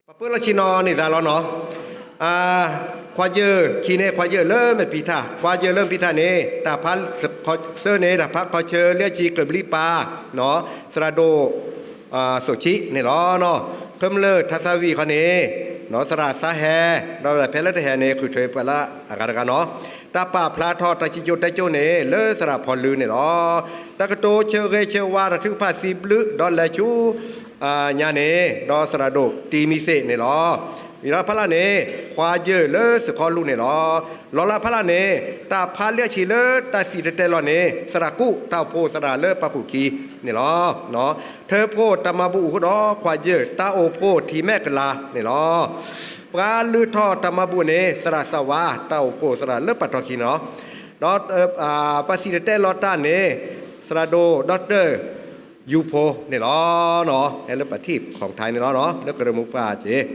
ပှၤပၢလီၢ်ဆ့ၣ်နီၤန့ၣ်သးလီၤနီၤ. ခွါယၢၢ်ခံန့ၣ် ခွါယၢၢ်လၢမဲာ်ဖံထၣ်, ခွါယၢၢ်လၢမဲာ်ဖံထၣ်န့ၣ် တၢ်ဖးစၢန့ၣ် တၢ်ဖးခီဆၢလၢအစံးကဘျံးပၤ သရၣ်ဒိၣ် စိၣ်ဆံးန့ၣ်လီၤ. ခၢမုၢ်လၢထါသၣ်ဝံၣ်ခီန့ၣ် သရၣ်စါဟဲ ဒီးဖဲလၢတဟဲန့ၣ် ဃုထၢပှၤလၢအဂၤတဂၤနီၤ. တၢ်ပာ်ဖျါထီၣ်တၢ်စံၣ်စိၤတဲစိၤန့ၣ် လၢသရၣ်ဖီလူန့ၣ်လီၤ. တၢ်ကတိၤဆၢဂ့ၤဆၢဝါတၢ်ထုကဖၣ်စံးဘျုး ဒီးလဲၤဆူညါန့ၣ် ဒီးသရၣ်ဒိၣ်တံၤမံၤစ့ၣ်န့ၣ်လီၤ. ဝံၤဒီးဖးလၢ်န့ၣ် ခွါယၢၢ်လၢစခီလူန့ၣ်လီၤ. လီၤလးဖးလၢ်န့ၣ် တၢ်ဖးလၢအဆံးလၢတၢ်စံၣ်တဲၤတဲလီၤန့ၣ် သရၣ်ကူၣ် တၢ်အိၣ်ဖှိၣ်သရၣ်လၢပှၤကူၣ်ခံန့ၣ်လီၤ. ထၢဖှိၣ်တၢ်မၤဘူၣ်အဃိဒီး ခွါယၢၢ် တၢ်အိၣ်ဖှိၣ်ထံမဲာ်ကလၤန့ၣ်လီၤ. ပှၤလုၢ်ထီၣ်တၢ်မၤဘူၣ်န့ၣ် သရၣ်စၢ်ဝါ တၢ်အိၣ်ဖှိၣ်သရၣ်လၢပှၤတီၢ်ခံန့ၣ်လီၤ. ဒီးပှၤစံၣ်တဲၤတဲလီၤတၢ်န့ၣ် သရၣ်ဒိၣ် ဒီကတၢၢ် ယူၤဖိန့ၣ်လီၤ. ဟဲလၢပှၤထံၣ်ခီၣ်ထါန့ၣ်လီၤ. လၢကရၢမိၢ်ပှၢ်က့ၤ ဒီး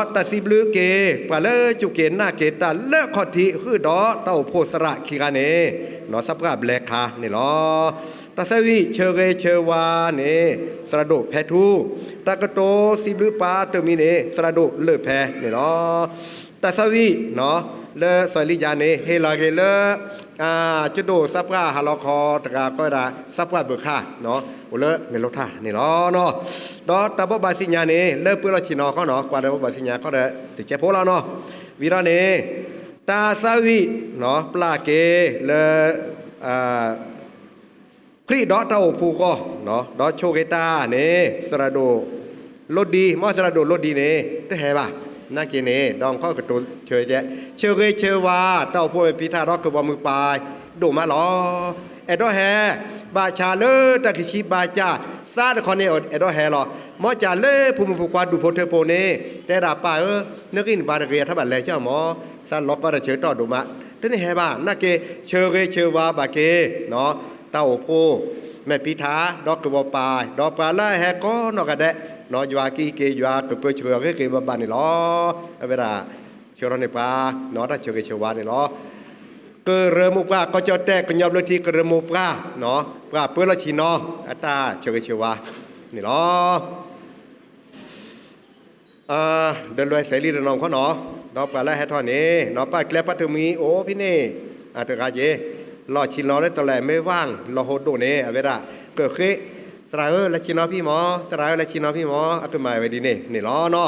တၢ်စံးဘျုးက့ၤ ပှၤလၢစူၢ်က့ၤနာ်က့ၤတၢ်လၢအခီၣ်ထံး ဃုာ်ဒီးတၢ်အိၣ်ဖှိၣ်သရၣ်ခံဂၤန့ၣ် နီၢ်သးပှၢ်ဘျဲခါန့ၣ်လီၤ. တၢ်သၣ်ဝံၣ်ဆၢဂ့ၤဆၢဝါန့ၣ် သရၣ်ဒိၣ်ဖဲထူ, တၢ်ကတိၤစံးဘျုးပှၤတမံၤန့ၣ် သရၣ်ဒိၣ်လၢၢ်ဖဲန့ၣ်လီၤ. တၢ်သၣ်ဝံၣ် လၢစီၤလံယၤန့ၣ် ဟ့ၣ်လီၤက့ၤလၢ ကၠိဒိၣ်သးပှၢ်ဟးလီၤခီတဂၤ ကိးဝဲဒၣ်သးပှၢ်ဘၢၣ်ခါ အိၣ်လၢမဲာ်လိထါန့ၣ်လီၤ. ဒီးတၢ်ဘိးဘၣ်စံၣ်ညါန့ၣ် လၢပၢလီၢ်ဆ့ၣ်နီၤခီနီၤ ကွၢ်တၢ်ဘိးဘၣ်စံၣ်ညါခီဒီး တကဲဖိလီၤနီၤ. ဝံၤဒီးန့ၣ် တၢ်သၣ်ဝံၣ် ပျၢ်က့ၤလၢ ခရံာ်ဒီးတၢ်အိၣ်ဖှိၣ်အဂီၢ် ဒီးဆိၣ်ဂ့ၤတၢ်န့ၣ် သရၣ်ဒိၣ်လိဒံ မ်သရၣ်ဒိၣ်လိဒံန့ၣ် တဟဲဘၣ် နာ်က့န့ၣ် ဒီးခီၣ်ကတိၤဆၢကဲ ဆၢဂ့ၤဆၢဝါ တၢ်အိၣ်ဖှိၣ်မဲာ်ဖံထၣ်ဒီးကဝီၤမုၢ်ပၢ် ဒိၣ်မးလီၤ. အဲၣ်ဒိးဟဲ ဘၣ်ဆၣ်လၢတၢ်ခံဆံဘၣ်ကၢ် သးတခီန့ၣ် အဲၣ်ဒိးဟဲလီၤ. မ်ကၢ်လၢဖိမုၣ်ဖိခွါဒူၣ်ဖိထၢဖိန့ၣ် တဲဒၣ်ပၢ်ဧၢ, နဂံၢ်နဘါတဂ့ၤ အထီၣ်ဘၣ်လဲၤကၢ်မၢ်, သးလီၤကီတၢ်ဆၢကတီၢ်ဒိၣ်မး, တန့ၢ်ဟဲဘၣ် နာ်က့ ဆၢဂ့ၤဆၢဝါဘၣ်က့ၤ တၢ်အိၣ်ဖှိၣ်မဲာ်ဖံထၣ် ဒီးကဝီၤပၢ် ဒီးပှၤလၢအဟဲကိးနီၢ်ဂၤဒဲး, ယွၤကဟံးက့ၤ ယွၤကပၢဆှၢအီၤဂ့ၤဂ့ၤဘၣ်ဘၣ်န့ၣ်လီၤ. အဝဲဒၣ် ဆှၢထီၣ်န့ၢ်ပှၤ တၢ်ဆၢဂ့ၤဆၢဝါန့ၣ်လီၤ. ကရၢမိၢ်ပှၢ် ကီၢ်ကၠီၣ်တဲၣ် ကညီဘျၢထံ ကရၢမိၢ်ပှၢ် ပှၤပၢလီၢ်ဆ့ၣ်နီၤ အတၢ်ဆၢဂ့ၤဆၢဝါန့ၣ်လီၤ. ဒီးလွဲၢ်စဲးလံတနီၤခီနီၤ, ဒီးပှၤလၢဟဲထီၣ်န့ၣ် နီၤပၢ်ကျဲပှၤတမှံၤအိၣ်ဖဲန့ၣ် တဂၤက့ၤ, လီၢ်ဆ့ၣ်နီၤလၢတလၢမဲာ်ဝၢ် လီၢ်ဟိဒိၣ်န့ၣ် အဝဲဒၣ်ကဃ့, သရၣ်ဧၢ လဲၤဆ့ၣ်နီၤဖံမၢ်, သရၣ်ဧၢ လဲၤဆ့ၣ်နီၤဖံမၢ်, အကမၤဝဲဒ်န့ၣ်န့ၣ်လီၤနီၤ.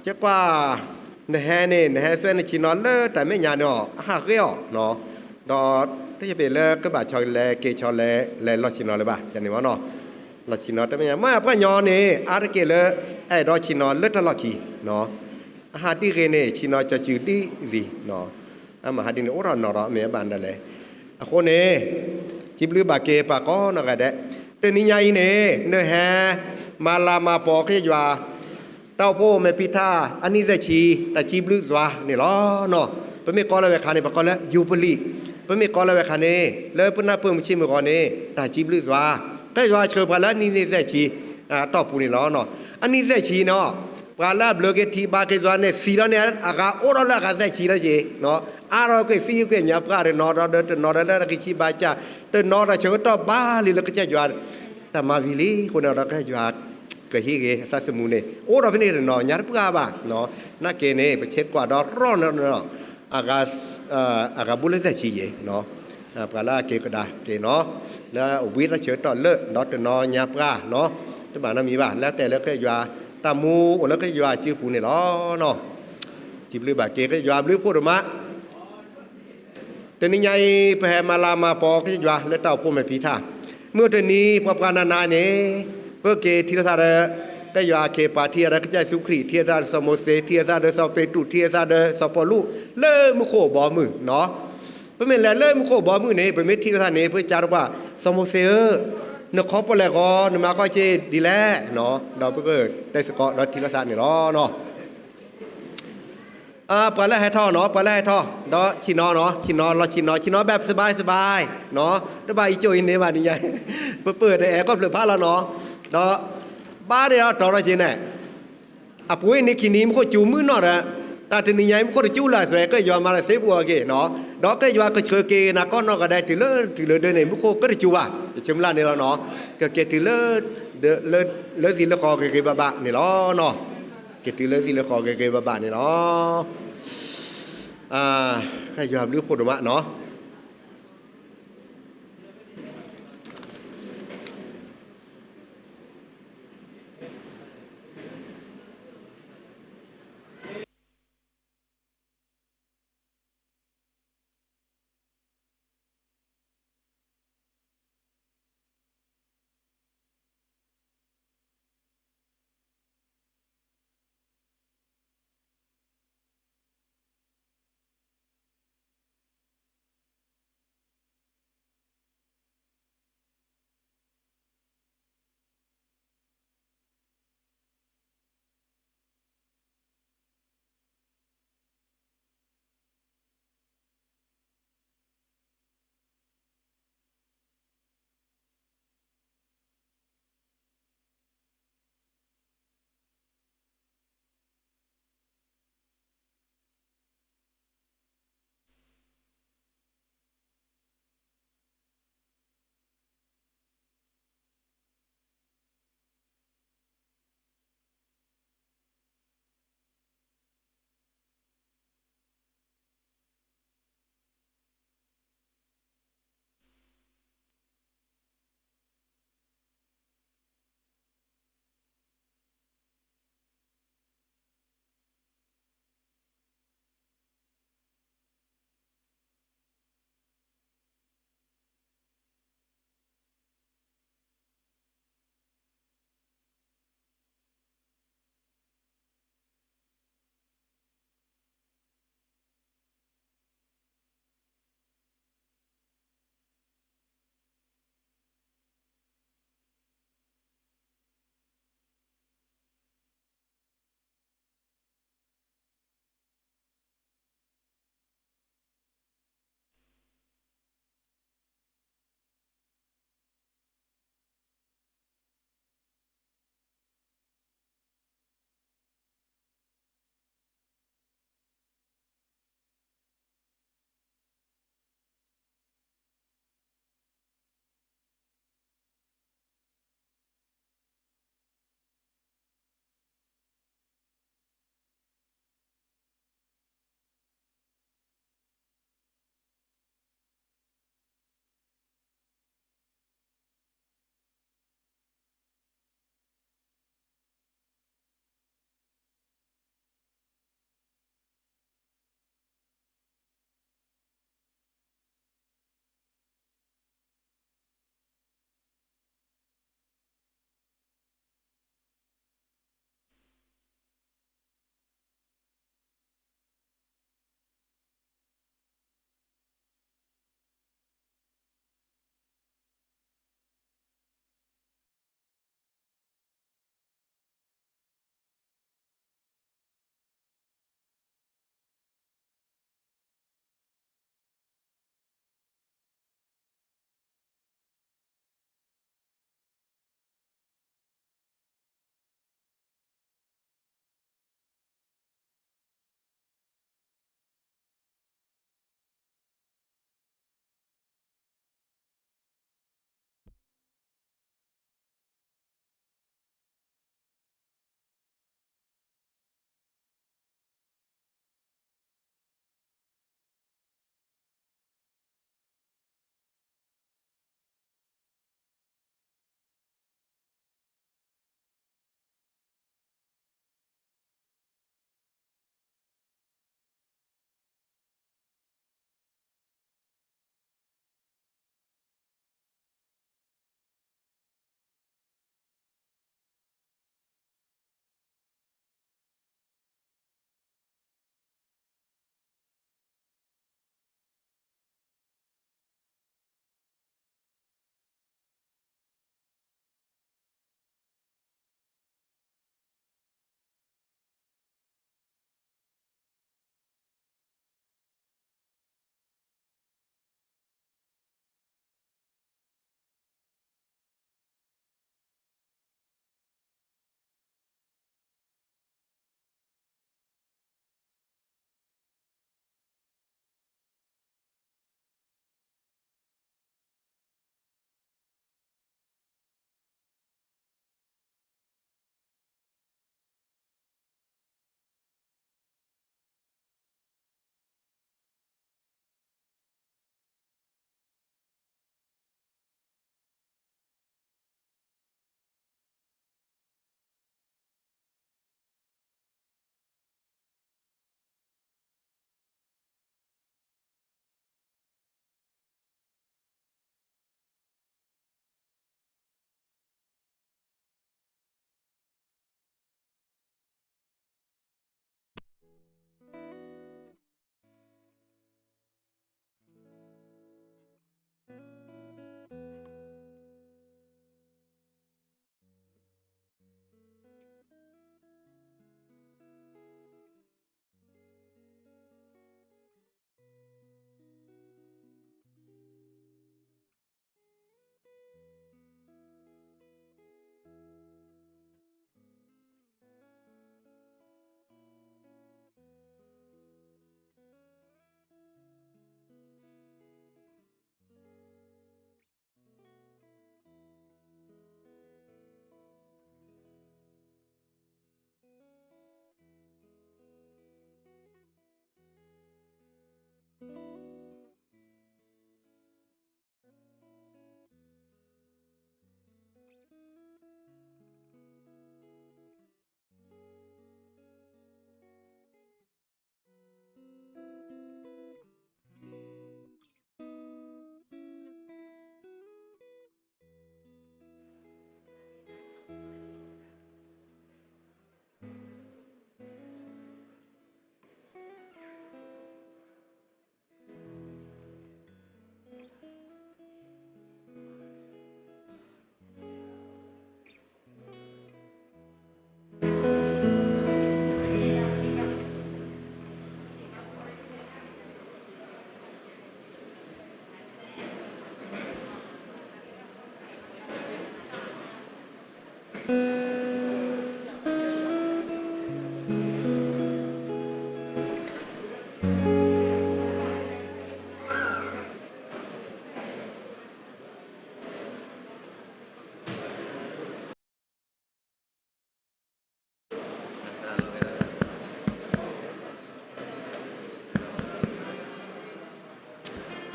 ကကွၢ် နဟဲန့ၣ် နဟဲစွဲနဆ့ၣ်နီၤလၢတၢ်မဲာ်ညါန့ၣ်အီၤ အဟးဂ့ၤအီၤ, ဒီးတယပ့ၤလၢကဘၣ်ဆီလဲၤက့ၤဆီလဲၤလဲၤလီၢ်ဆ့ၣ်နီၤလၢၤဘၣ် ကန့ၣ်မၢ်နီၤ. လီၢ်ဆ့ၣ်နီၤတမဲာ်ညါ မ့ၢ်ပှၤကညီန့ၣ် အါတက့ၢ်လၢ အဲၣ်ဒိးဆ့ၣ်နီၤလၢတၢ်လီၢ်ခံ, အဟးဒ်ဂ့ၤန့ၣ် ဆ့ၣ်နီၤကၠီၤစုၤဒ်သံး, အမၤဟးဒ်န့ၣ် အိၣ်ထီၣ်နီၤဒီးမ့ၢ်အဘၣ်နဒၣ်လဲာ်. အဃိန့ၣ် စံးဘျုးဘၣ်က့ၤပှၤကိးနီၢ်ဂၤဒဲး, တနံၤညါအံၤန့ၣ် နဟဲ မၤလၤမၤပီၤကစၢ်ယွၤ တၢ်အိၣ်ဖှိၣ်မဲာ်ဖံထၣ် အနံၣ်သၢဆံ တၢ်စံးဘျုးယွၤန့ၣ်လီၤ. ပမ့ၢ်ကိးလၢဝဲခါန့ၣ် ပကိးလၢယူဘလံၣ်, ပမ့ၢ်ကိးလၢဝဲခါန့ၣ် လၢပနၢ်ပၢၢ်မုၢ်ဆ့ၣ်မုၢ်ဂီၤန့ၣ် တၢ်စံးဘျုးယွၤ, ကစၢ်ယွၤဆှၢပှၤလၢအနံၣ်သၢဆံ အတီၢ်ပူၤန့ၣ်လီၤ. အနံၣ်သၢဆံန့ၣ် ပှၤလၢအဘျၢက့ၤထံဘါက့ၤယွၤန့ၣ် သံဒီးန့ၣ် အဂၤအိၣ်ဒီးလၢအဂၤသၢဆံဒီးက့ၤ, အါထီၣ်က့ၤသံက့ၤညါပှၢ်တနီၤဒီးတနီၤဒီးလၢတၢ်ခံဆံဘၣ်ကၢ်, တနီၤဒီးဆၢကတီၢ်ဘၣ်လံလၢကစၢ်ယွၤ တၢ်မၤဝံၤလံအဃိန့ၣ်ဒီး ကစၢ်ယွၤကဟံးဂ့ၤအသးသမူန့ၣ် အိၣ်ဒီးဖဲန့ၣ်တနီၤညါတပှၢ်ဘၣ်, နာ်က့န့ၣ် ပဆဲးကွၢ်ဒီးရီၢ်န့ၣ် အဂၤဘူးလၢသၢဆံယဲၢ် ပှၤလၢအက့ၤကဒါက့ၤနီၤ လၢအဝံတၢ်ဆၢကတီၢ်လၢ ဒီးတနီၤညါပှၢ်နီၤ တဘၣ်နီတမံၤဘၣ် လၢတဲလၢကစၢ်ယွၤ တၢ်မူအိၣ်လၢကစၢ်ယွၤစုပူၤန့ၣ်လီၤ. စံးဘျုးဘၣ်က့ၤကစၢ်ယွၤဘျုးဖှိၣ်ဒိၣ်မး တနံၤညါအံၤ ပဟဲမၤလၤမၤပီၤကစၢ်ယွၤလၢတၢ်အိၣ်ဖှိၣ်မဲာ်ဖံထၣ်, မုၢ်တနံၤပှၤပှၤနၤနၤန့ၣ် ပက့ၤထံၣ်လိာ်သးဒီး ကစၢ်ယွၤအခ့အပှၤ ထံၣ်သးဒီးကစၢ်ယ့ၣ်ၡူးခရံာ် ထံၣ်သးဒီးစီၤမိၤၡ့ ထံၣ်သးဒီးစီၤပ့းတရူး ထံၣ်သးဒီးစီၤပီလူး လၢမူခိၣ်ဘီမုၢ်နီၤ. ပမ့ၢ်လဲၤလၢမူခိၣ်ဘီမုၢ်န့ၣ် ပမ့ၢ်ထံၣ်လိာ်သးန့ၣ် ပကစၢ်တပှၢ် စီၤမိၤၡ့ဧၢ, နခီပီၣ်လဲၣ်ဂီၤ နမၤကီၢ်စ့ဒ်လဲၣ်နီၤ ဒီးပကတဲသကိးဒီးထံၣ်လိာ်သးန့ၣ်လီၤ. ပှၤလၢဟဲထီၣ်နီၤ ပှၤလၢဟဲထီၣ် ဒီးဆ့ၣ်နီၤနီၤ ဆ့ၣ်နီၤလီၤဆ့ၣ်နီၤ ဆ့ၣ်နီၤဘၣ်စဘါစဘါနီၤ တဘၣ်အံၤကၠိအံၤန့ၣ်ဘၣ်နံၤညါ ပပၢၢ်ဒီးအဲၣ်ကီၢ်ဖျၢၣ်ဖးလီၤနီၤ ဒီးဘါဒီးတီၤထီၣ်က့ၤန့ၣ် အပူၤအံၤန့ၣ်ခံနံၤမူခိၣ်စူၤမုၢ်နီၢ်ဒီး တၢ်တနံၤညါအံၤ မူခိၣ်တစူၤလၢ်သွဲ ကစၢ်ယွၤမၤတၢ်သ့ပှၤအဂ့ၢ်နီၤ ဒီးကစၢ်ယွၤကဆှၢက့ၤနၤကီၢ်နီၢ်ဂၤဒဲး တုၤလၢတုၤလၢဒၢန့ၣ် မူခိၣ်ကတစူၤဘၣ် ယဆၢမုၢ်လၢ်န့ၣ်လီၤနီၤ ကက့ၤတုၤလၢ လၢ လၢသ့ၣ်လၢဃီဂ့ၤဂ့ၤဘၣ်ဘၣ်န့ၣ်လီၤနီၤ. က့ၤတုၤလၢသ့ၣ်လၢဃီဂ့ၤဂ့ၤဘၣ်ဘၣ်န့ၣ်လီၤ. ယွၤဘျုးဖှိၣ်ဒိၣ်မးနီၤ.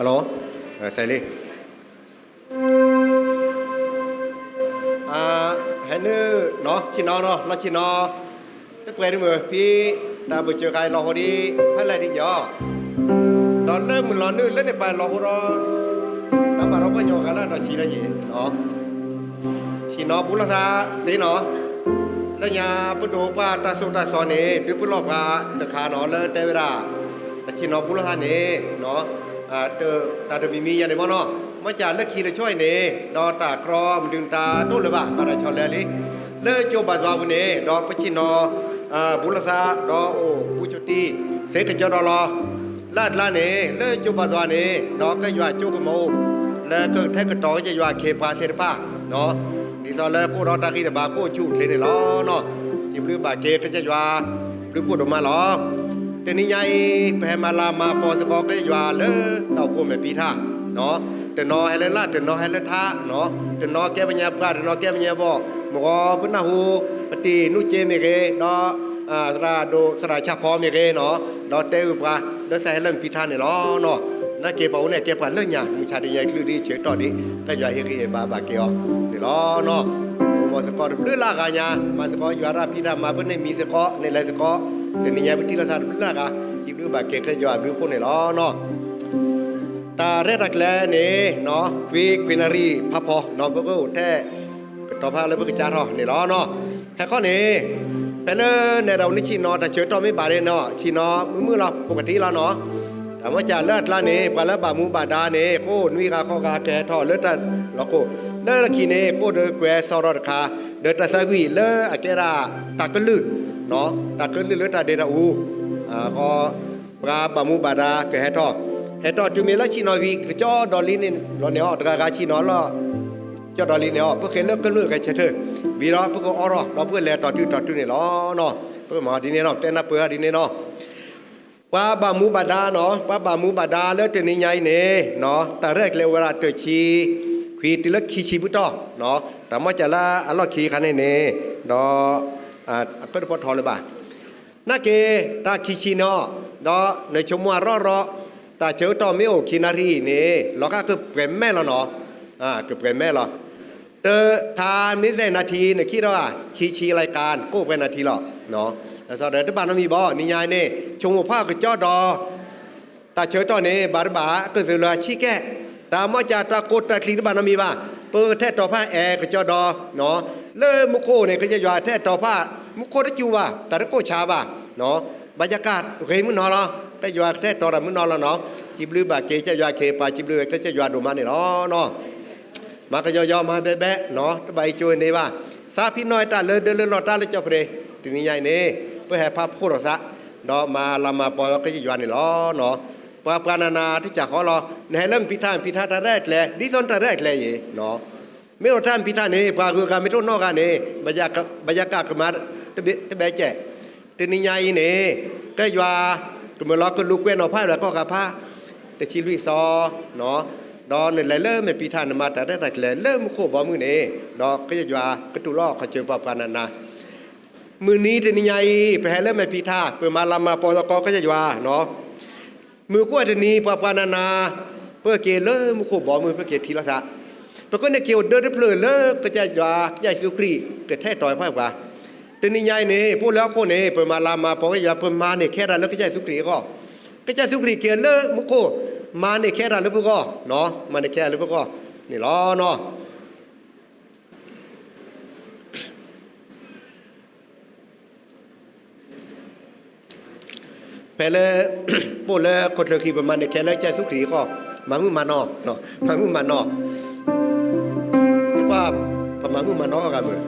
Hello, စဲးလံ ဟဲနုာ်နီၤ ဆ့ၣ်နီၤနီၤ လီၤဆ့ၣ်နီၤ တပှဲၤဒ်မုၢ် ဖဲတၢ်ဘၣ်စၢၤဃာ်အံၤလီၤဟိဒ် ဖဲလဲၣ်ဒ်ယီၤ ဒီးလၢမုၢ်လီၤနုာ်လၢန့ၣ်ပှၤလီၤဟိဒီး တၢ်ဘၣ်ဒီးပှၤကညီဂၤလၢအဒီးဆံးလၢယံၤ ဆ့ၣ်နီၤဘူးလိာ်သးစ့နီၤ လၢညါပဒိၣ်ပှၤတၢ်စိတၢ်စီန့ၣ် ဒုးပလီၢ်ပှၤတခါနီၤ လၢတဲဝဲဒၣ် တၢ်ဆ့ၣ်နီၤဘူးလိာ်သးန့ၣ် တၢ်တမံၤမံၤယၤန့ၣ်မ့ၢ်နီၤ မ့ၢ်ကၢ်လၢခံတဆီအံၤန့ၣ် ဒီးတၢ်ကြီမနုၤတၢ်ဒိၣ်လၢၤဘၣ် ဘၣ်တၢ်ဆီၣ်လၢာ်လံ လၢကၠိဘၣ်စွၤပူၤန့ၣ် ဒီးပဆ့ၣ်နီၤ ဘူးလိာ်သး ဒီးအိၣ်ဘူးကၠိတံၢ် စ့ကကၠီဒီးလီၤ လၢအကျါန့ၣ် လၢကၠိဘၣ်စွၤန့ၣ် ဒီးကစၢ်ယွၤကၠိကမီၤအိၣ် လၢကထဲကတီၤကစၢ်ယွၤခ့ပှၤသ့ၣ်တဖၣ် ဒ်သိးလၢကအိၣ်ဒီးတၢ်ဂံၢ်တဘါ ကအိၣ်ဆူၣ်အိၣ်ချ့န့ၣ်လီၤနီၤ စံးဘျုးဘၣ်က့ၤကစၢ်ယွၤ ဘျုးဖှိၣ်ဒိၣ်မးလီၤ တနံၤညါအံၤ ပဟဲမၤလၤမၤကပီၤစ့ၢ်ကီးကစၢ်ယွၤလၢတၢ်အိၣ်ဖှိၣ်မဲာ်ဖံးထၣ် တနီၤဟဲလၢလၢ် တနီၤဟဲလၢထါ တနီၤကဲပညါပှၢ် တနီၤကဲပညါဘီၣ် မ့ၢ်ဂီၤပနၢ်ဟူ ပတံၤနူၢ်ကၠ့မ့ၢ်ဂ့ၤ ဒီး သရၣ်ဒိၣ်သရၣ်ဆၣ်ဖီမ့ၢ်ဂ့ၤနီၤ ဒီးတဲအုၣ်ပှၤ လၢစးဟဲလၢမဲာ်ဖံးထၣ်န့ၣ်လီၤနီၤ နာ်က့ၤပှၤအိၣ်န့ၣ်ကဲပှၤလၢညါ မုၢ်ဆါတနံၤညါအံၤ ကလုၢ်ဒ်ဆၢကတီၢ်ဒ် ကစၢ်ယွၤဟ့ၣ်ဂံၢ်ဟ့ၣ်ဘါဘၣ်က့ၤအီၤန့ၣ်လီၤနီၤ အိၣ်မီၤစ့ၢ်ကီးတဘျုးလၢ်ဂၤညါ မၤစ့ၢ်ကီးယွၤတၢ်ဖံးတၢ်မၤ ပန့ၢ်မံၤစ့ၢ်ကီး န့ၢ်လဲၤစ့ၢ်ကီး တနံၤညါပထံၣ်လိာ်သးတဘျုးလၢ်ဂၤ စံးဘျုးဘၣ်က့ၤကစၢ်ယွၤအဘျုးဖှိၣ်န့ၣ်လီၤနီၤ တၢ်ရဲၣ်တၢ်ကျဲၤန့ၣ် ခွံခွံနၣ်ရံၣ်ဖးဖီနီၤ ပကအိၣ်ထဲ ကတီၤဖးလၢပကစၢ်ထီၣ်န့ၣ်လီၤနီၤ ဟဲခီန့ၣ် ဖဲလၢနဲဒၣ်အိၣ်န့ၣ်ဆ့ၣ်နီၤ တၢ်ဆၢကတီၢ်မ့ၢ်ဘၣ်ဒ်န့ၣ် ဆ့ၣ်နီၤမုာ်မုာ်လီၤ ပကထံၣ်လီၤနီၤ တၢ်မ့ၢ်ကၢ်လၢအကျါန့ၣ် ပှၤလၢဘၣ်မူဘၣ်ဒါန့ၣ် ကအိၣ်နွံဂၤဃိးဂၤကဟဲထီၣ်လၢတၢ်လီၢ်ခိၣ် လၢလၢခံန့ၣ် ကအိၣ်ဒီးကွဲးစီၤထီၣ်တခါ ဒီးတၢ်သးဝံၣ်လၢအကဲဒၣ် တၢ်ကလုၢ် တၢ်ကလုၢ်လၢတၢ်ဒဲးတၢ်အူ ပှၤဘၣ်မူဘၣ်ဒါကဟဲထီၣ် ဟဲထီၣ်တုၤမ့ၢ်လၢဆ့ၣ်နီၤဝံၤ ကကၠီဒီးလံန့ၣ်လီၤန့ၣ်အီၤ တဂၤဂၤဆ့ၣ်နီၤလီၤ ကၠီဒီးလံန့ၣ်အီၤ ပဃ့လၢကလုၢ်ဂဲၤဆၢထၢၣ် ဝံၤဒီးပကအိးထီၣ် ဒီးပကလဲၤတီၤတုၤတီၤတုၤန့ၣ်လီၤနီၤ ပကမၤဒ်န့ၣ်နီၤ တဲနၢ်ပၢၢ်ဒ်န့ၣ်နီၤ ပှၤဘၣ်မူဘၣ်ဒါနီၤ ပှၤဘၣ်မူဘၣ်ဒါလၢတနံၤညါအံၤန့ၣ် တၢ်ရဲၣ်ကျဲၤဝဲဒၣ်တဆံခွံတုၤလၢခံဆံပူၤတီၢ် တၢ်မ့ၢ်ကၢ်လၢအလီၢ်ခံခါန့ၣ်န့ၣ် ဒီး အကၢၣ်တပီၢ်ထီလၢၤဘၣ် နာ်က့ၤ တၢ်ခံဆံန့ၣ်အီၤ ဒီးနဆိကမိၣ်အရီၣ်ရီၣ် တၢ်ဆၢကတီၢ်မ့ၢ်အိၣ်ခံနၣ်ရံၣ်န့ၣ် လီၤဃာ်ကပှဲၤမဲာ်လီၤနီၤ ကပှဲၤမဲာ်လီၤ တထါမ့ၢ်သဲနၣ်ထံ နခံထီၣ်ဧါ ခံဆံလၢကါ ကိၣ်ပှဲၤနၣ်ထံလီၤ တဘၣ်နီတမံၤဘၣ် နံၤညါန့ၣ် ဆိကမိၣ်ဖးကကၠီဒီး တၢ်ဆၢကတီၢ်န့ၣ် ဘၣ်တဘၣ် ကသုးလၢအဆံးကဲး တၢ်မ့ၢ်ကၢ်တၢ်ကိးတၢ်ချံတဘၣ်နီတမံၤဘၣ် ပကထဲးတီၤဖးအဲၣ်ကကၠီဒီး လၢမူခိၣ်န့ၣ် ကစၢ်ယွၤထဲးတီၤဖး မူခိၣ်တစူၤဘၣ် တၢ်တကိၢ်ဆါဘၣ် ဘၣ်ယကၢ်ဂ့ၤမုၢ်နီၤလီၤ ကစၢ်ယွၤကထဲးတီၤတၢ်မုၢ်နီၤလီၤနီၤ စံးဘျုးဘၣ်က့ၤကစၢ်ယွၤခ့ပှၤ စံးဘျုးဝဲကစၢ်ယွၤဒိၣ်မးန့ၣ်လီၤနီၤ မၤကယီယီမၤဘဲဘဲ တဘၣ်အံၤကၠိန့ၣ်ဘၣ် သးဖံနီၢ်တၢ်လၢဒၢလၢလီၤတၢ်လၢကၠီၣ်ပရ့ၤ တနံၤညါအံၤန့ၣ် ပဟဲဖးဖှိၣ်ထီၣ်သး ဒီးမၤလၤမၤပီၤလီၤကစၢ်ယွၤန့ၣ်လီၤနီၤ ပှၤပှၤနၤနၤတစၢ်ဃီလီၤ နဟဲလၢမဲာ်ဖံးထၣ် မဲာ်ဖံးထၣ်တၢ်ရဲၣ်ကျဲၤ ဒ်သိးနတၢ်ရဲၣ်ကျဲၤအံၤ မ့ၢ်အိၣ်တၢ်မဲာ်ဖံးထၣ်န့ၣ် ပှၤဂုၤဂၤမ့ၢ်တအိၣ်နီတဂၤန့ၣ် ဘၣ်ယကၢ်ကမၤတဘဲကဲး တနံၤညါအံၤန့ၣ် ကစၢ်ယွၤ ကမၢလီၤကလူၤကွဲးနီၣ်ဖးဒၣ်ကီၢ်ဂၤဖး တဆံလွံၢ်သီ ဒီးနလဲၤလၢမဲာ်ဖံးထၣ် နမၤတၢ်ရဲၣ်တၢ်ကျဲၤလၢမူခိၣ်ဘီမုၢ်န့ၣ် ဒီးကစၢ်ယွၤကတူၢ်လိာ်ခီၣ်ဆၢပှၤပှၤနၤနၤ မုၢ်နံၤတနံၤညါအံၤ ပဟဲလၢမဲာ်ဖံးထၣ် ပမၤလၤမၤပီၤလီၤကီးကစၢ်ယွၤနီၤ မုၢ်ဃိတနံၤ ပှၤပှၤနၤနၤ ပက့ၤလၢမူခိၣ်ဘီမုၢ် ပက့ၤထံၣ်လိာ်သး ပကန့ၢ်က့ၤအိၣ်ဒၢတဖျၢၣ်လၢကစၢ်ယွၤ ကစၢ်ယ့ၣ်ၡူးခရံာ် ကထဲးတီၤဖးပှၤ တနံၤညါအံၤန့ၣ် ပအိၣ်လၢဟီၣ်ခိၣ်န့ၣ် ပမၤလၤမၤပီၤကစၢ်ယွၤ ပမၤန့ၢ်ခဲတၢ်လၢကစၢ်ယ့ၣ်ၡူးခရံာ်အဂီၢ် ကစၢ်ယ့ၣ်ၡူးခရံာ်က့ၤလၢမူခိၣ် မၤန့ၢ်ခဲတၢ်လၢပဂီၢ် မၤန့ၢ်ခဲတၢ်လၢပဂီၢ်န့ၣ်လီၤနီၤ ဖဲလၢ ပအိၣ်လၢခိၣ်ချၢဃံ ပမၤန့ၢ်ခဲလၢကစၢ်ယ့ၣ်ၡူးခရံာ်အဂီၢ် မၤမုၢ်မၤနီၢ် မၤမုၢ်မၤနီၢ် ပမၤမုၢ်မၤနီၢ်အဂီၢ်မုၢ်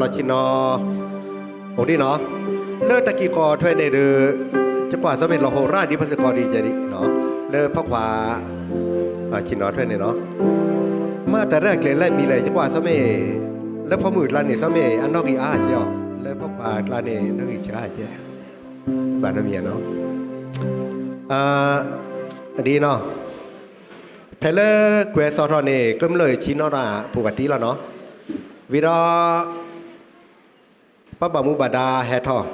လီၤဆ့ၣ်နီၤ အိၣ်ဒံးနီၤ, လၢတၢ်ကံၢ်ကီၢ်ထွဲန့ၣ်ဒီး ယကွၢ်စီမ့ၢ်လီၤဟိးရၣ်ဒံးဖီစ့ၢ်ကီးဒံးကဲဒံးနီၤ, လၢဖီခွါ ဆ့ၣ်နီၤထွဲန့ၣ်နီၤ, မ့ၢ်တၢ်ရဲၣ်ကျဲၤလဲၣ်မံၤလဲၣ် ယကွၢ်စီမ့ၢ် လၢဖီမုၢ်အကျါန့ၣ် စီမ့ၢ်အနီၣ်ဂံၢ်အါကဲအီၤ, လၢဖီခွါအကျါန့ၣ် နီၣ်ဂံၢ်ဆၢအါကဲ, ဘၣ်နီတမံၤနီၤ, ဒ်နီၤ ဖဲလၢကွဲးစ့ၢ်ထီၣ်န့ၣ် ကမျၢၢ်ဆ့ၣ်နီၤတၢ်ဖိကတံၢ်လီၤနီၤ, ဝံၤဒီး ပှၤဘၣ်မူဘၣ်ဒါဟဲထီၣ်,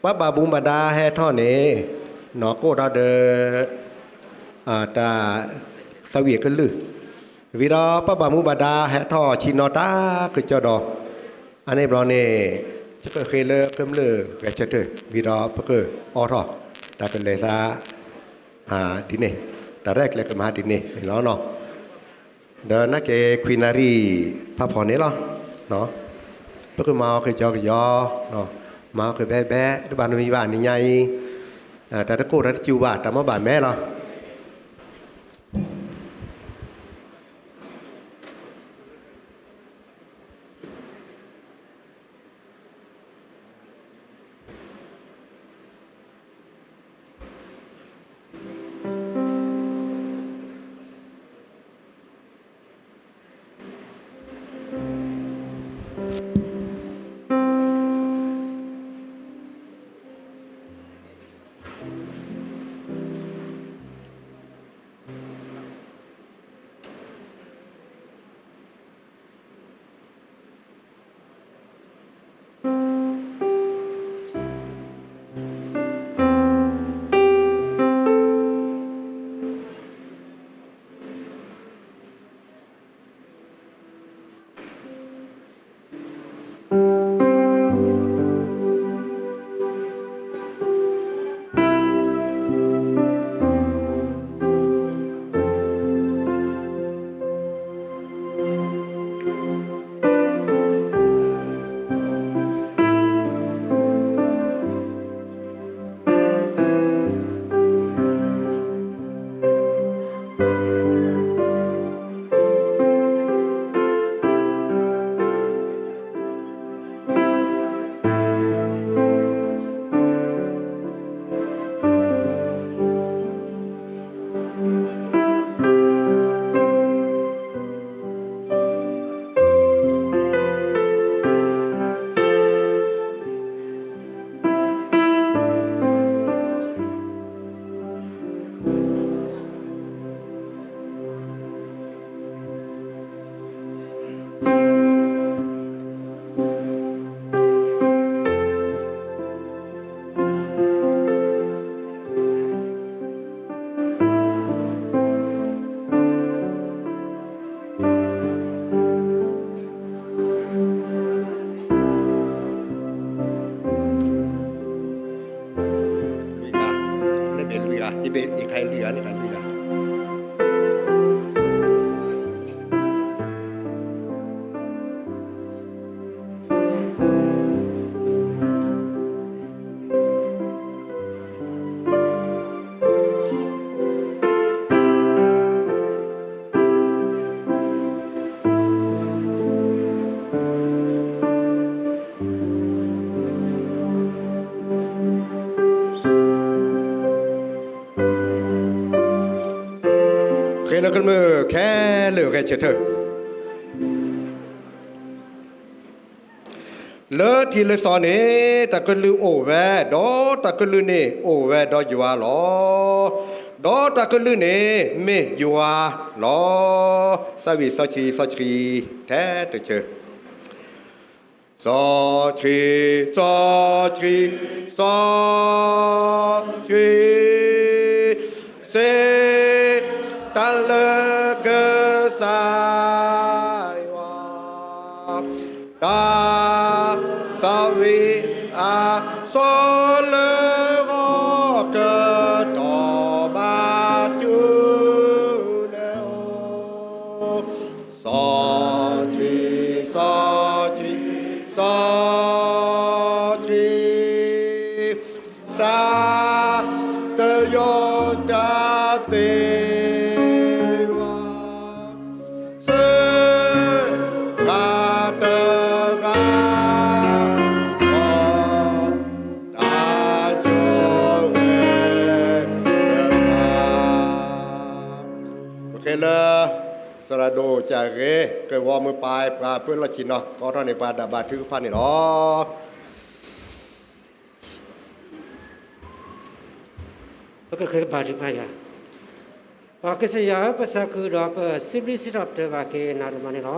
ပှၤဘၣ်မူဘၣ်ဒါဟဲထီၣ်န့ၣ် နီၢ်ကအိၣ်ဒီး တၢ်သးဝံၣ်အကလုၢ်, ဝံၤဒီးပှၤဘၣ်မူဘၣ်ဒါဟဲထီၣ်ဆ့ၣ်နီၤတၢ်ကစီဒီး, အန့ၣ်ဘျီန့ၣ် ယကဃ့လၢကမျၢၢ်ဂဲၤဆၢထၢၣ် ဝံၤဒီးပကအိးထီၣ် တၢ်ကလဲၤသး ဒ်န့ၣ်, တၢ်ရဲၣ်ကျဲၤကမၤဒ်န့ၣ်န့ၣ်လီၤနီၤ. ဒီးနာ်က့ခွံနၣ်ရံၣ်ဖးဖီန့ၣ်လီၤ. ပကမၤအီၤကယီကယီ, မၤအီၤကဘဲဘဲ, တဘၣ်နမံၤဘၣ်နံၤညါအံၤ, တၢ်တကိၢ်တၢ်တစူၤဘၣ် တၢ်မ့ၢ်ဘၣ်မဲလီၤ. လွံၢ်ဂၤ, နဘ့ၣ်လွံၢ်ဂၤ, ယဘ့ၣ်ယခါလွံၢ်ဂၤ နခါလွံၢ်ဂၤ. ဃ့လၢကမျၢၢ်ခဲလၢာ်ဂဲၤဆၢထၢၣ်. လၢထံးလၢစီၤန့ၣ် တၢ်ကလုၢ်အိၣ်ဝဲ, ဒီးတၢ်ကလုၢ်န့ၣ်အိၣ်ဝဲဒီးယွၤလီၤ. ဒီးတၢ်ကလုၢ်န့ၣ်မ့ၢ်ယွၤလီၤ. သးဝံၣ်စီဆှံစီဆှံ ထဲတဆၢ. စီဆှံ, စီဆှံ, စီဆှံ, စ့တၢ်လၢကစၢ်ယွၤ, တၢ်သးဝံၣ်အစီၤလၢဂီၤ ကတီၢ်ဘၣ်ဆူနအိၣ်. စီဆှံ, စီဆှံ, စီဆှံ, စးတယီတၢ်သ့ဝါ, စၢဂၤတဂၤ သရၣ်ဒိၣ်ကၢ်ဂ့ၤ ကဝီၤမုၢ်ပၢ် ပှၤပၢလီၢ်ဆ့ၣ်နီၤ ကအိးထီၣ်န့ၢ်ပှၤဒၣ်ဘၣ်ထုကဖၣ်န့ၣ်လီၤ. ပကဃ့ဘါထုကဖၣ်ယွၤ, ပၢ်ကစၢ်ယွၤဧၢ, ပသးခုဒီးပစံးဘျုးစံးထီၣ်ပတြၢၤဘၣ်က့ၤနၤဒိၣ်မးန့ၣ်လီၤ.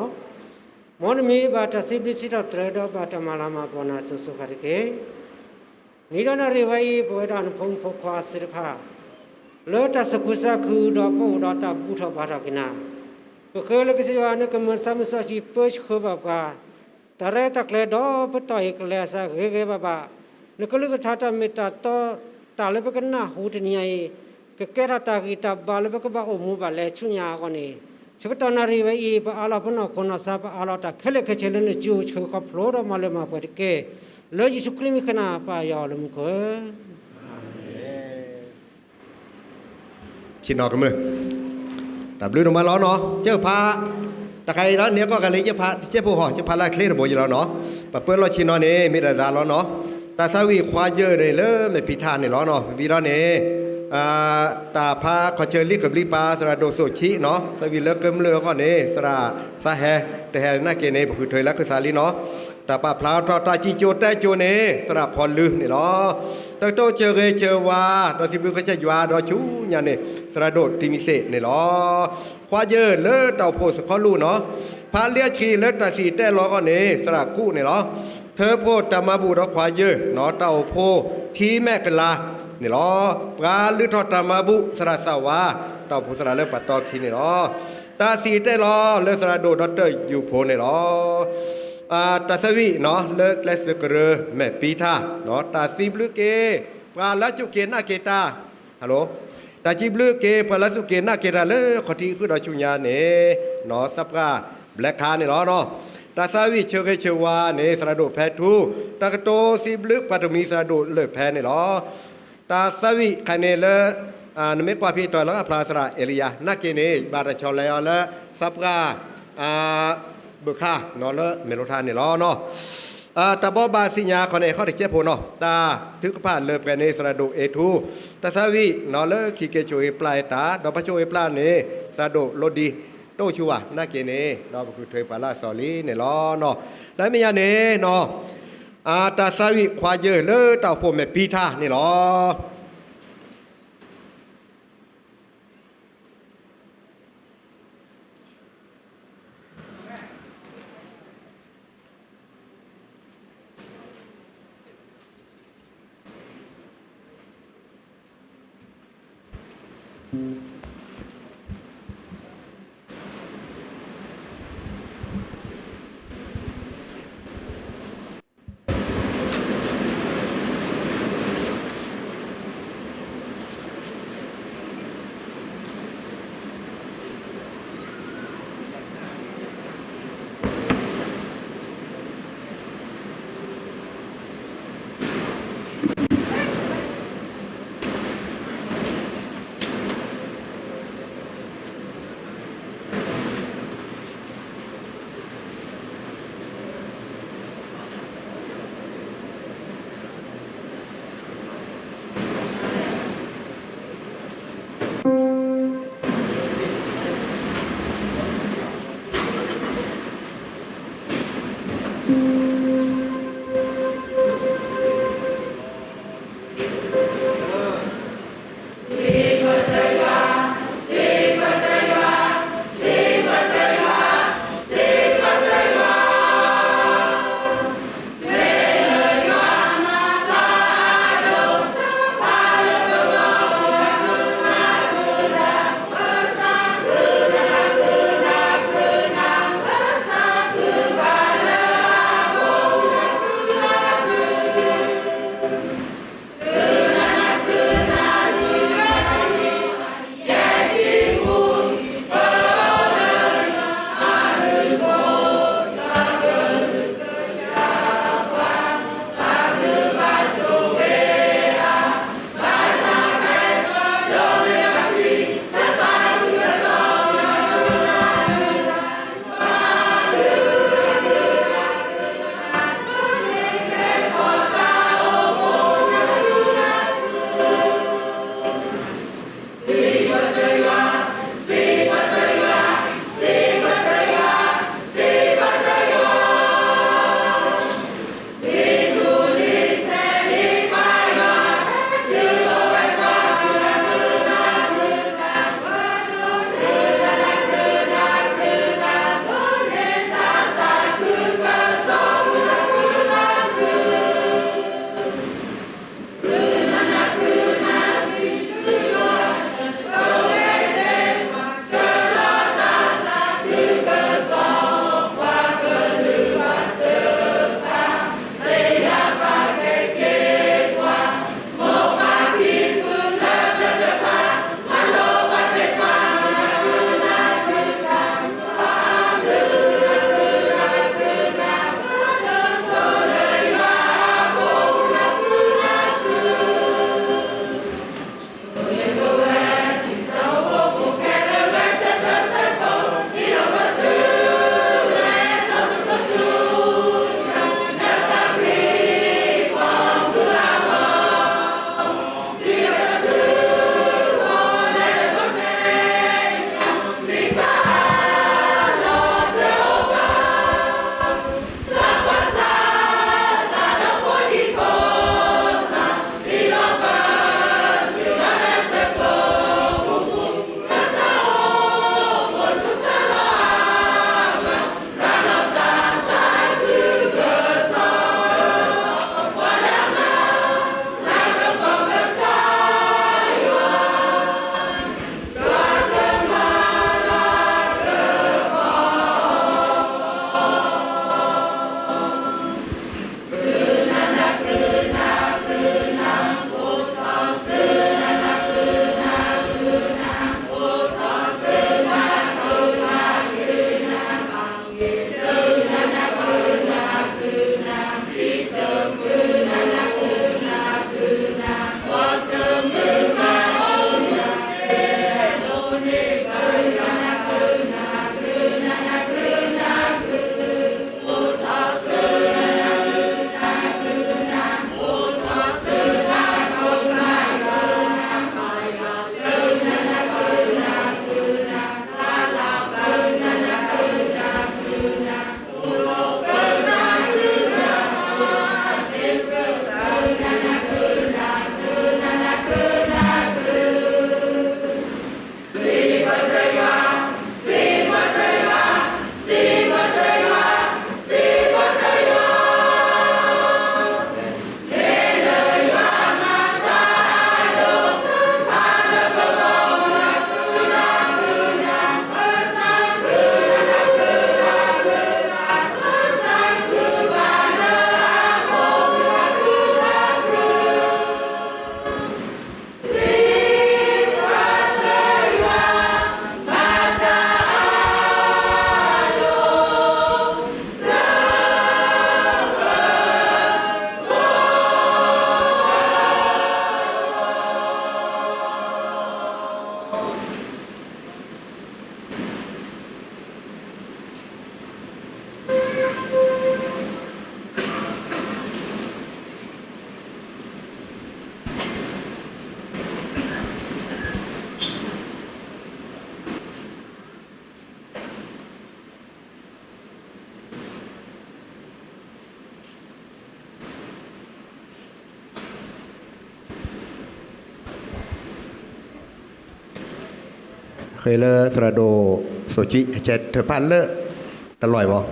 မ်နမံၤဘၣ်တၢ်စံးဘျုးစံးထီၣ်ပတြၢၤ ဒီးဘၣ်တၢ်မၤလၤမၤကပီၤနၤစိၤစိၤဃၣ်ဃၣ်တက့ၢ်. နံၤဒီးနၣ်ရံၣ်ဝဲအံၤ ပဝဲဒၣ်နဖိမုၣ်ဖိခွါသ့ၣ်တဖၣ် လၢတၢ်သူၣ်ခုသးခု ဒီးပအိၣ်ဒီးတၢ်ဘူၣ်ထီၣ်ဘါထီၣ်က့ၤနၤ, ပဃ့လၢကစၢ်ယွၤ နကမၤသးမုၢ်စီဆှံပၢဆှၢဘၣ်ပှၤ, တၢ်ရဲၣ်တၢ်ကျဲၤဒီးပတီၢ်အံၤကလဲၤအသးဂ့ၤဂ့ၤဘၣ်ဘၣ်, နကလုၢ်ကထါတၢ်မ့ၢ်တၢ်တီ တၢ်လၢပကနၢ်ဟူတနံၤညါအံၤ ကကဲထီၣ်တၢ်ဂံၢ်တၢ်ဘါလၢပကဘၣ်အိၣ်မူဘၣ်လဲၤဆူညါအဂီၢ်န့ၣ်, ဆၢကတီၢ်နၣ်ရံၣ်ဝဲအံၤ ပအးလီၤပနီၢ်ခိနီၢ်သး ပအးလီၤတၢ်ခဲလၢာ်ခဲဆ့လၢနစု ဆှၢခီဖျိဒီးမၤလၢမၤပှဲၤတက့ၢ်. လၢယ့ၣ်ၡူးခရံာ်မံၤဃ့နၤ ပၢ်ယွၤလၢမူခိၣ်ဧၢ. ဆ့ၣ်နီၤကမၢၢ်, တၢ်ဘျုးဒိၣ်မးလီၤနီၤ, ကၢ်ဖး, တခါအံၤဒီးန့ၣ်ကီၢ်ကးလၢယဖးတကဲးဖိဟီၣ် ယဖးလၢချ့တဘိယလီၤနီၤ, ပပၢလီၢ်ဆ့ၣ်နီၤန့ၣ် မ့ၢ်တၢ်သးလီၤနီၤ, တၢ်သးဝံၣ်ခွါယၢၢ်န့ၣ်လၢမဲာ်ဖံးထါန့ၣ်လီၤနီၤ, ဝံၤဒီးန့ၣ် တၢ်ဖးခီၣ်ဆၢလံကဘျံးပၤ သရၣ်ဒိၣ်သိၣ်ဆံးနီၤ, သးဝံၣ်လၢကမျၢၢ်အဂီၢ်န့ၣ် သရၣ်သးဟဲ, တဟဲနာ်က့န့ၣ် ပဃုထၢလၢကစၢ်လံနီၤ, တၢ်ပာ်ဖျါထီၣ်တၢ်စံၣ်စိၤတဲစိၤန့ၣ် သရၣ်ဖီလူန့ၣ်လီၤ. တၢ်ကတိၤဆၢဂ့ၤဆၢဝါ ဒီးစံးဘျုးကစၢ်ယွၤဒီးဆူညါန့ၣ် သရၣ်ဒိၣ်တံၤမံၤသ့ၣ်န့ၣ်လီၤ. ခွါယၢၢ်လၢတၢ်အိၣ်ဖှိၣ်သခီလူၤနီၤ, ဖးလံာ်အဆံးလၢတၢ်စံၣ်တဲၤလီၤအဂီၢ်န့ၣ် သရၣ်ကူၣ်န့ၣ်လီၤ. ထၢဖှိၣ်တၢ်မၤဘူၣ်ဒီးခွါယၢၢ်နီၤ, တၢ်အိၣ်ဖှိၣ်ထံမဲာ်ကလၤန့ၣ်လီၤ. ပှၤလုၢ်ထီၣ်တၢ်မၤဘူၣ် သရၣ်သးဝါ, တၢ်အိၣ်ဖှိၣ်သရၣ်လၢပှၤတီခံန့ၣ်လီၤ. တၢ်စံၣ်တဲၤလီၤလၢသရၣ်ဒိၣ်ဒီးတၢၢ်ယူၤဖိန့ၣ်လီၤ. တၢ်သးဝံၣ်နီၤ လၢကျဲစၢးကရၢမဲာ်ဖံးထါ, တၢ်စံးဘျုးက့ၤ ပှၤလၢစူၢ်က့ၤနာ်က့ၤတၢ်, ဟလၢ, တၢ်စံးဘျုးက့ၤပှၤလၢစူၢ်က့ၤနာ်က့ၤတၢ်လၢခီၣ်ထံးဃုာ်ဒီးဆူညါန့ၣ်, နီၢ်သးပှၢ်ဘျဲးခါန့ၣ်လီၤ. တၢ်သးဝံၣ်ဆၢဂ့ၤဆၢဝါန့ၣ် သရၣ်ဒိၣ်ဖဲထူ, တၢ်ကတိၤစံးဘျုးပှၤတမံၤ သရၣ်ဒိၣ်လၢၢ်ဖဲန့ၣ်လီၤ. တၢ်သးဝံၣ်ခဲအံၤန့ၣ်လၢ နမ့ၢ်ကွၢ်ဖဲတီၤလၢအဖျါသရၣ်အဲလံယၤ နာ်က့န့ၣ် ဘၣ်တၢ်ဆီတလဲအီၤလၢ သးပှၢ် ဘုခါနီၤ လၢမဲာ်လိထါန့ၣ်လီၤ. တၢ်ဘိးဘၣ်သ့ၣ်ညါခီန့ၣ် ဟီၣ်တကဲးဖိနီၤ တၢ်ထုကဖၣ်လၢပှဲၤန့ၣ် သရၣ်ဒိၣ်အ့ထူ, တၢ်သးဝံၣ်နီၤ လၢခံက့ၤဆိၣ်ဂ့ၤပျၢ်အတၢ် ဒီးပှၤဆိၣ်ဂ့ၤပျၢ်န့ၣ် သရၣ်ဒိၣ်လိဒံ တအိၣ်ဆူၣ်ဘၣ်နာ်က့န့ၣ် ဒီးပဃုထၢပှၤလၢအစီၤလံန့ၣ်လီၤ. လၢမဲာ်ညါန့ၣ်နီၤ တၢ်သးဝံၣ်ခွါယၢၢ်လၢတၢ်အိၣ်ဖှိၣ်မဲာ်ဖံးထါန့ၣ်လီၤ. ဃ့လၢသရၣ်ဒိၣ်စိၣ်ကံ ဟဲဆဲးထၢၣ်ဖးလၢတလီၢ်အံၤမး.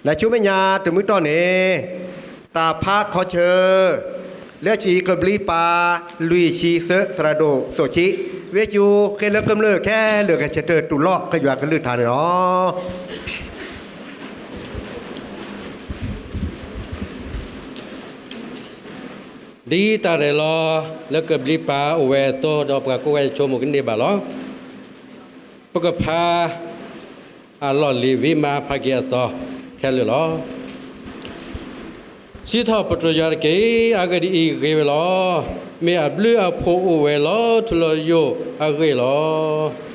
လၢဆူမဲာ်ညါတမူတတီၢ်န့ၣ်, တၢ်ဖးခီဆၢ လၢခံကဘျံးပၤ လွံၢ်ဆံသၢ သရၣ်ဒိၣ်စိၣ်ကံ, ဝံကၠူ ဃ့လၢကမျၢၢ်ခဲလၢာ် ဂဲၤဆၢထၢၣ်တူၢ်လိာ် ကယွၤကလုၢ်ကထါန့ၣ်လီၤ. ဒ်တၢ်ရဲၣ်လီၤလၢကဘျံးပၤအိၣ်ဝဲအသိး ဒီးပှၤကိးဂၤဆိကမိၣ်ကန့ၢ်ဘၣ်လီၤ. ပကဖး အလီၢ်လံာ်ဝံမါ ဖးက့ၤအသီခဲလၢာ်လီၤ. စံးထီၣ်ပတြၢၤယွၤတက့ၢ်. အဂ့ၢ်ဒ်အံၤ, ဂ့ၤဝဲလီၤ. မ့ၢ်အဘျုးအဖှိၣ်အိၣ်ဝဲလီၤထူလီၤယိာ်အဂ့ၢ်လီၤ.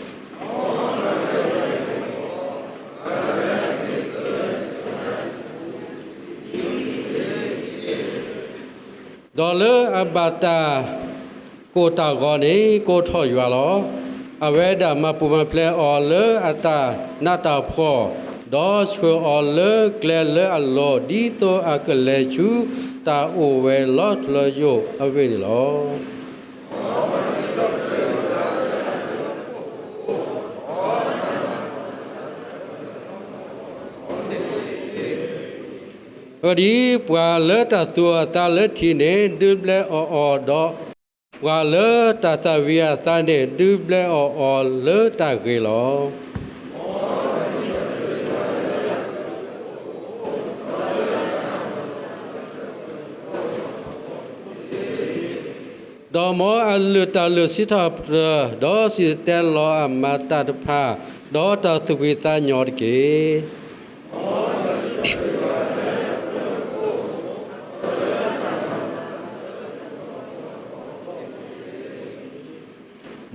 ဒီးလၢအဘၣ်တၢ်ကိၢ်တၢ်ဂီၤန့ၣ် ကိးထီၣ်ယွၤလီၤ. အဝဲဒၣ်မၤပူၤမၤဖျဲးအီၤလၢအတၢ်နးတၢ်ဖှီၣ်, ဒီးဆှၢအီၤလၢကျဲလၢအလိၤ, ဒ်သိးအကလဲၤဆူတၢ်အိၣ်ဝဲလီၤထူလီၤယိာ်အဂ့ၢ်န့ၣ်လီၤ. အဂ့ၢ်ဒ်အံၤ, ပှၤလၢတၢ်သူၣ်အသးလၢထံန့ၣ် ဒုးဘျဲအီၣ်အီၤ, ဒီးပှၤလၢတၢ်သၣ်ဝံၤအသးန့ၣ် ဒုးဘျဲအီၣ်အီၤလၢတၢ်ဂ့ၤလီၤ. ဒီးမ်အလုၢ်တၢ်လုၢ်စံးထီၣ်ပတြၢၤ, ဒီးစံၣ်တဲၤတဲလီၤအမၤတၢ်တဖၣ်, ဒီးတၢ်သူၣ်ဖှံသးညီတက့ၢ်.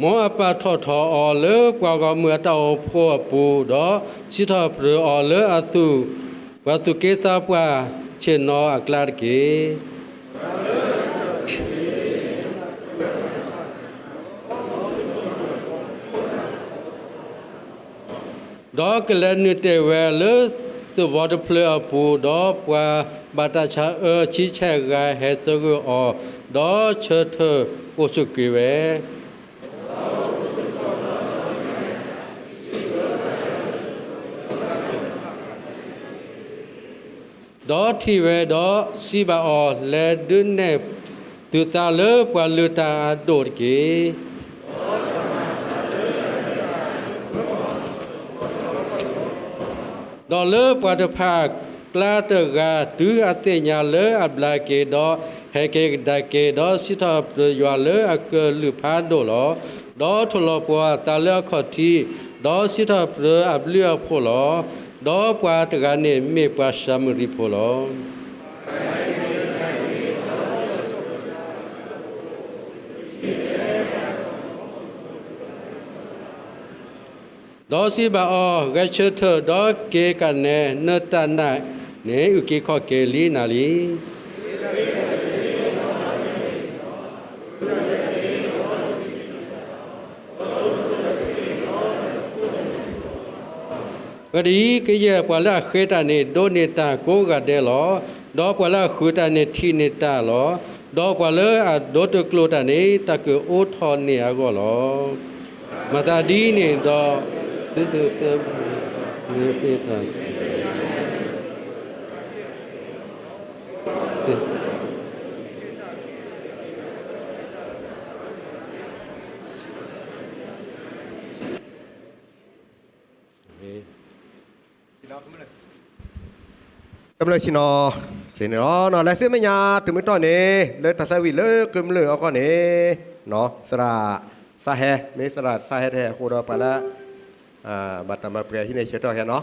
မ်အပာ်ထီၣ်ထီအီၤလၢပှၤဂီၢ်မုၢ်အတၢ်အိၣ်ဖှိၣ်အပူၤ, ဒီးစံးထီၣ်ပတြၢၤအီၤလၢအသူၣ်, ပှၤသူၣ်က့သးပှၢ်ဆ့ၣ်နီၤအကျါတက့ၢ်. ဒီးကလဲၤနုာ်တဲာ်ဝဲလၢသဝီတဖျၢၣ်အပူၤ, ဒီးပှၤဘၣ်တၢ်ဆါအၢဆံဆဲၣ်ဂၤဟဲသဂၢၢ်အီၤ, ဒီးဆၢထၢၣ်အိၣ်ဆူၣ်ကွံာ်ဝဲ. ဒီးထံၣ်ဝဲဒီးစံးဘၣ်အီၤ, လဲၤဒုးနဲၣ်သုသးလၢပှၤလုၢ်တၢ်အဒိၣ်တက့ၢ်. ဒီးလၢပှၤတဖၣ်ကျါတဂၤတုၤအသ့ၣ်ညါလၢအဘျါက့ၤ, ဒီးဟဲက့ၤကဒါက့ၤ, ဒီးစံးထီၣ်ပတြၢၤယွၤလၢအကလုၢ်ဖးဒိၣ်လီၤ. ဒီးထိၣ်လီၤပှီၤအသးလၢအခီၣ်ထံး, ဒီးစံးထီၣ်ပတြၢၤအဘျုးအဖှိၣ်လီၤ. ဒီးပှၤတဂၤန့ၣ်မ့ၢ်ပှၤၡၤမရံဖိလီၤ. ဒီးစံးဘၣ်အီၤ, ဂဲၤဆၢထၢၣ်, ဒီးက့ၤကနၣ်, နတၢ်နာ်န့ၣ် အုၣ်က့ၤခီၣ်က့ၤလံနၤလံ. အဂ့ၢ်ဒ်အံၤ, ကယဲၢ်ပှၤလၢအဃ့တၢ်န့ၣ် ဒိးန့ၢ်တၢ်ကိးဂၤဒဲးလီၤ. ဒီးပှၤလၢအဃုာ်တၢ်န့ၣ် ထံၣ်န့ၢ်တၢ်လီၤ. ဒီးပှၤလၢအဒိတကျိာ်တၢ်န့ၣ် တၢ်ကအိးထီၣ်န့ၢ်အဂီၢ်လီၤ. မၤသးဒ်န့ၣ်ဒီး, သုသုသၢ, ကမျၢၢ်ဆ့ၣ်နီၤ, စ့ၢ်န့ၣ်လီၤ. လၢဆူမဲာ်ညါတမူတတီၢ်န့ၣ် လၢတၢ်သးဝံၣ်လၢကမျၢၢ်အဂီၢ်န့ၣ်, သရၣ်သးဟဲ, မ့ၢ်သရၣ်သးဟဲတဟဲအဃိဒီး ပှၤလၢ ဘၣ်တၢ်မၤပှဲၤဟံးန့ၢ်ဆၢထၢၣ်ခဲနီၤ.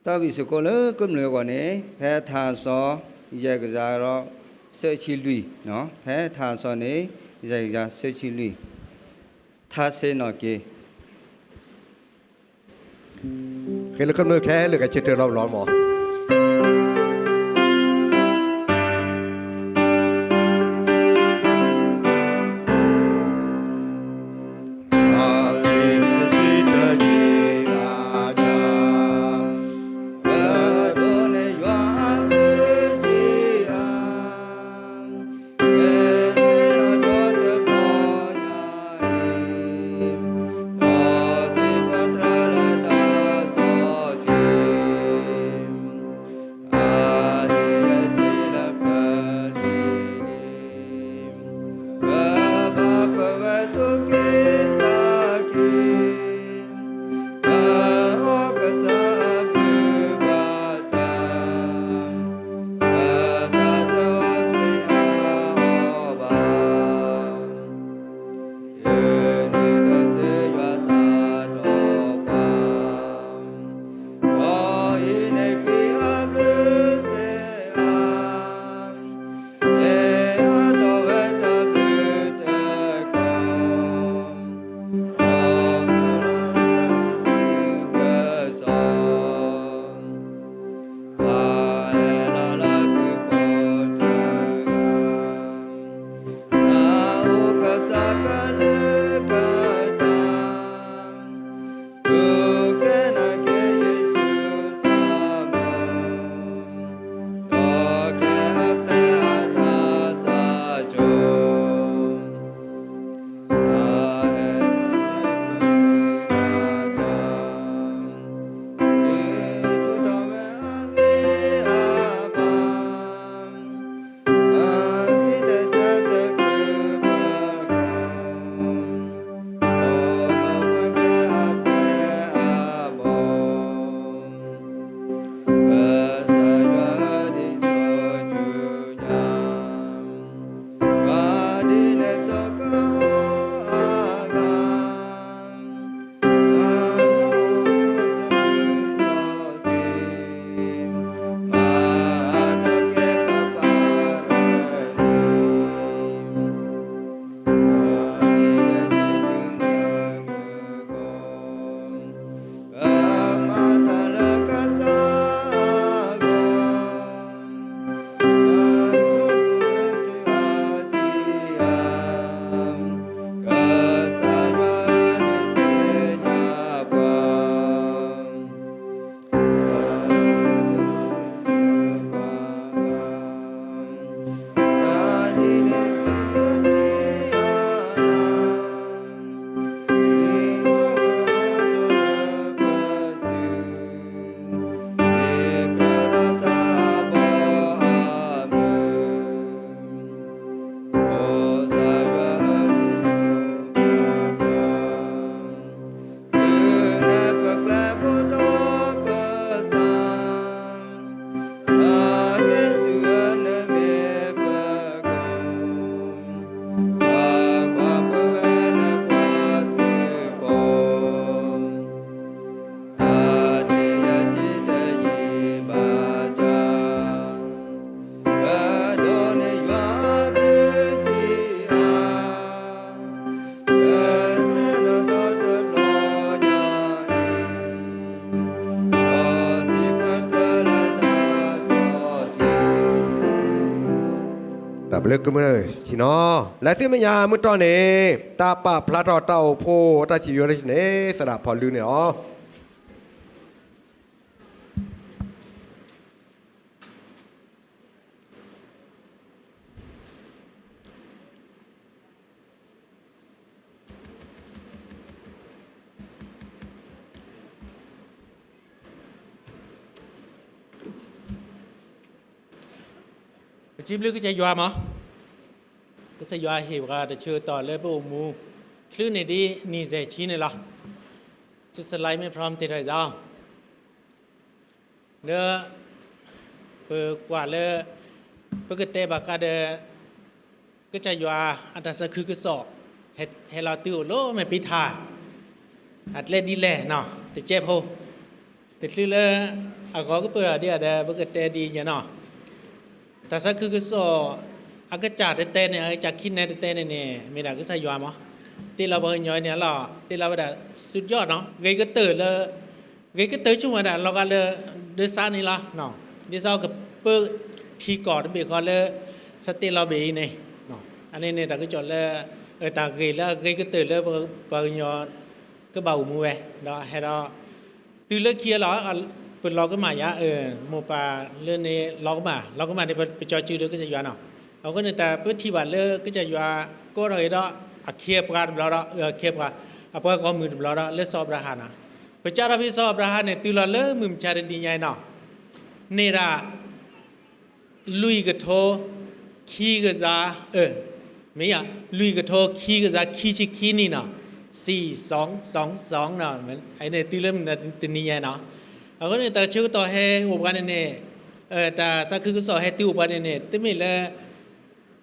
သးဝံၣ်စ့ၢ်ကီးလၢကမျၢၢ်အဂီၢ်န့ၣ် ဖဲထါစီၤ ယဲၢ်ကယၤဒီး သၢဆံလွံၢ်, ဖဲထါစီၤန့ၣ် ယဲၢ်ကယၤသၢဆံလွံၢ်, ထါစ့ၢ်နီၤက့ၤ ဃ့လၢကမျၢၢ်ခဲလၢာ် ဂဲၤဆၢထၢၣ်လီၤလီၤမး. လၢကမုၢ်ဆ့ၣ်နီၤ လၢသုမဲာ်ညါမုၢ်တီၢ်န့ၣ် တၢ်ပာ်ဖျါထီၣ်တၢ်အိၣ်ဖှိၣ်တၢ်စံးယိၤန့ၣ် သရၣ်ဖီလူန့ၣ်လီၤ. ပစံးဘျုးကစၢ်ယွၤမး, ကစၢ်ယွၤဟ့ၣ်ပှၤတၢ်ဆၢကတီၢ်လၢပအိၣ်မူ ချုးန့ၢ်ဒ်နံၣ်စဲးဆံန့ၣ်လီၤ. ကစၢ်လါမ့ၢ်ဖျီမတ့ၢ်ထီၣ်အံၤ လၢ ပကွၢ်လၢ ပကတဲဘၣ်ဃးဒီး ကစၢ်ယွၤအတၢ်သးခုကစီၣ် ဟဲလီၤတုၤအိၣ်လၢမဲာ်ဖံထၣ် အကျဲဒ်လဲၣ်နီၤ တကဲးဖိ, တချုးလၢ အဂီၤကပၢၢ်ဒ်အံၤဒီး ပကတဲဒ်အံၤနီၤ တၢ်သးခုကစီၣ် အကစၢ်တတဲန့ၣ် အကစၢ်ခံနဲတတဲန့ၣ်န့ၣ် မ့ၢ်ဒၣ်ကစၢ်ယွၤမး, တ့လီၤပှၤကညီန့ၣ်လီၤ တ့လီၤဝဲဒၣ် စူးယီၣ်နီၤ ဂ့ၤကတၢၢ်လၢ ဂ့ၤကတၢၢ်ဆိကမိၣ်ဝဲဒၣ်လီၤဂာ်လၢ ဒ်စါန့ၣ်လီၤ, ဒ်စါကပၢထံကီၢ်တဘ့ၣ်ဃီလၢ စးတ့လီၤဘ့ၣ်အံၤန့ၣ်, အန့ၣ်န့ၣ်တၢ်ကစီၣ်လၢ တၢ်ဂ့ၢ်လၢအဂ့ၤကတၢၢ်လၢပှၤကညီ ကဘၣ်အိၣ်မူဝဲ ဒီးဟဲဒီး တုၤလၢခံလီၤ ပလီၤကမၣ်ယၤ မိၢ်ပၢ်လၢန့ၣ် လီၤကမၣ် လီၤကမၣ်န့ၣ် ပကၠီစုဒီးကစၢ်ယွၤနီၤ, အဃိန့ၣ်တၢ်ပထံၣ်ဘၣ်လၢကစၢ်ယွၤ ကိးထီၣ်က့ၤဒီး အခ့အပှၤတဘျီဒီး အခ့အပှၤ အပှၤဂီၢ်မုၢ်တဘျီဒီး လၢစီၤအၤဘြၤဟၣ်နီၤ, ပကးထီၣ်ဖဲစီၤအၤဘြၤဟၣ်န့ၣ် တုၤလီၤလၢမုၢ်မဆါတနံၤညါအံၤနီၤ, န့ၢ်ဒၣ် လွံၢ်ကထိ ခံကယၤ မ့ၢ်ယါ လွံၢ်ကထိ ခံကယၤ ခံဆံခံနံၣ်နီၤ, စံ စီ စီ စီ န့ၣ် တုၤလၢတနံၤညါနီၤ, အဃိန့ၣ် တၢ်ဆၢကတီၢ်ဟဲအိၣ်ပှၤန့ၣ်န့ၣ် တၢ်သးခုကစီၣ်ဟဲတုၤအိၣ်ပှၤန့ၣ်န့ၣ် တမ့ၢ်လၢ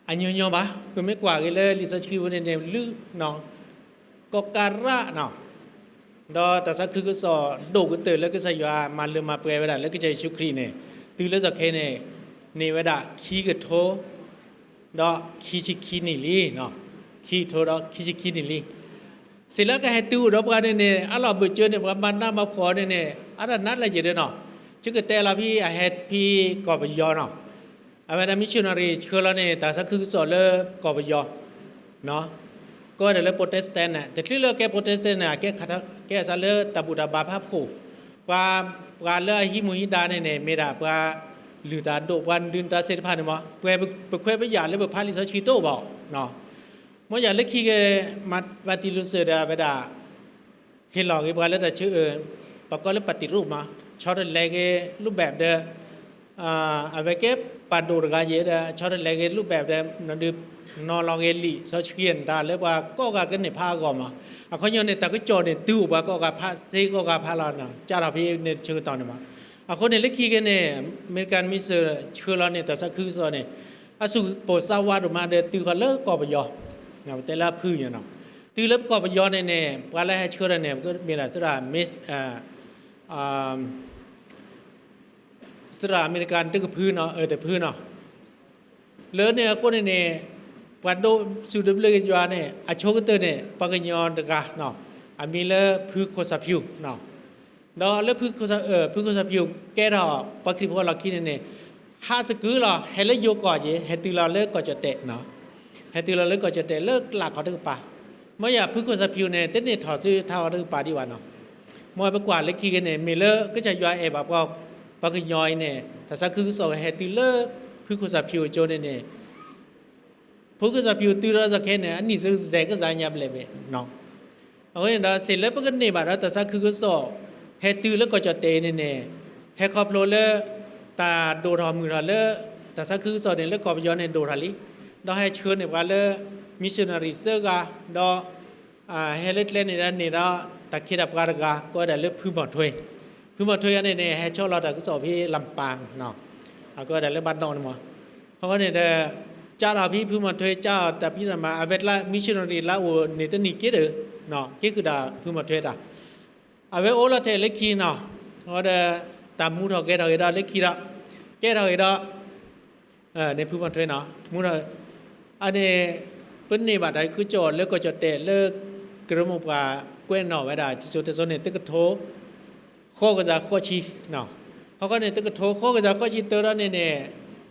အညီညီဘၣ်, ပမ့ၢ်ကွၢ်က့ၤလၢလံာ်စီဆှံပူၤန့ၣ်န့ၣ် လုၢ်နီၤ ကီးကးရၣ်နီၤ, ဒီးတၢ်သးခုကစီၣ်ဒိၣ်ကတၢၢ်လၢကစၢ်ယွၤမၤလၢမၤပှဲၤဝဲဒၣ်လၢကစၢ်ယ့ၣ်ၡူးခရံာ်န့ၣ် တုၤလၢစီၤခဲန့ၣ် န့ၢ်ဝဲဒၣ်ခံကထိ ဒီးခံဆံခံနံၣ်လံ, ခံကထိဒီးခံဆံခံနံၣ်လံ. စံးလၢကဟဲတုၤအိၣ်ဒီးပှၤန့ၣ်န့ၣ် အလီၢ်ဘၢၣ်စၢၤန့ၣ် ပှၤမၤနးမၤဖှီၣ်န့ၣ်န့ၣ် အတၢ်နးလၢယဲၢ်ဒၣ်နီၤ, ဆၢကတဲလီၤဖဲအဟဲဖဲကီၢ်ပယီၤနီၤ, အဝဲဒၣ် missionary ဆှၢလီၤန့ၣ် တၢ်သးခုကစီၣ်လၢကီၢ်ပယီၤ ကိးဝဲဒၣ်လၢ Protestant န့ၣ် တချုးလၢကဲ Protestant န့ၣ် ကဲအသးလၢတၢ်ဘူၣ်တၢ်ဘါဖးဖှိၣ်, ပှၤ ပှၤလၢအဟံးမူဟံးဒါန့ၣ်န့ၣ် မ့ၢ်ဒၣ်ပှၤလုၢ်တၢ်ဒိၣ် ပှၤဒုးတၢ်သ့ၣ်တဖၣ်န့ၣ်မး, ပခွဲးပယာ်လၢပဖးလံာ်စီဆှံတအိၣ်ဘၣ်, မ်ယၤလၢခံက့ၤ Martin Luther ဒီးအဝဲဒၣ် ဟ့ၣ်လီၤက့ၤပှၤလၢတၢ်ဆၢ ပကိးလၢ ပၣ်တံၣ်ရူၣ်မး ဆီတလဲက့ၤ รูปแบบ ဒီး အဝဲကဲပှၤဒိၣ်တဂၤယဲၢ်ဒီး ဆီတလဲက့ၤ รูปแบบ ဒီး ဒုးနီၤလီၤက့ၤလံာ်စီဆှံအတၢ်လၢပှၤကိးဂၤကန့ၢ်ဖးအဂီၢ်မး, အခီပညီန့ၣ် တၢ်ကစီၣ်န့ၣ် တုၤအိၣ်ပှၤကိးဂၤဖး စ့ကိးဂၤဖးလီၤ, ကးထီၣ်ဖဲန့ၣ်ဆၢကတီၢ်န့ၣ်မး, အဃိန့ၣ်လၢခံက့ၤန့ၣ် American Mission ဆှၢလီၤန့ၣ် တၢ်သးခုကစီၣ်န့ၣ် အစူၢ်ပိၢ်သးဝးဒိၣ်မးဒီးတုၤဃီၤလၢကီၢ်ပယီၤ, ပတဲလၢအဖုညါနီၤ, တုၤလၢကီၢ်ပယီၤန့ၣ်န့ၣ် ပှၤလၢဟဲဆှၢဒီးန့ၣ် မ့ၢ်ဒၣ်သရၣ် သရၣ်အမဲရကၤတကဖုနီၤ အၢတဖုနီၤ, လၢန့ၣ်အဃိန့ၣ်န့ၣ် ပှၤဒိးစူၢ်ဒိးဘျၢက့ၤယွၤန့ၣ် အဆိကတၢၢ်န့ၣ် ပှၤကညီတဂၤနီၤ, အမံၤလၢဖုခိၣ်သၣ်ဖၠူၣ်နီၤ, ဒီးလၢ ဖုခိၣ်သၣ်ဖၠူၣ် ကဲထီၣ်ပှၤခရံာ်ဖိလီၢ်ခံန့ၣ်န့ၣ် ဟးသကုၤလီၤ ဟဲလၢယိၤကီၢ်ယဲၢ် ဟဲတုၤလီၤလၢကီၢ်ကၠီၣ်တဲာ်နီၤ, ဟဲတုၤလီၤလၢကီၢ်ကၠီၣ်တဲာ်လၢကျးခီတကပၤ, မ်ယၤဖုခိၣ်သၣ်ဖၠူၣ်န့ၣ် တန့ၢ်ထီၣ်ဆူထးအီၤတကပၤဒံးဘၣ်နီၤ, မ်ပကွၢ်လၢခံက့ၤန့ၣ် မ့ၢ်လၢကစၢ်ယွၤအဲၣ်ဘၣ်ပှၤ ပှၤကညီအံၤန့ၣ် တၢ်သးခုကစီၣ်ဟဲတုၤလၢ ဖုခိၣ်သၣ်ဖၠူၣ်အကၠိန့ၣ်န့ၣ် ဖုခိၣ်သၣ်ဖၠူၣ်တုၤဒီးစီၤခဲန့ၣ် အနံၣ်စဲးကစၢ်ညါဘျဲၣ်ဘ့ၣ်နီၤ, အဃိန့ၣ်ဒီး စ့ၢ်လၢပကန့ၢ်ဘၣ်ဒီးတၢ်သးခုကစီၣ် ဟဲတုၤလၢကီၢ်ကၠီၣ်တဲာ်အံၤန့ၣ်န့ၣ် ဟဲခီဖျိလၢ တၢ်ဒိၣ်ထီၣ်မုၢ်ထီၣ်လၢ တၢ်သးခုကစီၣ်န့ၣ် လၢကီၢ်ပယီၤန့ၣ်ဒိၣ်ထီၣ်လံ, ဒီးဟဲဆှၢန့ၢ်ပှၤလၢ missionary သၢဂၤ, ဒီး ဟဲလၢကျဲန့ၣ်ဒီးန့ၢ်ဒီး တၢ်ခ့တၢ်ပှၤတဂၤ ကိးဝဲဒၣ်လၢဖုမီၤထွဲ, ဖုမီၤထွဲအံၤန့ၣ်န့ၣ် ဟဲဆီလီၤတၢ်ကစီၣ်ဖဲလၢပၢ် အကိးဝဲဒၣ်လၢဘၣ်ဒီးန့ၣ်မး, အဃိန့ၣ်ဒီး ကးထီၣ်ဖဲဖုမီၤထွဲ ကးအီၤတၢ်ဖံးတၢ်မၤ အဝဲကျါ missionary လၢအအိၣ်န့ၣ်တနံၣ်က့ဒီး က့ၤဃုာ်ဒီးဖုမီၤထွဲတၢ်, အဝဲအိၣ်လီၤထဲလၢခံနီၤ, အဃိဒီး တၢ်မူထီၣ်ဂဲၤထီၣ်က့ၤဒီးလၢခံဒီး ကဲထီၣ်က့ၤဒီး န့ၣ်ဖုမီၤထွဲနီၤ မူထီၣ်, အန့ၣ် ပန့ၢ်ဘၣ်တၢ်ကစီၣ်လၢကီၢ်ကၠီၣ်တဲာ်လၢ ကရၢမိၢ်ပှၢ်ကွဲးနီၣ်ဝဲဒၣ် စံၣ်စိၤတဲစိၤန့ၣ် တကထိ ဃိးကယၤဃိးဆံ, ဟီၣ်ခိၣ်န့ၣ် တကထိ ဃိးကယၤဃိးဆံတၢဒီးန့ၣ်န့ၣ်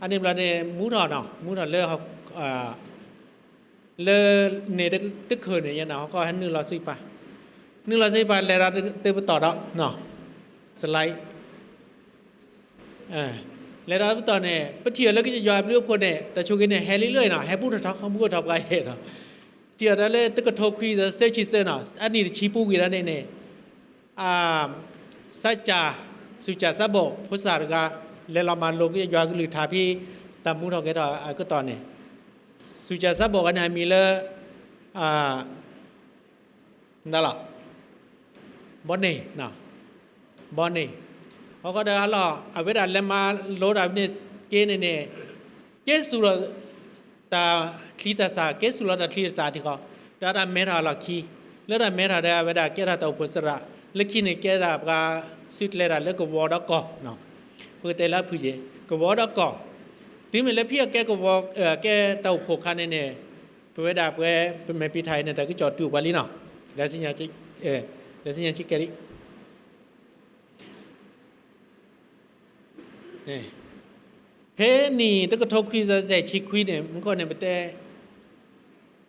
အန့ၣ်ဘျီန့ၣ် မူထီၣ်နီၤ မူထီၣ်လၢ လၢန့ၣ်တခၢၣ်န့ၣ် ယဲနၤဟီကီၢ်ဟဲနုာ်လီၤဆူယပၤ, နုာ်လီၤဆူယပၤ လဲၤဒီးတပတီၢ်ဒီး slide လဲၤဒီးတပတီၢ်န့ၣ် ပထံၣ်အီၤလၢကစၢ်ယွၤအဘျုးအဖှိၣ်န့ၣ် တၢ်ဆိၣ်ဂ့ၤန့ၣ် ဟဲလံလၢနီၤ ဟဲဘူးထီၣ်ထီ ဟဲဘူးထီၣ်ပှၤယဲနီၤ, ထံၣ်အီၤတၢ်လၢတကထိခွံကယၤသၢဆံသၢနီၤ အနံၣ်တဆံပူၤကွံာ်ဒၣ်န့ၣ်န့ၣ် စးကၢ်, စူၢ်ကၢ်စးဘိၣ်ဖိသၣ်တဂၤ လဲၤလီၤမၤလိကစၢ်ယွၤကလုၢ်ကထါဖဲ တၢ်မူထီၣ်ဂဲၤထီၣ်အကတီၢ်န့ၣ်, စူၢ်ကၢ်စးဘိၣ်ဂၤန့ၣ် အမံၤလၢ နလီၤ ဘီန့ၣ်, ဘီန့ၣ်, အဃိဒီးအလီၢ် အဝဲဒၣ်လဲၤမၤလိတၢ်ဖဲန့ၣ်က့န့ၣ်န့ၣ် ကဲစူၢ်လီၤ တၢ်ချံတၢ်စၢ် ကဲစူၢ်လီၤတၢ်ချံတၢ်စၢ်ထံဃီ, ဒီးတၢ်မဲထီၣ်အလီၢ်ခံ, လၢတၢ်မဲထီၣ်ဒီးအဝဲဒၣ်ကဲထီၣ်တၢ်အိၣ်ဖှိၣ်သရၣ်, လၢခံန့ၣ်ကဲဒၣ်ပှၤစုကျဲဒၣ်လၢကဝီၤဒီးကီၢ်, ပကတဲလၢအဖုၣ်ယဲၢ် ကဝီၤဒီးကီၢ်, တုၤမ့ၢ်လၢဖဲအကဲကဝီၤ ကဲတၢ်အိၣ်ဖှိၣ်အခါန့ၣ်န့ၣ် ပဝဲဒၣ်ပဝဲ ပမဲာ်ပံၤထၣ်အံၤန့ၣ် တၢ်ကစီၣ်တူၢ်ပှၤလံနီၤ, လၢစံၣ်ညီၣ်ဆံးကဲဒံး ဖဲနံၣ်တကထိခွံကယၤသၢဆံခွံန့ၣ် မူခိၣ်န့ၣ် ပတဲ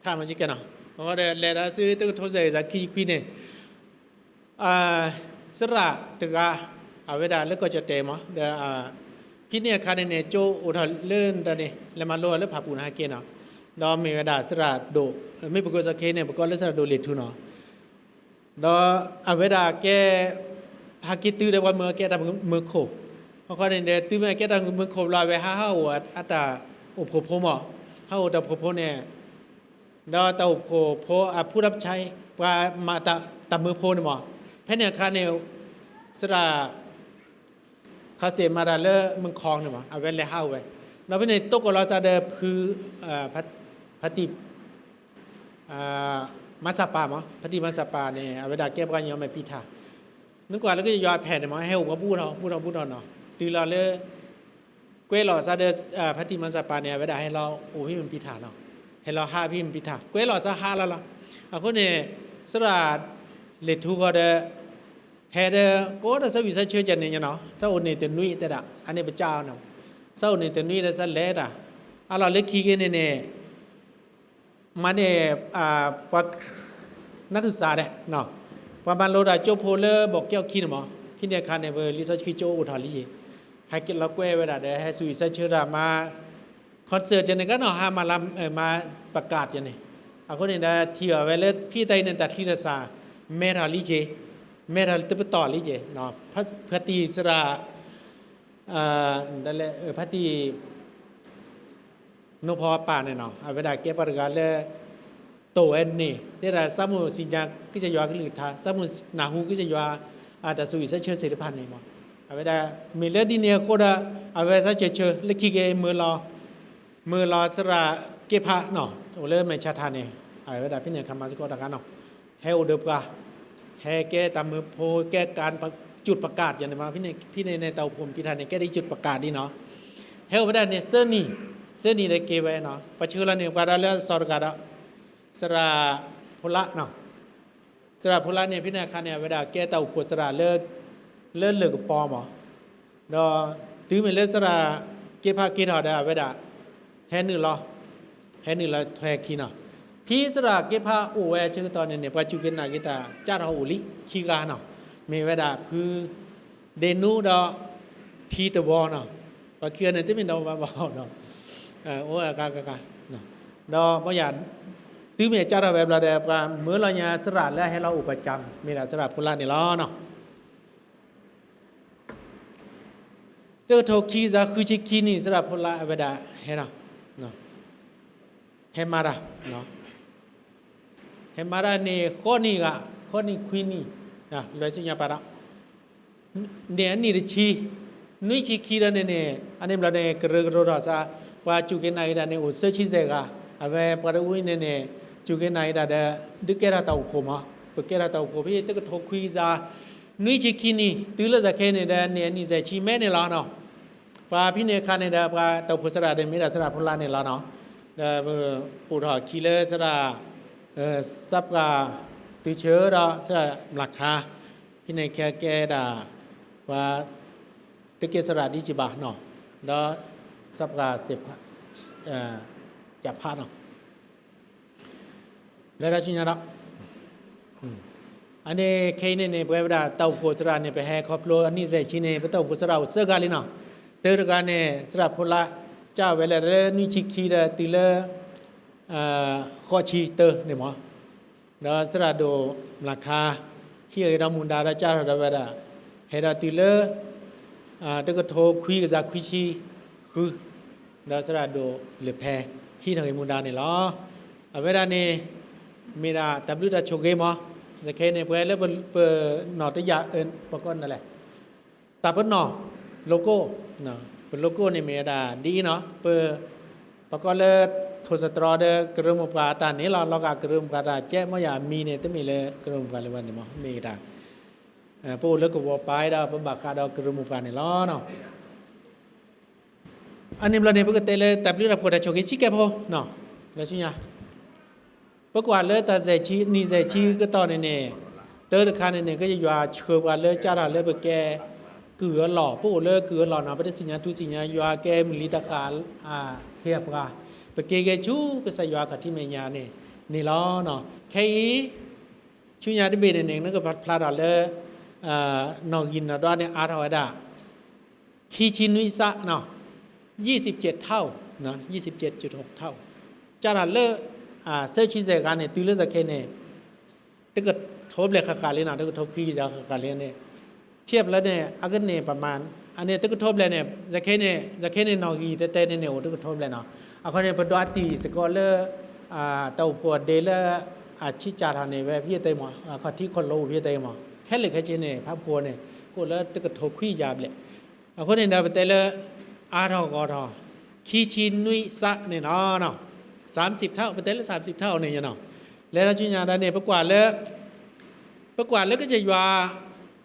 ခါမၤစ့ၢ်ကီးနီၤ, အဃိဒီးလဲၤဒီးဆူတကထိသၢဆံခွံန့ၣ် သရၣ်တဂၤ အဝဲဒၣ်လၢကီၢ်ကၠီၣ်တဲာ်မး ဒီး ဖဲန့ၣ်အခါန့ၣ်န့ၣ် ကၠိအိၣ်ထီၣ်လၢနတၢ်န့ၣ် လဲၤမၤလိအီၤလၢဖၣ်ပူၣ်န့ၣ်ဟဲက့ၤနီၤ, ဒီးမ့ၢ်ဝဲဒၣ်သရၣ်ဒိၣ် မ့ၢ်ပကိးစ့ၢ်ကီးန့ၣ် ပကိးလၢသရၣ်ဒိၣ်လ့ၣ်ထူနီၤ ဒီးအဝဲဒၣ်ကဲ ဟဲက့ၤတုၤဒီးပှၤမၢအကဲတၢ်မုာ်ခိၣ်, အဃိန့ၣ်ဒီး တုၤမ့ၢ်အကဲတၢ်မုာ်ခိၣ်ဘျီ အဝဲဟးဟးအိၣ်အတၢ်အိၣ်ဖှိၣ်ဖိမး, ဟးအိၣ်တၢ်အိၣ်ဖှိၣ်ဖိန့ၣ်, ဒီးတၢ်အိၣ်ဖှိၣ်ဖိအဖုဒီးပဆါအံၤ ပှၤမၤတၢ်မုာ်ဖိန့ၣ်မး, ဖဲန့ၣ်အခါန့ၣ် သရၣ် ခီစ့ၣ်မၤတၢ်လၢမုၢ်ခီန့ၣ်မး အဝဲလဲၤဟးအိၣ်ဝဲ, ဒီးဖဲန့ၣ်တိၢ်ကီၢ်လီၤစၢ်ဒီးဖု ဖါတံၢ် မၤစၢ်ပၤမး ဖါတံၢ်မၤစၢ်ပၤန့ၣ် အဝဲဒၣ်ကဲပှၤကညီမဲာ်ပံၤထၣ်, နကွၢ်လၢကစၢ်ယွၤအဖီခိၣ်န့ၣ်မး ဟဲအိၣ်ပှၤဘူးထီၣ် ဘူးထီၣ်ဘူးထီၣ်နီၤ, တုၤလီၤလၢ ကွဲးလီၤစၢ်ဒီး ဖါတံၢ်မၤစၢ်ပၤန့ၣ် အဝဲဒၣ်ဟဲလီၤအိၣ်ဖဲမဲာ်ပံၤထၣ်နီၤ, ဟဲလီၤဟးဖဲမဲာ်ပံၤထၣ် ကွဲးလီၤစၢ်ဟးလီၤလီၤ, အဃိန့ၣ် သရၣ်လ့ၣ်ထူဃီဒီး ဟဲဒီး ကိးဒီးစၢ်ဝံၣ်စၢ်ဆၢကန့ၣ်နီၤ စၢ်အိၣ်န့ၣ်တနွံတဲဒၣ် အန့ၣ်ပစၢ်အီၤနီၤ, စၢ်အိၣ်န့ၣ်တနွံဒီးစၢ်လဲၤတၢ်, အလီၢ်လၢခံက့ၤန့ၣ်န့ၣ် မၤန့ၢ် ပှၤ နၢ်သူၣ်စၢ်ဒဲး ပှၤမၤလိတၢ်ကၠိဖိလၢဘီၣ်ကဲအီၣ်ခံန့ၣ်မး, ဖဲန့ၣ်အခါန့ၣ် ပလံာ်စီဆှံကၠိအိၣ်ထီၣ်လံယ့ၣ်, ဟဲက့ၤလီၤကွဲးဝဲဒၣ်ဒီး ဟဲစူၢ်ဝံၣ်စၢ်ဆၢတၢ်မၤ concert ကန့ၣ်ကနီၤ ဟးမၤလၢ မၤပကးယန့ၣ်, အဃိန့ၣ်ဒီး ထံၣ်အီၤဝဲလၢဖဲတၢ်အံၤန့ၣ် တၢ်ချံတၢ်စၢ် မဲထီၣ်လံက့ၤ, မဲထီၣ်တပတီၢ်လံက့ၤ, ဖါတံၢ်သရၣ် ဖါတံၢ် နိဖီအပၢ်န့ၣ်နီၤ အဝဲဒၣ်ကဲပှၤတဂၤလၢ တိၢ်ဝဲန့ၣ် တဲဒၣ်စၢ်မိၣ်သ့ၣ်ညါကစၢ်ယွၤကလုၢ်ကထါ စၢ်မိၣ်နၢ်ဟူကစၢ်ယွၤ တၢ်စူၢ်ဝံၣ်စၢ်ဆၢသ့ၣ်တဖၣ်န့ၣ်မး, အဝဲဒၣ် မ့ၢ်လၢဒ်န့ၣ်အဃိဒီး အဝဲစၢ်ဆၢဆၢလၢခံက့ၤမၢလီၤ မၢလီၤသရၣ်က့ဖးနီၤ အိၣ်လၢမဲာ်ဆါထၣ်န့ၣ် အဝဲဒၣ်ဖဲန့ၣ်အခါမၤသကိးတၢ်ခါနီၤ ဟဲအိၣ်ဒီးပှၤ ဟဲကဲတၢ်မၢဖိ ကဲကး จุดประกาศ ယန့ၣ်မး ဖဲန့ၣ်န့ၣ် တၢ်အိၣ်ဖှိၣ်မဲာ်ပံၤထၣ်န့ၣ် ကဲဒ် จุดประกาศ ဒ်နီၤ ဟဲအိၣ်ဝဲဒၣ်န့ၣ် သၢနံၣ် သၢနံၣ်ဒီးက့ၤဝဲနီၤ ပှၤဆှၢလီၤန့ၣ် ပှၤဒီးလၢအစီၤတဂၤဒီး သရၣ်ဖိလးနီၤ သရၣ်ဖိလးန့ၣ် ဖဲန့ၣ်အခါန့ၣ် အဝဲဒၣ်ကဲတၢ်အိၣ်ဖှိၣ်သရၣ်လၢ လၢလၢၢ်ကပီၤမး ဒီးတုၤမ့ၢ်လၢသရၣ်က့ဖးက့ၤထီၣ်ဒီး အဝဲဒၣ် ဟဲနုာ်လီၤ ဟဲနုာ်လီၤထွဲခံနီၤ ဖဲသရၣ်က့ဖးအိၣ်ဝဲဆၢကတီၢ်န့ၣ်န့ၣ် ပှၤစူၢ်က့ၤနာ်က့ၤတၢ်ကးထီၣ်အိၣ်လံခံဂၤနီၤ မ့ၢ်ဝဲဒၣ်ဖု ဒ့နူဒီး ဖံတဝီနီၤ ပှၤခံဂၤန့ၣ် တမ့ၢ်ဒီးဘၣ်ဘၣ်နီၤ အိၣ်အဂၤဂၤဂၤ ဒီးပယၤ တုၤမ့ၢ်ကးထီၣ်ဝဲဘျီဒီး ပှၤမၢလီၤညါသရၣ်လၢအဟဲလီၤအိၣ်ပှၤကၠၢ် မ့ၢ်ဒၣ်သရၣ်ဖိလးန့ၣ်လီၤနီၤ တကထိခံကယၤဃုဆံခံနံၣ် သရၣ်ဖိလးအဝဲဒၣ်ဟဲနီၤ ဟဲမၤတၢ် ဟဲမၤတၢ်န့ၣ် ဃိးနံၣ်ဂၤ ဃိးနံၣ်ခွံနံၣ် လွဲၢ်ဆံညါပာ်ဒီး န့ၣ်အနံၣ်တဆံ နွံဆံခံဒီးန့ၣ်န့ၣ် အန့ၣ်ဘျီန့ၣ် ကရၢကရိထီၣ်စး ပှၤစူၢ်က့ၤနာ်က့ၤတၢ်န့ၣ် အိၣ်သၢဆံယဲၢ်ဂၤ အဝဲပှၤတအူအံၤန့ၣ်န့ၣ် စူၢ်က့ၤနာ်က့ၤတၢ်ဒီး ဒုးကဲထီၣ်တၢ်အိၣ်ဖှိၣ်မး ပကဲထီၣ်တၢ်အိၣ်ဖှိၣ်ဖဲတကထိခွံကယၤ နွံဆံခံနံၣ် တုၤလၢသးခဲအံၤန့ၣ်ဒီး န့ၣ်အနံၣ်ယဲၢ်ဆံမဲန့ၣ်လီၤနီၤ ပှၤဖဲန့ၣ်အခါန့ၣ်ဒီး ပှၤတၢ်အိၣ်ဖှိၣ်သရၣ်ဒီး မ့ၢ်ဒၣ်သရၣ်ဖိလးန့ၣ်လီၤနီၤ ဒီးပပိာ်ထီၣ်အခံလၢသရၣ် သးပှၢ်တုၤဆၢဒီးသရၣ်မျၢ်ခါ ဖဲန့ၣ်ခဲကဲဒၣ် ပှၤ တကဲသရၣ်ဒ်ကဘၣ်နီၤ ဒီးသးပှၢ်စ့ၣ်ဖး ကဖးနီၤ လၢတၢ်ဆူညါဒီး အန့ၣ်ခဲအံၤန့ၣ်န့ၣ် ပဝဲဒၣ်တၢ်အိၣ်ဖှိၣ်သရၣ်န့ၣ် ပဟဲခီဖျိအနံၣ်စဲးဆံန့ၣ် ပတၢ်အိၣ်ဖှိၣ်သရၣ်အိၣ်သၢဂၤလံနီၤ. တၢတဂၤန့ၣ် သရၣ်ဖိလၢ ကၢ်ဝဲလၢနွံဆံခံဒီးတုၤလၢ ဃိးဆံတၢန့ၣ်မး ဒီးသရၣ်ဒိၣ်မျးခါ ဟံးအဂ့ၤဒီးမူဒါဒီးကၢ်ထီၣ်ဒီးဝဲဒၣ် ဟဲဒီးတုၤလၢ တကထိခွံကယၤခွံဆံဃု ဒီးသရၣ်ဒိၣ်လၢဖဲ ဟံးထီၣ်ဂ့ၤမူဒါန့ၣ်လီၤ. အဝဲဒၣ်န့ၣ် မ့ၢ်ဒၣ်တၢ်ဘျုးတၢ်ဆိၣ်ဂ့ၤမး, ခဲအံၤန့ၣ် ပှၤလၢပနီၢ်တယာ် ပကိးနလဲၣ် တၢ်ပနီၣ် logo, ပ logo န့ၣ်မ့ၢ်ဝဲဒၣ်ဒ်အံၤနီၤ, ပ ပကိးလၢ ထိၣ်စတြီဒီးကရၢမိၢ်ပှၢ်အတၢ်န့ၣ်လီၤ. လီၤဂာ်ကရၢမိၢ်ပှၢ်တၢ်ကဲမ့ၢ်ယၤအမံၤန့ၣ် တမ့ၢ်လၢကရၢမိၢ်ပှၢ်လၢၤဘၣ်န့ၣ်မး, မ့ၢ်ဒၣ် ပအိၣ်လၢကဝီၤပၤဒီးပဘၣ်ဃးဒီးကရၢမိၢ်ပှၢ်န့ၣ်လီၤ. အန့ၣ်ဘျီန့ၣ် ပကတဲလၢတၢ်ဘျုးတၢ်ဖှိၣ်တၢ်ဆိၣ်ဂ့ၤဆံကဲဖိနီၤ, လၢဆူညါ ပကွၢ်လၢတၢ်စဲးဆံ နံၣ်စဲးဆံကတီၢ်န့ၣ်န့ၣ် တၢတခါန့ၣ်န့ၣ် ကစၢ်ယွၤဆှၢပှၤလၢကၢ်ထီၣ်လၢပကဲ ကုၢ်အလီၢ်, ပအိၣ်လၢကုၢ်အလီၢ်နီၤ, ပတသ့ၣ်ညါထူသ့ၣ်ညါယွၤကဲမုၢ်လံတၢ်ဃာ် အခ့အပှၤ, ပက့ၤဂဲၤဆူကစၢ်ယွၤခီၣ်ထံးမဲာ်ညါန့ၣ်န့ၣ်လီၤ. ခဲအံၤ ဆူညါတဘ့ၣ်န့ၣ်န့ၣ် နကဖျါထီၣ်လၢ နီၣ်ဂံၢ်နီၣ်ဒွးန့ၣ် အါထီၣ်ဝဲဒၣ် ခံဆံနွံစးနီၤ, ယံာ်စံးပကဲးထီၣ်, ယံာ်စံးပကဲးထီၣ်, ကၢ်ထီၣ်လၢ သၢဆံစဲးဂၤန့ၣ် တုၤလၢစခဲန့ၣ် တကထိဘျဲၣ်ဃၣ်ဃၣ်လံနီၤ, တကထိခွံကယၤဃၣ်ဃၣ်လံန့ၣ်, ထံၣ်ဖျၢၣ်န့ၣ် အကန့ၢ်ပမၤ အန့ၣ်တကထိဘျဲၣ်န့ၣ် စခဲန့ၣ် စခဲန့ၣ်နီၣ်ဂံၢ်တဲတဲန့ၣ်န့ၣ် အိၣ်တကထိဘျဲၣ်နီၤ, အဃိန့ၣ် ပဒွးတံၢ်စ့ၢ်ကီးလၢ တၢ်အိၣ်ဖှိၣ်အဒ့လၢ အဆံးကၢ်ထီၣ်န့ၣ်ဝဲဖဲအံၤတမး, အခီၣ်ထံးခီၣ်လိၤဖဲအံၤတမး, ခဲလၢာ်ခဲဆ့န့ၣ် ဖးဖှိၣ်န့ၣ် ကအိၣ်လၢတကထိခွံကယၤဘျဲၣ်, အဃိန့ၣ်ဒီးပတဲလၢ အါထီၣ်ဂီၢ်ထီၣ် ခံဆံနွံစးန့ၣ်နီၤ, သၢမ်စံးထီၣ် ပတဲလၢသၢမ်စံးထီၣ်န့ၣ်နီၤ, လဲၤလီၤဆူညါဒၣ်န့ၣ် ပကွၢ်လၢ ပကွၢ်လၢကစၢ်ယွၤ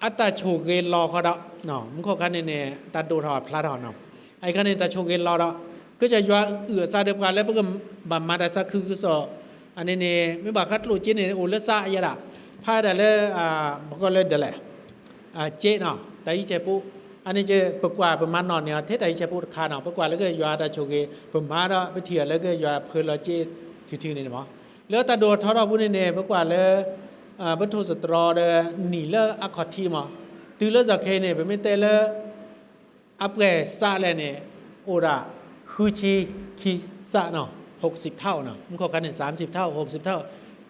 အတၢ်ဆိၣ်ဂ့ၤလီၤဃီဒီး မူခိၣ်ခါန့ၣ်န့ၣ် တၢ်ဒိၣ်ထီၣ်အဖျါထီၣ်နီၤ, အအံၤခါန့ၣ် တၢ်ဆိၣ်ဂ့ၤလီၤဒီး ကစၢ်ယွၤအုၣ်အသးဒီးပှၤလၢပကဘၣ်မၤတၢ်သးခုကစီၣ်, အန့ၣ်န့ၣ် မ့ၢ်ဘၣ်ဃးကျိၣ်စ့န့ၣ် အိၣ်လၢသးယဲဒၣ်, ဖးဒၣ်လၢ ပကိးလၢဒ်လဲၣ် စ့နီၤ တၢ်ဟံးဆဲးဖိ, အန့ၣ် ပကွၢ်ပမၤနီၣ်န့ၢ်အီၤထဲတၢ်ဟံးဆဲးဖိတခါနီၤ, ပကွၢ်လၢကစၢ်ယွၤအတၢ်ဆိၣ်ဂ့ၤ ပမၤဒီးပထံၣ်အီၤလၢကစၢ်ယွၤဖၢလီၤစ့ထုးထုးန့ၣ်မး, လၢတၢ်ဒိၣ်ထီၣ်ထီထီၣ်ပူၤန့ၣ်န့ၣ် ပကွၢ်လၢ ပထိၣ်စတြီဒီးနံၣ်လၢအခီၣ်ထံးမး, တုၤလၢစခဲအံၤန့ၣ် ပမ့ၢ်တဲလၢ အပှဲၤစးလဲၣ်န့ၣ် အိၣ်ဒၣ် ဃုဆံခံစးနီၤ, ဟိးစံးထီၣ်နီၤ, မူခိၣ်ခါန့ၣ် သၢမ်စံးထီၣ် ဟိးစံးထီၣ်,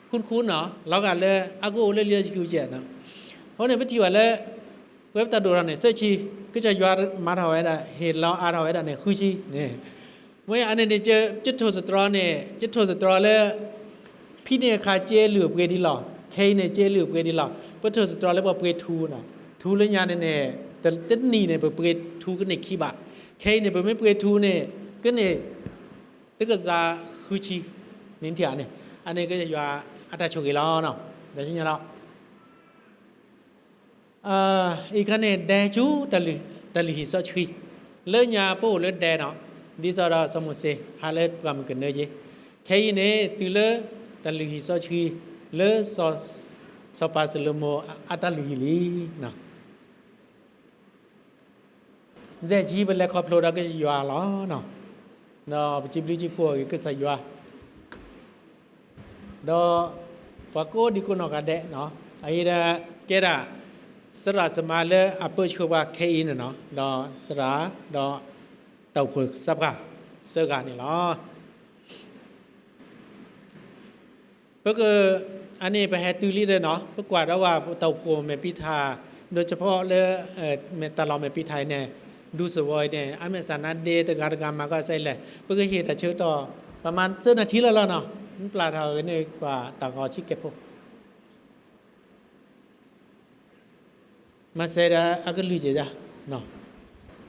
ခိၣ်နူာ်နီၤ လီၤဂာ်လၢအကအိၣ်လၢလံာ်စီဆှံကဲနီၤ, အဃိန့ၣ် ပထံၣ်ဘၣ်လၢ ပဝဲပတၢ်ဒိၣ်ထီၣ်န့ၣ် သၢဆံ, ကစၢ်ယွၤမၤထီၣ်ဝဲဒၣ် ဟ့ၣ်လီၤအါထီၣ်ဝဲဒၣ်န့ၣ် ဃုဆံန့ၣ်, မ့ၢ်အန့ၣ်န့ၣ် ကထိၣ်စတြီန့ၣ် ကထိၣ်စတြီလၢ ဖဲန့ၣ်အခါ စ့လုၢ်အပှ့ၤဒ်လီၤ, ခဲအံၤန့ၣ် စ့လုၢ်အပှ့ၤဒ်လီၤ, ပထိၣ်စတြီလၢပှၤပှ့ၤထူနီၤ, ထူလၢညါန့ၣ်န့ၣ် တနံၣ်န့ၣ် ပပှ့ၤထူကန့ၢ်ခံဘး, ခဲအံၤန့ၣ် ပမ့ၢ်ပှ့ၤထူန့ၣ် ကန့ၢ် တကယၤဃုဆံ န့ၣ်ထံၣ်ဧါန့ၣ်, အန့ၣ်ကစၢ်ယွၤအတၢ်ဆိၣ်ဂ့ၤလီၤနီၤ, ဒီးဆူညါလီၤ အံၤခါန့ၣ် ဒဲဆူ တၢ်လုၢ်ဟံၣ်စီဆှံ, လၢညါပအိၣ်လၢဒဲနီၤ, ဒ်သိးဒီးစီၤမိၤၡ့ ဟးလၢပှၢ်မုၢ်ကနၢက့, ခဲအံၤန့ၣ် တုၤလၢတၢ်လုၢ်ဟံၣ်စီဆှံ လၢ စီၤပၤၡလိၤမိၤအတၢ်လုၢ်ဟံၣ်လံ စဲးဆံပလဲၤခီဖျိဒီးကစၢ်ယွၤလီၤ, ဒီးပစံးဘျုးစံးဖှိၣ်က့ၤကစၢ်ယွၤ, ဒီးပှၤကိးဒံကိးနီၢ်ဂၤဒဲး, အအံၤဒီးကဲဒၣ် သရၣ်သမါလၢအပၢဆှၢပှၤခဲအံၤန့ၣ်နီၤ, ဒီးသရၣ် ဒီးတၢ်အိၣ်ဖှိၣ်သးပှၢ်သၢဂၤန့ၣ်လီၤ. ပက အန့ၣ်ပဟဲတုၤလံဒီးနီၤ, ပကွၢ်ဒီးဝဲတၢ်အိၣ်ဖှိၣ်မဲာ်ဖံးထါ, ဒိးစဖီလၢ မဲာ်တၢ်လီၢ်မဲာ်ဖံးထါအံၤန့ၣ် ဒူသဝီအံၤန့ၣ် အမဲာ်သးနါဒ့တဂၤတဂၤမၤကီၢ်စဲလဲၣ်, ပကဟ့ၣ်တၢ်ဆၢကတီၢ် ပမၤသၢနၣ်ထံလၢလီၤနီၤ, မ့ၢ်ပျၢ်ထီၣ်ဂ့ၤန့ၣ်ကွၢ်တၢ်ဂီၤဆံကဲဖိ မၤစၢၤဒီးအကလုၢ်ကယၤ,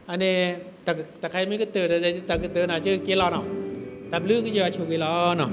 အန့ၣ် တၢ်ခါအံၤမ့ၢ်ကတၢၢ်ဒီး တၢ်ကတၢၢ်နီၤ ကက့ၤလီၤနီၤ, တၢ်ဘျုးကစၢ်ယွၤဆိၣ်ဂ့ၤလီၤနီၤ.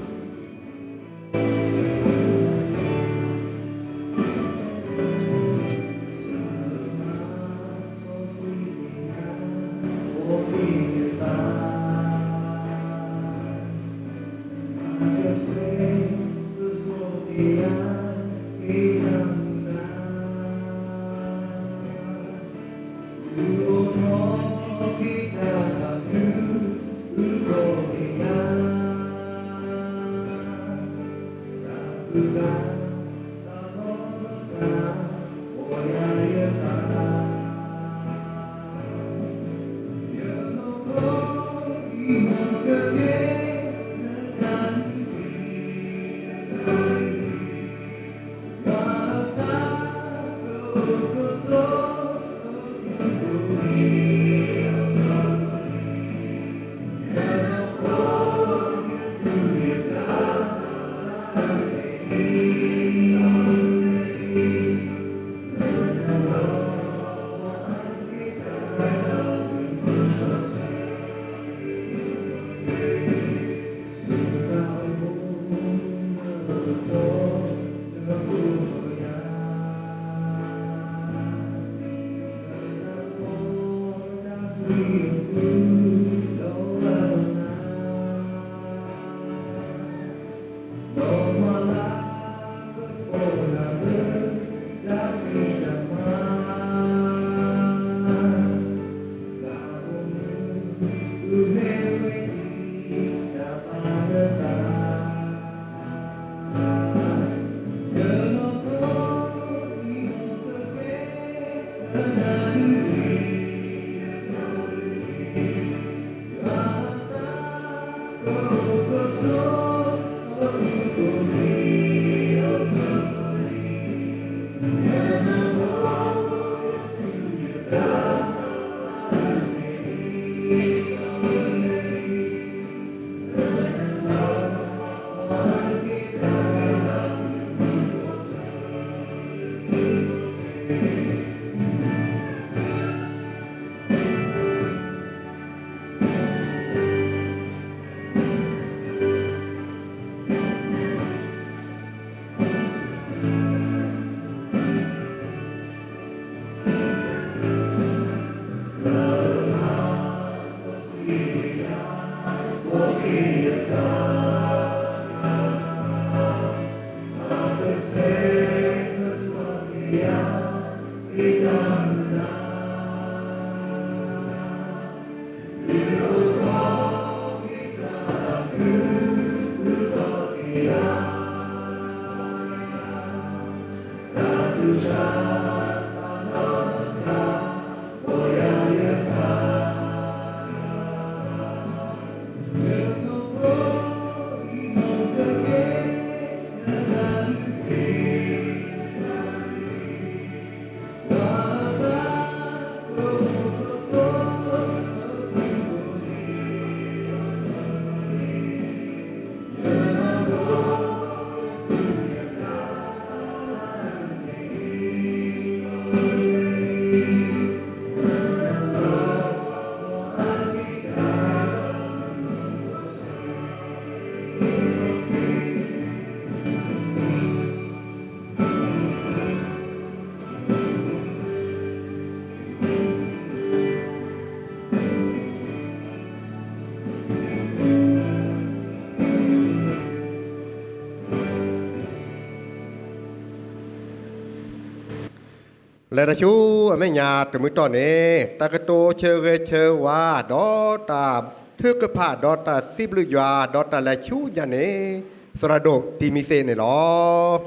လဲၤတၢ်ဆူအမဲာ်ညါတမူတကိးန့ၣ် တၢ်ကတိၤဆၢဂ့ၤဆၢဝါ ဒီးတၢ်ထုကဖၣ် ဒီးတၢ်စံးဘျုးယွၤ ဒီးတၢ်လဲၤဆူညါန့ၣ် သရၣ်ဒိၣ်တံၤမံသ့းန့ၣ်လီၤ.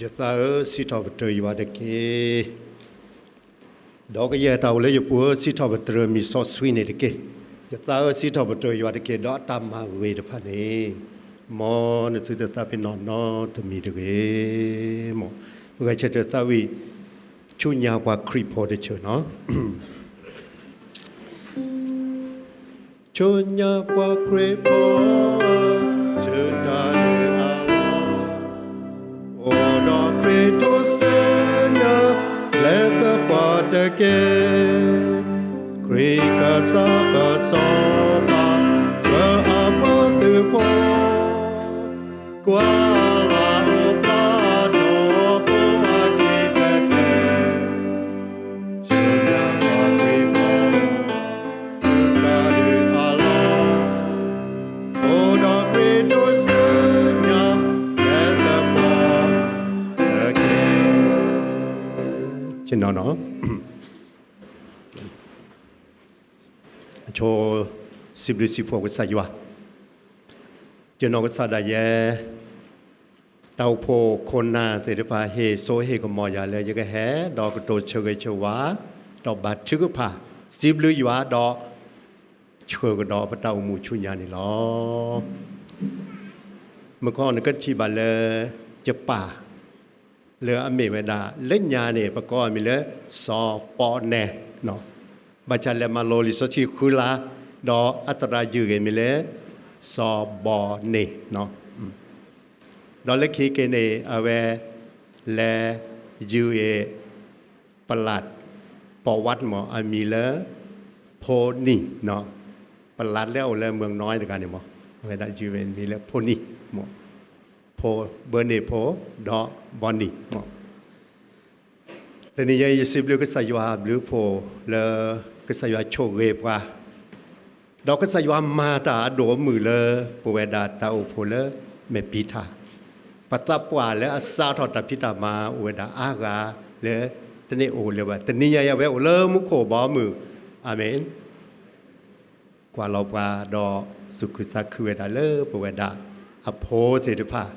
ယသးဧၢ, စံးထီၣ်ပတြၢၤယွၤတက့ၢ်. ဒီးကယဲၢ်တၢ်အိၣ်လၢယပူၤဧၢ, စံးထီၣ်ပတြၢၤမံၤစီဆှံန့ၣ်တက့ၢ်. ယသးဧၢ, စံးထီၣ်ပတြၢၤယွၤတက့ၢ်, ဒီးအတၢ်မၤဂ့ၤတဖၣ်န့ၣ် မ်နသုတသးပ့ၤနီၣ်နီတမံၤတဂ့ၤ. မ်ပဂဲၤဆၢထၢၣ်သးဝံၣ် ဆူညါပှၤခရံာ်ဖိတဆၢနီၤ. ဆူညါပှၤခရံာ်ဖိ ဆူတၢ်ဒုးအလီၢ်, အိၣ်ဒီးခရံာ်ထူၣ်စုညါ လဲၤသပှၢ်တက့ၢ်. ခရံာ်ကစၢ်ကစီၤပၤ ဆှၢအပှၤသုးဖိ ကွၢ်လၢ်အိၣ်ဖျါထီၣ်ဖိအခံတထံၣ်, ဆူညါပှၤခရံာ်ဖိ ဆူတၢ်ဒုးအလီၢ်, အိၣ်ဒီးခရံာ်ထူၣ်စုညါ လဲၤသပှၢ်တက့ၢ်. ဆ့ၣ်နီၤနီၤ ဆိစံးဘျုးစံးဖှိၣ်ကစၢ်ယွၤ, ယနီၢ်ကစၢ်ဒၣ်ယဲ တၢ်အိၣ်ဖှိၣ်ခိၣ်နၢ်သ့ၣ်တဖၣ် ဟ့ၣ်စိဟ့ၣ်ကမီၤယၤလၢယကဟဲ ဒီးကတိၤဆၢဂ့ၤဆၢဝါ ဒီးဘါထုကဖၣ် စံးဘျုးယွၤဒီး ဆှၢကဒီးပတၢ်အိၣ်မူဆူညါန့ၣ်လီၤ. မုၢ်ခီနကထံၣ်ဘၣ်လၢ ယပၢ် လၢအမ့ၢ်ဝဲဒၣ် လၢညါန့ၣ် ပကိးအမံၤလၢ စီၤပီနဲ, ဘၣ်ဆၣ်လဲၤမၤလိလံာ်စီဆှံဃုလါ, ဒီးအသရၣ်ယုၢ်ဂ့ၤမံၤလၢ စီၤဘီန့ၣ်, ဒီးလၢခံက့ၤန့ၣ် အဝဲ လဲၤယုၢ်ဂ့ၤ ပလး ပီဝးမး အမံၤလၢ ဖိနံၤ, ပလးလၢအအိၣ်လၢ เมืองน้อย တဂၤန့ၣ်မး, အဝဲဒၣ်ယုၢ်ဂ့ၤမံၤလၢဖိနံၤမး, ဖိ ဘီန့ၣ်ဖိ ဒီးဘီနံၤမး. တနံၤညါအံၤ ယစံးဘျုးကစၢ်ယွၤအဘျုးအဖှိၣ်လၢ ကစၢ်ယွၤဆိၣ်ဂ့ၤပှၤ, ဒီးကစၢ်ယွၤမၤတၢ်အဒိၣ်အမုၢ်လၢ ပဝဲဒၣ်တၢ်အိၣ်ဖှိၣ်လၢမဲာ်ပံၤထၣ်, ပသးပှၢ်လၢအစးထီၣ်တၢ်ဖံးတၢ်မၤအိၣ်ဝဲဒၣ်အါဂၤလၢ တန့ၢ်အိၣ်လၢၤဘၣ်. တနံၤညါအံၤ အဝဲအိၣ်လၢမူခိၣ်ဘီမုၢ်, အၤမ့ၣ် ကွၢ်လီၤပှၤဒီးသူၣ်ခုသးခုဝဲဒၣ်လၢပဝဲဒၣ် အဖိသ့ၣ်တဖၣ်,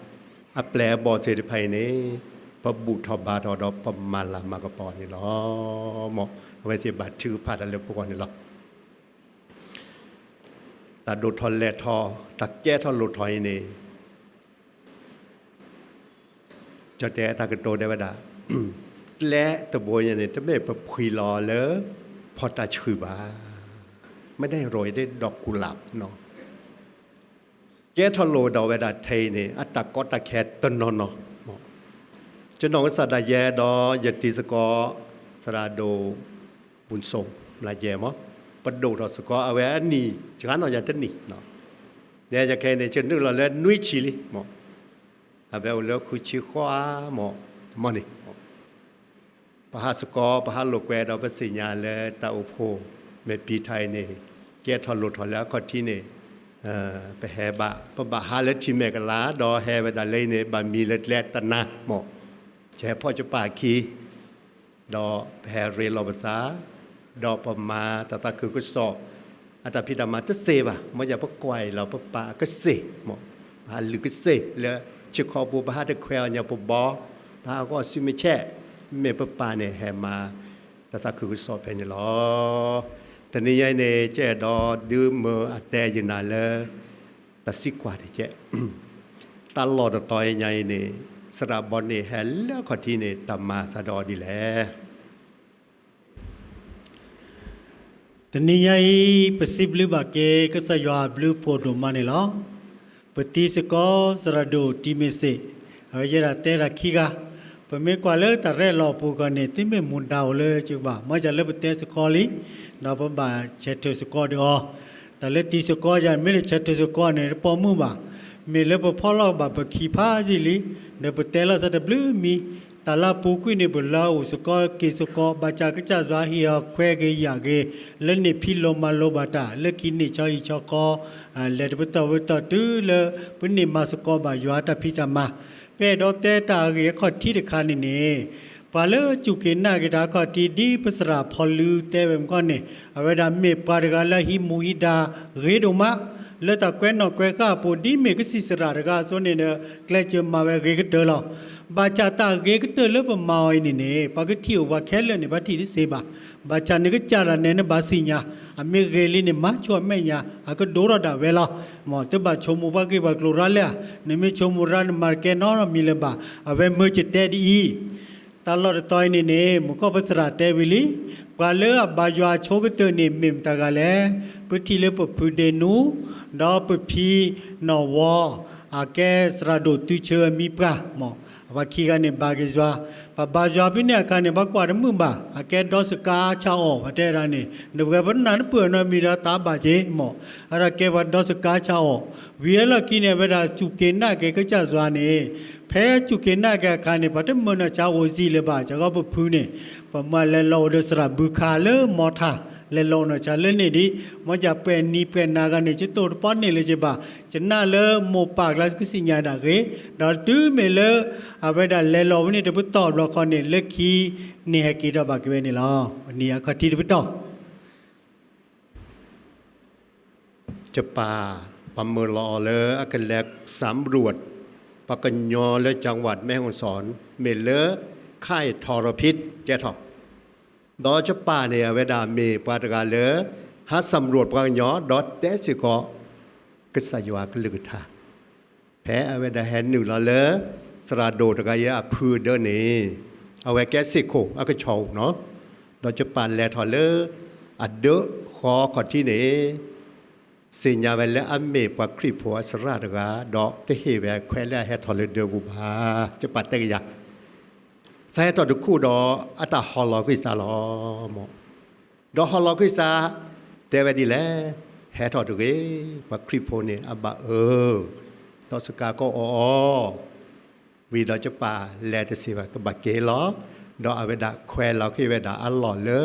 အပျဲၢ်အဘီၣ်သ့ၣ်တဖၣ်အံၤန့ၣ် ပဘူၣ်ထီၣ်ဘါထီၣ်ဒီးပမၤလၤမၤကပီၤန့ၣ်လီၤ. မ်အဝဲသ့ၣ်ဘၣ်ထုကဖၣ်တၢ်လၢပဂီၢ်န့ၣ်လီၤ. တၢ်ဒိၣ်ထီၣ်လဲၢ်ထီၣ်, တၢ်ကဲထီၣ်လိၣ်ထီၣ်အံၤန့ၣ် ကၠီတဲတၢ်ကတိၤတဲဝဲဒၣ်, ကျဲတဘိညါန့ၣ် တမ့ၢ်ပဖှံလီၤလၢ ဖီတၢ်ဆှုၣ်ဘၣ်, မ့ၢ်ဒၣ်ရိၣ်အံၤဒၣ်ကူလၢ်, ကဲထီၣ်လိၣ်ဒီးဝဲဒၣ်ထဲအံၤန့ၣ် အတၢ်ကီတၢ်ခဲတနီၤနီၤ, ယနီၢ်ကစၢ်ဒၣ်ယဲဒီးယတံၤသကိး သရၣ်ဒိၣ် ဘူၣ်စိၣ် မလးယဲမး, ပဒိၣ်ထီၣ်သကိးအဝဲအနံၣ် ယဂၤနီၢ်ယၤတနံၣ်, ယဲယခဲအံၤန့ၣ် ယနုာ်လီၤလၢနွံဆံလံမး, အဝဲအိၣ်လၢဃုဆံဃိးဧါမး, မ့ၢ်န့ၣ် ပဟးသကိး ပဟးလိာ်ကွဲဒီးပသ့ၣ်ညါလၢတၢ်အိၣ်ဖှိၣ်မဲာ်ပံၤထၣ်အံၤန့ၣ် ကဲထီၣ်လိၣ်ထီၣ်လၢအခီၣ်ထံးန့ၣ် ပဟဲဘၣ် ပဘၣ်ဟးလၢထံမဲာ်ကလၤ ဒီးဟဲဝဲဒၣ်လၢအံၤန့ၣ် ဘၣ်မံၤလၢကျဲတနါမး, ယဟဲဖီၣ်ယပၢ်အခံ ဒီးပဟဲရ့လိာ်ပသး ဒီးပမၤတၢ်သးခုကစီၣ် အတၢ်ဖံးတၢ်မၤတသ့ဘၣ်, မ်ယၤပကွၢ်အံၤလီၤ ပပာ်အကစ့ၢ်မး, ပဟးလုၢ်ကစ့ၢ်လၢ ဆ့ခီပူၤ ပဟးတခွဲးအီၤညါပဘီ, ပဟးဂီၢ်စုမ့ၢ်ဆဲး, မ့ၢ်ပပၢ်န့ၣ်ဟဲမၤတၢ်သးခုကစီၣ်ဖဲန့ၣ်လီၤ. တနံၤညါအံၤန့ၣ် ကအဲၣ်ဒိးဒုးမၢအတဲယနၤလၢ တၢ်သံကွၢ်တကဲး, တၢ်လီၢ်တတီၤအံၤညါအံၤန့ၣ် သရၣ်ဘီန့ၣ်ဟဲလၢအခီၣ်ထံးန့ၣ် တၢ်မၤအသးဒီးအီၤဒ်လဲၣ်. တနံၤညါအံၤ ပစံးဘျုးဘၣ်က့ၤ ကစၢ်ယွၤအဘျုးအဖှိၣ်ဒိၣ်မးန့ၣ်လီၤ. ပတံၤသကိး သရၣ်ဒိၣ်တံၤမ့ၢ်စ့ၣ်, အဝဲယဲဒၣ်တဲတၢ်ခံဂၤ, ပမ့ၢ်ကွၢ်လၢတၢ်ရဲၣ်လီၤအပူၤခီန့ၣ် သုမ့ၢ်မူဒါအိၣ်လၢကဘၣ် မ့ၢ်ယၤလၢပတဲသကိးလံ, ဒီးပဘၣ်ဆဲးထွဲသကိးဒီးအီၤ, တၢ်လၢတံၤသကိးယၤ မ့ၢ်တဆဲးထွဲသကိးန့ၣ် တပိာ်မုၣ်ဘၣ်, မ့ၢ်လၢပဖီၣ်လိာ်ကဘၣ်ပခံဖးယံာ်လံ, ဒီးပတဲလိာ်သးတဘျုးမံၤ, တၢ်လၢအပူၤကွံာ်န့ၣ် ပလၢအအိၣ်သကိးက့ၤသကိး ဘၣ်ဆၣ်ကစၢ်ယွၤဟ့ၣ်အီၤခွဲးဂ့ၤယာ်ဂ့ၤ လၢန့ၣ်ဖံးလိာ်မၤလိာ်ဘၣ်တၢ် လၢခံန့ၢ်ဆီဟံၣ်ဆီဃီ, လဲၤတပတီၢ်ဝဲတပတီၢ်တုၤလၢ ပန့ၢ်မၤသကိးဘၣ်ယွၤတၢ်ဖံးတၢ်မၤ, ပအဲၣ်ဒိးတဲတၢ်အဂ့ၢ်အခီၣ်ထံးတခါန့ၣ်န့ၣ် ပှၤလၢစူၢ်က့ၤနာ်က့ၤတၢ်အခီၣ်ထံး ဒ်ပသရၣ်ဖီလူၤတဲဝဲမ့ၢ်ခီန့ၣ် အဝဲဒၣ်မ့ၢ်ပှၤတဂၤလၢအဟံးမူဟံးဒါဂ့ၤဒိၣ်မး, လၢတၢ်ကွဲးနီၣ်ကွဲးဃာ်အပူၤ ဒ်မ့ၢ်ကသံၣ်သရၣ်တဂၤအသိးန့ၣ်ဒီး ကျဲးစၢးမၤဝဲဂ့ၤကတၢၢ်လီၤ. ဘၣ်ဆၣ်တၢ်ဂ့ၤကတၢၢ်လၢပမၤအီၤအံၤန့ၣ်န့ၣ် ပှၤကထံၣ်အိၣ်ပှၤခဲလၢာ်န့ၣ် ဘၣ်ထံၣ်တသ့ဘၣ်. ဘၣ်ဆၣ်နကစၢ်ဒၣ်နဲ နဘၣ်သ့ၣ်ညါ, အမ့ၢ်ဂ့ၤလံန့ၣ် မၤဆိအမဲာ်ညါ အကဒိၣ်ထီၣ်ဒၣ်ဝဲလီၤ. မ်တဘၣ်ဆိကမိၣ်ပှၤဂ့ၢ်ပှၤကျိၤရၤလၢၤဧါ, နမ့ၢ်ဆိကမိၣ်ရၤ နမၤတကဲနီတမံၤလၢၤဘၣ်. အဝဲမၢယတဲဒ်အံၤ တၢ်လီၢ်တတီၤအံၤန့ၣ်န့ၣ် မူခိၣ်ပသရၣ်တဲဝံၤလံ, ပှၤလၢအဘါယွၤအဆိကတၢၢ်န့ၣ် မ့ၢ်မတၤတဂၤလဲၣ်. ပထံၣ်လၢပဖုဒ့နူ, ဒီးပဖံနီၣ်ဝီ, အကဲသရၣ်ဒိၣ်တုၤဆၢအမံပှၢ်, မ်အပှၤခံဂၤန့ၣ်ဘါက့ၤယွၤ, ပှၤဘါယွၤဖဲန့ၣ်အခါန့ၣ် ပှၤကွၢ်တမုာ်ဘၣ်, အကဲဒီးစကါဆၣ်အီၣ် ပှၤတဲဒၣ်န့ၣ် နဝဲပနၢ်တပၢၢ်နီတမံၤဒီးတၢ်ဘၣ်က့ၤ, မ်အဝဲဒၣ်ကဲပှၤဒီးစကါဆၣ်အီၣ်, ဝံၤအလီၢ်ခံန့ၣ် အဝဲဒၣ်စူၢ်က့ၤနာ်က့ၤကစၢ်ယွၤန့ၣ် ဖဲစူၢ်က့ၤနာ်က့ၤအခါန့ၣ် ပှၤတမၢနီၢ်ဆါအိၣ်စံးလၢၤဘၣ်, ကီပဖုန့ၣ် ပမၢလဲၤလီၤအိၣ်ဒီးသရၣ်ဘုခါလၢမီထါ, လဲၤလီၤအိၣ်နီၢ်ဆါလၢန့ၣ်ဒံး, မ်ယပှဲၤနံၤပှဲၤနၤဂၤန့ၣ် ယတိၢ်တပီၢ်န့ၢ်လၢၤဘၣ်, ယနာ်လၢမိၢ်ပၢ်ကျါကသ့ၣ်ညါဒၣ်ဂ့ၤ, ဒီးတုၤမ့ၢ်လၢ အဝဲဒၣ်လဲၤလီၤဝဲန့ၣ်တပတီၢ်ဘျီဃီန့ၣ် လၢခံန့ၣ်ဟဲက့ၤထီၣ်ဘၣ်က့ၤဝဲန့ၣ်လီၤ. နံၤအခီၣ်ထံးတပတီၢ် ယပၢ် ပမၢလီၤအီၤလၢအကလဲၤ สำรวจ ပှၤကညီလၢ จังหวัดแม่ฮ่องสอน မ့ၢ်လၢ ค่ายทรพิษ ကဲထီၣ်, ဒီးယပၢ်န့ၣ် အဝဲဒၣ်မ့ၢ်ပှၤတဂၤလၢ ဟးစံးဘျုးပှၤကညီ ဒီးတဲစ့ၢ်ကီး ကစၢ်ယွၤအကလုၢ်ကထါ, ဖဲအဝဲဒၣ်ဟဲနုာ်လီၤလၢ သရၣ်ဒိၣ်တဂၤအံၤအဖုဒၢန့ၣ်, အဝဲကဲစ့ၢ်ခိၣ်အကဆီၣ်အူနီၤ, ဒီးယပၢ်လဲၤထီၣ်လၢ အဒၢဃီခီၣ်ထံးန့ၣ် သ့ၣ်ညါဝဲလၢအမ့ၢ်ပှၤခရံာ်ဖိအစရၣ်တဂၤ, ဒီးတဟ့ၣ်ဝဲခွဲးလၢအဟဲထီၣ်လၢဒၢပူၤဘၣ်, ယပၢ်တဲကယၤ, စးဟဲထီၣ်တခူၣ်ဒီး အတၢ်ဟီၣ်လီၤကွံာ်စးလီၤ, မ့ၢ်, ဒီးဟီၣ်လီၤကွံာ်စး, တဲဝဲဒ်လဲၣ်, ဟဲထီၣ်တဂ့ၤ, ပှၤခရံာ်ဖိန့ၣ်အဘၣ်အၢ, ဒီးစကၤကီအီၣ်အီၤ, ဝံၤဒီးယပၢ်လဲၤတစ့ၢ်ဘၣ်ကဘၣ်က့ၤလီၤ, ဒီးအဝဲဒၣ်ခွဲးလီၤဃ့ၢ်ဝဲဒၣ်အလီၢ်လၢ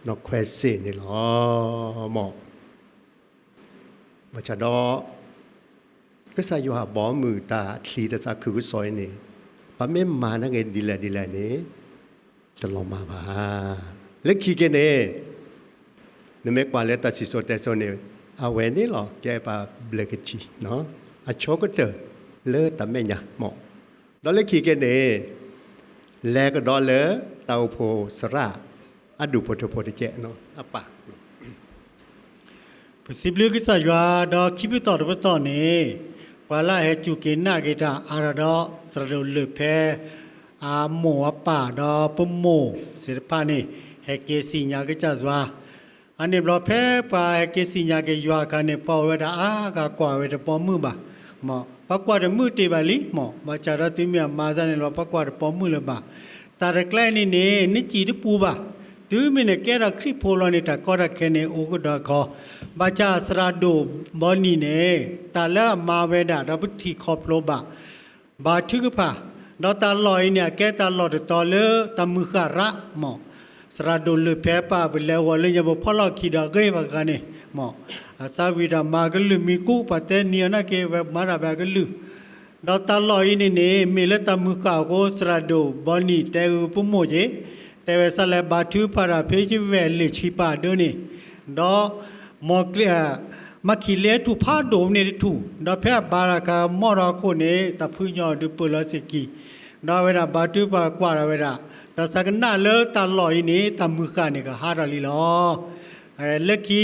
နီၢ်ခွဲးစ့ၣ်န့ၣ်လီၤ, မ့ၢ်, ဘၣ်ဆၣ်ဒီး ကစၢ်ယွၤအဘီအမုၢ်တၢ်ချံတၢ်သးခုကစီၣ်အံၤန့ၣ်, ပမ့ၢ်မၤန့ၢ်က့ၤဒ်လဲၣ်ဒ်လဲၣ်န့ၣ်, တလီၤမၢ်ဘၣ်, လၢခံက့ၤန့ၣ်, နမ့ၢ်ကွၢ်လၢတၢ်စံၣ်စိၤတဲစိၤန့ၣ်, အဝဲန့ၣ်လီၤ ကဲပှၤဘျၢၣ်ကထံၣ်, အဆိကတၢၢ်လၢတၢ်မဲာ်ညါ, မ့ၢ်, ဒီးလၢခံက့ၤန့ၣ်, လဲၤကဒီးလၢတၢ်အိၣ်ဖှိၣ်စရၣ် အဒူၣ်ဖိထၢဖိတကဲး, အပၢ် ပစံးဘျုးကစၢ်ယွၤ, ဒီးခံပတီၢ်တပတီၢ်န့ၣ်, ပှၤလၢအဟဲစူၢ်က့ၤနာ်က့ၤတၢ်အါထီၣ်ဒီး သရၣ်ဒိၣ်လၢၢ်ဖဲ အမိၢ်အပၢ်ဒီးပမိၢ်သ့ၣ်တဖၣ်န့ၣ်, ဟဲက့ၤသ့ၣ်ညါကစၢ်ယွၤ, အန့ၣ်ဘျီဖဲပှၤဟဲက့ၤသ့ၣ်ညါက့ၤယွၤအခါန့ၣ် ပှၤအိၣ်ဝဲဒၣ်အါဂၤကွၢ်ဝဲတပိာ်မုၣ်ဘၣ်, မ့ၢ်, ပှၤကွၢ်တမုာ်တ့ၢ်ဘၣ်လံ, မ့ၢ်, ဘၣ်ဆၣ်ဒီးတုၤမ့ၢ်အမၤစၢ်န့ၣ်လီၤ ပှၤကွၢ်တပိာ်မုၣ်လၢၤဘၣ်, တၢ်တကျဲန့ၣ်န့ၣ် နစံၣ်တပူၤဘၣ်, တုၤမ့ၢ်နကဲထီၣ်ခရံာ်ဖိလီၤန့ၣ် တၢ်ကီတၢ်ခဲန့ၣ် အိၣ်ကဒီးခီ, ဘၣ်ဆၣ်သရၣ်ဒိၣ်ဘီနံၣ်န့ၣ် တၢ်လၢအမၤဝဲဒၣ်ဒီးပထံၣ်ခီဖျိဘၣ် ဘါထုကဖၣ်, ဒီးတၢ်လီၢ်အံၤန့ၣ် အကဲတၢ်လီၢ်တတီၤလၢတၢ်မုၢ်ဃၢ်ရၣ်, မ့ၢ်, သရၣ်ဒိၣ်လၢၢ်ဖဲပၢ် ပလဲၤဝီၤလၢညါပဖီလီၢ်ခံဒီးအဂ့ၢ်ဘၣ်ဂၤန့ၣ်, မ့ၢ်, အသးဝံၣ်တၢ်မၤကလုၢ်မံၤကူ ပှၤတဲနံၤအီၤနာ်က့ ဝဲမၤတၢ်ဘၣ်ကလုၢ်, ဒီးတၢ်လီၢ်အံၤန့ၣ်န့ၣ် မ့ၢ်လၢတၢ်မုၢ်ဃၢ်အဃိသရၣ်ဒိၣ်ဘီနံၣ်တဲဂ့ၤပမိၢ်က့ၤ, တဲဝဲစးလဲၤဘါထုကဖၣ်တၢ်ဖဲယဝဲၢ်လ့ၣ်ဆံပၢ်ဒၢန့ၣ်, ဒီး မီၢ်ကျ့ မၤခံးလ့အထူၣ်ဖးဒိၣ်န့ၣ်တထူၣ်, ဒီးဖဲအဘါတၢ်ခါမီၢ်ထီၣ်အခိၣ်န့ၣ် တၢ်ဖုညိၣ်ဒုးပၢၢ်လီၤစ့ၢ်ကီး, ဒီးအဝဲဒၣ်ဘါထုကဖၣ်ကွၢ်ဒီးဝဲဒၣ်, ဒီးသးကနၣ်လၢတၢ်လီၢ်အံၤန့ၣ် တၢ်မုၢ်ဃၢ်န့ၣ်ကဟးထီၣ်လံလီၤ. လၢခံ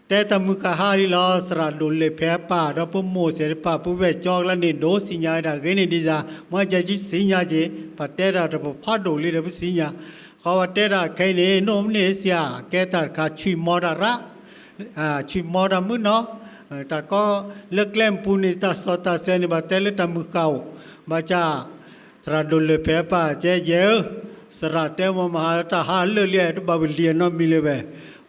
တဲတၢ်မုၢ်ဃၢ်ဟးလံလီၤ သရၣ်ဒိၣ်လၢၢ်ဖဲပၢ် ဒီးပမိၢ်သ့ၣ်တဖၣ် ပဝဲၢ်ကၠီကလါန့ၣ် ဒိးသ့ၣ်ညါဝဲဒၣ်ဂ့ၤန့ၣ်ဒ်စၢ်, မ့ၢ်ကဲကသ့ၣ်ညါက့ၤ, ပတဲတၢ်တပဖးဒိၣ်လံဒီးပသ့ၣ်ညါ, ဃီပတဲတၢ်ခဲအံၤန့ၣ် နိၣ်မ့ၢ်န့ၣ်စ့ၢ် ကဲတၢ်တခါ ဆွံၣ်မီတၢ်ရၣ် ဆွံၣ်မီတၢ်မုၢ်နီၤ, တၢ်ကီလၢကျဲမပူၤန့ၣ် တၢ်စီတၢ်ဆှံန့ၣ် ဘၣ်တဲလၢတၢ်မုၢ်ဃၢ်အိၣ်, ဘၣ်ဆၣ် သရၣ်ဒိၣ်လၢၢ်ဖဲပၢ် ကဲယဲဧၢ, သရၣ်တဲမ့ၢ်မဟါတၢ်ဟးလၢာ်လံ တဘၣ်ပလံၤအနီတမံၤလၢၤဘၣ်,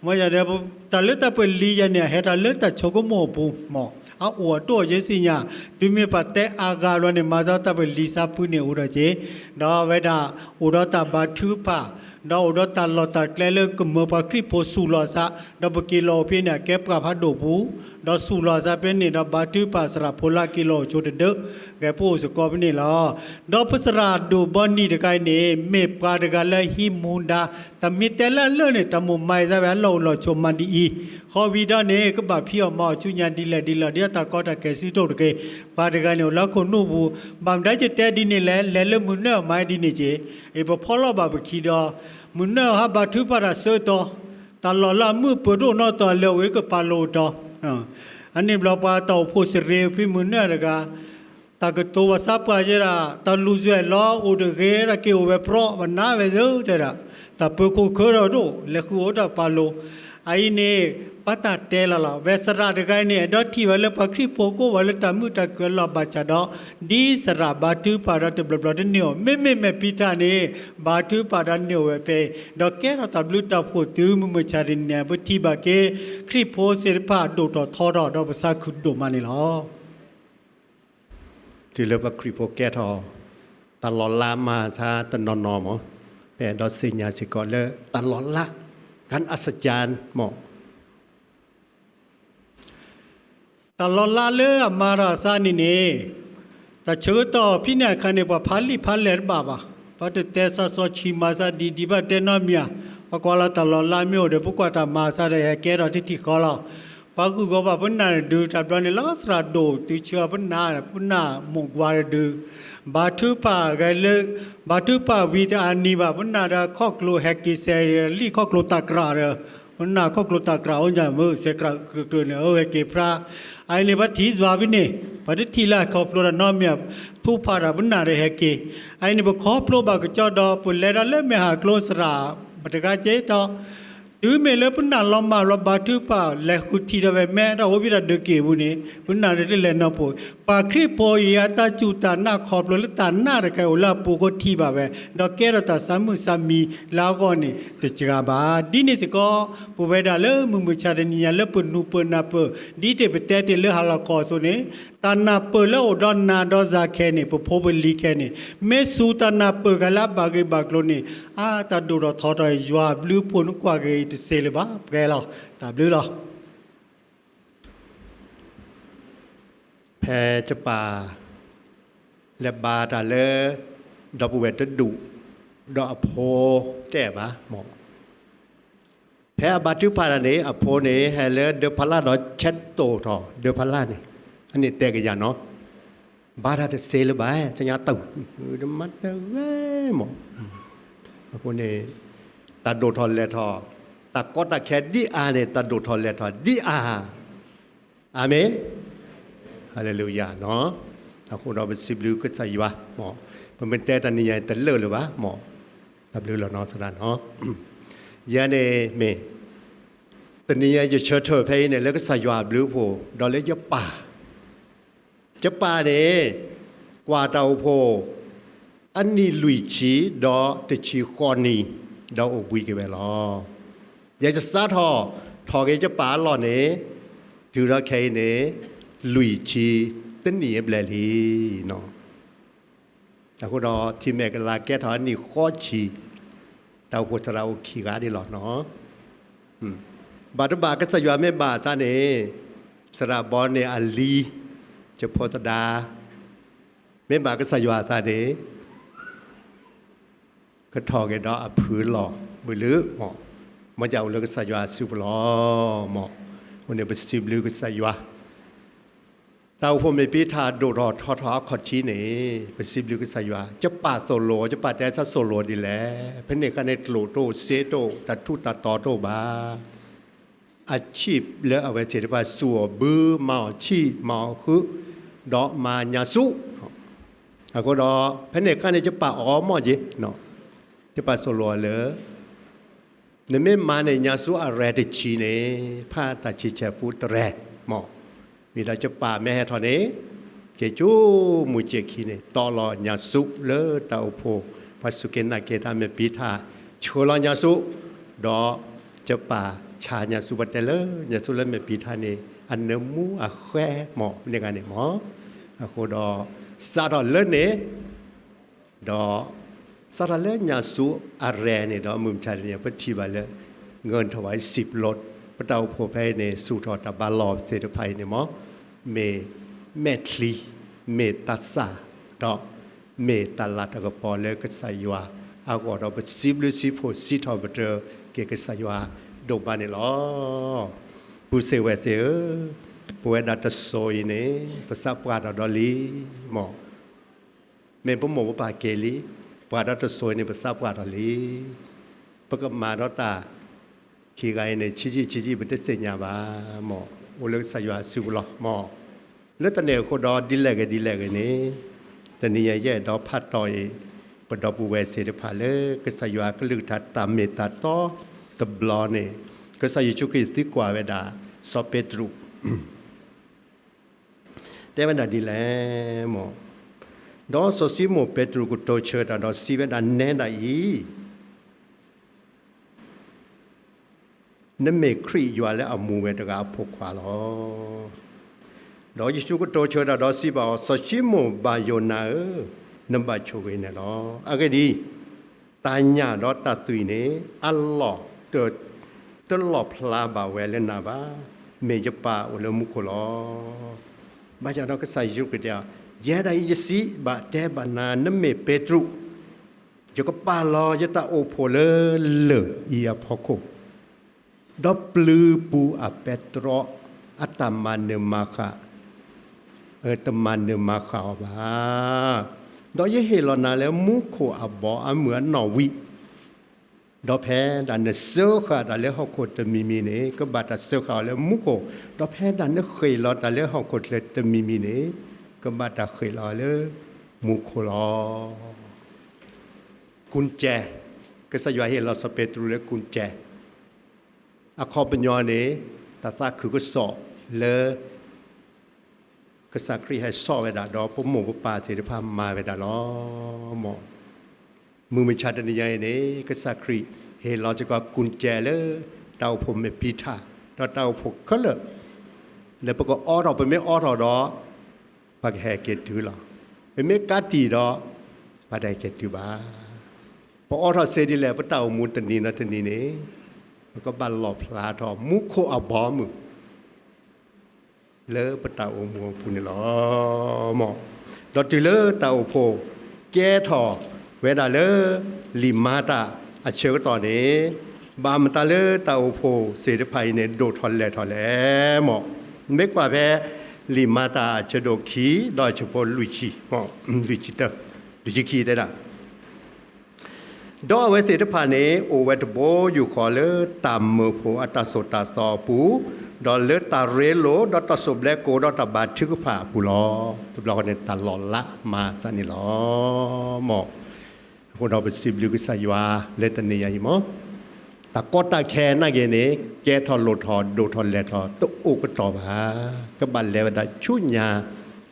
မ့ၢ်ယၤဒီး တၢ်လၢတၢ်ပလံၤယၤန့ၣ် အဟဲတၢ်လၢတၢ်ဆိကမိၣ်အပူၤ, မ့ၢ်အအိၣ်အတီၢ်ယဲသ့ၣ်ညါ, တုၤမ့ၢ်ပှၤတဲအါဂၤဘျီန့ၣ် မၤသးတၢ်ပလံၤသးဖုန့ၣ်အိၣ်ဒီးက့ၤ, ဒီးအဝဲဒၣ် အိၣ်ဒီးတၢ်ဘါထုကဖၣ်, ဒီးအိၣ်ဒီးတၢ်လီၢ်တၢ်ကျဲလၢကမၢပှၤခရံာ်ဖိသူၣ်လီၤအသး, ဒီးပက့ၤလီၤအိၣ်ဖဲန့ၣ် အကဲပှၤဖးဒိၣ်ပူၤ, ဒီးသူၣ်လီၤအသးဖဲန့ၣ် ဒီးဘါထုကဖၣ်သရၣ်ဖိလၢက့ၤလီၤအိၣ်ဆိတဒၢ, ဂဲၤပအိၣ်စ့ၢ်ကီးဖဲန့ၣ်လီၤ. ဒီးပသရၣ်ဒိၣ်ဘီနံၣ်တဂၤအံၤန့ၣ် မ့ၢ်ပှၤတဂၤလၢဟံးမူဒါ, တၢ်မ့ၢ်တဲလၢအလၢာ်န့ၣ် တၢ်မိၣ်မၤအသးဝဲအလီၢ်အိၣ်လီၢ်ဆိးမၤဒ်အံၤ, ဃီဝံၤဒီးန့ၣ် ကဘၣ်ဖံးအီၣ်မၤအီၣ်ဆူညါဒ်လဲၣ်ဒ်လဲၣ် ဒ်တၢ်ကီတၢ်ခဲစုတအိၣ်တဂ့ၤ, ပှၤတဂၤန့ၣ်အိၣ်လၢခိၣ်နူာ်ပူၤ, ဘၣ်မနုၤယတဲဒ်န့ၣ်လဲၣ်, လဲၤလၢမုၢ်နၢၣ်မၤဒ်န့ၣ်က့ၤ, အံၤပဖီလီၤဘၣ်ပခံဒီး, မုၢ်နၢၣ်ဟးဘါထုကဖၣ်တၢ်ဆၢကတီၢ်, တၢ်လီၢ်လၢအမုၢ်ပၢၤတအိၣ်နီတီၤလဲၤအိၣ်ကပၤလိာ်အတီၤ, အန့ၣ်ဘျီပှၤတၢ်အိၣ်ဖှိၣ်စရ့ဖဲမုၢ်နၢၣ်တဂၤ တၢ်ကတိၤပှၤသးပှၢ်ယဲဒၣ် တၢ်လူၤစွဲၣ်လီၤအိၣ်တဂ့ၤ တၢ်က့ၤအိၣ်ဝဲပြီ ပနာ်ဝဲသ့တဲဒၣ်, တၢ်ပၢၤခိၣ်ခၢဒီးတအိၣ် လဲၤဃုာ်အိၣ်တၢ်ပာ်လိၤ, အအံၤန့ၣ် ဘၣ်တၢ်တဲလီၤလီၤ. ဝဲသရၣ်တဂၤအံၤန့ၣ် အဲၣ်ဒိးထံၣ်ဝဲလၢပှၤခရံာ်ဖိကိးဂၤလၢတၢ်မုာ်တၢ်ခုၣ်အလီၢ်ဘၣ်ဆၣ်ဒီး, ဒ်သရၣ်ဘါထုကဖၣ်ဒီးတဘျီဘျီတန့ၢ်အီၤ, မ့မ့ၢ်မဲာ်ဖံးတၢ်န့ၣ် ဘါထုကဖၣ်ဒီးန့ၢ်အီၤဝဲဖဲအံၤ, ဒီးကဲထီၣ်တၢ်ဘျုးတၢ်ဖှိၣ်တုၤမုၢ်မဆါတနံၤန့ၣ် ပထံၣ်ဘၣ်က့ၤ ခရံာ်ဖိသ့ၣ်တဖၣ်ဒိၣ်ထီၣ်ထီထီၣ်ဒီးပသးခုဒိၣ်မးန့ၣ်လီၤ. တုၤလၢပှၤခရံာ်ဖိကဲထီၣ် တၢ်လီၤလးမၤအသးတနီၤနီၤမး, ပအဲၣ်ဒိးသ့ၣ်ညါစ့ၢ်ကီးလၢတၢ်လီၤလး การอัศจรรย์ မး, တၢ်လီၤလးလၢအမၤတၢ်အသးန့ၣ်န့ၣ်, တၢ်ဆၢကတီၢ်ဖဲန့ၣ်အခါန့ၣ် ပှၤဖးလံာ်ဖးလဲၢ်တဘၣ်ဘၣ်, ပှၤတတဲသးစီဆှံမၤသးဒ်ဒ်ဘၣ်တဲနီတမံၤဧါ, ပကွၢ်လၢတၢ်လီၤလးမ့ၢ်အိၣ်ဒီး ပကွၢ်တၢ်မၤအသးဒီးဟဲကဲထီၣ်တထံၣ်ဃီလီၤ. ပှၤဂုာ်ဂီၤဘၣ်ပနၢ်တဒု တၢ်ဘျီန့ၣ်လီၤ သရၣ်ဒိၣ်တုၤဆၢပနၢ် ပနၢ်မိၢ်ကွၢ်တဒု, ဘါထုကဖၣ်ဂဲၤလၢ, ဘါထုကဖၣ်ဝံၤတအါနံၤဘၣ် ပနၢ်ဒီးခီၣ်ကျိၤဟဲက့ၤစဲးလံာ်ခီၣ်ကျိၤတၢ်ကြၢးဒီး ပနၢ်ခီဖျိတၢ်ကြၢးအိၣ်ညါမုၢ် စဲးကြၢးကြၢးန့ၣ် အဝဲဟဲက့ၤဖြါ, အအံၤန့ၣ် ပထံၣ်ယွၤဖဲန့ၣ် ပတထံၣ်လၢအခီဖျိတၢ်နီတမံၤ ထူၣ်ဖးတၢ်ပနၢ်ဒီးဟဲက့ၤ, အအံၤန့ၣ် ပခီဖျိဘၣ်ကစီဒီ ပလဲၤဒီးလၢမဲာ်ဟးကျိသရၣ် ပတဂၤကဲထီၣ် တုၤမ့ၢ်လၢပနၢ်လီၤမၢ်လီၤဘါထုကဖၣ် လဲၤဃုထံၣ်ဒီးဝဲမဲ တၢ်အိၣ်ဘှံးတၢ်ဒုးက့ၤအပူၤန့ၣ် ပနၢ်ဒီးတလဲၤနီၢ်ပူၤ, ပှၤခရံာ်ဖိအံၤအတၢ်စူၢ်တၢ်နာ်ခီဖျိလၢတၢ်နာ်တခါအိၣ်လၢအပူၤဃိထံၣ်ဘၣ်ဝဲ, ဒီးကဲထီၣ်တၢ်ဆါမုၢ်ဆါမံၤလၢအဂီၢ်န့ၣ် တစှၤဘၣ်. ဒ်န့ၣ်စ့ၢ်ကီး ပဝဲဒၣ်လၢမုၢ်မဆါတနံၤညါလၢပနူၤပၢၢ်နၢ်ပၢၢ် ဒ်တ့ၢ်ပတဲတ့ၢ်လၢဟါလီၤခီအသိးန့ၣ် တၢ်နၢ်ပၢၢ်လၢအိၣ်ဒီးနၤဒီးယၤခဲအံၤန့ၣ် ပဖိပလံၤခဲအံၤန့ၣ် မ့ၢ်စူၢ်တၢ်နၢ်ပၢၢ်ဂၤလၢအဘၣ်ဂ့ၢ်ဘၣ်ကျိၤန့ၣ် အါ တၢ်ဒိၣ်ထီၣ်ထီထီၣ် ယွၤအဘျုးအဖှိၣ်နကွၢ်က့ၤတစ့လၢၤဘၣ် ပှဲၤလီၤ. တၢ်ဘျုးလီၤ. ဖဲယပၢ် လဲၤဘါတၢ်လၢ ဒီပုၢ်ဝဲၢ်တဒူၣ် ဒီးအဖိတဲဘၣ်မၢ် ဖဲအဘါထုကဖၣ်တၢ်န့ၣ် အဖိန့ၣ် ဟဲလၢဒၢဖးလၢ်ဒီးဆဲးတိာ်ထီၣ်ဒၢဖးလၢ်န့ၣ် အန့ၣ်တဲကယၤနီၤ ဘါတၢ်တစ့လၢၤဘၣ် သညါတၢ် မၤတဂ့ၤမၢ် အဃိန့ၣ် တၢ်ဒိၣ်ထီၣ်လဲၢ်ထီၣ် တၢ်ကီတၢ်ခဲဒ်အါန့ၣ် တၢ်ဒိၣ်ထီၣ်လဲၢ်ထီၣ်ဒ်အါ အၤမ့ၣ် ဟါလ့လူယၤနီၤ အဃိဒီးပစံးဘျုးကစၢ်ယွၤမၢ် ပမ့ၢ်တဲတၢ်နံၤညါတလၢာ်လၢၤဘၣ်မၢ် တၢ်ဘျုးလီၤနီၤသရၣ်နီၤ ယၤန့ၣ်မ့ၢ် တနံၤညါယဆၢထၢၣ်ဖဲအံၤန့ၣ် လၢကစၢ်ယွၤအဘျုးအဖှိၣ် ဒီးလၢယပၢ် ယပၢ်န့ၣ် ကွၢ်တၢ်အိၣ်ဖှိၣ် အနံၣ်လွံၢ်ဆံ ဒီးတဆံဃိးနံၣ် ဒီးအိၣ်ဘှံးက့ၤဝဲလီၤ. ယဲယစးထီၣ် ထီၣ်က့ၤယပၢ်အလီၢ်န့ၣ် တုၤထီၣ်ခဲအံၤန့ၣ် လွံၢ်ဆံတနံၣ်အဘျဲၣ်လံနီၤ. အဃိဒီးထံၣ်မဲာ်ကလၤကဲထီၣ်အနံၣ်ဃိးဆံ တၢ်အိၣ်ဖှိၣ်သရၣ်အိၣ်ခံဂၤဒ်လီၤနီၤ. ဘၣ်တဘၣ်ကစၢ်ယွၤမ့ၢ်ဘၣ်အသးန့ၣ် သရၣ်ဘီန့ၣ်အလံၤ ယဖိသဒါ မ့ၢ်ဘၣ်ကစၢ်ယွၤအသးန့ၣ် ကထီၣ်က့ၤဒီးအဖုလီၢ်မုၢ်လၢမၢ်, မ့ၢ်ကအိၣ်လၢကစၢ်ယွၤအစုပူၤလီၤမၢ်. အဃိန့ၣ်ပစံးဘျုးကစၢ်ယွၤ တၢ်အိၣ်ဖှိၣ်မ့ၢ်ပ့ၤထၣ်ဒိၣ်ထီၣ်ထီထီၣ်အခီၣ်ထံးန့ၣ် ပစံးဘျုးကစၢ်ယွၤ, ယပၢ်သိၣ်လိ ယပၢ်တဲဆၢသိၣ်လိဒ်လဲၣ်, ဖဲန့ၣ်အခါန့ၣ် ကျိၣ်တအိၣ်စ့တအိၣ် တၢ်ထူးတၢ်တီၤတအိၣ်ဘၣ်. အဆံးလၢအဝဲသ့ၣ်တဖၣ်စူၢ်အီၤဘု မၤအီၤဆံး မၤအီၤဃုာ် ဒီးမၤညါဆူၣ်. အဃိဒီး ဖဲန့ၣ်အခါန့ၣ် ယပၢ်အီမီၢ်က့ၤ, ယပၢ်သိၣ်လိအီၤလၢ နမ့ၢ်မၤန့ၢ်ညါဆူၣ်အရဲၣ်တဆံန့ၣ် ဖးတၢ်ဆံဆဲၣ်ပူတရဲၣ်မၢ်. ဝံၤဒီးယပၢ်မ့ၢ်ဟဲထီၣ်န့ၣ် က့ၤကၠိမူၤစဲးခံန့ၣ် တီလီၤညါဆူၣ်လၢတၢ်အိၣ်ဖှိၣ် ပှၤစူၢ်က့ၤနာ်က့ၤတၢ်မ့ၢ်ပ့ၤထၣ် ဆှၢလီၤညါဆူၣ်, ဒီးယပၢ်ဆါညါဆူၣ် ပတဲလၢညါဆူၣ်လၢမ့ၢ်ပ့ၤထၣ်န့ၣ် အနၢမူအဃဲမၢ် မ့ၢ်ဂ့ၤန့ၣ်မၢ်. အဃိဒီး စးထီၣ်လၢန့ၣ် ဒီး စးထီၣ်လၢညါဆူၣ်အရဲၣ်န့ၣ်ဒီး မုၢ်မဆါတနံၤ ပထံၣ်ဘၣ်လၢ ငၢၢ်ထီၣ်ဝဲစံးပျီ ပတၢ်အိၣ်ဖှိၣ်ဖဲအံၤန့ၣ် စူၢ်ထီၣ်တၢ်ဘါလီၢ်သ့ၣ်တဖၣ်အံၤန့ၣ်မၢ်, မ့ၢ်မဲာ်ချံ, မ့ၢ်တၢ်စၢ်, ဒီးမ့ၢ်တၢ်လၤတၢ်ကပီၤလၢကစၢ်ယွၤအဂီၢ်ဒီး ပစံးဘျုးစံးဖှိၣ်စံးထီၣ်ပတြၢၤက့ၤကစၢ်ယွၤဒိၣ်မးန့ၣ်လီၤ. ပုၢ်သ့ၣ်ဝဲၢ်သ့ၣ်ဧၢ, ပဝဲဒၣ်တစိၤအံၤန့ၣ် ပသးပှၢ်ထီၣ်ဒီးလံမၢ်. မ့ၢ်ပမိၢ်ပပၢ်က့ၤလံ, ပှၤဒီးတစိၤအံၤန့ၣ် ပသးပှၢ်ထီၣ်လံ. ပကမၤဒီးတၢ်ခံဂၤအံၤန့ၣ် ဆံးဆံးဆံးဆံး ပတသ့ၣ်ညါဘၣ်မၢ်, အိၣ်လၢကစၢ်ယွၤအစုပူၤလီၤမၢ်. လၢတၢ်န့ၣ်အဃိဒီး ဒ်လဲၣ်ဂ့ၤဒ်လဲၣ်ဂ့ၤန့ၣ် တနံၤညါယအဲၣ်ဒိးဖးတီၢ်အံၤ ပဒီပုၢ်ဝဲၢ်သ့ၣ်တဖၣ်လၢ ကစၢ်ယွၤအကလုၢ်ကထါတၢ်မ့ၢ်တၢ်တီတဘျီန့ၣ် ကစၢ်ယ့ၣ်ၡူးခရံာ်သံကွၢ်ဝဲဒၣ် စီၤပ့းတရူး တဲဝဲဒၣ်ဒ်လဲၣ်မၢ်. ဒီးစီၤၡံမိၣ်ပ့းတရူးကတိၤဆၢတၢ်ဒီးစံးဝဲဒၣ် နဲဒၣ်အံၤ နမ့ၢ်ခရံာ်ယွၤလၢအမူဝဲတဂၤအဖိခွါလီၤ. ဒီးယ့ၣ်ၡူးကတိၤဆၢတၢ်ဒီးစံးဘၣ်အီၤ, စီၤၡံမိၣ်ဘၤယိၤနၤဧၢ, နဘၣ်ဆိၣ်ဂ့ၤန့ၣ်လီၤ. အဂ့ၢ်ဒ်အံၤ, တၢ်ညၣ်ဒီးတၢ်သွံၣ်န့ၣ် အလီၢ် တလီၣ်ဖျါဘၣ်ဝဲလၢနၤဘၣ်, မ့ၢ်ယပၢ်အိၣ်လၢမူခိၣ်လီၤ. ဘၣ်ဆၣ်ဒီးကစၢ်ယ့ၣ်ၡူးခရံာ်တဲအီၤ, ယဲဒၣ်အံၤယစံးဘၣ်တဲဘၣ်နၤ, နမ့ၢ်ပ့းတရူး, ယကပာ်လီၤယတၢ်အိၣ်ဖှိၣ်လၢလၢၢ်အံၤအဖီခိၣ်, ဒီးပျုၤပူၤအပဲတြီ အတၢ်မၤနၢၤမၤဃၣ် တမၤနၢၤမၤဃၣ်အီၤဘၣ်. ဒီးယဟ့ၣ်လီၤနၤလၢမူခိၣ်အဘီအမုၢ်အနီၣ်ဝံၤ, ဒီးဖဲဒၣ်နစၢဃာ်တၢ်လၢဟီၣ်ခိၣ်တမံၤမံၤန့ၣ် ကဘၣ်တၢ်စၢဃာ်အီၤလၢမူခိၣ်, ဒီးဖဲဒၣ်နဃ့ၢ်လီၤတၢ်လၢဟီၣ်ခိၣ်ချၢတမံၤမံၤန့ၣ် ကဘၣ်တၢ်ဃ့ၢ်လီၤအီၤလၢမူခိၣ်လီၤ. ကုၢ်ကဲ, ကစၢ်ယွၤဟ့ၣ်လီၤစီၤပ့းတရူးလၢကုၢ်ကဲ, အခီပညီန့ၣ် တၢ်သးခုကစီၣ်လၢ ကစၢ်ခရံာ်ဟဲစိာ်ဝဲဒၣ်ဒီးပမိၢ်ပပၢ်သ့ၣ်တဖၣ်မၤဝဲဒၣ်လီၤ. မ့ၢ် မုၢ်မဆါတနံၤညါအံၤန့ၣ် ကစၢ်ခရံာ်ဟ့ၣ်လီၤစ့ၢ်ကီးကုၢ်ကဲလၢ တၢ်အိၣ်ဖှိၣ်မ့ၢ်ပံထၢ် ဒီးတၢ်အိၣ်ဖှိၣ်ခဲလၢာ် လၢပကအိးထီၣ်, ပမ့ၢ်အိးထီၣ်ဒီး ပကဟဲက့ၤတုၤလီၤ. ပမ့ၢ်ကးတံာ်ဒီး ပတဟဲက့ၤတုၤဘၣ်. ပအိးထီၣ်စ့ဒ်လဲၣ် ပတၢ်အိၣ်မူတနံၤဒီးတနံၤန့ၣ် ပကဘၣ်လီၣ်ဖျါထီၣ်မူခိၣ်အဘီအမုၢ် လၢပတၢ်အိၣ်မူအပူၤန့ၣ်လီၤ. မ့ၢ် ဒီးတုၤလၢတၢ်အိၣ်ဖှိၣ်ကဲထီၣ်ဝဲဒၣ်လၢ လံာ်မၤတၢ်အဆၢကတီၢ်န့ၣ် ဘၣ်မတၤလၢတၢ်အိၣ်ဖှိၣ်သ့ၣ်တဖၣ်အံၤန့ၣ် ဒိၣ်ထီၣ်လဲၢ်ထီၣ်လဲၣ်. မ့ၢ် မ့ၢ်ကွၢ်ဖဲ လံာ်မၤတၢ်အဆၢဒိၣ်ခံ ဒီးအဆၢဖိလွံၢ်ဆံ, လွံၢ်ဆံတၢ, လွံၢ်ဆံခံတဲဒၣ် ဒီးအဝဲသ့ၣ်တဖၣ်န့ၣ် အိၣ်ဝဲတဘိယူၢ်ဃီလၢတၢ်မၢဖိအတၢ်သိၣ်တၢ်သီအပူၤ, ဒီးလၢတၢ်ရ့လိာ်, ဒီးတၢ်စိၢ်ဘျဲကိၣ်, ဒီးတၢ်ဘါထုကဖၣ်အပူၤလီၤ. တဘျီဃီန့ၣ် တၢ်လီၤလးမၤသးန့ၣ်လီၤ. မ့ၢ် အဃိဒီးပစံးဘျုးကစၢ်ယွၤလၢတနံၤညါအံၤမ့ၢ် တၢ်ကီတၢ်ခဲနာ်က့ၤန့ၣ် ကဲထီၣ်လိၣ်ထီၣ်ဒိၣ်ထီၣ်လဲၢ်ထီၣ် တအိၣ်ကတီၢ်ဘၣ်. ကဘၣ်လဲၤဝဲဒၣ်ဆူညါ,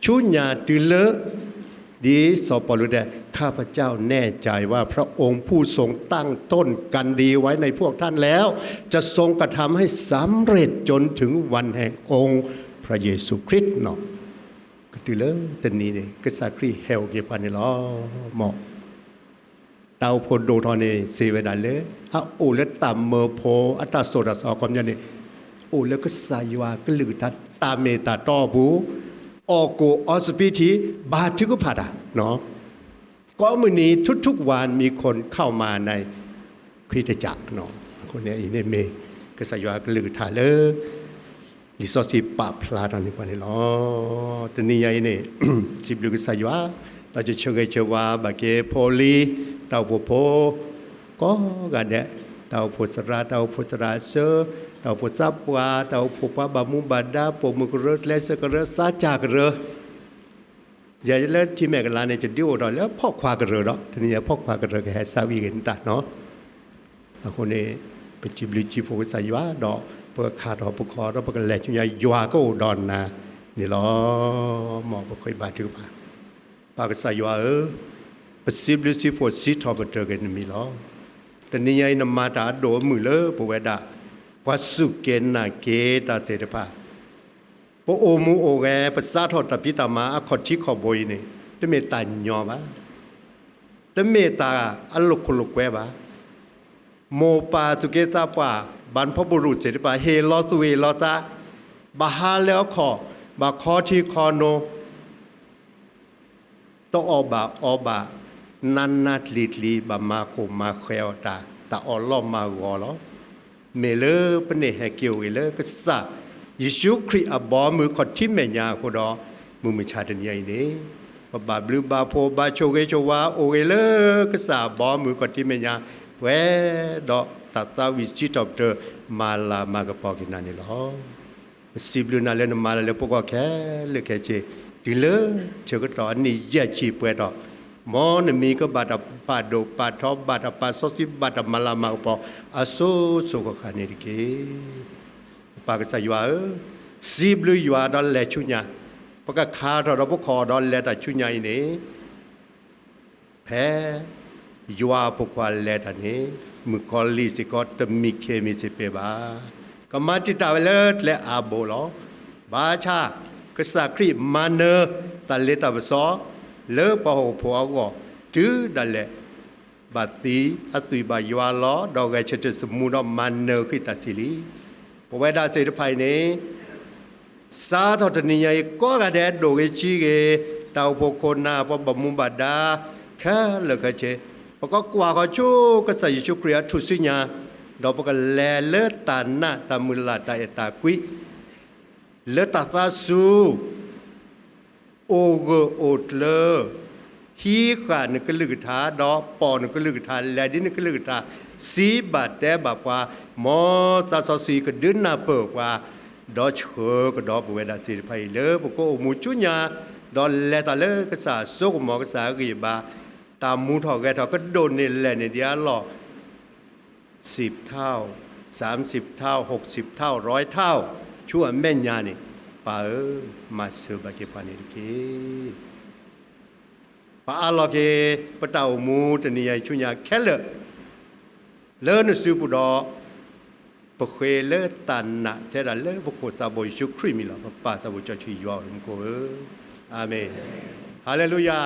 ဆူညါတုၤလၢ ဒ်စီၤပီလူးတဲ ข้าพเจ้าแน่ใจว่าพระองค์ผู้ทรงตั้งต้นการดีไว้ในพวกท่านแล้ว จะทรงกระทำให้สำเร็จจนถึงวันแห่งองค์พระเยซูคริสต์เนาะ ကတုၤလၢတနံၤန့ၣ် ကစၢ်ခရံာ်ဟဲအိၣ်က့ၤပှၤန့ၣ်လီၤ. မ့ၢ် တၢ်အိၣ်ဖှိၣ်ဒိၣ်ထီၣ်န့ၣ် စံးဝဲဒၣ်လၢ အအိၣ်လၢတၢ်မၢဖိအတၢ်သိၣ်တၢ်သီအခီပညီန့ၣ် အိၣ်လၢကစၢ်ယွၤကလုၢ်ကထါတၢ်မ့ၢ်တၢ်တီအပူၤ, အီၣ်ကိၣ်အီစပံးထံး ဘါထုကဖၣ်တၢ် ကိးမုၢ်နံၤ ทุกๆวันมีคนเข้ามาในคริสตจักร အဃိန့ၣ် အံၤန့ၣ်မ့ၢ် ကစၢ်ယွၤကလုၢ်ကထါလၢ လံာ်စီဆှံပာ်ဖျါထီၣ်န့ၢ်ပှၤန့ၣ်လီၤ. တနံၤညါအံၤန့ၣ် စံးဘျုးကစၢ်ယွၤ, ဒီးယဆၢဂ့ၤဆၢဝါဘၣ်က့ၤဖိလံၤ တၢ်အိၣ်ဖှိၣ်ဖိ ကိးဂၤဒဲး, တၢ်အိၣ်ဖှိၣ်သရၣ်, တၢ်အိၣ်ဖှိၣ်သရၣ်အဆၢ, တၢ်အိၣ်ဖှိၣ်သးပှၢ်, တၢ်အိၣ်ဖှိၣ်ပှၤဘၣ်မူဘၣ်ဒါ, ပိာ်မုၣ်ကရၢ, ကျဲးစၢးကရၢ, သးစၢ်ကရၢ ယၤလၢထံမဲာ်ကလါန့ၣ် ယဒုးအိၣ်ထီၣ်လၢဖီၣ်ခွါကရၢဒီး တနံၤညါဖီၣ်ခွါကရၢကဟဲစးဝံၤဂ့ၤနတၢ်နီၤ. အဃိန့ၣ် ပစံးဘျုးစံးဖှိၣ်ကစၢ်ယွၤဒီး ပခါထီၣ်ပခီဒီးပကလဲၤဆူညါ ယွၤကအိၣ်ဒီးနၤန့ၣ်လီၤ. မ်ပဃ့ဘါထုကဖၣ်. ပၢ်ကစၢ်ယွၤဧၢ, ပစံးဘျုးစံးဖှိၣ်စံးထီၣ်ပတြၢၤက့ၤနမံၤလီၤ. တနံၤညါအံၤနမၤတၢ်အဒိၣ်အမုၢ်လၢပဝဲဒၣ် ပှၤစူၢ်က့ၤနာ်က့ၤတၢ်သ့ၣ်တဖၣ် ပအိၣ်မူအိၣ်ဂဲၤ ပစးထီၣ်တၢ်ဖံးတၢ်မၤအခီၣ်ထံးခီၣ်ဘိအံၤန့ၣ် တမ့ၢ်တၢ်ညီဘၣ်, တမ့ၢ်တၢ်အလိာ်ခိၣ်လိာ်ကွဲဘၣ်. မိၢ်ပၢ်သူၣ်က့သးပှၢ် ဘၣ်ဖီဘိၣ်ရူၣ်သ့ၣ်တဖၣ် ဟ့ၣ်လီၤသူၣ်ဟ့ၣ်လီၤသး, ဘၣ်ဟးလၢအခီၣ်, ဘၣ်ခီထံခီနိ တအီၣ်ဘၣ်အီဘၣ်, နးနးကျံၤကျံၤ ဘၣ်မၤဃိာ်မၤဃဲၤအီၣ်တၢ်, တၢ်အီၣ်လီၢ်မၤဂီၤလီၤ. မ့ၢ်လၢပန့ၢ်ဟဲက့ၤအိၣ်ဂ့ၤလၢကစၢ်ယ့ၣ်ၡူးခရံာ်အဘီအမုၢ်ခီၣ်ထံးမဲာ်ညါအဃိဒီး မုၢ်မဆါတနံၤအံၤန့ၣ် ပဘၣ်ဘျုးဘၣ်ဖှိၣ်ဘၣ်ဆိၣ်ဂ့ၤဆိၣ်ဝါအိၣ်ဂ့ၤလၢကစၢ်အဘီအမုၢ်ခီၣ်ထံးမဲာ်ညါ ပှဲၤဒီးတၢ်သးဝံၣ်စံးထီၣ်ပတြၢၤ မၤလၤမၤကပီၤက့ၤနၤန့ၣ်လီၤ. ပစံးဘျုးနၤလၢနမၤလၢလၢပဂီၢ်ခဲလၢာ်ခဲဆ့, တုၤလၢဆၢကတီၢ်အနံၣ်ယဲၢ်ဆံပှဲၤထီၣ်, မ်နမံၤကဘၣ်တၢ်ပာ်ဒိၣ်ပာ်ထီ ဘၣ်တၢ်ပာ်စီဆှံ ဘၣ်တၢ်မၤလၤမၤကပီၤ အစိၤစိၤဃၣ်ဃၣ်န့ၣ်တက့ၢ်. ပၢ်ကစၢ်ယွၤဧၢ, စံးဘျုးယွၤဒီးလဲၤဆူညါ, ပကခါထီၣ်ဒီးပခီၣ်ဒီးလဲၤတၢ်ဆူညါအံၤန့ၣ် ဖဲယွၤအဖိခွါလဲၤတၢ်န့ၣ် မုၣ်ကီၤလံၢ်စ့ၢ်ကီးတမံခ့မံစ့ၢ်ကီးဘၣ်. ကမၤတံာ်တာ်ဝဲလၢကျဲအါဘိလီၤ. ဘၣ်ဆၣ် ကစၢ်ခရံာ်မၤနၢၤတၢ်လ့တၢ်ပစီ လၢပှၤဟီၣ်ခိၣ်ဖိအဂီၢ် တုၤဒၣ်လဲာ် ဘၣ်သံအသွံၣ်ဘၣ်ယွၤလီၤ ဒီးဂဲၤဆၢထၢၣ်သမူဒီးမၤနၢၤဃံးတၢ်သံလံ. ပဝဲဒၣ်သ့ၣ်တဖၣ်အံၤန့ၣ် စးထီၣ်တနံၤညါအံၤ ကိးဂၤဒဲးဒိၣ်ဂ့ၤဆံးဂ့ၤ, တၢ်အိၣ်ဖှိၣ်ခိၣ်နၢ် ပှၤဘၣ်မူဘၣ်ဒါ ခဲလၢာ်ခဲဆ့, ပကကွၢ်ဃီၤဆူကစၢ်ယ့ၣ်ၡူးခရံာ်အထူၣ်စုညါ, ဒီးပကလဲၤလၢတၢ်နာ်တၢ်မုၢ်လၢ်တၢ်အဲၣ်တၢ်ကွံ လၢတၢ်သးစူၤ အိၣ်ဂၢၢ်အိၣ်ကျၢၤ, ဟံးဃာ်နကလုၢ်ကထါ, ဒီးပိာ်နကလုၢ်ကထါ, လဲၤဒ်နကလုၢ်ကထါ, စံးဘၣ်တဲဘၣ်ပှၤ, မ်သးစီဆှံကဒုးနၢ်ပၢၢ်ပှၤ, ဒီးဆှၢကဒီးပဝဲဒၣ်သ့ၣ်တဖၣ်အံၤ လၢပကအိၣ်မူဆူညါ, ဒီးလဲၤတၢ်လၢကစၢ်အစိကမီၤ, ကစၢ်အဂံၢ်အဘါ, တၢ်မူထီၣ်ဂဲၤထီၣ်ကဒိၣ်န့ၢ်လဲၢ်န့ၢ်ဒံးအလီၢ် สิบเท่า, สามสิบเท่า, หกสิบเท่า, ร้อยเท่า, ဆူအမဲာ်ညါန့ၣ်, ပၢ်ဧၢ, မၤစၢၤဘၣ်က့ၤပှၤန့ၣ်တက့ၢ်. ပအးလီၤက့ၤ ပတၢ်အိၣ်မူတနံၤအံၤဆူညါခဲလၢာ် လၢနစုပူၤဒီး ပဃ့လၢတၢ်နာ်ထဲဒၣ်လၢပခိၣ်သးဘိယ့ၣ်ၡူးခရံာ်မံၤလီၤ. ပပၢ်သးဘိစီဆှံယွၤအိၣ်မူခိၣ်ဧၢ, အၤမ့ၣ်. ဟါလ့လူယၤ.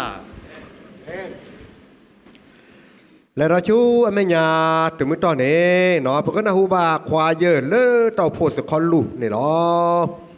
လဲၤဒီးဆူအမဲာ်ညါ တုၤမုၢ်တီၢ်န့ၣ် ပကနၢ်ဟူဘၣ်ခွါယဲၢ်လၢတၢ်အိၣ်ဖှိၣ်သ့ၣ်ခီလူၤန့ၣ်လီၤ.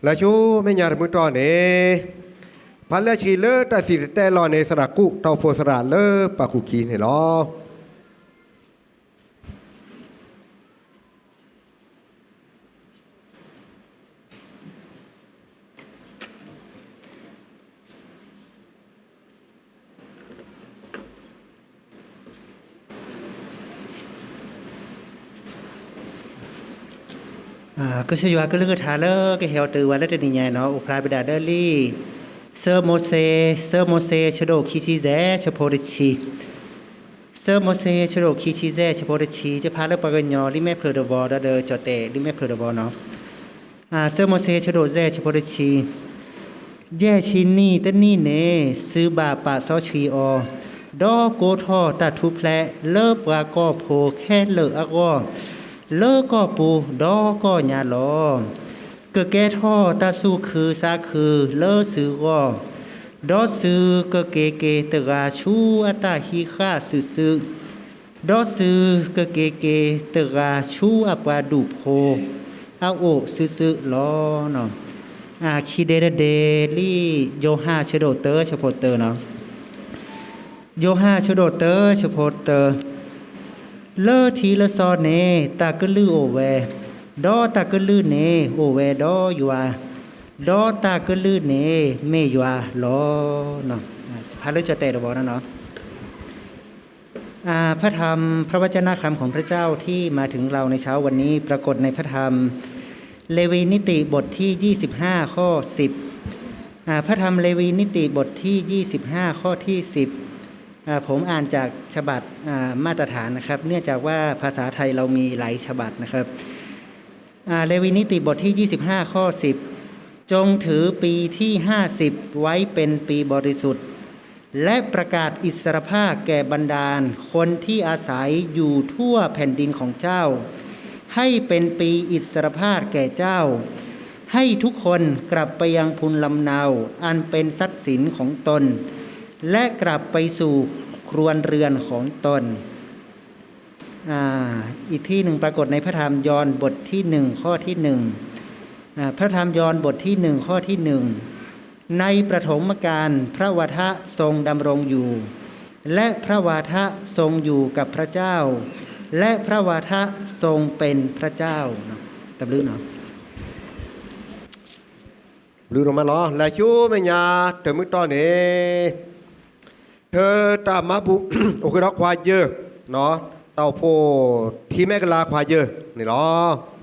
လၢဆိမဲာ်ညါတမုၢ်တီၢ်န့ၣ်, ဖဲလၢဆံလၢတၢ်စံၣ်တဲၤတဲလီၤန့ၣ် သရၣ်ကူၣ်တီဖိသရၣ်လၢပာ်ခူၣ်ခံန့ၣ်လီၤ. ကစၢ်ယွၤကလုၢ်ကထါလၢ ကဟဲအီၤတုၤဝဲလၢတနံၤညါအံၤန့ၣ် အိၣ်ဖျါဝဲဒၣ်လၢလံာ် စၢမိၤၡ့, စၢမိၤၡ့ ဆၢဒိၣ်ခံဆံယဲၢ် ဆၢဖိတဆံ, စၢမိၤၡ့ ဆၢဒိၣ်ခံဆံယဲၢ် ဆၢဖိတဆံ, ယဖးလၢပှၤကညီလံာ်မဲာ်ဖျၢၣ်တဝီ ဒီးဒီးကၠီၣ်တဲာ်လံာ်မဲာ်ဖျၢၣ်တဝီန့ၣ် စၢမိၤၡ့ ဆၢဒိၣ်ယဲၢ် ဆၢဖိတဆံ, ယဲၢ်ဆံနံၣ်တနံၣ်န့ၣ် စုဘၣ်ပာ်စီဆှံအီၤ, ဒီးကိးထီၣ်တၢ်ထူးဖျဲးလၢပှၤကီၢ်ဖိခဲလၢာ်အဂီၢ်, လၢကီၢ်ပူၤဒီးကီၢ်ညါလီၤ. ကကဲထီၣ်တၢ်သူၣ်ခုသးခုလၢစုဂီၢ်, ဒီးစုကက့ၤက့ၤတဂၤဆူအတၢ်ဟံးဃာ်စုာ်စုာ်, ဒီးစုကက့ၤက့ၤတဂၤဆူအပှၤဒူၣ်ဖိအအိၣ်စုာ်စုာ်လီၤ. ခံဒဲတဒဲလံာ်ယိၤဟၣ် ဆၢဒိၣ်တၢ ဆၢဖိတၢန့ၣ်, ယိၤဟၣ် ဆၢဒိၣ်တၢ ဆၢဖိတၢ, လၢထံလၢစီန့ၣ် တၢ်ကလုၢ်အိၣ်ဝဲ, ဒီးတၢ်ကလုၢ်န့ၣ်အိၣ်ဝဲဒီးယွၤ, ဒီးတၢ်ကလုၢ်န့ၣ်မ့ၢ်ယွၤလီၤ. ဖးလၢကၠီၣ်တဲာ်တဝီန့ၣ် พระธรรมพระวจนะคำของพระเจ้าที่มาถึงเราในเช้าวันนี้ ปรากฏในพระธรรมเลวีนิติบทที่ยี่สิบห้า ข้อสิบ อ่า พระธรรมเลวีนิติบทที่ยี่สิบห้า ข้อที่สิบ อ่า ผมอ่านจากฉบับ อ่า มาตรฐานนะครับ เนื่องจากว่าภาษาไทยเรามีหลายฉบับนะครับ อ่า เลวีนิติบทที่ ยี่สิบห้า ข้อ สิบ จงถือปีที่ ห้าสิบ ไว้เป็นปีบริสุทธิ์ และประกาศอิสรภาพแก่บรรดาคนที่อาศัยอยู่ทั่วแผ่นดินของเจ้า ให้เป็นปีอิสรภาพแก่เจ้า ให้ทุกคนกลับไปยังภูมิลำเนาอันเป็นทรัพย์สินของตน และกลับไปสู่ครัวเรือนของตน อ่า อีกที่หนึ่งปรากฏในพระธรรมยอห์นบทที่หนึ่งข้อที่หนึ่ง อ่า พระธรรมยอห์นบทที่หนึ่งข้อที่หนึ่ง ในปฐมกาลพระวจนะทรงดำรงอยู่ และพระวจนะทรงอยู่กับพระเจ้า และพระวจนะทรงเป็นพระเจ้า တဘျုးနီၤ ဘျုးဒိၣ်မးလီၤ. လၢဆိမဲာ်ညါတမုၢ်တီၢ်န့ၣ် ထၢတၢ်မၤဘူၣ် အိၣ်ဃုာ်ဒီးခွါယၢၢ်, တၢ်အိၣ်ဖှိၣ်ထံမဲကလၤခွါယၢၢ်န့ၣ်လီၤ.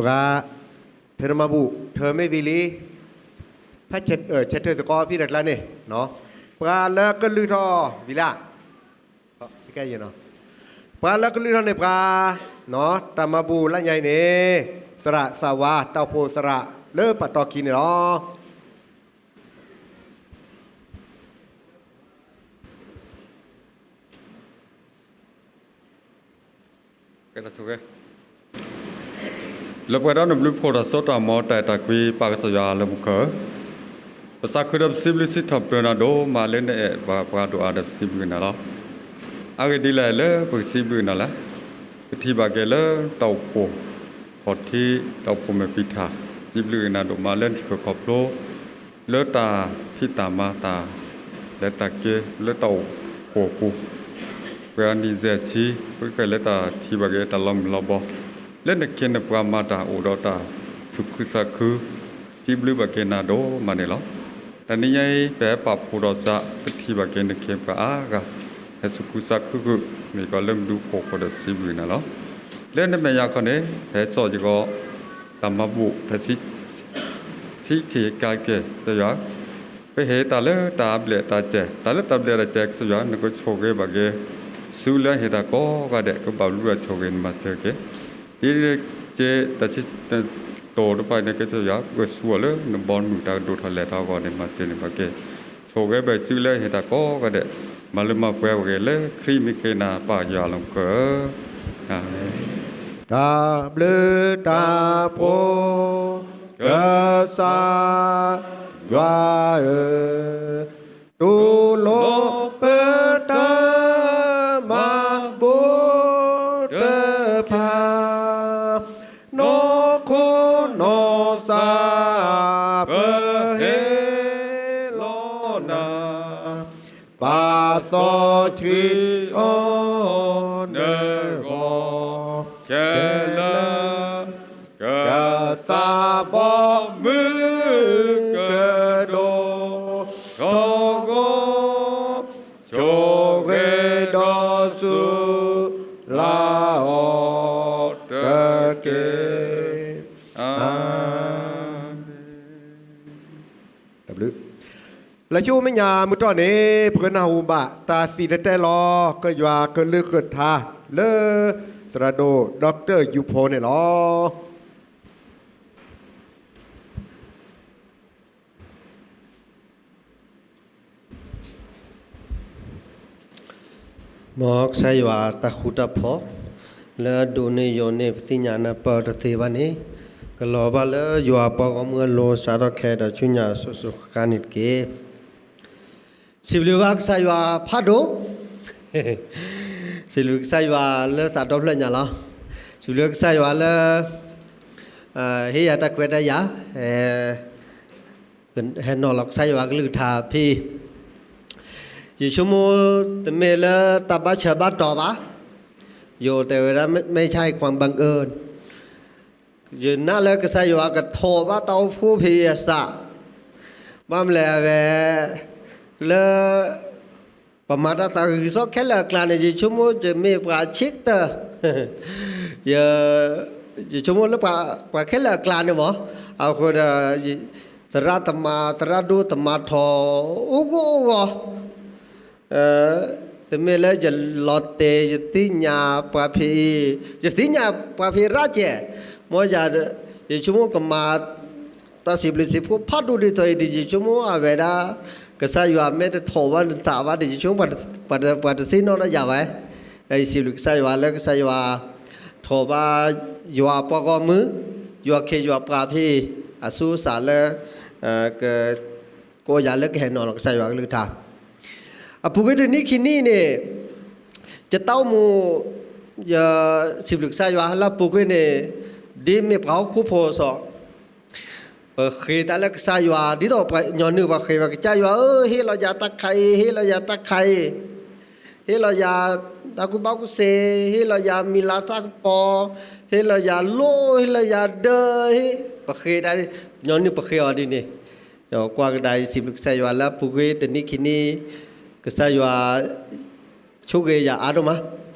ပှၤ ဖဲနမၤဘူၣ်ထၢမ့ၢ်သံလံ, ဖဲဆဲးထၢၣ်သကိးဖဲတကျါန့ၣ်, ပှၤလၢကလုၢ်ထီၣ်ဝံၤလၢ ပှၤလၢကလုၢ်ထီၣ်န့ၣ်ပှၤ, တၢ်မၤဘူၣ်လၢညါအံၤန့ၣ်, သရၣ်သးဝါ တၢ်အိၣ်ဖှိၣ်သရၣ်လၢပတီၢ်ခံန့ၣ်လီၤ. လၢပှဲၤဒီးနဘျုးဖှိၣ်တၢ်စိတၢ်ကမီၤ တၢ်အဲၣ်တၢ်ကွံ ပၢ်ကစၢ်ယွၤလၢမူခိၣ်ဧၢ, ပသးခုဒီးပစံးဘျုးစံးထီၣ်ပတြၢၤနၤဒိၣ်မးလၢနအဲၣ်ဘၣ်ပှၤဒိၣ်အါဒီးပစံးဘျုးနၤလီၤ. အဂ့ၢ်ဒ်လဲၣ်လၢပကစံးဘျုးနၤလဲၣ်, ပထံၣ်ဘၣ်က့ၤလၢတၢ်အိၣ်ဖှိၣ်, ခီၣ်ထံးတၢ်အိၣ်ဖှိၣ်မဲာ်ဖံးထၣ်, စံးဘျုးနၤဒိၣ်မးလၢနဆှၢခီဖျိ လၢတၢ်ဖံးတၢ်မၤတၢ် လၢတၢ်ကဲလၢတၢ်အိၣ်ဖှိၣ်အပူၤ, ပှဲၤအနံၣ်ယဲၢ်ဆံ, ပကဲလၢတၢ်ထံၣ်ဘၣ်က့ၤတၢ်လီၤမုၢ်လီၤဘီ, လၢနခ့နပှၤမၤတၢ်အိၣ်ဒီးတၢ်သူၣ်ခုသးခု, စံးဘျုးဘၣ်က့ၤနၤဒိၣ်မးန့ၣ်လီၤ. တနံၤညါအံၤ ပဟဲပာ်ဖှိၣ်ဒီးသး ပထံၣ်ဘၣ်က့ၤနခ့ပှၤအါဂၤ ဟဲသူၣ်ခုသးခုဃုာ် မ့ၢ်ကီးလၢမနုၤအဃိဒီးစံးဘျုးနၤလီၤ. လၢနမဲာ်ညါခီန့ၣ် ပဟဲစိာ်စ့ၢ်ကီး တၢ်မၤဘူၣ်ဖဲ ထံခံကါကဲ ကစၢ်ယွၤ, ပဟ့ၣ်တၢ်လၢတၢ်ဘျဲၣ်တၢ်စဲၤ, တၢ်လၢတၢ်ဘျဲၣ်တၢ်စဲၤ ကစၢ်ယွၤ နကဆိၣ်ဂ့ၤဘၣ်က့ၤ ဆူလၢအဟ့ၣ်တၢ်ကိးဂၤဒဲး ကဘၣ်ဘျုးဘၣ်ဆိၣ်ဂ့ၤနမၤစၢၤက့ၤ, ဒ်ကဲတၢ်ဆံ တိၢ်တဖၣ်န့ၣ် ကစၢ်ယွၤ ကဆူအီၤလၢနဘီမုၢ်တၢ်ကဒိၣ်ထီၣ်လဲၢ်ထီၣ်အဂီၢ်န့ၣ် မၤစၢၤန့ၢ်ဘၣ်က့ၤ, ဆိၣ်ဂ့ၤဘၣ်ဆူလၢအဟ့ၣ်တၢ်ကိးဂၤဒဲး, မၤလၢမၤပှဲၤဘၣ်က့ၤလၢ ခရံာ်မံၤဃ့နၤပၢ်ယွၤလီၤမူခိၣ်ဧၢ, အၤမ့ၣ်. တၢ်ဘျုးတၢ်ဖှိၣ် ကစၢ်ယွၤဧၢ, တူၢ်လိာ်ပတၢ်မၤဘူၣ်တဖၣ်, နီၢ်ခိနီၢ်သး ပဟ့ၣ်လီၤနၤ, ပာ်သီဆှံအီၤနဂီၢ် ခဲလၢာ်, ကသးဘီမုၢ်ကဒိၣ်ထီၣ်အဂီၢ်, ဆိၣ်ဂ့ၤဒီးဆူလၢအီၤတက့ၢ်, အၤမ့ၣ်. လၢဆူမဲာ်ညါမုၢ်တြီၢ်န့ၣ် ပကနၢ်ဟူဘၣ်တၢ်စံၣ်တဲၤတဲလီၤ ကယွၤကလုၢ်ကထါလၢ သရၣ်ဒိၣ် ဒီကတၢၢ်ယူၤဖိန့ၣ်လီၤ. မ်ကစၢ်ယွၤတၢ်ဃူတၢ်ဖိး လၢအဒိၣ်န့ၢ်ယိာ်န့ၢ် ပသ့ၣ်ညါနၢ်ပၢၢ်တသ့ဘၣ်န့ၣ်, ကလီၤဘၣ်လၢယွၤပှၤဂီၢ်မုၢ်အလိၤ စးထီၣ်ခဲဒီးဆူညါအစိၤစိၤဃၣ်ဃၣ်န့ၣ်တက့ၢ်. စံးဘျုးဘၣ်ကစၢ်ယွၤဖးဒိၣ်, စံးဘျုးကစၢ်ယွၤလၢသးဒီဖျၢၣ်ညါလီၤ. စံးဘျုးကစၢ်ယွၤလၢ ဟ့ၣ်ယၤတၢ်ခွဲးတၢ်ယာ် ဟဲနီၤလီၤကစၢ်ယွၤကလုၢ်ကထါဖဲ ယဆိကမိၣ်တမ့ၢ်လၢတၢ်ဘၣ်ဆၢဘၣ်တီၤဘၣ်, ယအိၣ်တဲဝဲဒၣ် ไม่ใช่ความบังเอิญ, ယနာ်လၢကစၢ်ယွၤကထိးဘၣ်တၢ်အိၣ်ဖှိၣ်ဖဲအသး, ဘၣ်မနုၤလဲၣ်အဝဲ လၢ ပမၤတၢ်သးဂုာ်ကစီၣ်ခဲလၢာ်အကျါန့ၣ် ယဆိကမိၣ်ယမ့ၢ်ပှၤဆံးကတၢၢ်, ယဆိကမိၣ်လၢပှၤခဲလၢာ်အကျါန့ၣ်မး, အဃိဒီး သရၣ်သမါ သရၣ်ဒိၣ်သမါထီ အိၣ်ဂီၢ်အိၣ်ဂီၢ် တမ့ၢ်လၢယလီၤတဲာ် ယသ့ၣ်ညါပှၤဖဲအံၤ, ယသ့ၣ်ညါပှၤဖဲရၣ်ကဲ, မ်ယၤ ယဆိကမိၣ်ကမၤ တၢ်စံးဘျုးစံးဖှိၣ်ဖးဒိၣ်ဒ်သိးအံၤဒီး ယဆိကမိၣ်အဝဲဒၣ် ကစၢ်ယွၤမ့ၢ်တထိးဘၣ်နသးဘၣ်ဒီး ယဆိကမိၣ် ပှၤတသ့ၣ်နီၣ်ဒီးယၤဘၣ်, ယစံးဘျုးကစၢ်ယွၤလၢကစၢ်ယွၤ ထိးဘၣ် ယွၤပှၤဂီၢ်မုၢ်, ယွၤခ့ယွၤပှၤဖဲအံၤ အသူၣ်အသးလၢ က ကိးယၤလၢကဟဲနီၤလီၤကစၢ်ယွၤကလုၢ်ကထါ, အပူၤကွံာ်တနံၣ်ခံနံၣ်န့ၣ် ယတၢ်အိၣ်မူ ယစံးဘျုးကစၢ်ယွၤလၢအပူၤကွံာ်န့ၣ် ဒ်မ့ၢ်ပှၤဟီၣ်ခိၣ်ဖိအသိး, ပဃ့တၢ်လၢကစၢ်ယွၤ ဒ်သိးပှၤညီနုၢ်ပှၤဃ့ဝဲ ကစၢ်ယွၤဧၢ, ဟ့ၣ်လီၤယၤတၢ်ခါအံၤ, ဟ့ၣ်လီၤယၤတၢ်ခါအံၤ, ဟ့ၣ်လီၤယၤ တၢ်ကူၣ်ဘၣ်ကူၣ်သ့, ဟ့ၣ်လီၤယၤမံၤလၤသၣ်ကပီၤ, ဟ့ၣ်လီၤယၤလိၣ်, ဟ့ၣ်လီၤယၤဒၢ, ပဃ့တၢ် ညီနုၢ်ပဃ့အီၤဒ်န့ၣ်, ကွၢ်ကဒါအံၤ စံးဘျုးကစၢ်ယွၤလၢအပူၤကွံာ်တနံၣ်ခံနံၣ်, ကစၢ်ယွၤ ဆိၣ်ဂ့ၤယၤအါဒိၣ်မး,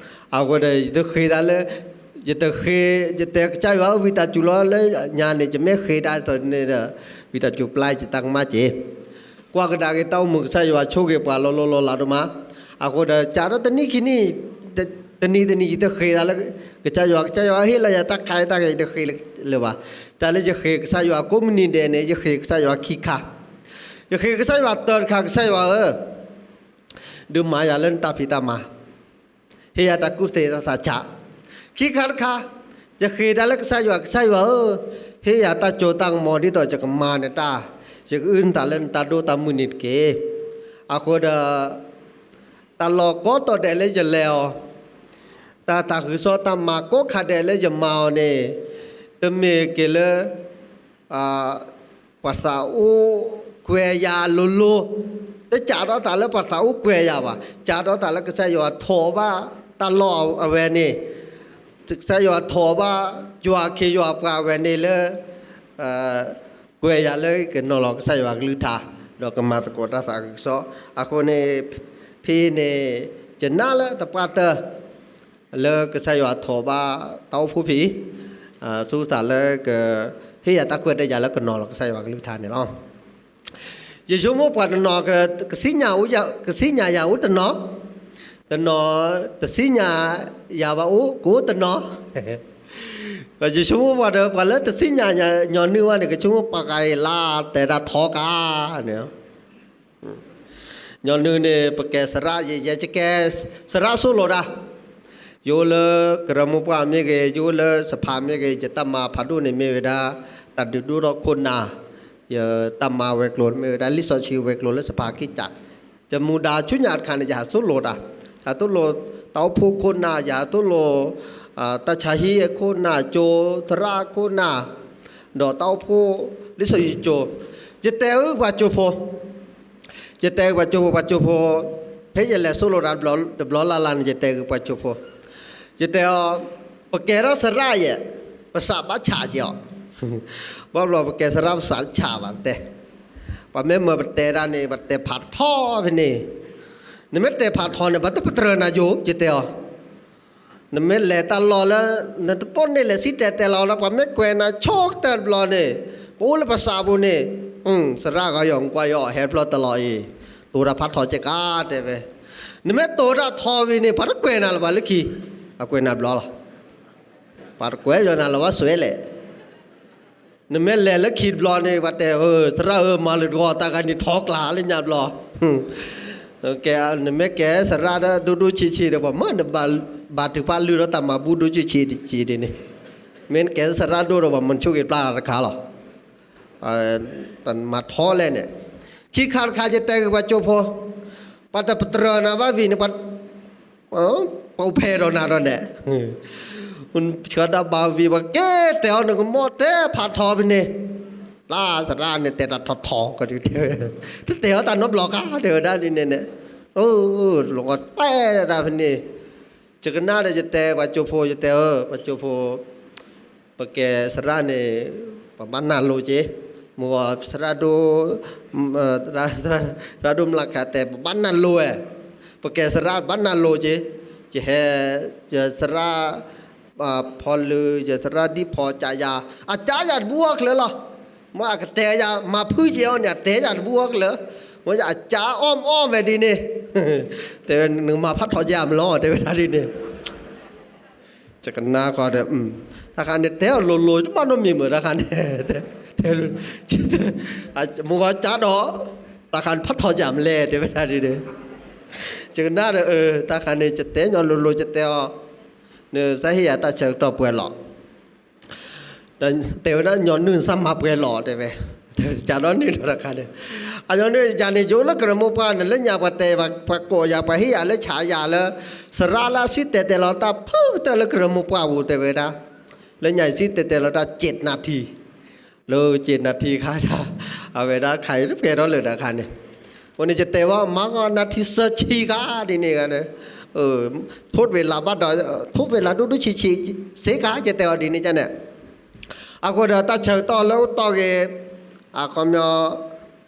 အဃိဒီး ယတဃ့တၢ်လၢ ယတဃ့, ယတဲကစၢ်ယွၤဧၢ ဝံသးစူၤလီၤလၢညါန့ၣ် ယမ့ၢ်ဃ့ဒၣ်တၢ်န့ၣ်ဒီး ဝံသးစူၤပျၢ်ယတၢ်ကမၣ်က့ၤ, ကွၢ်ကဒါက့ၤတၢ်အိၣ်မူကစၢ်ယွၤဆိၣ်ဂ့ၤပှၤလီၤလီၤလီၤလးဒိၣ်မး, အဃိဒီး ကးထီၣ်တနံၣ်ခံနံၣ်, တနံၤတနံၤယတဃ့ဒၣ်လၢ ကစၢ်ယွၤ, ကစၢ်ယွၤဟ့ၣ်လီၤယၤတၢ်ခါအံၤတၢ်ခါအံၤ ယတဃ့လၢၤဘၣ်, တၢ်လၢယဃ့ကစၢ်ယွၤ ကိးမုၢ်နံၤဒဲးန့ၣ် ယဃ့ကစၢ်ယွၤခံခါ, ယဃ့ကစၢ်ယွၤတၢ်တခါ ကစၢ်ယွၤဧၢ ဒုးမၤယၤလၢနတၢ်ဖံးတၢ်မၤ, ဟ့ၣ်ယၤတၢ်ကူၣ်သ့တၢ်သးဆး, ခံခါတခါ, ယဃ့ဒၣ်လၢကစၢ်ယွၤ, ကစၢ်ယွၤဧၢ, ဟ့ၣ်ယၤတၢ်စိတၢ်ကမီၤဒ်သိးယကမၤနတၢ်, ယကအုၣ်နသးလၢနတၢ်ဒိၣ်တၢ်မုၢ်န့ၣ်တက့ၢ်. အဃိဒီး တၢ်လီၢ်ကိးတီၤဒဲးလၢယလဲၤအီၤ, တၢ်သးခုကစီၣ်တၢ်မၤကိးခါဒဲးလၢယမၤအီၤန့ၣ်, တမ့ၢ်က့ၤလၢ ပှၤသးအိၣ်ကွဲးယၤလိၤလိၤ, တစးထီၣ်သးလၢပှၤသးအိၣ်ကွဲးယၤဘၣ်, စးထီၣ်သးလၢကစၢ်ယွၤထိးဘၣ်တၢ်လီၢ်အဝဲန့ၣ်, ကစၢ်ယွၤထိးဘၣ်ယွၤခ့ယွၤပှၤဝဲန့ၣ်လၢ ကွဲးယၤလၢကနီၤလီၤကစၢ်ယွၤကလုၢ်ကထါ, ဒီးကမၤသကိးတၢ်သးခုကစီၣ်. အဃိန့ၣ် ဖဲန့ၣ် ယနာ်လၢသပှၢ်တၢၢ် လၢကစၢ်ယွၤထိးဘၣ်တၢ်အိၣ်ဖှိၣ်ဖဲအံၤ, သူၣ်သးလၢက ဟ့ၣ်ယၤတၢ်ခွဲးတၢ်ယာ်လၢကနီၤလီၤကစၢ်ယွၤကလုၢ်ကထါန့ၣ်လီၤ. ယဆိကမိၣ်ပှၤတနီၤ ကသ့ၣ်ညါယၤအိၣ်တနီၤ, တနီၤ တသ့ၣ်ညါယၤဘၣ်အိၣ် ကအိၣ်တနီၤ, ယဆိကမိၣ်ပှၤဒီး ပှၤလၢတသ့ၣ်ညါညီနုၢ်ဘၣ်န့ၣ် ကဆိကမိၣ်ပှၤဂၤအံၤလၢတဲဒၣ်ထီကါန့ၣ် ညီနုၢ်န့ၣ် ပကဲသရၣ်ယဲ ယဲယကဲသရၣ်ဆိၣ်လိာ်ဒၣ်, ယအိၣ်လၢကရၢမိၢ်ပှၢ်မ့ၢ်ဂ့ၤ, ယအိၣ်လၢစဖးမ့ၢ်ဂ့ၤ, ယတၢ်မၤဖးဒိၣ်န့ၣ်မ့ၢ်ဝဲဒၣ် တၢ်ဒုးဒိၣ်ထီၣ်ခိၣ်နၢ်, ယတၢ်မၤဝဲၤကျိၤမ့ၢ်ဝဲဒၣ် လံာ်စီဆှံဝဲၤကျိၤလၢစဖးက့ၣ်ကး, ယမူဒါဆူညါတခါန့ၣ် ယဟးသိၣ်လိတၢ်, ယဟးသိၣ်လိတၢ်အိၣ်ဖှိၣ်ခိၣ်နၢ်, ယဟးသိၣ်လိ တၢ်ဆါဟံၣ်အခိၣ်နၢ်ကၠိ, သရၣ်ခိၣ်နၢ်, ဒီးတၢ်အိၣ်ဖှိၣ်လံာ်စီဆှံကၠိ, ယတဲအုၣ်ပှၤကၠိဖိ, ယတဲပှၤကၠိဖိ, ပှၤကၠိဖိ, ဖဲယလဲၤသိၣ်လိတၢ်တဘျီလၢ်လၢ်န့ၣ် ယတဲပှၤကၠိဖိ, ယတဲအီၤ, ပကဲထီၣ်သရၣ်ယဲ, ပသးဘၣ်ဆးက့ၤအီၤ, ဘၣ်ဘျီပကဲသရၣ်ပသးဆးဘၣ်တဲ, ပှၤမ့ၢ်မၢပတဲဒၣ်န့ၣ် ပတဲဖးထီဖဲန့ၣ်, နမ့ၢ်တဲဖးထီန့ၣ် ပှၤတပတြၢၤနၤယိၤ ယတဲအီၤ နမ့ၢ်လဲၤတၢ်လီၢ်လၢ နတပိာ်န့ၢ်လဲၤစံၣ်တဲၤတဲလီၤဒီး ပှၤမ့ၢ်ကွဲးနၤဆိကတၢၢ်တဘျီန့ၣ်, ပအိၣ်လၢပသးပူၤန့ၣ်, သရၣ်ဂီၤယီၤကွၢ်ယီၤဟဲတဘျီတလီၤအံၤ, တိၤတၢ်ဖးထီကဲကါတဲဝဲ, နမ့ၢ်တိၤတၢ်ထီဝံၤန့ၣ် ပှၤတကွဲးနၤလၢၤဘၣ်လၢခံ, အကွဲးနၤဘျီလီၤ, ပှၤတကွဲးယီၤနၤလၢၤဘၣ်စွဲလဲၣ် နမ့ၢ်လဲၤလၢခံတဘျီန့ၣ် ပှၤတဲ, သရၣ်ဧၢ, မၤလၢတဂီၤ တၢ်ဂၤန့ၣ်ထီကျါလၢညါဘျီ, နမ့ၢ်ကဲသရၣ်ဒိၣ်ဒိၣ်ဆံးဆံးဒီး ပှၤမၢနဘၣ်ထုကဖၣ်လုၢ်ဒီးတၢ်မၤဘူၣ်ဒိၣ်ဆံးဆံးဒ်န့ၣ်, မ့ၢ်နကဲသရၣ်ဒိၣ်ဒီး ပှၤမၢနဆိၣ်ဂ့ၤပျၢ်တၢ်တခါလီၤ, တမၤထီလဲၣ်န့ၣ်, ခံခါတခါယတဲက့ၤပှၤကၠိဖိ, ပှၤတပတြၢၤနၤဘၣ်ဝံၤန့ၣ် ပှၤအိၣ်ဖဲးဒီးနၤဒီးန့ၣ်, ဆှၢတၢ်ဘါဝံၤ ပှၤက့ၤတဲအီၤ နကမိၣ်တဲဖးထီဖဲန့ၣ်, လၢသရၣ်န့ၣ်တဲတၢ်ထီထီကဒုးတဲဝဲ, တတဲအီၤတၢ်နီတဘျီကါတဲဝဲဒၣ်ဒ်န့ၣ်န့ၣ်, လီၤကီတဲဒၣ်ဖဲန့ၣ်, ယကနၣ်ဒီးယတဲပှၤကၠိဖိ ယတဲဧၢ ပှၤကၠိဖိ ပကဲသရၣ်န့ၣ် ပဘၣ်နၢ်လိၤက့ၤ, မုၢ်ဂီၤသရၣ်ဒိၣ်, သရၣ်ဒိၣ်မျးခါတဲ ပဘၣ်နၢ်လိၤဝဲ, ပကဲသရၣ်ဘၣ်နၢ်လိၤက့ၤ, ယဟဲ, ယသရၣ်ဖီလုာ် ယသရၣ်ဒံၣ်ဖီကးယၤ, အကးယၤတဘူၣ်အီၣ်ချၢလီၤ, မ့ၢ်အကတဲယၤ မၤဖုၣ်ယဲအီၤန့ၣ် အတဲယၤတဘူၣ်အီၣ်ချၢ, မ့ၢ်အကးအီၣ်မ့ၢ်အီၣ်ဝဲဒ်န့ၣ်, တဲဝဲနကမၤဖးထီယၤမလီၤ တဲဝဲဒၣ်ဒ်န့ၣ် ယကနၣ်ဃီဒီး, တၢ်ခါန့ၣ်တဲအီၤလိၤလိၤ တဘၣ်နီတမံၤမုာ်တၢ်ခါန့ၣ်, မုၢ်ဂီၤကးဒီး, တၢ်ခါန့ၣ်ဖးထီယၤမလဲၣ် တဲဝဲဒၣ်ဒ်န့ၣ်, ယကနၣ်ဒီး, တၢ်ခါန့ၣ် ယတဲညီလိၤလိၤ ယတဲအီၤ, နစၢ်ဟ့ၣ်ယၤတၢ်ဆၢကတီၢ်ပှဲၤလီၤ တဲဝဲဒၣ် ညီနုၢ်နစၢ်မၤပှဲၤလီၤ တဲဝဲ, စးထီၣ်န့ၣ်ဒီးတၢ်ခါန့ၣ်, အညီနုၢ်ယၤန့ၣ် ယအိၣ်လၢကရၢမိၢ်ပှၢ်န့ၣ် လၢညါပှၤတဲ ပှၤကိးယၤ ပှၤဟ့ၣ်ယၤလၢဆးယၤလၢ, သရၣ်လၢအစံၣ်တဲၤတဲလီၤတၢ်ဖုၣ်ကတၢၢ်လၢကရၢမိၢ်ပှၢ်ပူၤ တဲဝဲဒၣ်, လၢညါယစံၣ်တဲၤတဲလီၤတၢ် ကၠ့းနၣ်ထံ, လၢကၠ့းနၣ်ထံခါဒၣ်, အဝဲဒၣ်ခါအံၤတပှဲၤထီၣ်လၢၤတၢ်ခါန့ၣ်, အဃိန့ၣ် ယတဲဝဲ မၤကီၢ်နၣ်ထံသၢဆံခါဒ်န့ၣ်ဂၤန့ၣ်, ထိၣ်ဝ့ၤလးဘၣ်ဒီး, ထိၣ်ဝ့ၤလးဒိၣ်ဒိၣ်ဆံးဆံး, စ့ခါ ယတဲအီၤဒ်န့ၣ်န့ၣ်, အဃိဒီးတၢ်ဆၢကတီၢ်လၢအိၣ်တီၢ်ဂ့ၤ, အခီပညီ,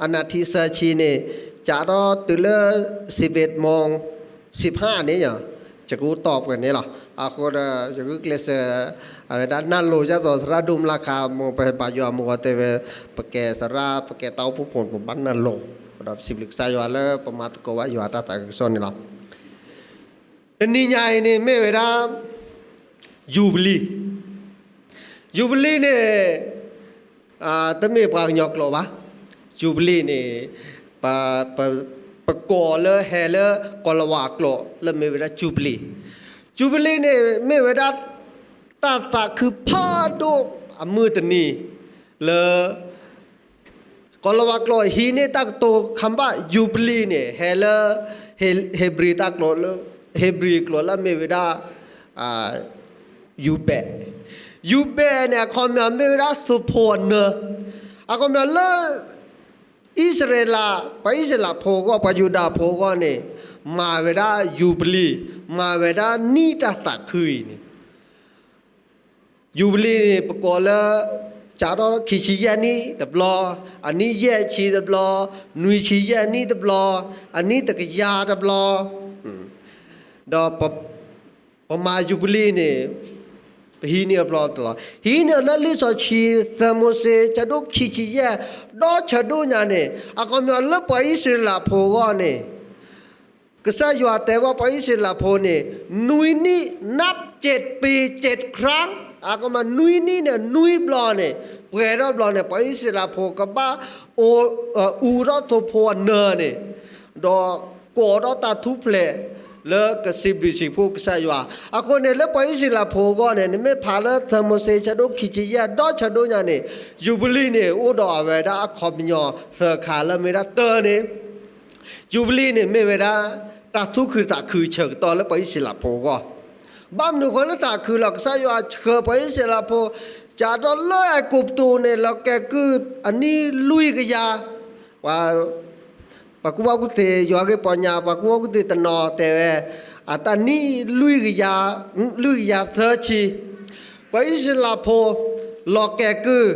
အနၣ်ထံသၢဆံန့ၣ်, စးထီၣ်တုၤလၢ, စံးဘ့းမိၢ်, စံးဖးန့ၣ်ယီၤ, က ယကအိၣ်တီၢ်ပှဲၤန့ၣ်လီၤ. အဃိဒီး ယဂုာ်ကျဲးစၢး အဝဲဒၣ်နၢ်လိၤဒ်သိးသရၣ်ဒိၣ်မျၢ်ခါ မ်ပဟဲဘၣ်ယွၤမုၢ်ဂီၤတဲဝဲ ပကဲသရၣ် ပကဲတၢ်အိၣ်ဖှိၣ်ဖိ ပဘၣ်နၢ်လိၤ, ဒီးပစံးဘျုးကစၢ်ယွၤလၢပမၤသကိးဘၣ်ယွၤတၢ်သးခုကစီၣ်န့ၣ်လီၤ. တနံၤညါအံၤန့ၣ်မ့ၢ်ဝဲဒၣ် ယူၤဘလံၤ, ယူၤဘလံၤန့ၣ် တမ့ၢ်ပှၤကညီကျိာ်ဘၣ်. ယူၤဘလံၤန့ၣ် ပ ပကိးလၢဟဲလၢ ကီၤလၤဝါကျိာ် လၢမ့ၢ်ဝဲဒၣ်ယူၤဘလံၤ, ယူၤဘလံၤန့ၣ် မ့ၢ်ဝဲဒၣ် တၢ်သးခုဖးဒိၣ်အမုၢ်တနံၤ လၢ ကီၤလၤဝါကျိာ် ဟံးန့ၢ်တၢ်ကတိၤခါဘၣ်ယူၤဘလံၤန့ၣ် ဟဲလၢ ဧ့ၤဘြံၤတၢ်ကျိာ်လၢ ဧ့ၤဘြံၤကျိာ်လၢအမ့ၢ်ဝဲဒၣ် ယူဘဲး, ယူဘဲးန့ၣ် အခီပညီမ့ၢ်ဝဲဒၣ်သိဖိအနၢ, အခီပညီလၢ အံၣ်စရ့လး ပှၤအံၣ်စရ့လးဖိအဂီၢ် ပှၤယူဒၤဖိအဂီၢ်န့ၣ် မၤဝဲဒၣ်ယူၤဘလံၤ, မၤဝဲဒၣ်နံၣ်တၢ်သးခုအံၤန့ၣ် ယူၤဘလံၤန့ၣ် ပကိးလၢ စးထီၣ်ခံဆံယဲၢ်နံၣ်တဘျီ, အနံၣ်ယဲၢ်ဆံတဘျီ, နွံဆံယဲၢ်နံၣ်တဘျီ, အနံၣ်တကယၤတဘျီ, ဒီး ပမၤယူၤဘလံၤန့ၣ် ပဟံးန့ၢ်အဘျီတလီၤ. ဟံးန့ၢ်အီၤလၢလံာ်စီဆှံ သၢမိၤၡ့ ဆၢဒိၣ်ခံဆံယဲၢ်, ဒီးဆၢဒိၣ်ညါန့ၣ် အခီပညီလၢပှၤအံၣ်စရ့လးဖိအဂီၢ်န့ၣ် ကစၢ်ယွၤတဲဘၣ်ပှၤအံၣ်စရ့လးဖိန့ၣ် နွံနံၣ် နပ်ၢ်စ့းပ့ၤစ့းခရၣ်, အခီပညီနွံနံၣ်န့ၣ် နွံဘျီန့ၣ် ပှဲၤထီၣ်ဘျီန့ၣ် ပှၤအံၣ်စရ့လးဖိကဘၣ် အူထီၣ်သိဖိအနၢန့ၣ် ဒီးကိးထီၣ်တၢ်ထူၣ်ဖျဲး လၢကစံးဘျုးစံးဖှိၣ်ကစၢ်ယွၤ. အဃိန့ၣ် လၢပှၤအံၣ်စရ့လးဖိအဂီၢ်န့ၣ် နမ့ၢ်ဖးလၢသၢမိၤၡ့ ဆၢဒိၣ်ခံဆံယဲၢ် ဒီးဆၢဒိၣ်ညါန့ၣ် ယူၤဘလံၤန့ၣ် အိၣ်ဒီးအဝဲဒၣ်အခီပညီသၢခါ လၢမ့ၢ်ဒၣ်တၢန့ၣ် ယူၤဘလံၤန့ၣ်မ့ၢ်ဝဲဒၣ် တၢ်သူၣ်ခုသးခုဆၢကတီၢ်လၢပှၤအံၣ်စရ့လးဖိအဂီၢ်. ဘၣ်မနုၤဃိလၢသးခုလီၤ ကစၢ်ယွၤဆှၢပှၤအံၣ်စရ့လးဖိ စးထီၣ်လၢအဲၤကူပတူးန့ၣ် လီၤကဲကုၢ်အနံၣ်လွံၢ်ကယၤ, ပှၤ ပှၤကူၣ်ဘၣ်ကူၣ်သ့ ယွၤဂ့ၢ်ပီညါ ပှၤကူၣ်ဘၣ်ကူၣ်သ့တနီၤတဲဝဲ အတၢ်နံၣ်လွံၢ်ကယၤ, လွံၢ်ကယၤသၢဆံ ပှၤအံၣ်စရ့လးဖိ လီၤကဲကုၢ်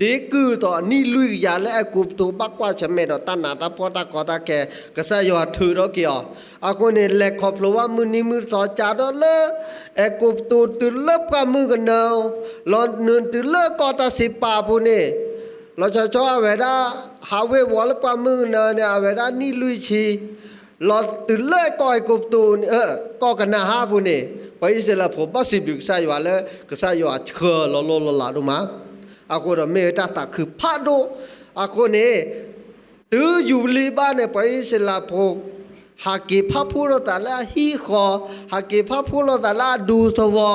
ဒ့ကုၢ်သိးအနံၣ်လွံၢ်ကယၤလၢအဲၤကူပတူး ဘၣ်ကွၢ်ဆၢၣ်မဲာ်ဒီးတၢ်နးတၢ်ဖှီၣ်တၢ်ကီတၢ်ခဲ ကစၢ်ယွၤထုးထီၣ်က့ၤအီၤ. အဃိန့ၣ် လဲၤခီဖျိဘၣ်မုၢ်နံၤမုၢ်သီ စးထီၣ်လၢ အဲၤကူပတူးတုၤလၢပှၢ်မုၢ်ကနၢ လီၤနုာ်တုၤလၢကီၢ်တၢ်စံးပာ်အပူၤန့ၣ် လီၤဆီဆီအဝဲဒၣ် ဟးဝ့ၤဝီၤလၢပှၢ်မုၢ်ကနၢန့ၣ် အဝဲဒၣ်နံၣ်လွံၢ်ဆံ လီၤတုၤလၢကီၢ်အဲၤကူပတူး ကီၢ်ကနၤအၣ်အပူၤန့ၣ် ပှၤအံၣ်စရ့လးဖိဘၣ်စံးဘျုးကစၢ်ယွၤလၢ ကစၢ်ယွၤဆှၢလီၤလိၢ်လီၤလးဒိၣ်မး. အဃိဒီးမ့ၢ်ဝဲတၢ်သးခုဖးဒိၣ်. အဃိန့ၣ် တုၤယူၤဘလံၤဘၣ်န့ၣ် ပှၤအံၣ်စရ့လးဖိ ဟးက့ၤဖးဖှိၣ်ထီၣ်သးလၢအဟံၣ်ဃီ, ဟးက့ၤဖးဖှိၣ်ထီၣ်သးလၢအဒူသဝီ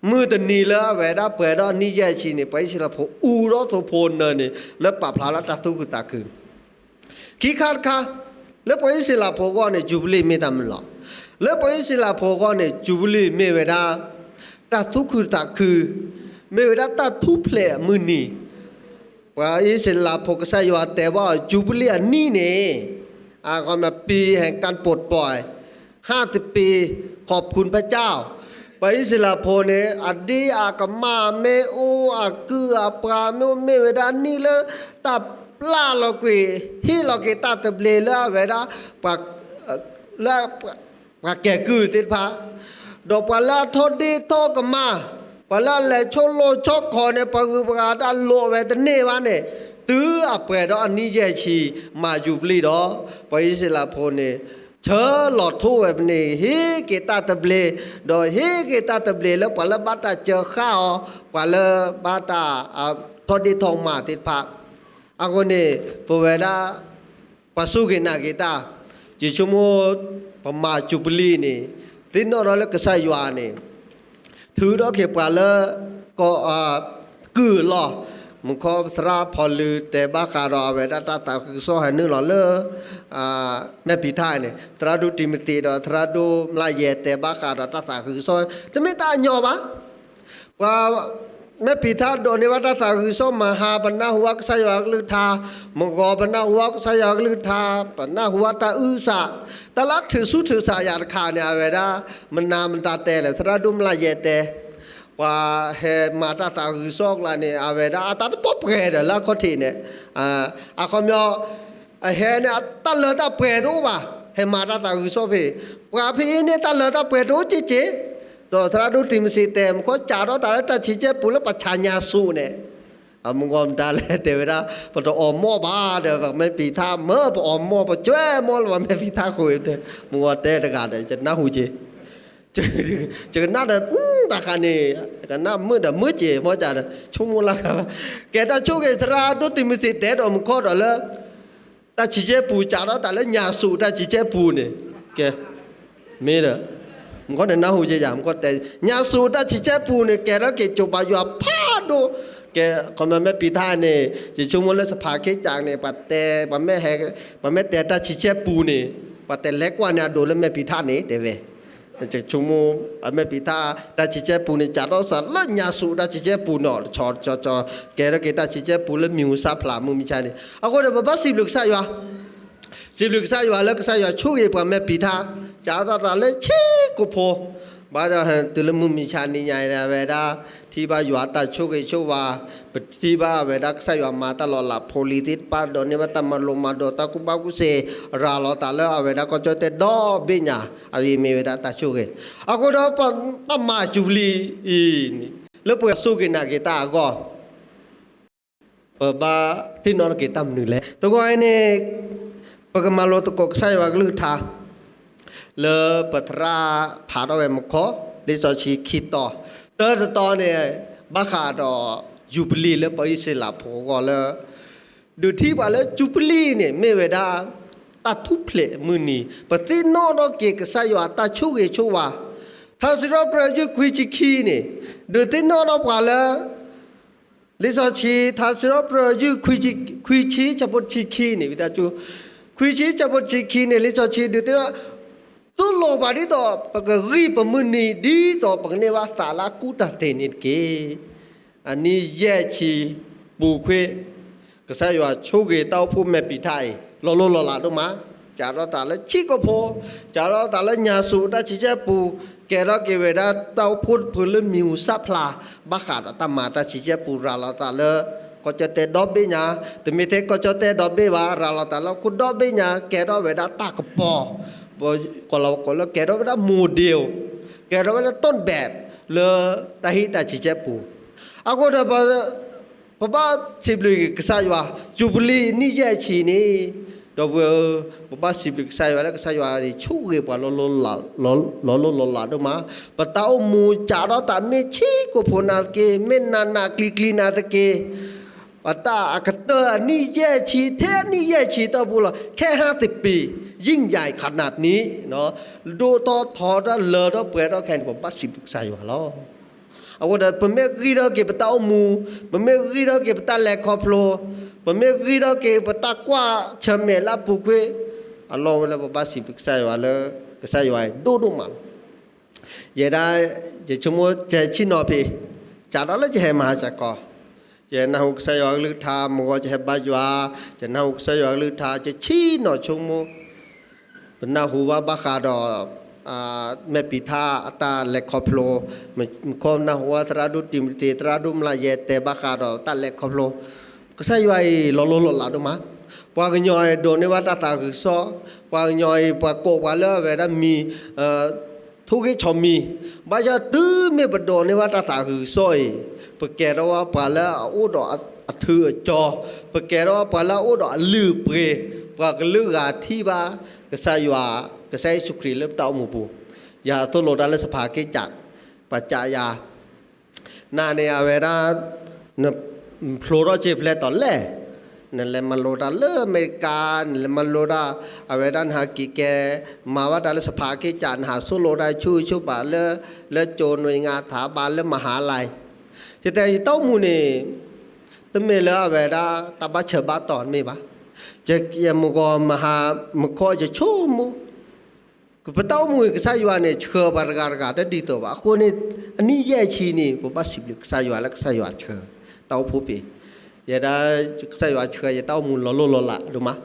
မုၢ်တနံၤလၢအဝဲဒၣ်ပှဲၤဒီးနံၣ်ယဲၢ်ဆံန့ၣ် ပှၤအံၣ်စရ့လးဖိအူထီၣ်သိဖိနၢန့ၣ် လၢပာ်ဖျါလၢတၢ်သူၣ်ခုသးခု ခံခါတခါ လၢပှၤအံၣ်စရ့လးဖိအဂီၢ်န့ၣ် ယူၤဘလံၤမ့ၢ်တၢ်မနုၤလဲၣ်. လၢပှၤအံၣ်စရ့လးဖိအဂီၢ်န့ၣ် ယူၤဘလံၤမ့ၢ်ဝဲဒၣ် တၢ်သူၣ်ခုသးခု, မ့ၢ်ဝဲဒၣ်တၢ်ထူၣ်ဖျဲးအမုၢ်နံၤ. ပှၤအံၣ်စရ့လးဖိကစၢ်ယွၤတဲဘၣ်အီၤ ယူၤဘလံၤအနံၣ်န့ၣ် အခီပညီ ปีแห่งการปลดปล่อย ห้าสิบปี ขอบคุณพระเจ้า ပှၤအံၣ်စရ့လးဖိန့ၣ် အဒ့အကမၢ်မ့ၢ်အိၣ် အကုၢ်အပှၤမ့ၢ်အိၣ် မ့ၢ်ဝဲဒၣ်နံၣ်လၢ တၢ်ပျၢ်လီၤကွံာ် ဟ့ၣ်လီၤက့ၤတၢ်သဘျ့လၢအဝဲဒၣ် ပှၤ လၢ ပှၤကဲကုၢ်သ့ၣ်တဖၣ်, ဒီးပှၤလၢအထီၣ်ဒ့ထီၣ်ကမၢ်, ပှၤလၢအလဲၤဆီၣ်လိၣ်ဆီၣ်ခီန့ၣ် ပှၤဂုၤပှၤဂၤတၢ်လိးဝဲတန့ၢ်ဘၣ်န့ၣ်, တုၤအပှဲၤဒီးအနံၣ်ယဲၢ်ဆံ မၤယူၤဘလံၤဒီး ပှၤအံၣ်စရ့လးဖိန့ၣ် ဆၢလီၤထိၣ်ဝဲဖဲန့ၣ် ဟ့ၣ်က့ၤတၢ်သဘျ့, ဒီးဟ့ၣ်က့ၤတၢ်သဘျ့လၢပှၤလၢဘၣ်တၢ်စၢဃာ်အီၤ, ပှၤလၢဘၣ်တၢ် ထီၣ်ဒ့ထီၣ်ကမၢ်သ့ၣ်တဖၣ် အဃိန့ၣ် ပဝဲဒၣ် ပှၤစူၢ်က့ၤနာ်က့ၤတၢ်, ယဆိကမိၣ် ပမၤယူၤဘလံၤန့ၣ် သ့ၣ်နီၣ်ထီၣ်လၢကစၢ်ယွၤန့ၣ် ထုးထီၣ်က့ၤပှၤလၢ ကီၢ် ကုၢ်အလီၢ်, မူခီသရၣ်ဖီလူၤတဲဘၣ်ဃးဒီးအဝဲဒၣ်တၢ်သးခုကစီၣ်ဟဲနုာ်လီၤလၢ မဲၢ်ဖံးထၣ်န့ၣ် သရၣ်ဒိၣ်တံၤမသ့းဒီး သရၣ်ဒိၣ်မျၢ်ယဲတဲဘၣ်ဃးဒီးတၢ်သးခုကစီၣ် တမ့ၢ်တၢ်အညီဘၣ်. ပှၤ မဲၢ်ဖံးထၣ်ဒိးန့ၢ်ဘၣ်တၢ်သးခုကစီၣ် မဟါ ပနၢ်ဟူဘၣ်ကစၢ်ယွၤအကလုၢ်ကထါ, မဂီၤ ပနၢ်ဟူဘၣ်ကစၢ်ယွၤအကလုၢ်ကထါ, ပနၢ်ဟူဘၣ်တၢ်အုၣ်သး, တၢ်လၢထုးဆူၣ်ထုးသးယၤတခါန့ၣ် အဝဲဒၣ် မနၤမတၤတဲလဲၣ် သရၣ်ဒိၣ်မျၢ်ယဲတဲ ပှၤဟဲမၤတၢ်သးခုကစီၣ်အကျါန့ၣ် အဝဲဒၣ်အတၢ်တပီၢ်ပှဲၤဒီးလၢအခီၣ်ထံးန့ၣ်, အခီပညီ အဟဲန့ၣ် တၢ်လၢတၢ်ပှဲၤတအိၣ်ဘၣ်. ဟဲမၤတၢ်သးခုကစီၣ်ဖဲန့ၣ်, ပှၤဖဲအံၤန့ၣ် တၢ်လၢတၢ်ပှဲၤတအိၣ်က့ၤက့ၤ, ဒီးသရၣ်ဒိၣ်တံၤမသ့းတဲ မူခိၣ်စးထီၣ်သးလၢတၢ်ဆံးဆဲပူၤလၢပှၤဆါညၣ်စိးန့ၣ်, အမုၢ်ဂီၤမတၤလဲၣ်တဲဝဲဒၣ်, ပတအီၣ်မီၢ်ဘၣ်ဒီး ပမဲာ်ဖံးထါမၢ ပအီၣ်မီၢ် ပကွဲမီၢ်လၢပမဲာ်ဖံးထါဃိ, မုၢ်ဂီၤတဲတဂၤဒီး ယနၢ်ဟူက့ၤ ယကနၣ်ဒီး တၢ်ဃးန့ၣ် ကနၣ်မုာ်ဒီးမုာ်က့ၤ မ့ၢ်ကဒီး ဆိကမိၣ်လၢ်ဃးဘၣ်, ကဲတၢ်ဆိၣ်ဂ့ၤသရၣ်ဒိၣ်တံၤမသ့းတဲဒီးမူခိၣ်ဒီးလၢ တၢ်ဆံးဆဲပူၤ စးထီၣ်သးလၢညၣ်စိးတၢ်ဆံးဆဲပူၤန့ၣ်, ကဲ, မ့ၢ်ဒီး, မူခိၣ်န့ၣ်နၢ်ဟူက့ၤယၤ မူခိၣ်တဲ, ညၣ်စိးတၢ်ဆံးဆဲပူၤန့ၣ် ကဲထီၣ်က့ၤကၠိၤပၤယွၤဖးဒိၣ်, ကဲ, ခီမ့ၢ်မဲာ်ဖံးထါန့ၣ် ယဆိကမိၣ်လၢသဖးခ့ကးန့ၣ် ပှၤတဲ, ပှၤမ့ၢ်တဲတၢ်ဆံးဆဲပူၤန့ၣ်, ပှၤတဲလဲၤကွၢ်န့ၢ်အဒိးလၢမဲာ်ဖံးထါန့ၣ် တဲဝဲ ယဆိကမိၣ် အမဲာ်ဖံးထါ တၢ်ဆံးဆဲပူၤန့ၣ် စးထီၣ်သးလၢညၣ်စိးတၢ်ဆံးဆဲပူၤန့ၣ် တဆီတဆီ ကဲထီၣ်က့ၤတၢ်ဆံးဆဲပူၤလၢမံၤဟူစၢ်ဖျါမုၢ်မဆါန့ၣ် အဃိဒီး ပဘၣ်စံးဘျုးကစၢ်ယွၤ, စံးဘျုးကစၢ်ယွၤလၢကစၢ်ယွၤဆိၣ်ဂ့ၤပှၤမဲာ်ဖံးထါ, စးထီၣ်သးလၢဆံးကိာ်ဖိ, ဘၣ်ဒီးတုၤလၢမုၢ်မဆါနံၤညါအံၤ အဝဲဒၣ် ထံၣ်ဘၣ်ယွၤတၢ်ဆိၣ်ဂ့ၤဆိၣ်ဝါ, ပထံၣ်ဘၣ်အဝဲဒၣ်ကစၢ်ယွၤမၤတၢ်လီၤလးဖိလံၤသ့ၣ်တဖၣ် ဒိးန့ၢ်ဘၣ်တၢ်မၤလိမၤဒိး တၢ်ကူၣ်ဘၣ်ကူၣ်သ့, ရၤလီၤသးလၢအဝဲဒၣ်ကီၢ်ကၠီၣ်တဲၣ်ဒီဘ့ၣ်ညါ, အအံၤမ့ၢ်ဝဲဒၣ်တၢ်ဆိၣ်ဂ့ၤ, အဃိဒီး တၢ်မၤစူၤပလံၤအံၤန့ၣ် လၢပှၤဆိၣ်ဂ့ၤနာ်က့ၤတၢ်အဂီၢ် ပဘၣ်သ့ၣ်နီၣ်ထီၣ်က့ၤတၢ်မနုၤလဲၣ်. တဂီၤအံၤန့ၣ် ပကမၤလိသကိးကစၢ်ယွၤကလုၢ်ကထါ လၢပသရၣ်ဖးထီၣ်ဝဲမူခိၣ် လံာ်စီဆှံခံတီၤ, တၢတတီၤန့ၣ် ဘၣ်ဃးဒီး ယူၤပလံၤလၢပှၤအံၣ်စရ့လးဖိအဂီၢ်လၢ ဒုးထံၣ်ပှၤလၢယူၤပလံၤန့ၣ် မ့ၢ်ဝဲဒၣ် တၢ်ထူၣ်ဖျဲးမုၢ်နံၤ ပသ့ၣ်နီၣ်ထီၣ်က့ၤကစၢ်ယွၤတၢ်ဆိၣ်ဂ့ၤဆိၣ်ဝါ, ထါစံးထီၣ်ပတြၢၤယုၢ်ခွံဆံခံန့ၣ် ဒုးသ့ၣ်နီၣ်ထီၣ်ပှၤလၢ လံာ်စီဆှံ ထါစံးထီၣ်ပတြၢၤယုၢ် ခွံဆံဆၢဖိတဆံခံန့ၣ် ဝံသးစူၤ, ခွံဆံဆၢဖိတဆံခံန့ၣ် လံာ်စီဆှံဒုးသ့ၣ်နီၣ် သိၣ်လိပှၤဒ်သိး ပကဂံၢ်ပမုၢ်နံၤ ဒ်သိးပကန့ၢ်ဘၣ်သးလၢအကူၣ်တၢ်သ့န့ၣ်တက့ၢ်. အနံၣ်ယဲၢ်ဆံပူၤကွံာ် ကစၢ်ယွၤဆိၣ်ဂ့ၤတၢ်အိၣ်ဖှိၣ်မဲာ်ဖံးထါအံၤ လီၤလိၢ်လီၤလးဒိၣ်မး, စးထီၣ်သးလၢဆံးကိာ်ဖိ, စးထီၣ်သးလၢညၣ်စိးတၢ်ဆံးဆဲပူၤ, ကဲထီၣ်က့ၤဝဲဒၣ်တၢ်အိၣ်ဖှိၣ်တဖုလၢမံၤဟူစၢ်ဖျါ, ဘၣ်ဃးဒီးတၢ်မၤတၢ်ဆံးဆဲပူၤ ရၤလီၤသးလၢ ကီၢ်ကၠီၣ်တဲၣ်ဒီဘ့ၣ်ညါ, တမ့ၢ်ထဲကီၢ်ကၠီၣ်တဲၣ်ဒီဘ့ၣ်ဘၣ်, ရၤလီၤသးလၢခိၣ်ဒီဘ့ၣ်ညါ, ကဲထီၣ်ဝဲဒၣ်တၢ်ကပီၤ, ကိးလီၤကိးလၢကဲထီၣ်ဝဲဒၣ် model, ကဲထီၣ်ဝဲဒၣ် ต้นแบบ လၢတၢ်ဟ့ၣ်တၢ်ဆံးဆဲပူၤ, အဃိဒီး ပဘၣ်စံးဘျုးက့ၤကစၢ်ယွၤ, ယူၤပလံၤနံၣ်ယဲၢ်ဆံန့ၣ်, ဒီပုၢ်ဝဲၢ်ဧၢ, ပဘၣ်စံးဘျုးကစၢ်ယွၤလၢကစၢ်ယွၤန့ၣ် ဆိၣ်ဂ့ၤပှၤ လီၤလိၢ်လီၤလးဒိၣ်မး, ပတၢ်အိၣ်မူစးထီၣ်သးမ့ၢ်ဆံးကိာ်ဖိနာ်သက့, မ့ၢ်နးနးကျံၤကျံၤနာ်သက့, ပတၢ်အကတၢၢ်အနံၣ်ယဲၢ်ဆံ ထဲအနံၣ်ယဲၢ်ဆံတီၢ်ပူၤလီၤ, ခဲဟဲသပ့ၤ ยิ่งใหญ่ขนาดนี้, ဒိၣ်ထီၣ်ထီထီၣ်လၢထီၣ်ပှဲၤထီၣ်ခဲအံၤန့ၣ် ပဘၣ်စံးဘျုးကစၢ်ယွၤလီၤ. အဃိဒီး ပမ့ၢ်ဂံၢ်ထီၣ်က့ၤပတၢ်အိၣ်မူ, ပမ့ၢ်ဂံၢ်ထီၣ်က့ၤပတၢ်လဲၤခီဖျိ, ပမ့ၢ်ဂံၢ်ထီၣ်က့ၤပတၢ်ကွၢ်ဆၢၣ်မဲာ်လၢအပူၤကွံာ်, အလီၢ်ဝဲလၢပဘၣ်စံးဘျုးကစၢ်ယွၤလၢ ကစၢ်ယွၤအံၤဒိၣ်ဒိၣ်မးလီၤ. ယဲဒၣ် ယဆိကမိၣ်ယဆ့ၣ်နီၤဖဲ စးထီၣ်လၢယဟဲမၤဟါစ့ၢ်ကီး, ယနၢ်ဟူကစၢ်ယွၤကလုၢ်ကထါ, မုၢ်ဂီၤယဟဲဘါယွၤ, ယနၢ်ဟူကစၢ်ယွၤကလုၢ်ကထါ, ယဆ့ၣ်နီၤဆိကမိၣ် ပနၢ်ဟူဘၣ်ဘၣ်ဃးဒီး မဲာ်ဖံးထါအတၢ်လဲၤခီဖျိ, မုၢ်ဂီၤနၢ်ဟူဘၣ်သရၣ်ဒိၣ်တံၤမသ့း သရၣ်ဒိၣ်မျးယဲၢ်တဲဘၣ်ဃးဒီးတၢ်လဲၤခီဖျိ, ကစၢ်ယွၤအံၤလီၤလိၢ်လီၤလးဒိၣ်မး, ပှၤကညီအံၤဒိးန့ၢ်ဘၣ်တၢ်သးခုကစီၣ်, ပှၤကညီအံၤ ပှၤကိးပှၤလၢအဝဲဒၣ်မံၤ ထိၣ်ဂ့ၢ်ဆီမံၤ, ဘၣ်ဆၣ်တုၤမ့ၢ်ပဒိးန့ၢ်ဘၣ်တၢ်သးခုကစီၣ်အံၤ, ပကဲထီၣ်ဘၣ်ပှၤလၢအအိၣ်ဒီးအထူးအကၠီ, ပကဲထီၣ်ဘၣ်ပှၤလၢအအိၣ်ဒီးအလုၢ်အပှ့ၤ, ပှၤကလုာ်ဂၤထံၣ်ဘၣ် ကစၢ်ယ့ၣ်ၡူးခရံာ်လၢပတၢ်အိၣ်မူပူၤ, ယသိၣ်လိတၢ်လၢသဖးက့ၣ်ကး, ပှၤကးယၤ နၤန့ၣ် အဝဲဒၣ် နဖျိထီၣ်စ့ဖျဲးတီၤလဲၣ်, နလဲၤမၤလိတၢ်လၢအမဲရကၤ, နလဲၤမၤလိတၢ် အဝဲဒၣ်နဟးက့ၤကဲ မၤဘၣ်တၢ်လၢသဖးက့ၣ်ကး နဟးဆိၣ်လိတၢ်ဆူၣ်ဂံၢ်ဆူၣ်ဘါလၢ လၢကၠိနွံငါထးဘါလၢမဟါလါ, ယတဲယတၢ်အိၣ်မူန့ၣ် တမ့ၢ်လၢအဝဲဒၣ်တၢ်ဘၣ်ဆၢဘၣ်တီၤတမ့ၢ်ဘၣ်, ယမုၢ်ဂီၤမဟါ မုၢ်ခီယဆိကမိၣ် ပတၢ်အိၣ်မူအံၤ ကစၢ်ယွၤန့ၣ် ဆှၢပှၤတဂၤတဂၤတဒ်သိးဘၣ်. အဃိန့ၣ် အနံၣ်ယဲၢ်ဆံန့ၣ် ပဘၣ်စံးဘျုးကစၢ်ယွၤလၢကစၢ်ယွၤဆှၢ တၢ်အိၣ်ဖှိၣ်ဖဲ ယဲဒၣ် ကစၢ်ယွၤဆှၢယတၢ်အိၣ်မူလီၤလိၢ်လီၤလးဒိၣ်မး.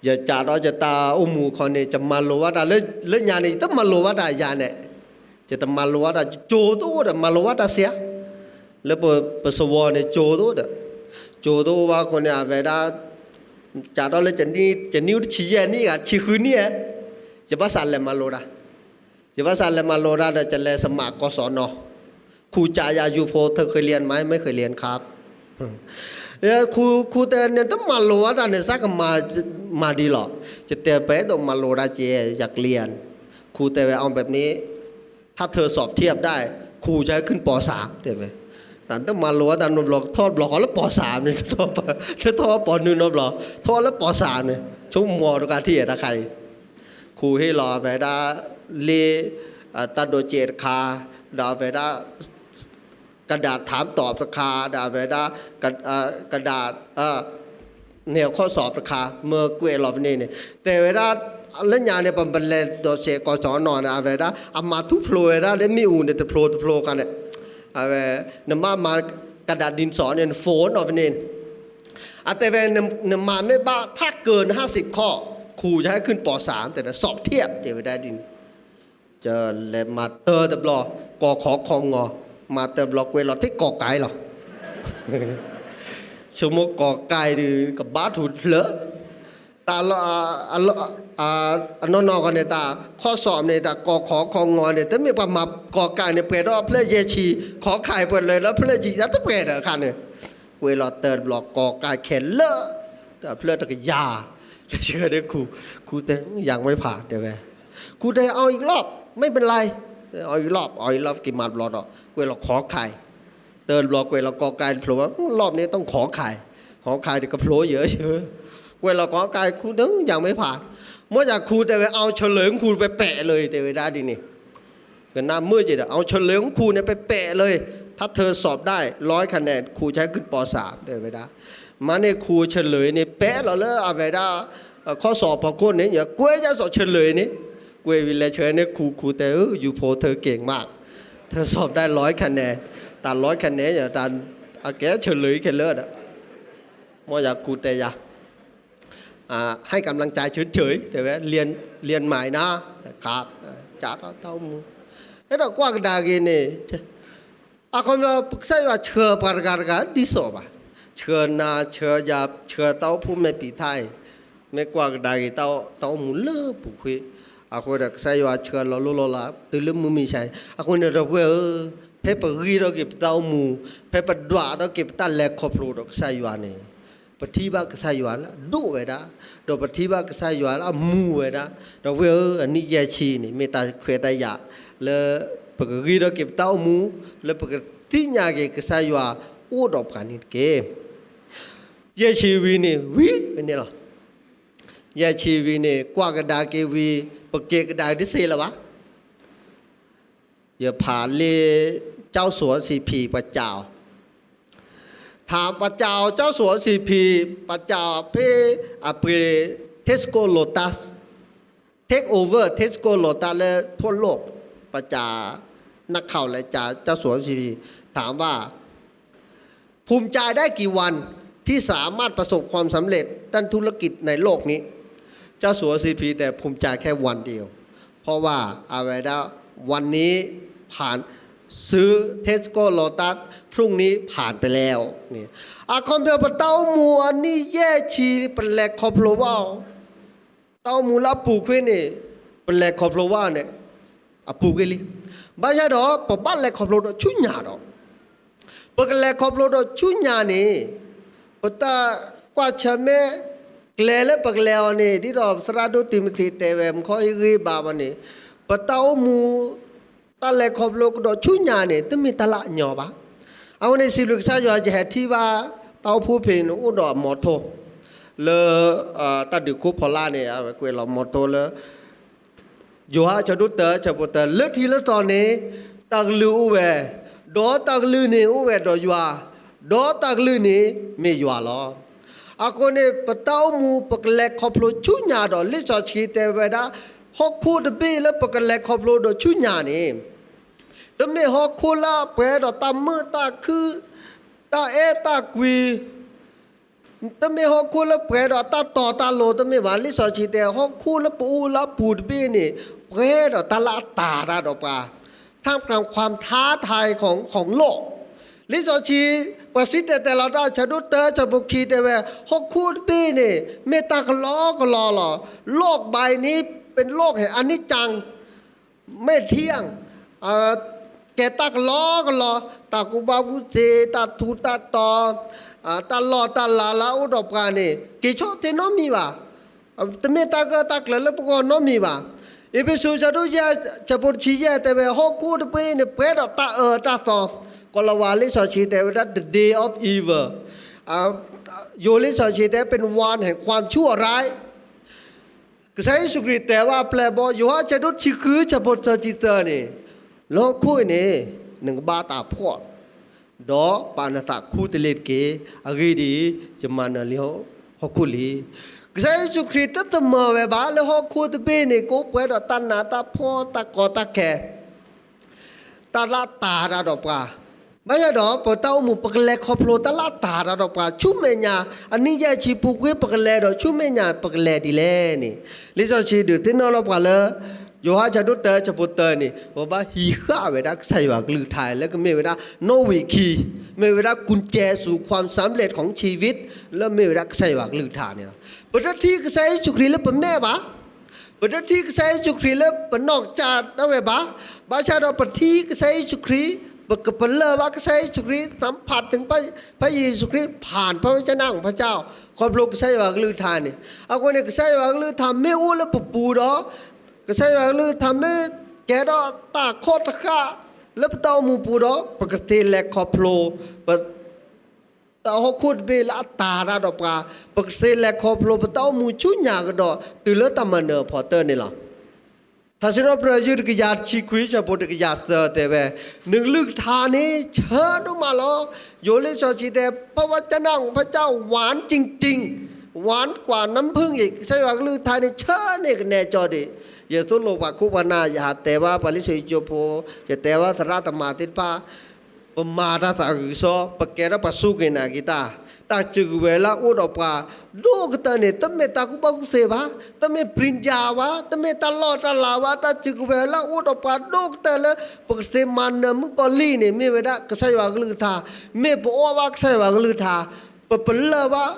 ယကးဒီးယတၢ်အိၣ်မူအခီန့ၣ် ယမၤလိဘၣ်တၢ်လၢညါန့ၣ် ယတမၤလိဘၣ်တၢ်ယၤန့ၣ်, ယတမၤလိဘၣ်တၢ် ကၠိတအိၣ်ဒီး မၤလိဘၣ်တၢ်စ့ဧါ. လၢပစဝီၤန့ၣ် ကၠိတအိၣ်ဒီး ကၠိတအိၣ်ဘၣ်အဃိန့ၣ် အဝဲဒၣ် ကးထီၣ်လၢ ကနံၣ်အိၣ်တဆံယဲၢ်နံၣ်ဂၤ ဆံဃုနံၣ်ဧါ, ယဘၣ်သးလဲၤမၤလိတၢ်, ယဘၣ်သးလဲၤမၤလိတၢ်ဒီး ယလဲၤစမးကီၢ်စီနီၤ, ခူၣ်ကးယၤ ယူဖိ เธอเคยเรียนไหม ไม่เคยเรียนครับ ခူၣ်တဲန့ၣ် တမၤလိဝဲတၢ်န့ၣ် စးကမၤဒ်လီၤ, ယတဲပအဲၣ်ဒိးမၤလိတၢ်ကဲ ယကလံၤန့ၣ်, ခူၣ်တဲဝဲ เอาแบบนี้ ถ้าเธอสอบเทียบได้ ครูจะให้ขึ้น ป.สาม တဲဝဲ, တၢ်တမၤလိဝဲတၢ်နီတဘျီ ထီၣ်တဘျီဃီလၢ ป.สาม န့ၣ်, တထီၣ်ပီၢ်နုာ်နီတဘျီ, ထီၣ်လၢ ป.สาม န့ၣ်, ဆိကမိၣ်တဂၤထံၣ်တၢ်ခါအံၤ, ခူၣ်ဟ့ၣ်လီၤအဝဲဒၣ် လ့ တၢ်ဒိးစဲးတခါ, ဒီးအဝဲဒၣ် กระดาษถามตอบတခါ ဒီးအဝဲဒၣ် กระดาษ แนวข้อสอบတခါ မ့ၢ်ကွဲးလီၤဖဲန့ၣ်န့ၣ် တဲဝဲဒၣ် လၢညါန့ၣ် ပမ့ၢ်လဲၤဒိးစဲးကီၢ်စီနီၤန့ၣ် အဝဲဒၣ် အမၤထူၣ်ဖျိဝဲဒၣ်လၢမ့ၣ်အူန့ၣ် တဖျိတဖျိခါန့ၣ်, အဝဲ နမ့ၢ်မၤ กระดาษดินสอန့ၣ် န phone နီၤဖဲန့ၣ်, အတဲဝဲ နမၤမ့ၢ်ဘၣ် ถ้าเกินห้าสิบข้อ ครูจะให้ขึ้น ป.สาม တဲဝဲ สอบเทียบ တဲဝဲဒၣ်ဒ်န့ၣ် လဲၤမၤတၢ်တဘျီ ก.ข.ခ ง မၤတၢ်တဘျီ ကွဲးလီၤထဲ ก.ไก่ လီၤ. ဆိကမိၣ် ก.ไก่ ဒီး ကဘါထူၣ်တဖျၢၣ်, တၢ်လီၤ အနီၢ်နီၢ်ဃီန့ၣ် တၢ် ข้อสอบန့ၣ် တၢ် ก.ข.ခ ง န့ၣ် တမ့ၢ်ပှၤမၤ ก.ไก่ န့ၣ် ပှဲၤဒီးဖျၢၣ်ယဲၢ်ဆံ, ข.ไข่ ပှဲၤလၢဖျၢၣ်ယဲၢ်ဆံ တပှဲၤဒီးအခါန့ၣ်, ကွဲးလီၤတၢ်တဘျီ ก.ไก่ ခဲလၢာ်, တၢ်ဖျၢၣ်တကယၤ, လၢဆှၢန့ၢ်ခူၣ်, ခူၣ်တဲ ยังไม่ผ่าน တဲဝဲ ခူၣ်တဲ เอาอีกรอบ ไม่เป็นไร เอาอีกรอบ เอาอีกรอบ က့ၤမၤတဘျီဒီး ကွဲးလီၤ ข.ไข่ တၢ်တဘျီ ကွဲးလီၤ ก.ไก่ တဖျိဘၣ် รอบนี้ต้อง ข.ไข่ ข.ไข่ ဒီးကဖျိယဲၢ်ဆၢ, ကွဲးလီၤ ข.ไข่ ခူၣ်တဲ ยังไม่ผ่าน မ့ၢ်ယၤခူၣ်တဲဝဲ เอาเฉลย ခူၣ်ပဲပဲလၢ တဲဝဲဒၣ်ဒ်န့ၣ် ကနၣ်မုာ်က့ၤဒီး เอาเฉลย ခူၣ်န့ၣ် ပဲပဲလၢ ถ้าเธอสอบได้ร้อยคะแนน ครูจะให้ขึ้น ป.สาม တဲဝဲဒၣ်, မၤန့ၢ်ခူၣ် เฉลย န့ၣ် ပဲလီၤလၢအဝဲဒၣ် ข้อสอบဖီခိၣ်န့ၣ် ကွဲးယါစီၤ เฉลย န့ၣ်, ကွဲးဝံၤလဲၤဆှၢန့ၢ်ခူၣ် ခူၣ်တဲ ယူဖိ เธอเก่งมาก เธอสอบได้ร้อยคะแนน တၢ် ร้อยคะแนน ယၤ တၢ်အကဲ เฉลย ခဲလၢာ်ဒီး, မ့ၢ်ယၤခူၣ်တဲယၤ ให้กำลังใจเฉยๆ တဲဝဲ เรียนใหม่นะ ครับ ကးထီၣ်တၢ်အိၣ်မူ, အဲၣ်ဒိးကွၢ်ကဒါက့ၤန့ၣ်, အခီပညီ ကစၢ်ယွၤဆှၢပှၤတဂၤတဂၤဒ်သိးဘၣ်, ဆှၢနၤ ဆှၢယၤ ဆှၢတၢ်အိၣ်ဖှိၣ်မဲာ်ဖံးထါအံၤ, မ့ၢ်ကွၢ်ကဒါက့ၤတၢ်အိၣ်မူလၢပူၤကွံာ်, အဃိဒီးကစၢ်ယွၤဆှၢလီၤလိၢ်လီၤလး တုၤလၢမုၢ်မဆါအံၤ, အဃိန့ၣ်ဒီပုၢ်ဝဲၢ်ဧၢ, ဖဲပဂံၢ်ထီၣ်က့ၤပတၢ်အိၣ်မူ, ဖဲပဒွးထီၣ်က့ၤပတၢ်လဲၤခီဖျိဒီးကစၢ်ယွၤန့ၣ် ပထံၣ်ဘၣ်ကစၢ်ယွၤလၢအဒိၣ်ဝဲဒၣ်, ဒီးပထံၣ်ဘၣ်ကစၢ်ယွၤလၢအမူဝဲဒၣ်, ဒီပုၢ်ဝဲၢ်ဧၢ, အနံၣ်ယဲၢ်ဆံန့ၣ် မ့ၢ်တၢ်ခွဲးတၢ်ယာ်လၢ ပကဂံၢ်ထီၣ်က့ၤပတၢ်အိၣ်မူ, လၢပကသ့ၣ်ညါက့ၤကစၢ်ယွၤအိၣ်ဒီးပှၤန့ၣ်တက့ၢ်. ယဲၢ်ဆံဝံၤန့ၣ် ဝံၤဖဲန့ၣ်လီၤ. ယဲၢ်ဆံဝံၤန့ၣ် ကွၢ်ကဒါက့ၤဝံၤ, ပကဲကဒါတစ့လၢၤဘၣ်. ယဖးလံာ် เจ้าสัวสี่พี ပှၤစံးအီၤ, ထါပှၤစံးအီၤ เจ้าสัวสี่พี ပှၤစံးအီၤဖဲအပှ့ၤ Tesco Lotus, take over Tesco Lotus လၢ ทั่วโลก, ပှၤစံး นักข่าว လဲၤစံး เจ้าสัวสี่พี ถามว่า ภูมิใจได้กี่วันที่สามารถประสบความสำเร็จด้านธุรกิจในโลกนี้ เจ้าสัวสี่พี แต่ภูมิใจแค่วันเดียว เพราะว่าเอาไว้แล้ววันนี้ผ่าน ซื้อ Tesco Lotus พรุ่งนี้ผ่านไปแล้ว အခီပညီ ပတၢ်အိၣ်မူအနံၣ်ယဲၢ်ဆံ ပလဲၤခီဖျိဘၣ် တၢ်အိၣ်မူလၢအပူၤကွံာ်န့ၣ် ပလဲၤခီဖျိဘၣ်န့ၣ် အပူၤကွံာ်လံ. ဘၣ်ဆၣ်ဒီး ပဘၣ်လဲၤခီဖျိဒီးဆူညါဒီး ပကလဲၤခီဖျိဒီးဆူညါန့ၣ် ပတၢ်ကွၢ်ဆၢၣ်မဲာ် ကျဲလၢပကလဲၤအီၤန့ၣ် ဒ်သိးသရၣ်ဒိၣ်တံၤမသ့းတဲဝဲ မူခိၣ်ဟ့ၣ်ဂံၢ်ဘါဘၣ်န့ၣ် ပတၢ်အိၣ်မူ တၢ်လဲၤခီဖျိကဒီးဆူညါန့ၣ် တမ့ၢ်တၢ်လၢအညီဘၣ်. အဝဲန့ၣ် စံးဘျုးကစၢ်ယွၤ ယဟဲထံၣ်ဘၣ် တၢ်အိၣ်ဖှိၣ်ဖဲန့ၣ် အိၣ်ဒီးအမီထိ လၢ တၢ်ဒုးခိၣ်ဖီလာ်န့ၣ် အဝဲကွဲးလီၤမီထိလၢ ယိၤဟၣ်အဆၢဒိၣ်တၢ အဆၢဖိတၢ လၢထံးလၢသီန့ၣ် တၢ်ကလုၢ်အိၣ်ဝဲ, ဒီးတၢ်ကလုၢ်န့ၣ်အိၣ်ဝဲဒီးယွၤ, ဒီးတၢ်ကလုၢ်န့ၣ်မ့ၢ်ယွၤလီၤ. အဃိန့ၣ် ပတၢ်အိၣ်မူ ပကလဲၤခီဖျိဆူညါဒီး လံာ်စီဆှံတဲဝဲဒၣ် ဟီၣ်ခိၣ်တဘ့ၣ်လၢပကလဲၤခီဖျိဒီးဆူညါန့ၣ် တမ့ၢ်ဟီၣ်ခိၣ်လၢပှဲၤဒီးတၢ်မုာ်တၢ်ခုၣ်, တၢ်အဲၣ်တၢ်ကွံ တမ့ၢ်ဟီၣ်ခိၣ်လၢပှဲၤဒီးတၢ်တီတၢ်လိၤ တမ့ၢ်ဘၣ်. လံာ်စီဆှံတဲ ဟီၣ်ခိၣ်လၢပအိၣ်လၢအပူၤတဘ့ၣ်န့ၣ် ပှဲၤဒီးတၢ်လၢအတၤတၢ်ဒီးပှၤ ท่ามกลางความท้าทายของของโลก လံာ်စီဆှံ ပှၤစံၣ်တဲၤတဲလီၤတၢ်ဆၢဒိၣ်တၢ ဆၢဖိခံတဲဝဲ, ဟီၣ်ခိၣ်တဘ့ၣ်န့ၣ် မ့ၢ်တၢ်ကလီကလီလီၤ. โลกใบนี้เป็นโลกแห่งอนิจจัง ไม่เที่ยง ကဲတၢ်ကလီကလီ, တၢ်ကူၣ်ဘၣ်ကူၣ်သ့, တၢ်ထူးတၢ်တီၤ, တၢ်လီၢ်တၢ်လၤလၢအအိၣ်ဒီးပှၤန့ၣ် က့ၤဆီၣ်သ့နီတမံၤဘၣ်. တမ့ၢ်တၢ်ဂၢၢ်တၢ်ကျၢၤလၢပဂီၢ်နီတမံၤဘၣ်. အ့းဖ့းစူး ဆၢဒိၣ်ယဲၢ် ဆၢဖိတဆံယဲၢ်တဲဝဲ, ဟီၣ်ခိၣ်တဘ့ၣ်န့ၣ် ပှဲၤဒီးတၢ်အၢတၢ်သီ, ကီၤလၤဝါလံာ်စီဆှံတဲဝဲဒၣ် the day of evil, ယိၤလံာ်စီဆှံတဲ เป็นวันแห่งความชั่วร้าย. ကစၢ်ယ့ၣ်ၡူးခရံာ်တဲဘၣ်အပျဲၢ်အဘီၣ်, ယိၤဟၣ် ဆၢဒိၣ်တဆံဃု ဆၢဖိသၢဆံသၢန့ၣ်, လၢဟီၣ်ခိၣ်အံၤန့ၣ် နကဘၣ်တၢ်ဖှီၣ်, ဒီးပာ်နသးခူတလ့ၤတက့ၢ်. အဂ့ၢ်ဒ်အံၤ, ယမၤနၢၤလံဟီၣ်ခိၣ်လံ. ကစၢ်ယ့ၣ်ၡူးခရံာ်တသမၢဝဲဘၣ်လၢဟီၣ်ခိၣ်တဘ့ၣ်န့ၣ် ကအိၣ်ပှဲၤဒီးတၢ်နးတၢ်ဖှီၣ် တၢ်ကီတၢ်ခဲ တၢ်လၢတၤတၢ်ဒီးပှၤ, ဘၣ်ဆၣ်ဒီး ပတၢ်အိၣ်မူ ပကလဲၤခီဖျိတၢ်လၢတၤတၢ်ဒီးပှၤ ဆူမဲာ်ညါ, အနံၣ်ယဲၢ်ဆံပူၤကွံာ် ပကလဲၤဒီးဆူမဲာ်ညါ ပကလဲၤဒ်လဲၣ်န့ၣ်, လံာ်စီဆှံဒုးသ့ၣ်နီၣ်လီၤပှၤလၢ ယိၤဟၣ် ဆၢဒိၣ်တၢ ဆၢဖိတၢန့ၣ် ပဘၣ်ဟံးဃာ်ဝဲဒၣ်ကစၢ်ယွၤကလုၢ်ကထါ လၢကမ့ၢ်ဝဲဒၣ်နီၣ်ဝံာ်ခံ, မ့ၢ်ဝဲဒၣ် กุญแจสู่ความสำเร็จของชีวิต လၢမ့ၢ်ဝဲဒၣ်ကစၢ်ယွၤကလုၢ်ကထါန့ၣ်လီၤ. ပတထံၣ်ကစၢ်ယ့ၣ်ၡူးခရံာ်လၢပမဲာ်ဘၣ်, ပတထံၣ်ကစၢ်ယ့ၣ်ၡူးခရံာ်လၢပနီၢ်ကစၢ်ဒၣ်ဝဲဘၣ်, ဘၣ်ဆၣ်ဒီးပထံၣ်ကစၢ်ယ့ၣ်ၡူးခရံာ်, ပကပလၢၢ်ဘၣ်ကစၢ်ယ့ၣ်ၡူးခရံာ် သမ်ဖးတၢ် ဖဲယ့ၣ်ၡူးခရံာ် ဖးဖဲဝဲကနၣ် ဖးကၠီၣ် ခီဖျိကစၢ်ယွၤကလုၢ်ကထါန့ၣ်, အဃိန့ၣ် ကစၢ်ယွၤကလုၢ်ကထါမ့ၢ်အိၣ်လၢပပူၤဒီး, ကစၢ်ယွၤကလုၢ်ကထါမ့ၢ်ကဲထီၣ်တၢ်ခီၣ်တဃၣ်လၢပတၢ်အိၣ်မူပူၤဒီး ပကသ့လဲၤခီဖျိ ပ တၢ်ဟီၣ်ခိၣ်တဘ့ၣ်လၢအတၤတၢ်ဒီးပှၤ, ပကသ့လဲၤခီဖျိပတၢ်အိၣ်မူဆူညါကဒီး တုၤလၢတၢ်မၤနၢၤအဖီတၢၢ်န့ၣ်လီၤ. ထါစံးထီၣ်ပတြၢၤ ယုၢ်တကယၤတဆံခွံ ဆၢဖိတကယၤသၢတဲဝဲ, နကလုၢ်ကထါန့ၣ် ဆၢဒိၣ်မးလီၤ. ယိၤလံာ်စီဆှံတဲ ဖဲဝဲကနၣ် ဖဲကၠီၣ် หวานจริงๆ หวานกว่าน้ำผึ้งอีก ကစၢ်ယွၤကလုၢ်ကထါန့ၣ် ဆၢန့ၢ်ကနဲကၠီဒံး. ယသိၣ်လိပှၤခိၣ်ပှၤနၢ် ယဟးတဲဘၣ်ပှၤလံာ်စီဆှံကၠိဖိ, ယတဲဘၣ်သရၣ်သမါသ့ၣ်တဖၣ် ပမၤတၢ်သးဂုၤစီ, ပကဲထီၣ်ပှၤစူၢ်က့ၤနာ်က့ၤတၢ်, တၢ်စုကဝဲၤလၢအအိၣ်ဒီးပှၤ ဒိၣ်ကတၢၢ်န့ၣ် တမ့ၢ်တၢ်ကူၣ်ဘၣ်ကူၣ်သ့ဘၣ်, တမ့ၢ် ပရိညာ ဘၣ်, တမ့ၢ်တၢ်လီၢ်တၢ်လၤဘၣ်, တၢ်စုကဝဲၤလၢအအိၣ်ဒီးပှၤဒိၣ်ကတၢၢ်လၢ ပကသ့မၤနၢၤမုၣ်ကီၤလံၢ်န့ၣ် မ့ၢ်ဝဲဒၣ်ကစၢ်ယွၤကလုၢ်ကထါ, မ့ၢ်ပအီၣ်ဘၣ်ကစၢ်ယွၤကလုၢ်ကထါ, ပပလၢၢ်ဘၣ်,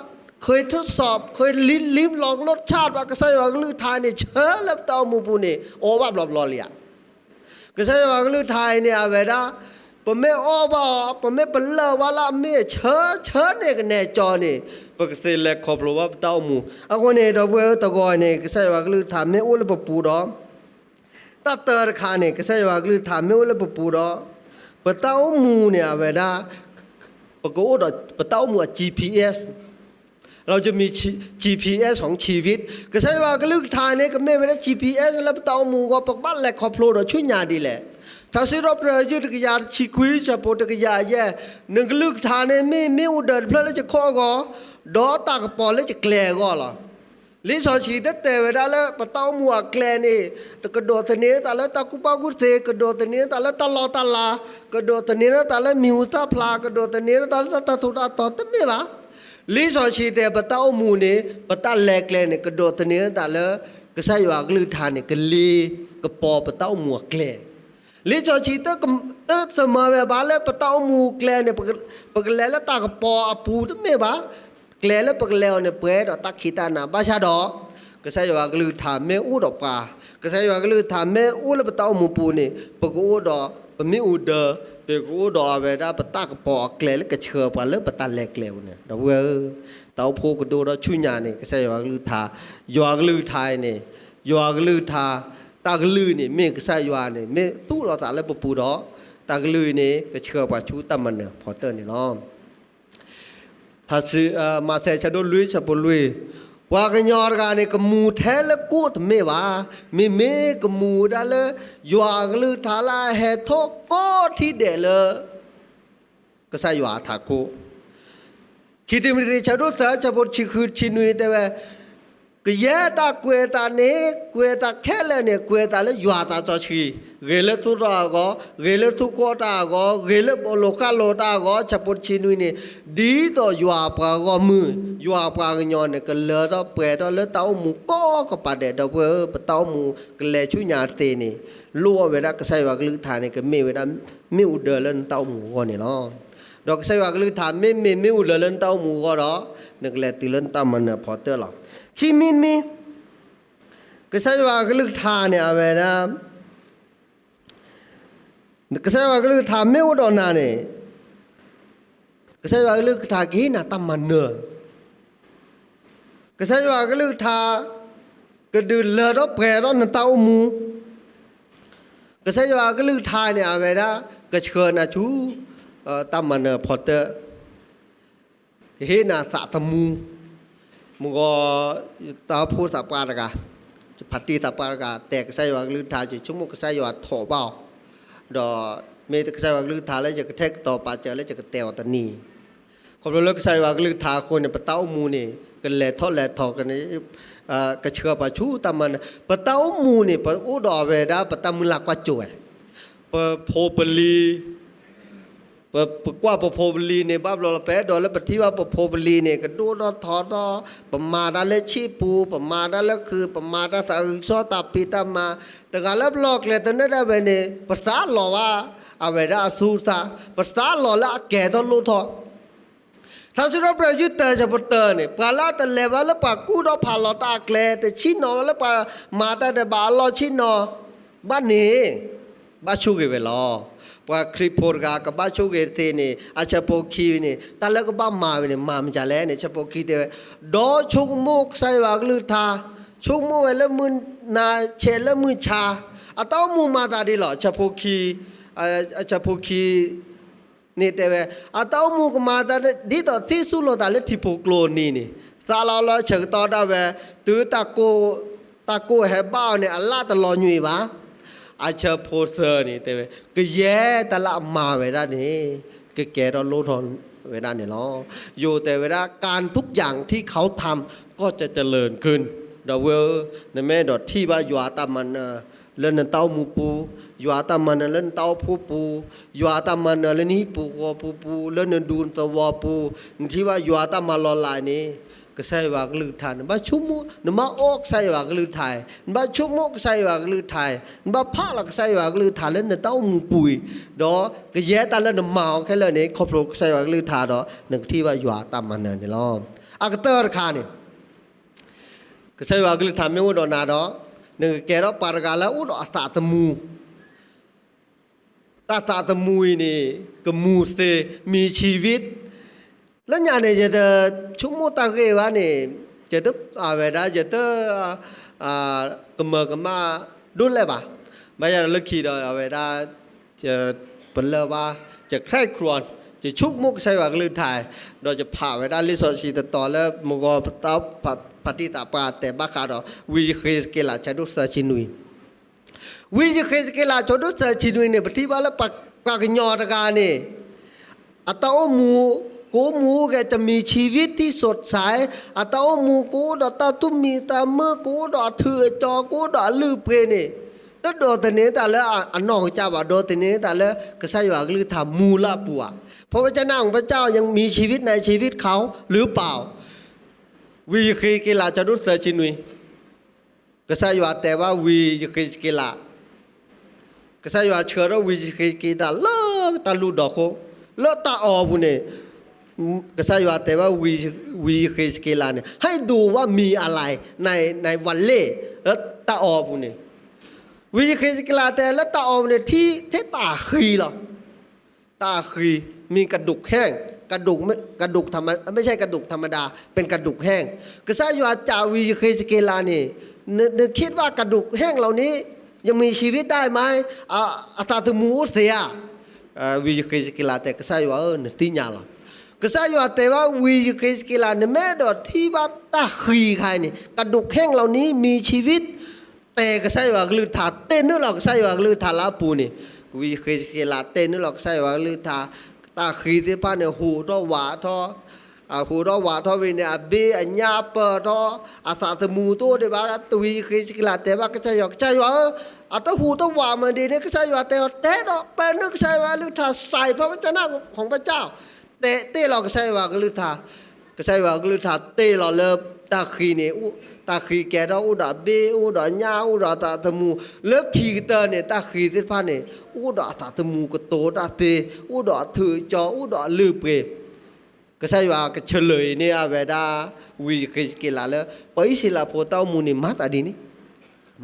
ခဲထီၣ်စီး, ခဲလံ လံ လီၤကလိၣ်ဆၣ်ဘၣ်ကစၢ်ယွၤကလုၢ်ကထါန့ၣ် ဆၢလၢပတၢ်အိၣ်မူပူၤန့ၣ် အီၣ်ဘၣ်ဘျီဘျီလံဧါ. ကစၢ်ယွၤကလုၢ်ကထါအံၤန့ၣ် အဝဲဒၣ် ပမ့ၢ်အီၣ်ဘၣ်အီၤ, ပမ့ၢ်ပလၢၢ်ဘၣ်လၢအမ့ၢ်အဆၢ, ဆၢန့ၢ်ကနဲကၠီန့ၣ် ပကသ့လဲၤခီဖျိဘၣ်ပတၢ်အိၣ်မူ. အဃိန့ၣ် ဒီပုၢ်ဝဲၢ်တဂီၤန့ၣ် ကစၢ်ယွၤကလုၢ်ကထါမ့ၢ်အိၣ်လၢပပူၤဒီး, တၢ်တၢတခါန့ၣ် ကစၢ်ယွၤကလုၢ်ကထါမ့ၢ်အိၣ်လၢပပူၤဒီး, ပတၢ်အိၣ်မူန့ၣ် အဝဲဒၣ် ပကအိၣ်ဒီးပတၢ်အိၣ်မူအ GPS လီၤ ယမံၤ GPS ဟီၣ် ဆံဝံး, ကစၢ်ယွၤကလုၢ်ကထါန့ၣ် ကမ့ၢ်ဝဲဒၣ် GPS လၢပတၢ်အိၣ်မူအဂီၢ် ပကဘၣ်လဲၤခီဖျိဒီးဆူညါဒ်လဲၣ်. ထါစံးထီၣ်ပတြၢၤ ယုၢ်တကယၤတဆံခွံ ဆၢဖိတကယၤယဲၢ်, နကလုၢ်ကထါန့ၣ် မ့ၢ်မ့ၣ်အူဒၢတဖျၢၣ်လၢယခီၣ်အဂီၢ်, ဒီးတၢ်ကပီၤလၢယကျဲအဂီၢ်လီၤ. လံာ်စီဆှံတတဲဝဲဒၣ်လၢပတၢ်အိၣ်မူအကျဲန့ၣ်, ကဒိးသန့ၤတၢ်လၢတၢ်ကူၣ်ဘၣ်ကူၣ်သ့, ကဒိးသန့ၤတၢ်လၢတၢ်လီၢ်တၢ်လၤ, ကဒိးသန့ၤတၢ်လၢမံၤဟူသၣ်ဖျါ, ကဒိးသန့ၤတၢ်လၢတၢ်ထူးတၢ်တီၤ တမ့ၢ်ဘၣ်. လံာ်စီဆှံတဲ ပတၢ်အိၣ်မူန့ၣ် ပတၢ်လဲၤကျဲန့ၣ် ကဒိးသန့ၤတၢ်လၢ ကစၢ်ယွၤကလုၢ်ကထါန့ၣ် ကလ့, ကပီၤပတၢ်အိၣ်မူအကျဲ. လံာ်စီဆှံတ, တသမၢဝဲဘၣ်လၢပတၢ်အိၣ်မူအကျဲန့ၣ် ပကလဲၤလၢတၢ်ကပီၤအပူၤတမ့ၢ်ဘၣ်. ကျဲလၢပကလဲၤအီၤန့ၣ် ပှဲၤဒီးတၢ်ခံးတၢ်နၤ ဘၣ်ဆၣ်ဒီး ကစၢ်ယွၤကလုၢ်ကထါမ့ၢ်အိၣ်ဒီးပှၤ, ကစၢ်ယွၤကလုၢ်ကထါမ့ၢ်အိၣ်လၢပတၢ်အိၣ်မူပူၤန့ၣ် ပကအိၣ်ဒီးပမ့ၣ်အူဒၢ, ပကအိၣ်ဒီးအဝဲဒၣ်ပတၢ်ကပီၤအကျဲလၢကဆှၢပှၤလၢပတၢ်လဲၤကျဲပူၤန့ၣ်. ဒီပုၢ်ဝဲၢ်ဧၢ, တၢ်အိၣ်ဖှိၣ်ကဒိၣ်ဒီးဆူညါန့ၣ် ကစၢ်ယွၤကလုၢ်ကထါ, ယွၤကလုၢ်ကထါအံၤန့ၣ်, ယွၤကလုၢ်ကထါ, တၢ်ကလုၢ်အံၤန့ၣ် မ့ၢ်ကစၢ်ယွၤန့ၣ် မ့ၢ်သူၣ်လီၤသးလၢပပူၤဒီး, တၢ်ကလုၢ်အံၤန့ၣ် ကဆှၢပှၤဆူတၢ်မၤနၢၤဖီတၢၢ်န့ၣ်လီၤ. ထါစံး, မးသဲ ဆၢဒိၣ်လွံၢ် ဆၢဖိလွံၢ်, ပှၤကညီတဂၤန့ၣ် ကမူၤထဲလၢကိၣ်တမ့ၢ်ဘၣ်, မ့မ့ၢ်ကမူၤဝဲဒၣ်လၢ ယွၤကလုၢ်ကထါလၢအဟဲထီၣ်ကိးထံၣ်ဒဲးလၢ ကစၢ်ယွၤအထးခိၣ်. ခံတံၤမသ့း ဆၢဒိၣ်သၢ ဆၢဖိတဆံဃု တဆံနွံတဲဝဲ, ကယဲၢ်တၢ်ကွဲးအသးန့ၣ်, ကွဲးအသးခဲလၢာ်န့ၣ် ကွဲးအသးလၢယွၤအသးစီဆှံ, ဂ့ၤလၢသူၣ်ထီၣ်အဂီၢ်, ဂ့ၤလၢသူၣ်ကိၢ်တၢ်အဂီၢ်, ဂ့ၤလၢဘိးလိာ်ဃၣ်လိာ်တၢ်အဂီၢ်, ဆၢဖိတဆံနွံန့ၣ်, ဒ်သိးယွၤပှၤဂီၢ်မုၢ်, ယွၤပှၤကညီန့ၣ် ကလၢထီၣ်ပှဲၤထီၣ်လၢတၢ်အိၣ်မူကိးကပၤဒဲး. ဒီပုၢ်ဝဲၢ်ဧၢ, ပတၢ်အိၣ်မူကလဲၤဆူညါသ့န့ၣ်, လိၣ်အီၣ်ဝဲဒၣ်ကစၢ်ယွၤကလုၢ်ကထါန့ၣ် ကမ့ၢ်ဝဲဒၣ်မ့ၣ်အူဒၢလၢနတၢ်အိၣ်မူအဂီၢ်န့ၣ်လီၤ. ဒီးကစၢ်ယွၤကလုၢ်ကထါမ့မ့ၢ်မ့ၣ်အူလၢာ်လၢနတၢ်အိၣ်မူအဂီၢ်ဒီး, နကလဲၤတုၤလၢနတၢ်မၤနၢၤအဖီတၢၣ်လီၤ. ခံမံၤတမံၤ, ကစၢ်ယွၤကလုၢ်ကထါန့ၣ် အဝဲဒၣ် ကစၢ်ယွၤကလုၢ်ကထါမ့ၢ်အိၣ်ဒီးနၤန့ၣ်, ကစၢ်ယွၤကလုၢ်ကထါကဟ့ၣ်နၤတၢ်မၤနၢၤ, ကစၢ်ယွၤကလုၢ်ကထါ ကဒုးလၢထီၣ်ပှဲၤထီၣ်နတၢ်အိၣ်မူ, ကစၢ်ယွၤကလုၢ်ကထါန့ၣ် အဝဲဒၣ် ကဆှၢနၤဆူ တၢ်မၤနၢၤအဖီတၢၣ်, ကဟ့ၣ်နၤသးသမူ, မုၢ်ဂီၤ တၢ်အိၣ်ဖှိၣ်သးပှၢ်တဂၤ, ဖါတံၢ်သးပှၢ်တဂၤ တဲကစၢ်ယွၤကလုၢ်ကထါ ယဆိကမိၣ်ကစၢ်ယွၤထိးဘၣ်အီၤ, ဒီးမ့ၢ်ကစၢ်ယွၤကလုၢ်ကထါလၢယကထဲကတီၤပာ်စၢၤလၢယကတဲအီၤတနံၤ, ခီဖျိလၢကစၢ်ယွၤကလုၢ်ကထါအဃိန့ၣ် ပတၢ်အိၣ်မူန့ၣ် ကလဲၤထီၣ်လဲၤထီကန့ၣ်, ကဆှၢပှၤဆူတၢ်မၤနၢၤ, ပတၢ်အိၣ်မူန့ၣ် ပအိၣ်ဒီးအဝဲဒၣ် ပတၢ်မုၢ်လၢ်ကွၢ်စိဝဲ, ပဖိပလံၤ ပကွၢ်ပဖိပလံၤန့ၣ် ဘၣ်ဘျီလီၤ ပအဲၣ်ဒိးလၢပထံၣ်ဘၣ်ပဖိပလံၤန့ၣ် ကဒိၣ်ထီၣ်ထီထီၣ်, ပမၤတၢ်လၢဆံၣ်ပူၤ, ပမၤတၢ်လၢခုး, ပမၤတၢ်သးဂုၤကစီၣ်သးပ့ၤတၢ်မၤ, တဂၤလၢပလီၢ်ကျဲၤသနၢၣ်ဒၣ်ဝဲန့ၣ် ပသးလီၤဘၣ် အဝဲဒၣ်အသူအသၣ်, ပသးလီၤလၢအကဲထီၣ်လိၣ်ထီၣ် ထါစံးထီၣ်ပတြၢၤ ယုၢ်တၢ ဆၢဖိတၢန့ၣ် ပှၤလၢအတလဲၤဘၣ်လၢပှၤကူၣ်ထီၣ်ဖးလီၤတၢ်အကျဲ တဆ့ၣ်နီၤလၢပှၤမၤတၢ်ဒဲးဘးအလီၢ်ဆ့ၣ်နီၤဘၣ်န့ၣ် ဘၣ်ဆိၣ်ဂ့ၤဝဲလီၤ. ပှၤခရံာ်ဖိတဂၤကဘၣ်ဆိၣ်ဂ့ၤတသ့န့ၣ် အဆၢဖိခံန့ၣ် တၢ်လၢကဘၣ်မၤဝဲန့ၣ် မၤမတၤလဲၣ်န့ၣ် ဆၢဖိခံတဲဝဲ, ဒီးဆိကမိၣ်ကစၢ်ယွၤကလုၢ်ကထါ, ဆိကမိၣ်ဝဲလၢမုၢ်နၤဆဲးလၢမုၢ်ဆါ, အတၢ်အိၣ်မူမၤသးဒ်လဲၣ် ဆၢဖိခံ, အဆၢဖိခံ န့ၣ်တဲဝဲ, အတၢ်အိၣ်မူကမၤသးဒ်သိး သ့ၣ်စူၢ်လိာ်သးလၢထံဖိကျိအနံၤန့ၣ်, သးလီၤလၢဆၢကတီၢ်ဒၣ်ဝဲ, တုၤတၢ်ကိၢ်ဟဲဘၣ်အီၤန့ၣ် အလၣ်တလီၤညွံးဘၣ်. အဆၢဖိသၢန့ၣ်တဲဝဲ, ကယဲၢ်တၢ်လၢအမၤဝဲဒၣ်န့ၣ် ကကဲထီၣ်လိၣ်ထီၣ်ဝဲဒၣ်န့ၣ်လီၤ. ယိၤတဲဝဲဒၣ် การทุกอย่างที่เขาทำก็จะเจริญขึ้น ဒီပုၢ်ဝဲၢ်ဧၢ, နမ့ၢ်အဲၣ်ဒိးထံၣ်ဘၣ်ယွၤအတၢ်မၤနၢၤ လၢနတၢ်အိၣ်မူပူၤ, ယွၤအတၢ်မၤနၢၤလၢနတၢ်အိၣ်ဖှိၣ်ပူၤ, ယွၤအတၢ်မၤနၢၤလၢနဟံၣ်ပူၤဃီပူၤပူၤ, လၢနဒူနသဝီပူၤ, နထံၣ်ဘၣ်ယွၤအတၢ်မၤလီၤလးန့ၣ်, ကစၢ်ယွၤကလုၢ်ကထါ နဘၣ်ဆိကမိၣ်, နဘၣ်အီၣ်ကစၢ်ယွၤကလုၢ်ကထါ, နဘၣ်ဆိကမိၣ်ကစၢ်ယွၤကလုၢ်ကထါ, နဘၣ်ဖးလီၤကစၢ်ယွၤကလုၢ်ကထါလၢနတၢ်အိၣ်မူပူၤအံၤ, ဒီးကယဲၢ်တၢ်လၢနမၤအီၤခဲလၢာ်န့ၣ် ခီဖျိကစၢ်ယွၤကလုၢ်ကထါဒီး နကထံၣ်ဘၣ်ယွၤအတၢ်မၤနၢၤန့ၣ်လီၤ. အကတၢၢ်တခါန့ၣ် ကစၢ်ယွၤကလုၢ်ကထါမ့ၢ်အိၣ်ဒီးနၤဒီး, နကကဲထီၣ်ပှၤတဂၤလၢအိၣ်ဒီးအသးသမူ, တၢ်သးသမူအံၤန့ၣ် ကမူၤသ့, မံဆံဝံၣ်, လၢညါန့ၣ် ယတဆိကမိၣ်တၢ်ဂ့ၢ်ဘၣ်န့ၣ်, ယတအဝဲဒၣ် ယတ ကမၢကမၣ်ဒိၣ်လဲၣ်ဘၣ်. ဘၣ်ယၤဒီးလၢခံဒီးအဝဲဒၣ် ပလၢၢ်ဘၣ်, ယ ใคร่ครวญ, ယဆိကမိၣ်ကစၢ်ယွၤကလုၢ်ကထါ, ဒီးယဖးဝဲဒၣ်လံာ်စီဆှံတတီၤလၢမုၢ်ဂီၤ ဖါတံၢ်သးပှၢ်တဲဘၣ်ဃးဒီး ဝံယဃ့းစက့လး ဆၢဒိၣ်သၢဆံနွံ, ဝံယဃ့းစက့လး ဆၢဒိၣ်သၢဆံနွံန့ၣ် ပထံၣ်ဘၣ်လၢပှၤကညီတဂၤန့ၣ် အတၢ်အိၣ်မူ ကအိၣ်မူဂဲၤ จะมีชีวิตที่สดใส, အတၢ်အိၣ်မူကအိၣ်ဒီးတၢ်သူၣ်မံသးမုာ် ကအိၣ်ဒီးအထူးအကၠီ ကအိၣ်ဒီးအလုၢ်အပှ့ၤန့ၣ်, တဒိးသန့ၤတၢ်လၢအနီၢ်ကစၢ်ဘၣ်, ဒိးသန့ၤတၢ်လၢကစၢ်ယွၤကလုၢ်ကထါမူလၢအပူၤဧါ. เพราะพระเจ้าของพระเจ้ายังมีชีวิตในชีวิตเขาหรือเปล่า ဝံယဃ့းစက့လး ဆၢဒိၣ်သၢဆံနွံ, ကစၢ်ယွၤတဲဘၣ်ဝံယဃ့းစက့လး, ကစၢ်ယွၤဆှၢထီၣ်ဝံယဃ့းစက့လးလၢတၢ်လုၢ်ဒီးခိၣ်, လၢတၢ်အီၣ်ပူၤန့ၣ်, ကစၢ်ယွၤတဲဘၣ်ဝံယဃ့းစက့လးန့ၣ် ให้ดูว่ามีอะไรในวันเล่ လၢတၢ်အီၣ်ပူၤန့ၣ်, ဝံယဃ့းစက့လးတဲလၢတၢ်အီၣ်ပူၤန့ၣ် ထံၣ်ထဲတၢ်ဃံလီၤ. တၢ်ဃံ, မ့ၢ်ကဒူးဟဲၣ်, ကဒူး, ကဒူး, မ့ၢ်ဆဲးကဒူးထမဒါ, ပ့ၢ်ကဒူးဟဲၣ်, ကစၢ်ယွၤစံးဝံယဃ့းစက့လးန့ၣ်, နထံၣ်ဘၣ်ကဒူးဟဲၣ်လီၤန့ၣ်, ยังมีชีวิตได้ไหม, အသးသမူအိၣ်သ့ဧါ. ဝံယဃ့းစက့လးတဲ ကစၢ်ယွၤဧၢ နသ့ၣ်ညါလီၤ. ကစၢ်ယွၤတဲဘၣ်ဝံယဃ့းစက့လး နမ့ၢ်အဲၣ်ဒိးထံၣ်ဘၣ်တၢ်ဃံခါအံၤန့ၣ် ကဒူးဟဲၣ်လီၤန့ၣ် มีชีวิต တဲကစၢ်ယွၤကလုၢ်ကထါ, တဲနုာ်လီၤကစၢ်ယွၤကလုၢ်ကထါလၢအပူၤန့ၣ်, ဝံယဃ့းစက့လးတဲနုာ်လီၤကစၢ်ယွၤကလုၢ်ကထါ, တၢ်ဃံသ့ၣ်တဖၣ်န့ၣ် ဟူးထီၣ်ဝးထီၣ်, ဟူးထီၣ်ဝးထီၣ်ဝံၤန့ၣ် အဘ့ၣ်အညၣ်ပၢၢ်ထီၣ်, အသးသမူတအိၣ်ဒံးဘၣ်, ဝံယဃ့းစက့လးတဲဘၣ်ကစၢ်ယွၤ, ကစၢ်ယွၤဧၢ, အတဟူးတဝးမ့ၢ်ဒ်န့ၣ် ကစၢ်ယွၤတဲအီၤ တဲဒီးပဲနုာ်ကစၢ်ယွၤကလုၢ်ကထါ ใส่พระวจนะของพระเจ้า, တဲတ့ၢ်လီၤကစၢ်ယွၤကလုၢ်ကထါ, ကစၢ်ယွၤကလုၢ်ကထါတ့ၢ်လီၤလၢ တၢ်ဃံၤန့ၣ်, တၢ်ဃံၤကဲထီၣ်အိၣ်ဒီးဘ့ၣ်, အိၣ်ဒီးညၣ်, အိၣ်ဒီးအသးသမူ, လၢခံကတၢၢ်န့ၣ် တၢ်ဃံၤသ့ၣ်တဖၣ်န့ၣ် အိၣ်ဒီးအသးသမူကတိၤတၢ်သ့, အိၣ်ဒီးအထၢၣ်ကၠီ, အိၣ်ဒီးအလုၢ်အပှ့ၤ. ကစၢ်ယွၤကဆၢလၢာ်အံၤန့ၣ် အဝဲဒၣ် ဝံယဃ့းစက့လးလၢ ပှၤအံၣ်စရ့လးဖိတၢ်အိၣ်မူန့ၣ် မၤသးဒ်န့ၣ်,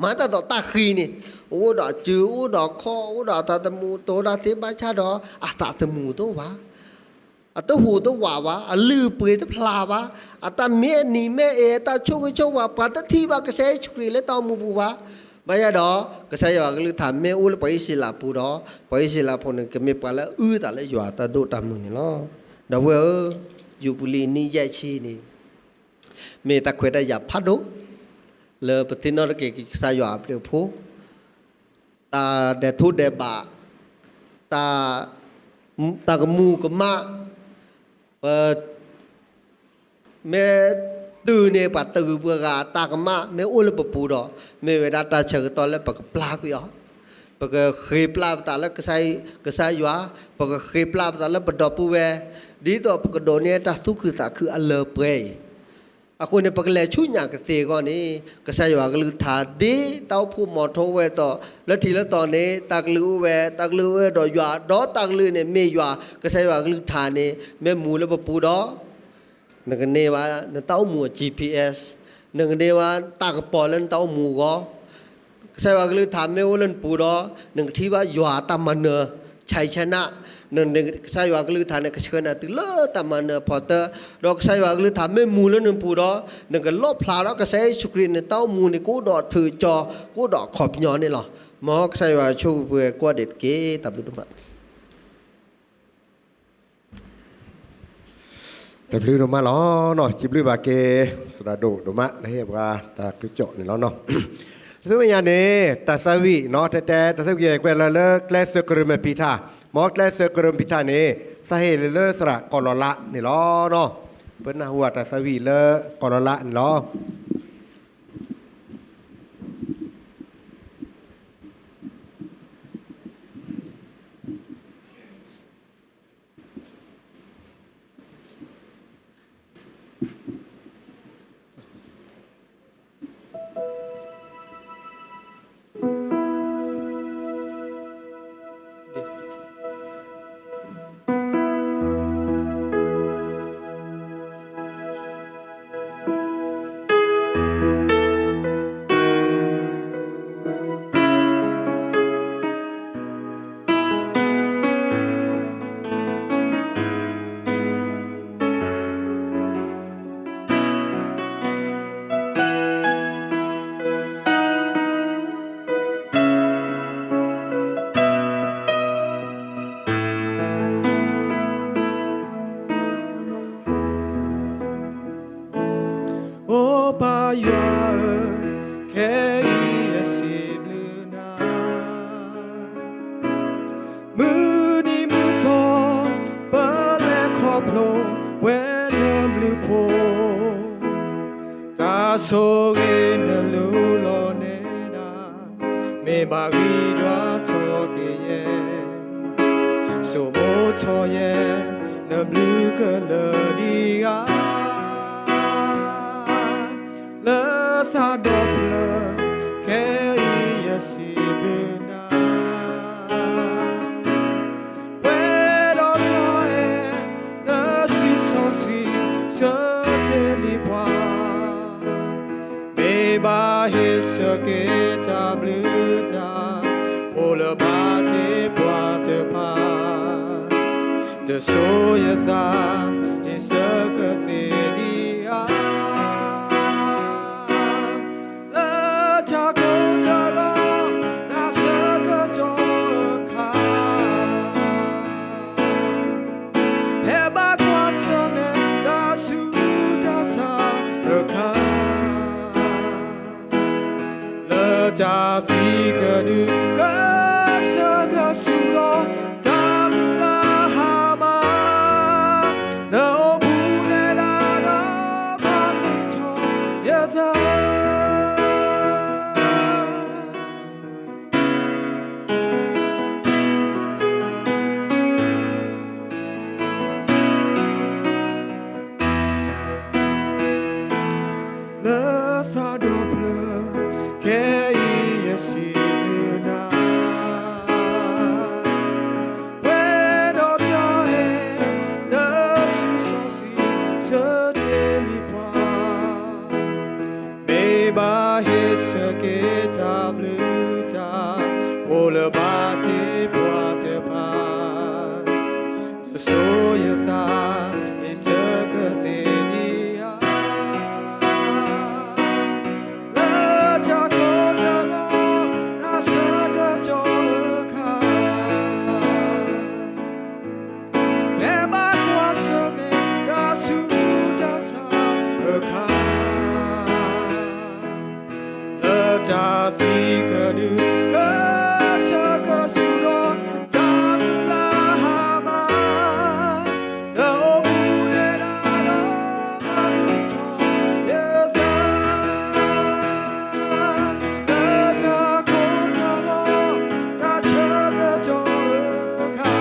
မၤတၢ်သိးတၢ်ဃံၤန့ၣ်, အိၣ်ဒီးစု, အိၣ်ဒီးခီၣ်, အိၣ်ဒီးအသးသမူ, တိၤတၢ်သ့ဘၣ်ဆၣ်ဒီး အသးသမူတအိၣ်ဘၣ်, အတဟူးတဝးဘၣ်, အလုၢ်အပှ့ၤတဖျါဘၣ်, အတၢ်မ့ၢ်အနံၤမ့ၢ်အ့, အတၢ်ဆိၣ်ဂ့ၤဆိၣ်ဝါ, ပှၤတထံၣ်ဘၣ်ကစၢ်ယ့ၣ်ၡူးခရံာ်လၢတၢ်အိၣ်မူပူၤဘၣ်. ဘၣ်ဆၣ်ဒီး ကစၢ်ယွၤကလုၢ်ကထါမ့ၢ်အိၣ်လၢပှၤအံၣ်စရ့လးပူၤဒီး ပှၤအံၣ်စရ့လးဖိန့ၣ် ကမ့ၢ်ပှၤလၢအအုၣ်အသးလၢယွၤတၢ်ဒိၣ်တၢ်မုၢ်န့ၣ်လီၤ. ဒီပုၢ်ဝဲၢ်ဧၢ, ယူၤဘလံၤအနံၣ်ယဲၢ်ဆံန့ၣ် မ့ၢ်တၢ်ခွဲးတၢ်ယာ်ဖးဒိၣ် လၢပသ့ၣ်နီၣ်ထီၣ်က့ၤကစၢ်ယွၤအဘျုးအဖှိၣ်, တၢ်ဒဲးထိၣ်ဒဲးဘး, တၢ်, တၢ်ကမူၤကမၣ်, ပ, မ့ၢ်တုၤန့ၣ် ပှၤတဂုၤပှၤဂၤတၢ်ကမၣ် မ့ၢ်အိၣ်လၢပပူၤဒီး မ့ၢ်ဝဲဒၣ်တၢ်ဆၢကတီၢ်လၢပကပျၢ်ကွံာ်အီၤ, ပကဃ့ပျၢ်ပသးလၢကစၢ်ယွၤ, ပကဃ့ပျၢ်ပသးလၢပဒီပုၢ်ဝဲၢ်, ဒ်သိးပကဒိးန့ၢ်တၢ်သူၣ်ခုသးခုအလၢပှဲၤအံၤ အဃိန့ၣ် ပကလဲၤဆူညါကသ့အဂီၢ်န့ၣ် ကစၢ်ယွၤကလုၢ်ကထါ ဒ်တၢ်အိၣ်ဖှိၣ်မီၤထီၣ်ဝဲအသိး လၢထံးလၢသီန့ၣ် တၢ်ကလုၢ်အိၣ်ဝဲ, တၢ်ကလုၢ်အိၣ်ဝဲဒီးယွၤ, ဒီးတၢ်ကလုၢ်န့ၣ်မ့ၢ်ယွၤ, ကစၢ်ယွၤကလုၢ်ကထါန့ၣ် မ့ၢ်မူလၢပပူၤဒီး နကန့ၢ်ဘၣ်နတၢ်အိၣ်မူအ G P S, နကန့ၢ်ဘၣ်တၢ်ကပီၤလၢနတၢ်အိၣ်မူအဂီၢ် ကစၢ်ယွၤကလုၢ်ကထါမ့ၢ်အိၣ်လၢနပူၤဒီး နကထံၣ်ဘၣ်ယွၤတၢ်မၤနၢၤ ဆါအံဆါနၣ်, ကစၢ်ယွၤကလုၢ်ကထါန့ၣ် ကဆှၢနၤတုၤလၢတၢ်မၤနၢၤအဖီတၢၢ်, ဒီးကစၢ်ယွၤကလုၢ်ကထါမ့ၢ်မူလၢနပူၤဒီး နကလီၣ်ဖျါဒီးကစၢ်ယ့ၣ်ၡူးခရံာ်န့ၣ် တၢ်အိၣ်မူန့ၣ် ကအိၣ်ဒီးအထၢၣ်ကၠီ, ကအိၣ်ဒီးအခီပညီန့ၣ်လီၤ. မ်ကစၢ်ယွၤဆိၣ်ဂ့ၤပှဲၤကိးဂၤဒဲးတက့ၢ်. တၢ်ဘျုးဒိၣ်မး တၢ်ဘျုးဒိၣ်မးလီၤ. စံးဘျုးဘၣ်က့ၤ သရၣ်ဒိၣ်ဒိၣ်မး လၢဟ့ၣ်ပှၤတၢ်ကစီၣ်န့ၣ်လီၤ. ဆူမဲာ်ညါန့ၣ် တၢ်သးဝံၣ်နီၤ တဲတဲ တၢ်သးဝံၣ်ကွဲးလၢ လၢကျဲစၢးကရၢၢ်မဲာ်ဖံးထၣ်, မ်ကျဲစၢးကရၢၢ်မဲာ်ဖံးထၣ်န့ၣ် သးဟ့ၣ်လၢလၢသရၣ်ကီၢ်လီၤလးန့ၣ်လီၤ. ပနၢ်ဟူဘၣ်တၢ်သးဝံၣ်လၢကီၢ်လီၤလးန့ၣ်လီၤ.အိ ပၢ်ယွၤဧၢ, ခဲအံၤယစံးဘျုးနၤ, မုၢ်နံၤမုၢ်သီ ပလဲၤခီဖျိဝဲနဘျုးဖှိၣ်, တၢ်ဆိၣ်ဂ့ၤနလူလီၤနဲဒၣ်, မ့ၢ်ဘၣ်ဂံၢ်ဒွးထီၣ်က့ၤယဲ, ဆိမိၣ်ထီၣ်ယဲ နဘျုးကလၢာ်ဒံးဧါ, လၢသးဒီဖျၢၣ် ခဲအံၤယစံးဘျုးနၤ, ပှဲၤဒီးတၢ်အဲၣ် နစုစီဆှံ ဆၢတဲာ်လံပှၤ, မ့ၢ်ဘၣ်ဟ့ၣ်ဆၢက့ၤတၢ်ဘျုးတၢ်ဖှိၣ်လၢဘၣ်တ့ၢ်ပှၤတဖၣ်, တစိၤယသး ဟ့ၣ်ဆၢကသ့ဒံးဧါ, လၢတၢ်ကိၢ်တၢ်ဂီၤ တၢ်ဆၢကတီၢ်အခါ ဖဲဘၣ်ကွၢ်ဆၢၣ်မဲာ် တၢ်ဆူးတၢ်ဆါအခါ, လၢတၢ်သံကဒု ကစၢၢ်ကဆူးဒီး တၢ်မုၢ်လၢ်ဟါမၢ်, နအိၣ်ဘှံးနံၤဒၣ်ဒီး ဖးမုၢ်ထီၣ်ယသး တၢ်ဘျုးတၢ်ဖှိၣ်လၢဘၣ်တ့ၢ်ပှၤတဖၣ်, တစိၤယသး ယဆၢကသ့ၣ်န့ၣ်ဧါ, လၢတၢ်ကိၢ်တၢ်ဂီၤ တၢ်ဆၢကတီၢ်အခါ ဖဲဘၣ်ကွၢ်ဆၢၣ်မဲာ်တၢ်ဆူးတၢ်ဆါအခါ, လၢတၢ်သံကဒု ကစၢၢ်ကဆူၣ်ဒီး တၢ်မုၢ်လၢ်ဟါမၢ်, လၢအိၣ်မူဒဲးဒၣ်ဒီး ဘၣ်မုာ်ထီၣ်ယသး လၢတၢ်ကိၢ်တၢ်ဂီၤ တၢ်ဆၢကတီၢ်အခါ,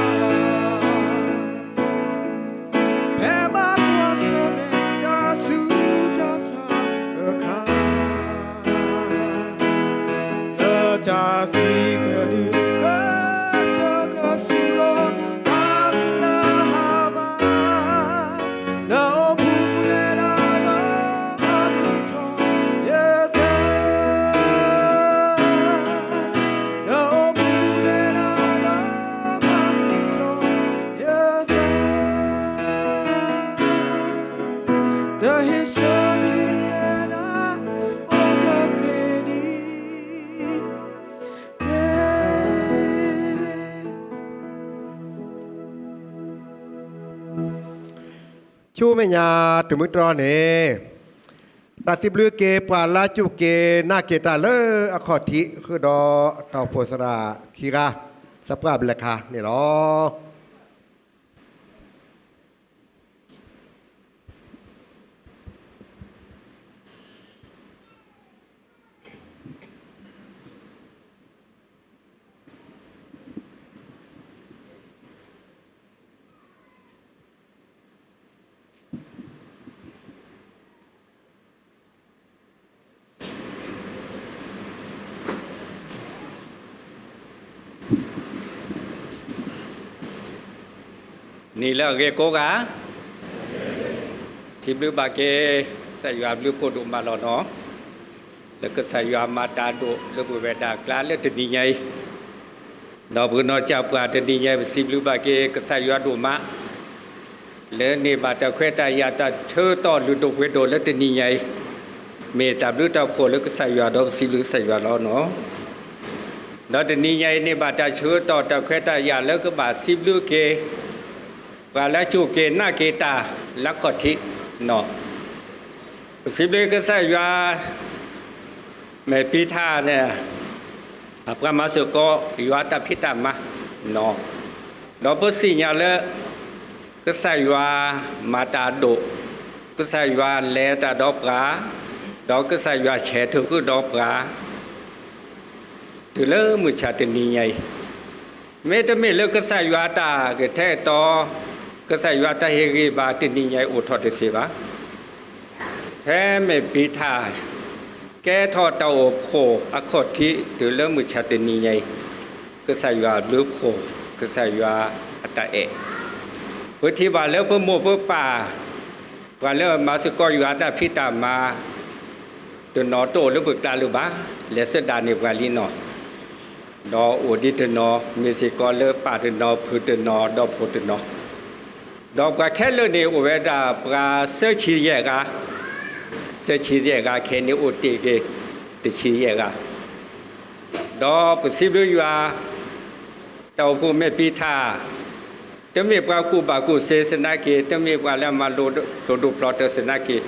ဖဲဘၣ်ကွၢ်ဆၢၣ်မဲာ်တၢ်ဆူးတၢ်ဆါအခါ, လၢတၢ်သံကဒု ကစၢၢ်ကဆူၣ်ဒီး တၢ်မုၢ်လၢ်ဟါမၢ်, လၢအိၣ်မူဒဲးဒၣ်ဒီး ဘၣ်မုာ်ထီၣ်ယသး လၢအိၣ်မူဒဲးဒၣ်ဒီး ဘၣ်မုာ်ထီၣ်ယသး, တဟ့ၣ်ဆၢက့ၤယဲဒၣ် အိၣ်ကသ့ဒ်န့ၣ်. ဆူမဲာ်ညါတမူတြီန့ၣ်, တၢ်စံးဘျုးက့ၤပှၤလၢအစူၢ်က့ၤနာ်က့ၤတၢ်လၢအခီၣ်ထံး ဃုာ်ဒီးတၢ်အိၣ်ဖှိၣ်သရၣ်ခံဂၤ သပှၢ်ဘျဲၣ်ခါန့ၣ်လီၤ. နံၤလၢအဂ့ၤကိးဂၤ, စံးဘျုးဘၣ်က့ၤ ကစၢ်ယွၤအဘျုးအဖှိၣ်ဒိၣ်မးလီၤနီၤ, လၢကစၢ်ယွၤမၤတၢ်ဒိၣ်လၢပဝဲဒၣ်အကျါလၢတနံၤညါအံၤ, ဒီးပနီၢ်ကစၢ်ပှၤတနံၤညါအံၤ ပစံးဘျုးဘၣ်က့ၤကစၢ်ယွၤဒိၣ်မး လၢန့ၢ်ဘၣ်တၢ်ခွဲးတၢ်ယာ်တၢ်ဆၢကတီၢ်လုၢ်ဒိၣ်ပှ့ၤဒိၣ်လၢတနံၤညါအံၤ, မ့ၢ်တၢ်ဘျုးတၢ်ဖှိၣ်လၢကစၢ်ယွၤဒီးပစံးဘျုးကစၢ်ယွၤလီၤနီၤ. ဒီးတနံၤညါအံၤန့ၢ်ဘၣ်တၢ်ဆၢကတီၢ်တၢ်ခွဲးတၢ်ယာ်လၢကဘၣ်စံးဘျုးက့ၤ ပှၤလၢအစူၢ်က့ၤနာ်က့ၤတၢ်လၢခီၣ်ထံးနီၤ, ပစံးဘျုးကစၢ်ယွၤ မ့ၢ်ပံၤထါန့ၣ် အပှၤမၤစ့ၢ်ကီး ယွၤတၢ်ဖံးတၢ်မၤနီၤ, ဒီးပသ့ၣ်ညါလၢ ကစၢ်ယွၤမၤတၢ်ဒိၣ်, ကစၢ်ယွၤလဲၤတၢ်ဒီးပှၤ, ဒီးကစၢ်ယွၤဆဲးထုးဃုာ်ဒီးပှၤ တုၤလၢမုၢ်ဆါတနံၤညါအံၤ, မ့တမ့ၢ်လၢကစၢ်ယွၤတၢ်ကထဲကတီၤ, ကစၢ်ယွၤတၢ်ဟ့ၣ်ဂံၢ်ဘါတနံၤညါအံၤအိၣ်ထီၣ်တသ့ဘၣ်. ဖဲမ့ၢ်ပံၤထါ ကဲထီၣ်တၢ်အိၣ်ဖှိၣ်အခီၣ်ထံးတုၤလၢမုၢ်ဆါတနံၤညါအံၤ, ကစၢ်ယွၤအဘျုးအဖှိၣ်, ကစၢ်ယွၤအတၢ်အဲၣ်, ပထံၣ်ဘၣ်လၢပမိၢ်ပပၢ် ပှၤလၢမၤစ့ၢ်ကီးယွၤတၢ်ဖံးတၢ်မၤ တနီၤတအိၣ်လၢပကျါလၢၤဘၣ်, လဲၤဆၢဒၣ်န့ၢ်ပှၤလံနီၤ, ဒီးအိၣ်ဒံးတနီၤ မ့ၢ်စ့ၢ်ကီးလၢပၢ်တနီၤ ဖုတနီၤ ဒီးဖိတနီၤ, ဒီးပှၤခဲလၢာ်န့ၣ်အိၣ်ဝဲဒၣ်ပှၤသၢဆံယဲၢ်ဂၤ, သၢဆံယဲၢ်ဂၤခဲအံၤန့ၣ်အိၣ်တ့ၢ်က့ၤ တဆံယဲၢ်ဂၤ, ဒီးပစံးဘျုးယွၤ တၢ်အိၣ်ဖှိၣ်မ့ၢ်ပံၤထါ တမ့ၢ်ပှၤကူၣ်ဘၣ်ကူၣ်သ့သနာ်က့ တမ့ၢ်ပှၤလၢအမၤလိာ်ဖျိးဒိၣ်ဖျိးတၢ်သနာ်က့,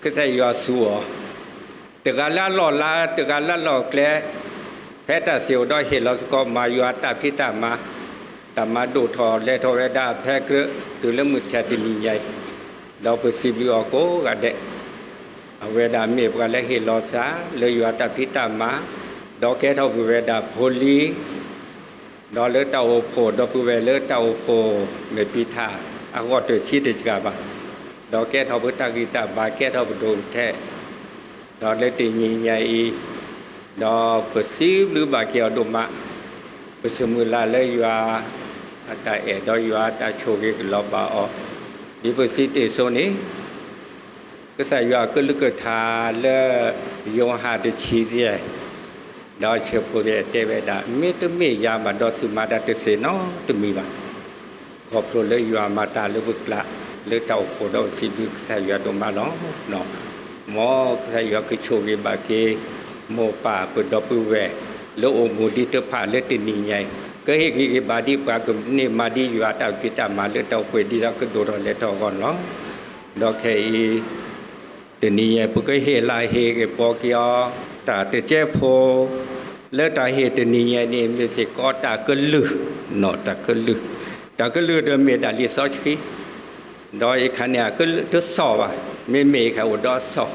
ကစၢ်ယွၤသူအီၤ, တဂၤလၢအလီၢ်လၤ တဂၤလၢအလီၢ်ကျဲ, ဖဲတၢ်စံၣ်အိၣ်ဒီးဟ့ၣ်လီၤစ့ၢ်ကီး မၤယွၤတၢ်ဖံးတၢ်မၤ, တၢ်မၤဒိၣ်ထီၣ်လဲၤထီၣ်ဝဲဒၣ်ဖဲကြၢး တုၤလၢမုၢ်ဆါတနံၤညါအံၤ, ဒီးပစံးဘျုးအီၤကိးဂၤဒဲး, အဝဲဒၣ်မ့ၢ်ပှၤလၢဟ့ၣ်လီၤစၢ်လၢယွၤတၢ်ဖံးတၢ်မၤ, ဒီးကဲထီၣ်ပဝဲဒၣ်ဖိလံၤ ဒီးလၢတၢ်အိၣ်ဖှိၣ် ဒီပုၢ်ဝဲၢ်လၢတၢ်အိၣ်ဖှိၣ်မ့ၢ်ပံၤထါ အဂီၢ်တဆံးတစှၤဘၣ်, ဒီးကဲထီၣ်ပတၢ်ဂံၢ်တၢ်ဘါ ကဲထီၣ်ပဒိၣ်ကထၢ, ဒီးလၢတနံၤညါအံၤ, ဒီးပစံးဘျုးဘၣ်က့ၤအီၤဒိၣ်မး, ပဆိမိၣ်လၢ်လၢယွၤအတၢ်အဲၣ်ဒီးယွၤအတၢ်ဆိၣ်ဂ့ၤကလီၤဘၣ်အီၤ, ဒ်ပစံးတ့ၢ်အသိးန့ၣ်, က ကစၢ်ယွၤအကလုၢ်ကထါလၢ ယိၤဟၣ်တဆံယဲၢ် ဒီးဆၢဖိယဲၢ်တဲဝဲဒၣ်, မ့တမ့ၢ်ယၤဘၣ်ဒီး သုမၤတၢ်တသ့နီတမံၤဘၣ်. ခီဖျိလၢယွၤမၤတၢ်လၢပကျါ လၢတၢ်အိၣ်ဖှိၣ်ဒီးပစံးဘျုးကစၢ်ယွၤဒိၣ်မးလီၤ. မ်ကစၢ်ယွၤကဆိၣ်ဂ့ၤဘၣ်က့ၤ မိၢ်ပၢ်ပဒီပုၢ်ဝဲၢ် လၢအိၣ်မူဒံးတဖၣ်လၢတနံၤညါအံၤ ကဟ့ၣ်ဂံၢ်ဟ့ၣ်ဘါဒံးပှၤ ကန့ၢ်မၤဒံးယွၤတၢ်အုၣ်က့ၤတၢ်မၤလၢတၢ်အိၣ်ဖှိၣ်ဒ်သိးကဒိၣ်ထီၣ်လဲၤထီၣ်အဂီၢ်န့ၣ်လီၤ. ဒီးခဲအံၤ တနံၤညါ ပကဟ့ၣ်လၤဟ့ၣ်ကပီၤက့ၤအီၤ တၢ်တကဲဖိ လၢတၢ်ဟ့ၣ်တနံၤညါန့ၣ် မ့ၢ်စ့ၢ်ကီးတၢ်ကလုၢ်, နီၢ်တၢ်ကလုၢ်, တၢ်ကလုၢ်ဒီးမ့ၢ်ဒၣ်လံာ်စီဆှံ, ဒီးအံၤခါန့ၣ် အကလုၢ်တစီၣ်ဘၣ်, မ့မ့ၢ်အံၤခါအိၣ်ဒီးအစီၣ်,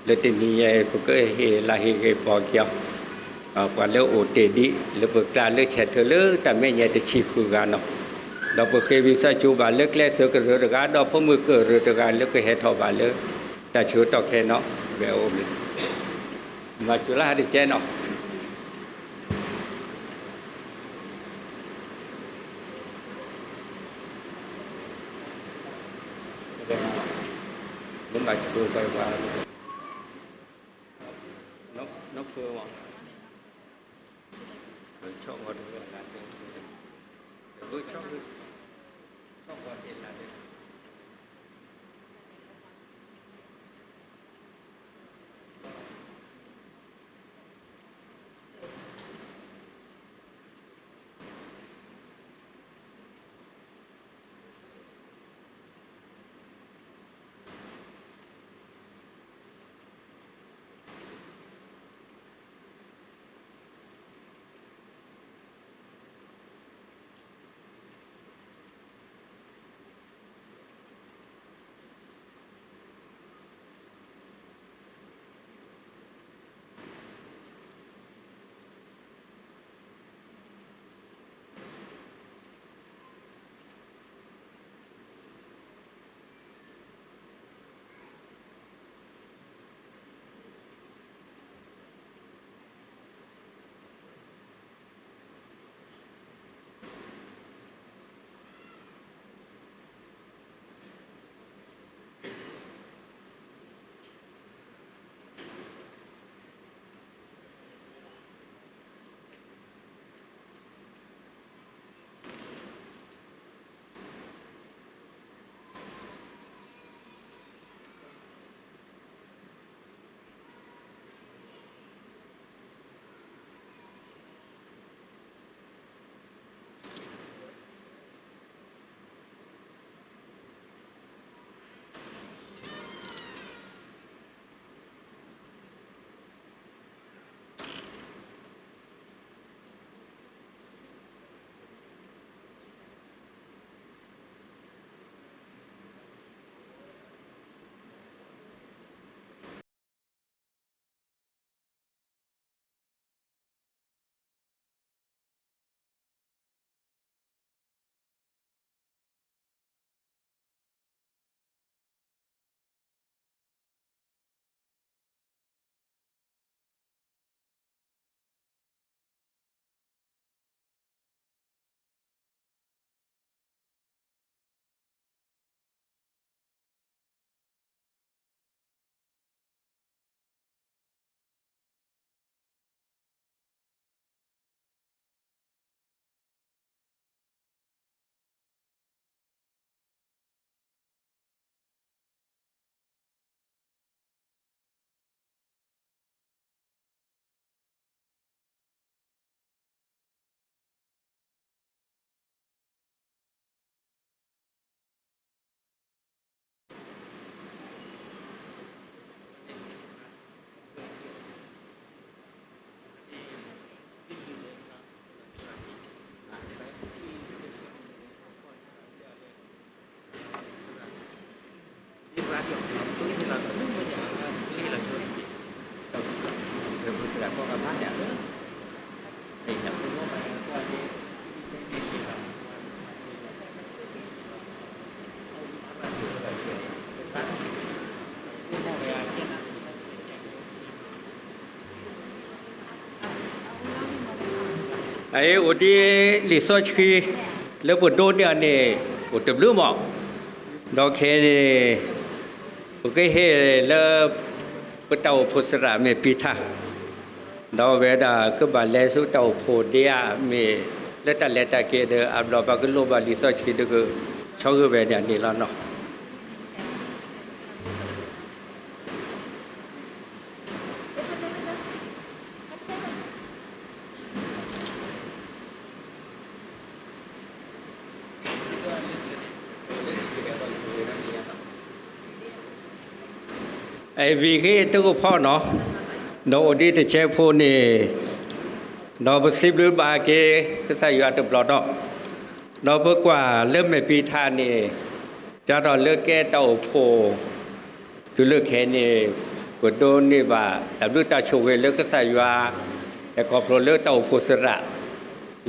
လၢတနံၤညါအံၤ ပကဟ့ၣ်လၤဟ့ၣ်ကပီၤက့ၤအီၤ ပှၤလၢအိၣ်တ့ၢ်ဒံးလၢပကျါလၢဆဲးထၢၣ်လၢတၢ်မဲာ်ညါတဆံဃုာ်ဂၤနီၤ, ဒီးပဃ့ဝံသးစူၤဘၣ်လၢကျဲစၢၤကရၢတဂၤ ဒီးဖိမုၣ်ကရၢတဂၤလၢကဟဲထီၣ်ဘၣ်လၢတၢ်ဆၢကတီၢ်ခဲအံၤနီၤ, ဝဲအိၣ်မ့ၢ် မၤစၢၤလၢဟါတကဲနီၤ မၤစၢၤဝဲ နီၢ်ဖၢမး ဆီၣ်ဂီၤတဝဲလၢတဲ တဝဲဆီၣ်ဂီၤ ဆီၣ်ဂီၤတဲလၢတဲအအံၤအိၣ်ဒ်လံာ်စီဆှံ လၢပဒိးန့ၢ်အီၤန့ၣ် အိၣ်တဘျုးမး, ဒီးခဲအံၤန့ၣ် ပကဟ့ၣ်လၢ ပတၢ်အိၣ်ဖှိၣ်သရၣ်မ့ၢ်ပံၤထါ, ဒီးဝဲဒၣ်ကဘၣ်လဲၤဆူတၢ်အိၣ်ဖှိၣ်ဒ့ဧါ မ့ၢ်လၢတၢ်လဲၤတၢ်က့ၤဒီးအဘျီပှၤကလိၣ်ဘၣ်လံာ်စီဆှံဒီးကဆီဂ့ၤဝဲဒၣ်န့ၣ်လီၤနီၤ. အဝံၤက့ၤတကဖီနီၤ, ဒီးအိၣ်ဒံးတစဲးဖိန့ၣ်, ဒီးပစံးဘျုးဘၣ်က့ၤကစၢ်ယွၤတဘျီဒီး, ဒီးပကွၢ်လၢမဲာ်ပံၤထါန့ၣ်, ကၢ်ထီၣ်လၢကဲတၢ်အိၣ်ဖှိၣ် တုၤလၢခဲအံၤန့ၣ်, ပဒိးန့ၢ်ဘၣ်တၢ်ဘျုးတၢ်ဆိၣ်ဂ့ၤလၢကစၢ်ယွၤ ဟဲခီဖျိလၢတၢ်အိၣ်ဖှိၣ်သရၣ်,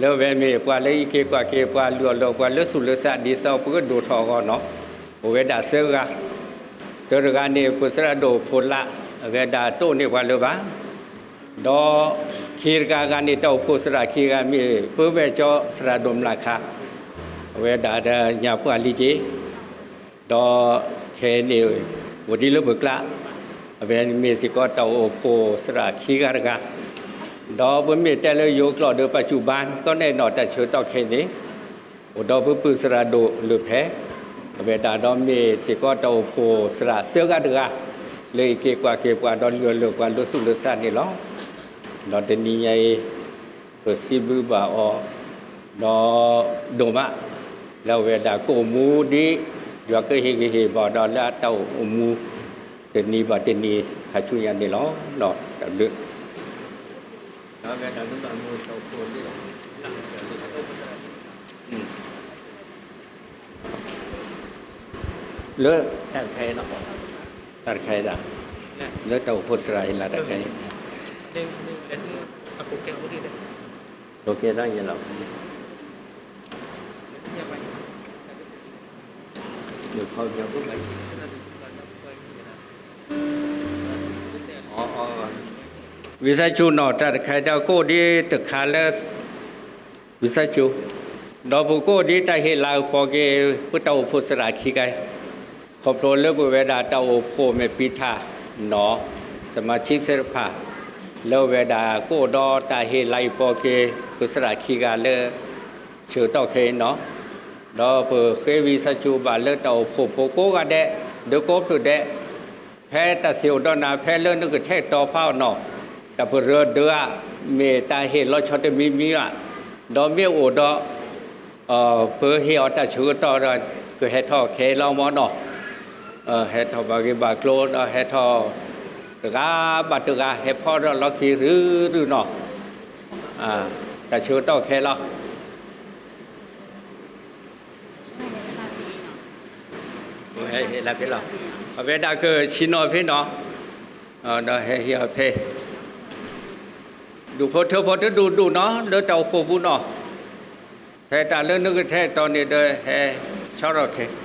လၢအဝဲမ့ၢ်ပှၤလၢအံးက့ၤကွၢ်က့ၤ ပှၤလုၢ်အီၣ်လီၤပှၤလၢသူၣ်လၢသး ဒ်သိးပကဒိၣ်ထီၣ်အဂီၢ်နီၤ, အိၣ်ဝဲဒၣ်သၢဂၤ, တၢတဂၤန့ၣ် ပသရၣ်ဒိၣ်ဖိလၢ် အဝဲဒၣ်တအိၣ်န့ၢ်ပှၤလၢၤဘၣ် ဒီးခံတဂၤဂၤန့ၣ် တၢ်အိၣ်ဖှိၣ်သရၣ်ခံဂၤမ့ၢ် ပဝဲၢ်ကၠီသရၣ်ဒိၣ်မျးခါ, အဝဲဒၣ်ဒီးညါပှၢ်လံက့ၤ, ဒီးခဲအံၤန့ၣ် အိၣ်ဒံးလၢပကျါ, အဝဲမ့ၢ်စ့ၢ်ကီးတၢ်အိၣ်ဖှိၣ်သရၣ်ခံဂၤတဂၤ, ဒီးပမ့ၢ်တဲလၢယိၤကျိာ်ဒီး ပၢ်စူၣ်ဘါ ကီးနဲၣ်နီၣ်တၢ်ဆၢကတီၢ်ခဲအံၤန့ၣ် အိၣ်ဒီးပပုၢ်သရၣ်ဒိၣ်လၢဖဲ, အဝဲဒၣ်ဒီးမ့ၢ်စ့ၢ်ကီးတၢ်အိၣ်ဖှိၣ်သရၣ်သၢဂၤတဂၤ, လၢအံးက့ၤကွၢ်က့ၤပှၤဒီးလုၢ်အီၣ်လီၤပှၤလၢသူၣ်လၢသးန့ၣ်လီၤ. ဒီးတနံၤညါအံၤ, ပစံးဘျုးဘၣ်အီၤ, ဒီးဒိၣ်မး, လၢအဝဲဒၣ်ကအိၣ်မူဒ်, ယွၤကဟ့ၣ်ဂံၢ်ဟ့ၣ်ဘါဒီးလၢအတၢ်အိၣ်မူ, တနံၤဘၣ်တနံၤခါဆူညါန့ၣ်လီၤ. တၢ်ဘျုး လၢတၢ်တခါအံၤလီၤ, တၢ်တခါအံၤဒၣ်, လၢတၢ်အိၣ်ဖှိၣ်သရၣ်အံၤလၢတၢ်တခါအံၤ, ကဲထီၣ်ညါလီၤ. ဝံသးစူၤနီၤ တၢ်တခါအံၤဒၣ်ကအိၣ်ဒံးတခါလၢ ဝံသးစူၤ, ဒီးပကအိၣ်ဒံးတၢ်ဟ့ၣ်လၤကပီၤက့ၤ ပတၢ်အိၣ်ဖှိၣ်သရၣ်ခံဂၤအံၤ, ခီဖျိလၢပဝဲဒၣ်တၢ်အိၣ်ဖှိၣ်မဲာ်ပံၤထါနီၤ, စမၤဆံသ့ၣ်တဖၣ်, လၢဝဲဒၣ်ကအိၣ်ဒီးတၢ်ဟ့ၣ်လၤကပီၤက့ၤ ပသရၣ်ခံဂၤလၢ ဆၢကတီၢ်ခဲအံၤနီၤ, ဒီးပဃ့ဝံသးစူၤဘၣ်လၢတၢ်အိၣ်ဖှိၣ်ဖိကိးဂၤဒဲး, ဒီးကိးဖျၢၣ်ဒဲး, ဖဲတၢ်စံၣ်အိၣ်ဒီးနၤ ဖဲလၢနကထဲကတီၤဖးအီၤနီၤ, တၢ်ပရၢဒုးဧါ, မ့ၢ်တၢ်ဟ့ၣ်လီၤဆီတမံၤမံၤဧါ, ဒီးမ့ၢ်အိၣ်ဒီး ပဟ့ၣ်အီၤတၢ်ဆၢကတီၢ်ဒီး ကဟဲထီၣ်ခဲအံၤလီၤမၢ်နီၤ, ဟဲထီၣ်ဘၣ်ဂ့ၢ်ဘၣ်ကျိၤဒီးဟဲထီၣ် တဂၤဘၣ်တဂၤ ဟဲဖီဒီးလီၢ်ခံရုၢ်ရုၢ်နီၤ, တၢ်ဆၢကတီၢ်ခဲအံၤလီၤ. ဟဲဟ့ၣ်လီၤဖဲလီၤ, အဝဲဒၣ်ကဆံနီၤဖဲနီၤ, ဒီးဟဲဟ့ၣ်အီၤဖဲ, ဒူၣ်ဖိထၢဖိတဒူၣ်ဒူၣ်နီၤ လၢတၢ်အိၣ်ဖှိၣ်ပူၤနီၤ, ဖဲတၢ်လၢနကထဲကတီၤန့ၣ်ဒီးဟဲဆီထီၣ်ခဲ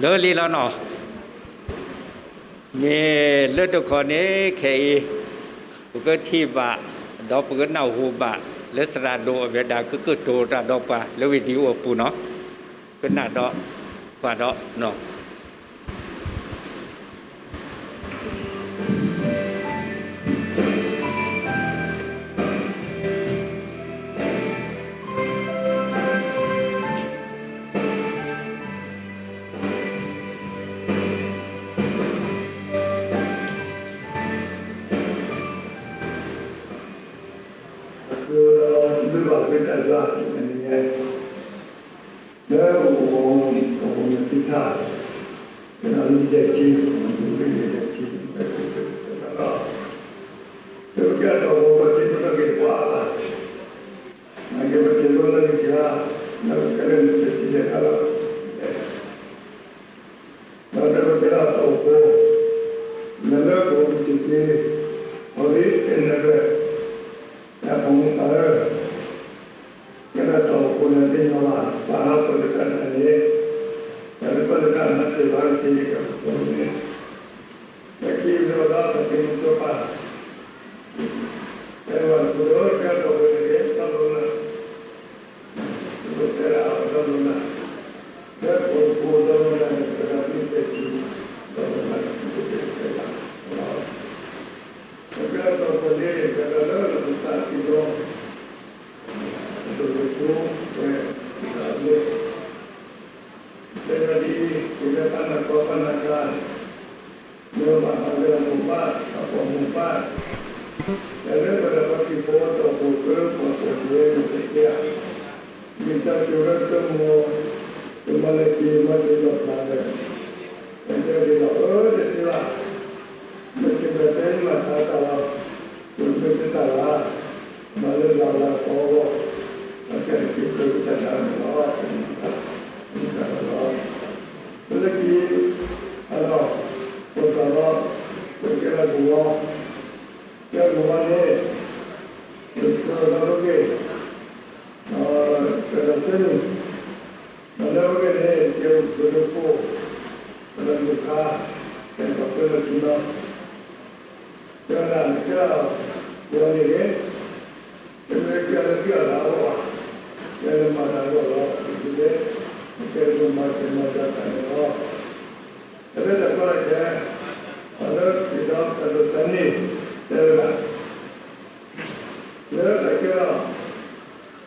လၢလံလီၤနီၤ, မ့ၢ်လၢတခီန့ၣ် ခဲအံၤ ပကထံၣ်ဘၣ် ဒီးပကနၢ်ဟူဘၣ် လၢသရၣ်ဒိၣ်အဝဲဒၣ်ကကတိၤတၢ်ဒီးပှၤလၢ radio အပူၤနီၤ, ကနၣ်ဒီးပှၤဒီးနီၤ. လၢအိၣ် အိၣ်မ့ၢ်သ့ၣ်တဖၣ်, ကနၣ်လံဒဲးထံ, လၢကဲထီၣ်ဝဲပှၤသ့ၣ်တဖၣ်က့ၤတပှၢ်ဘၣ်, နာ်က့ပတ့ၢ်လီၤလၢကစၢ်, လၢကဲထီၣ်မ့ၢ်တထံၣ်လဲၣ်ခါလီၤ, ဒီးတၢ်ပတဲအသီၣ်ဖိ, လၢလၢကအိၣ်မ့ၢ်တ့ၢ်က့ၤ, အီၤဒ်အံၤန့ၣ်ဝဲ, တၢ်ဖိမုၣ်သးဧၢ, ကဲထီၣ်သီၣ်ဖိန့ၣ်သ့ၣ်ညါဘၣ် ပာ်ဟးဖိတခါတခါန့ၣ်, တၢ်တခါတခါမၤတ့ၢ်ဘၣ်ကသ့ကဖိန့ၣ်, လၢခံလၢအသးသ့ၣ်မုၣ်ကၠိပၢ်, တဲဝဲတဖိဒီးကဲထီၣ်ဝဲန့ၣ် တၢ်လီၤနၢ်, တၢ်လီၤနၢ်, လၢပဖိဒီးလီၤနၢ်န့ၣ် ပတၢ်သ့ၣ်သ့ၣ်, ဒီးလီၤနၢ်န့ၣ် ပတသ့ၣ်သ့ၣ်ဘၣ်, လၢကဲထီၣ်သီၣ်ဖိန့ၣ် ကဲထီၣ်လၢပသးသ့ၣ်ဒီး အဒိၣ်ကတၢၢ်ဝဲ, တၢ်လၢ, တဲဝဲဒ်အံၤ, ကလဲၤပာ်နၢ်ကီၢ်ပာ်နၢ်ကါ, မ့ၢ်ဘၣ်အလၢအမိၢ်ပၢ် အပိာ်မုၣ်ပၢ်, တၢ်လၢပတၢ်ပှၤကံၢ်ဖိအတီၢ်ပူၤ ပှၤပိာ်မုၣ်လၢပသ့ၣ်ညါ, မ့ၢ်တၢ်ကရၢကရိ, ပမၤလၢက့ၤမၤတ့ၢ်လီၤပသးဒီး, တၢ်တဲဒ်လီၤ အၢ တသ့ဘၣ်, မ့ၢ်က့ၤဒီးတဲမၤသးတၢ်လီၤ, မ့ၢ်မ့ၢ်တတၢ်လၢ်, မၤလၢလၢ်လၢ်ကီးအဂီၢ်, အကဲက့ၤပတၢ်ဒၣ်န့ၣ်လီၤ, မ့ၢ်တၢ်လီၤ, ပလၢက့ၤ, အလီၢ်, ပသးလီၤ, ပကဲလီၤကဝီၤ, ကဲကဝီၤန့ၣ်, ပကဲလီၤက့ၤ, ကဲလီၤက့ၤန့ၣ်, ဒီးလၢအဝဲန့ၣ် ကဲပဒိၣ်ဖိ, ကဲလီၤမုၢ်ခါ, ကဲပှၤကဲလီၤက့ၤနီၤ, ကဲဒၣ်နကဲလီၤ, ကဝီၤန့ၣ်, တမ့ၢ်ကဲလၢကဲလီၤအဂီၢ်ဘၣ်, ကဲလၢမၤတၢ်အဂီၢ်လီၤ, ဒ်လဲၣ်, ကဲလၢမၤတၢ်မၤတၢ်တၢ်န့ၣ်လီၤ, တၢ်လၢတၢ်ကီတၢ်ခဲ, အလၢက့ၤဒီးတၢ်ဒိးသန့ၢ်, တဲဝဲဒၣ်, လၢတၢ်ကဲလီၤ,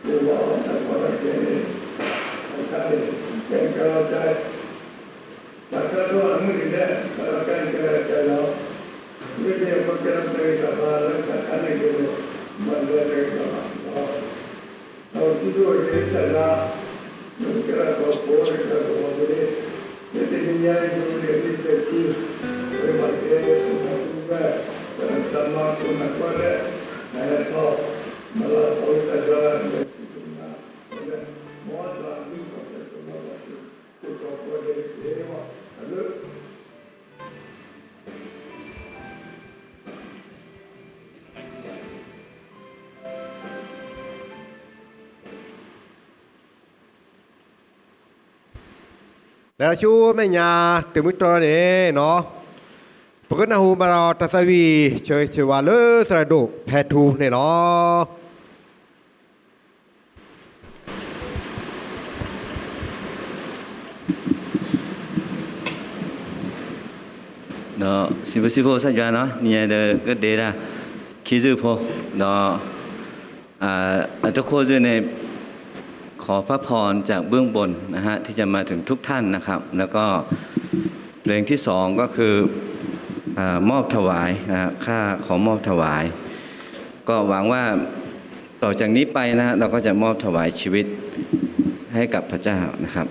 ကဝီၤတၢ်ကီတၢ်ခဲန့ၣ်, တၢ်ခါန့ၣ်, ကဲကဲလီၤကဲ, တၢ်ခါဒိၣ်အမုၢ်ဒ်လဲၣ်, တၢ်ခါန့ၣ်ကဲလီၤကဲလီၤ, မ့ၢ်ကဲပှၤကဲလီၤတၢ်ဂ့ၤတၢ်ဘၣ်လၢတၢ်ခါန့ၣ်ကဲန့ၣ်, မၤလၢတၢ်ဂ့ၤတၢ်ဘၣ်လီၤ. ဒီးသုဒိၣ်အံၤတၢ်လၢ, မ့ၢ်ကဲလီၤကီၢ်ဖိန့ၣ် ကဲလီၤကီၢ်ဖိန့ၣ်, မ့ၢ်တနံၤညါအံၤ ဒိၣ်န့ၢ်အနံၣ်သၢဆံ, ပမၤကဲ, ပမၤတူၢ်ဝဲ, တၢ်မၤကိၢ်မၤကွၢ်လၢ, နဟဲထီၣ်, မၤလၤကပီၤဝဲတၢ်ဒၢ, လၢသုဒိၣ်မး, လၢ, မ်တၢ်သုကီၢ်ဖိ, သုကီၢ်ဖိန့ၣ်, အလၢ လၢဆူမဲာ်ညါ, တမုၢ်တီၤန့ၣ်နီၤ, ပကနၢ်ဟူဘၣ်ဒီးတၢ်သးဝံၣ် ဆၢဂ့ၤဆၢဝါလၢသရၣ်ဒိၣ်ဖဲထူန့ၣ်လီၤ. ဒီးစံးဘျုးစံးဖှိၣ်ကစၢ်ယွၤနီၤ, နံၤညါဒီးကဒဲဒၣ် ခံစုဖိ, ဒီး อ่า อ่า ทุกคนอยู่ใน ขอพระพรจากเบื้องบนนะฮะ ที่จะมาถึงทุกท่านนะครับ แล้วก็เพลงที่สองก็คือ อ่า มอบถวายนะฮะ ข้าขอมอบถวาย ก็หวังว่าต่อจากนี้ไปนะฮะ เราก็จะมอบถวายชีวิตให้กับพระเจ้านะครับ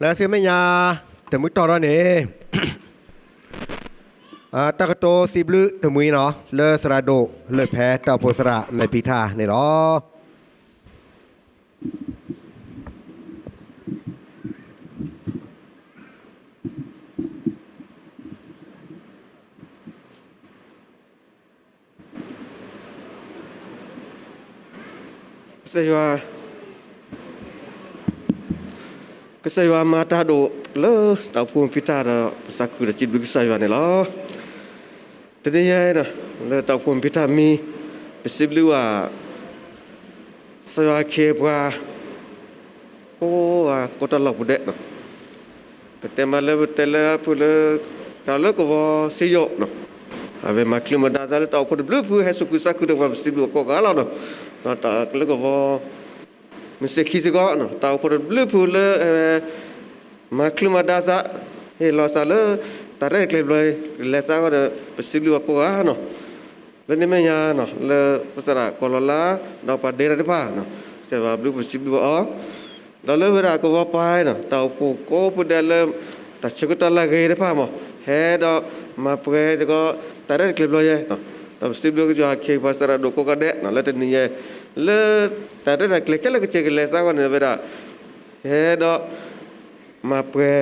လၢဆူမဲာ်ညါ တမှံၤတီၢ်ထီၣ်န့ၣ် တၢ်ကတိၤစံးဘျုးတမှံၤနီၤ လၢသရၣ်ဒိၣ်လၢၢ်ဖဲတၢ်အိၣ်ဖှိၣ်သရၣ်မဲာ်ဖံးထၣ်န့ၣ်လီၤ. ကစၢ်ယွၤ, ကစၢ်ယွၤမၤတၢ်ဒိၣ်လၢတၢ်အိၣ်ဖှိၣ်မဲာ်ဖံးထၣ်ဒီး ပသးခုဒီးစံးဘျုးကစၢ်ယွၤန့ၣ်လီၤ. တနံၤညါအံၤ လၢတၢ်အိၣ်ဖှိၣ်မဲာ်ဖံးထၣ်မံၤ ပစံးဘျုးဘၣ် ကစၢ်ယွၤအခ့အပှၤ ကိးဂၤကိးတၢ်လီၢ်ပူၤဒဲး, ပတဲမးလၢပတဲလၢအဖုၣ်လၢ တၢ်လၢကဝီၤစ့ယိၣ် အဝဲမၤချုးမၤဒါသးလၢတၢ်အိၣ်ဖှိၣ်တဘျုးဖုဟဲသူၣ်ခုသးခုဒီးပှၤ ပစံးဘျုးအီၤကိးဂၤလီၤ. ဒီးတၢ်လၢကဝီၤ မုၢ်စ့ခံစ့ၢ်ကီး တၢ်အိၣ်ဖှိၣ်တဘျုးဖုလၢ မၤချုးမၤဒါသး ဟ့ၣ်လီၤသးလၢ တၢ်ရဲၣ်တၢ်ကျဲၤဘျီ ကလဲၤသးအဂီၢ်ဒီး ပစံးဘျုးအီၤကိးဂၤနီၤ. လၢန့ၣ်မဲာ်ညါနီၤ လၢပသရၣ်ကီၢ်လီၤလါ ဒီးပှၤဒဲတၢ်တဖၣ် ကစၢ်ယွၤဘျုးပစံးဘျုးအီၤ, ဒီးလၢဝဲဒၣ်ကဝီၤပၤနီၤ တၢ်အိၣ်ဖှိၣ်ကိးဖုဒဲးလၢ တၢ်ဆၢကတီၢ်လၢအဂ့ၤတဖၣ်မး ဟဲဒီးမၤပှဲၤစ့ၢ်ကီး တၢ်ရဲၣ်တၢ်ကျဲၤဘျီယဲ ဒီးပစံးဘျုးကစၢ်ယွၤအခ့အပှၤသရၣ်ဒိၣ်ကိးဂၤဒဲး လၢတနံၤညါ လၢတၢ်ရဲၣ်တၢ်ကျဲၤခဲလၢာ်ကစ့ၢ်ကလဲၤသးအဂီၢ်န့ၣ် ဝဲဒၣ် ဟဲဒီး မၤပှဲၤ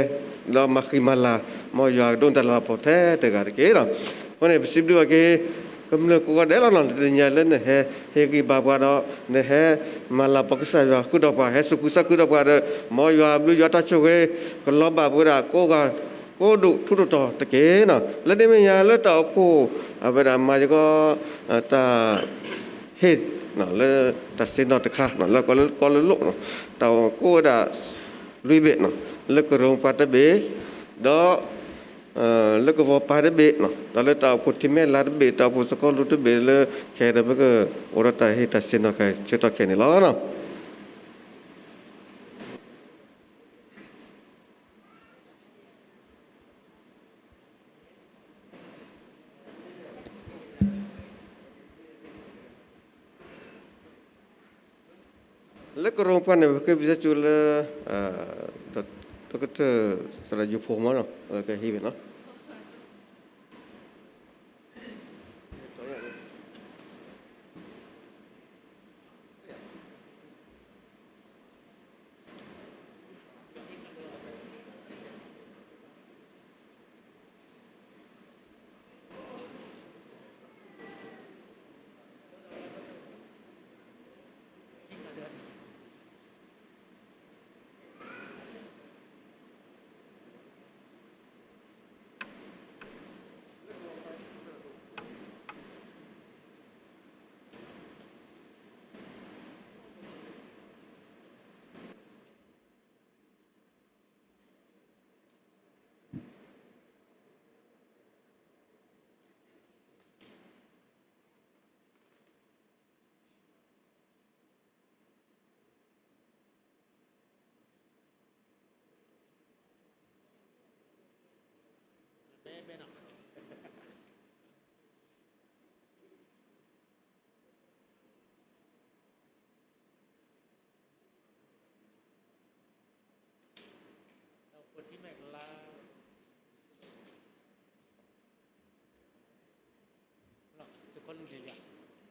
ဒီးမၤဃံမၤလၤ မ်ယွၤကဒိးန့ၢ်တၢ်လၤကပီၤထဲတဂၤတက့ၢ်လီၤ. အဃိန့ၣ် ပစံးဘျုးဘၣ်က့ၤ ကမျၢၢ်ကိးဂၤဒဲးလီၤနီၤ လၢတနံၤညါလၢနဟဲဟ့ၣ်ဂံၢ်ဘါပှၤဒီး နဟဲမၤလၤကပီၤကစၢ်ယွၤဃုာ်ဒီးပှၤ ဟဲသူၣ်ခုသးခုဒီးပှၤဒီး မ်ယွၤအဘျုးယွၤတၢ်ဆိၣ်ဂ့ၤ ကလီၤဘၣ်ပဝဲဒၣ်ကိးဂၤ ကိးဒူၣ်ထူးတတီၤတက့ၢ်နီၤ. လၢန့ၣ်မဲာ်ညါလၢတၢ်အိၣ်ဖှိၣ် အဝဲဒၣ်မၤစ့ၢ်ကီး တၢ် ဟ့ၣ် လၢတၢ်ဆ့ၣ်နီၤတခါ လၢကီၢ်လၢလိၣ် တၢ်အိၣ်ကိးဝဲဒၣ် လွံၢ်ဘ့ၣ်နီၤ လၢကရူၢ်ပှၤတဘ့ၣ် ဒီး လၢကဝီၤပၤတဘ့ၣ် ဒီးလၢတၢ်အိၣ်ဖှိၣ်ထံမဲာ်လါတဘ့ၣ် တၢ်အိၣ်ဖှိၣ်သကိးလူၤတဘ့ၣ်လၢ ခဲအံၤဒီးပကအိၣ်ဒီးတၢ်ဟ့ၣ်တၢ်ဆ့ၣ်နီၤခဲဆၢကတီၢ်ခဲအံၤန့ၣ်လီၤ. လၢကရူၢ်ပှၤန့ၣ် ပဃ့ဝံသးစူၤလၢ ဒီကထၢၣ်သရၣ်ယိၤဖိမးနီၤ ကဟံးဝဲန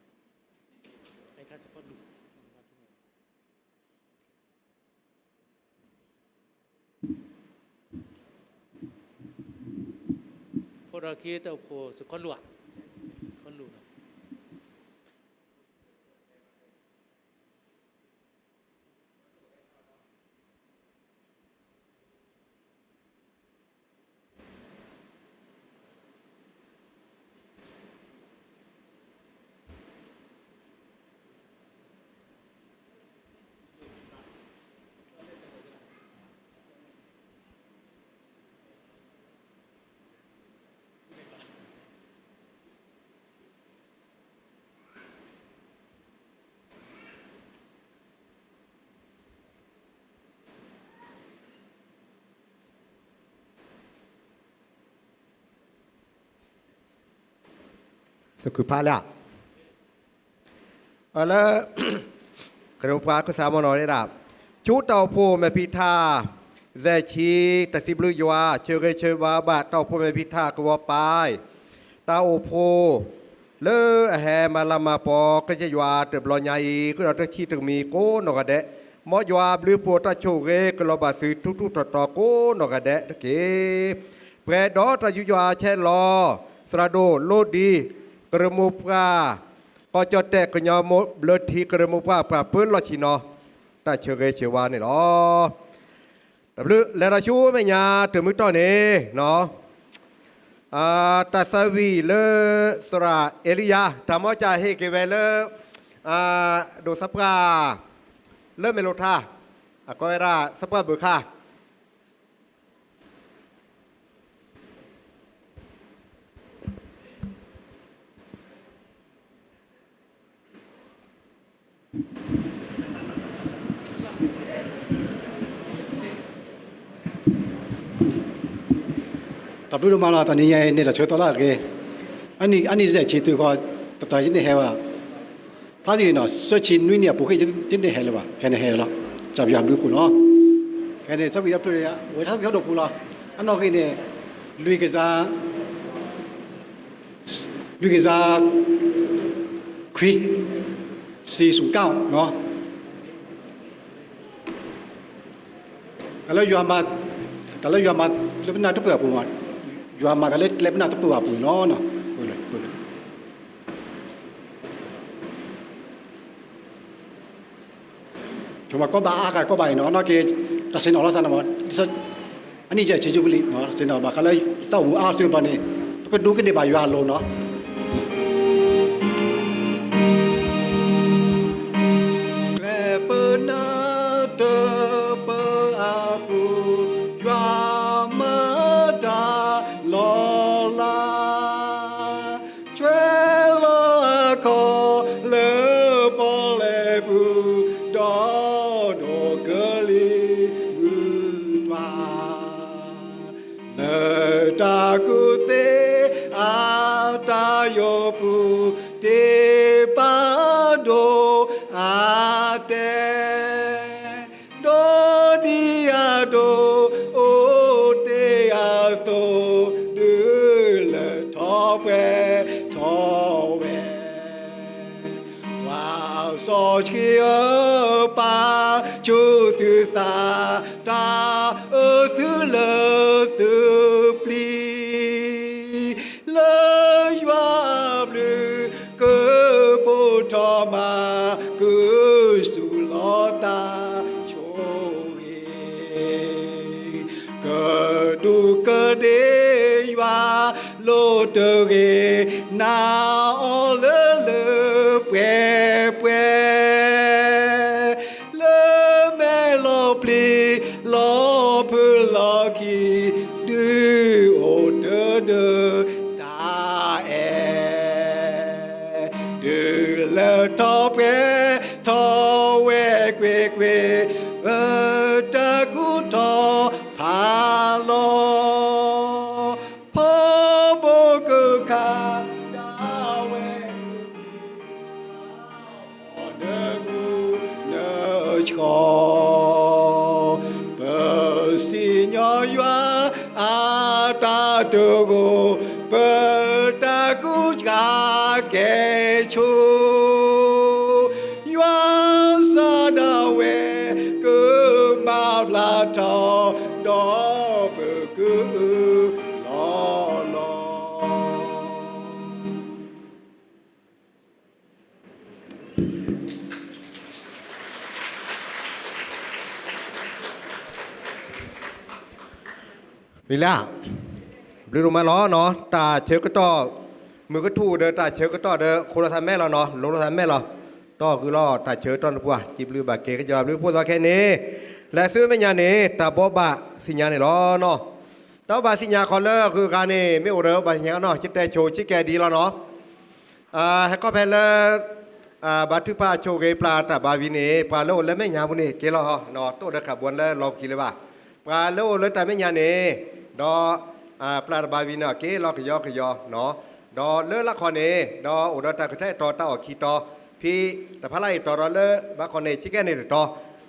ီၤ. ဖိဒီးခံတၢ်အိၣ်ဖှိၣ်စခီလူၤဧါ, စခီလူၤ. သူၣ်ခုဖးလၢ လၢ ကရူၢ်ပှၤကစၢ်မနီၤဒဲဒၣ် ဆူတၢ်အိၣ်ဖှိၣ်မဲာ်ဖံးထါ သဲးဆံ, တၢ်စံးဘျုးယွၤ, ဆၢဂ့ၤဆၢဝါဘၣ် တၢ်အိၣ်ဖှိၣ်မဲာ်ဖံးထးကဝီၤပၢ်, တၢ်အိၣ်ဖှိၣ် လၢအဟဲမၤလၤမၤပီၤ ကစၢ်ယွၤတဘျီညါအံၤ ဃုာ်ဒီးတဆံတမံၤကိးနီၢ်ဂၤဒဲး, မ်ယွၤအဘျုးအဖှိၣ်တၢ်ဆိၣ်ဂ့ၤ ကလီၤဘၣ်သုထူထူတီတီကိးနီၢ်ဂၤဒဲးတက့ၢ်. ပှဲၤဒီးတၢ်ယူးယီၣ်အါဆဲးလီၤ, သရၣ်ဒိၣ်လိဒံ ကရၢမိၢ်ပှၢ်, ကီၢ်ကၠီၣ်တဲၣ်ကညီဘျၢထံကရၢမိၢ်ပှၢ် ပှၤပၢလီၢ်ဆံနီၤ, တၢ်ဆၢဂ့ၤဆၢဝါန့ၣ်လီၤ. တၢ်ဘျုး လဲၤဒီးဆူမဲာ်ညါတမုၢ်တီၢ်န့ၣ်, တၢ်သးဝံၣ်လၢ သရၣ်အဲလံယၤ တၢ်မီၢ်ကၢ်ဟ့ၣ်က့ၤဝဲလၢ ဒိၣ်သးပှၢ် လၢမဲာ်လိၤထါ, အကိးဝဲဒၣ်သးပှၢ်ဘုခါ တၢ်ဘျုးဒိၣ်မးလီၤ. တနံၤညါအံၤန့ၣ် တၢ်ဆၢကတီၢ်လၢအဂ့ၤ, အနံၣ် အနံၣ်ယဲၢ်ဆံတုၤဃီၤ တတီၤယန့ၣ်ဟဲဘၣ်, ဖးတံၢ်န့ၣ်နီၤ သၢဆံနွံနံၣ်အပူၤဃ့ ယန့ၣ်ဟဲလၢၤဘၣ်, ခဲန့ၣ်ဟဲလီၤ, ကစၢ်ယွၤဘျုးအဃိနီၤ, ခဲန့ၣ် သးဝံၣ်ဒီဖျၢၣ် ဝဲထါဝံၣ်ဟီၣ်ဒိၣ်ပူၤလီၤ, အနီၢ်ဂ့ၤန့ၣ် လွံၢ်ကယၤ လွံၢ်ကယၤခွံ စံၣ်စူၣ်ကၣ်နီၤ, တၢ်လၢယွၤမၤ, တၢ်လၢယွၤမၤလၢပနၢ်တပၢၢ်အပူၤ, ယွၤမၤတၢ်လၢကျဲပနၢ်တပၢၢ်အပူၤနီၤ, ဆိကမိၣ်ကီၢ်ဘၣ်အါဂၤကီၢ်ဘၣ်အံၤနီၤ, နီၢ်က့ၤ တၢ်ဆ့ၣ်နီၤလီၤသးန့ၣ်မး, အနံၣ်ယဲၢ်ဆံယူဘလံၣ်, တၢ်ဆ့ၣ်နီၤဘၣ်ဃးလၢတၢ်အိၣ်မူအါစုဘၣ်န့ၣ် ပကဒူးကဒ့ၣ်ဘၣ်ယွၤအလိၤနီၤ. ကျဲပနၢ်တပၢၢ်အပူၤ ယွၤမၤတၢ်လီၤလး, ဆွဲလီၤအခီၣ် လၢပီၣ်လဲၣ်ပူၤ, ဒီးဒိးကလံၤမုၢ်တွၤ, လၢတၢ်ကူၣ်သ့အတၢ်ယိာ်ပူၤ, တ့ပာ်ဒိၣ်အါတဲာ် ဒီဒံအဒိၣ် အိၣ်တ့ၢ်အသိး ဒုးလၢထီၣ်ပှဲၤထီၣ်ဝဲ, ပှၤစီဆှံဧၢ, ပာ်ဆူၣ်သုသး, တၢ်အၢသုလၢသုပျံၤ လၢယွၤအဘျုးကပိာ်ထီၣ်မၤ, ကစူၢ်လီၤတၢ်ဆိၣ်ဂ့ၤ, ကဒူးကဒ့ၣ်ယွၤလိၤတဂ့ၤ, နာ်အီၤလၢလၢပှဲၤပှဲၤ လၢမဲာ်လီၤပျံၤ လီၤဖုးလီၤခံ ဒုးအိၣ်တဒၢတၢ်အဲၣ်, ဒုးလၢထီၣ်ပှဲၤထီၣ်ဝဲကွ့ၢ်ကွ့ၢ် ပတၢ်ကူၣ်ထီၣ်ဖးလီၤ ဖီဘိကခးဒၣ်ဝဲ နမူနဆှီ, ပစံၣ်ညီၣ်ယွၤအတၢ်တဂိာ်, ပတၢ်ကူစၢ်ကဲဆိ, ယွၤစၢ်ဒၣ်ဝဲ ကမၤဖျါထီၣ် ဒီးပကအုလီၤလီၤ. ဝံၤလၢ ဘျုးဒိၣ်မးလီၤနီၤ, တၢ်ဆၢကတီၢ် မုၢ်ကထူၣ်ဒီးတၢ်ဆၢကတီၢ်ဒီး ဃိလီၤသးမဲာ်လီၤနီၤ, လိၤလီၤသးမဲာ်လီၤ, တီၢ်ဃုာ်လီၤတၢ်ဆၢကတီၢ်နပှၤ စံးဘျုးဘၣ်က့ၤကစၢ်ယွၤဘျုးဖှိၣ်သီခဲန့ၣ်, လဲၤဆူမဲာ်ညါန့ၣ် တၢ်ဘိးဘၣ်သ့ၣ်ညါန့ၣ်လီၤနီၤ. တၢ်ဘိးဘၣ်သ့ၣ်ညါခီလၢအဂုၤအဂၤန့ၣ် မ့ၢ်အိၣ်ဒီးဘၣ်သ့ၣ်ညါနီၤ, ယတဲဆိကံကဲဒ်လီၤနီၤ. ဟဲခီဖဲလၢ ဘါထုကဖၣ်ဆိၣ်ဂ့ၤပျၢ်တၢ်ဘါဝံၤန့ၣ် ပှၤလၢအိၣ်လၢမဲာ်ညါပူၤန့ၣ် က့ၤလီၤနီၤ, တအိၣ်ဒီးခးဘိလၢလီၢ်ခံလၢၤဘၣ်. ပှၤလၢအိၣ်လၢတၢ်မဲာ်ညါန့ၣ် ဒီး ပျၢ်တၢ်ဘါဝံၤန့ၣ် က့ၤလီၤကယီကယီနီၤ. ဒီးလၢလၢခီန့ၣ် ဒီးအိၣ်ဒီးတၢ်ကထါအံၤတီၤ တၢ်အီၣ်ခံတီၤ, ဖဲတဖးလၢအံၤတီၤဒီးလၢဘၣ်ခီန့ၣ် ဆံကဲန့ၣ်တတီၤ,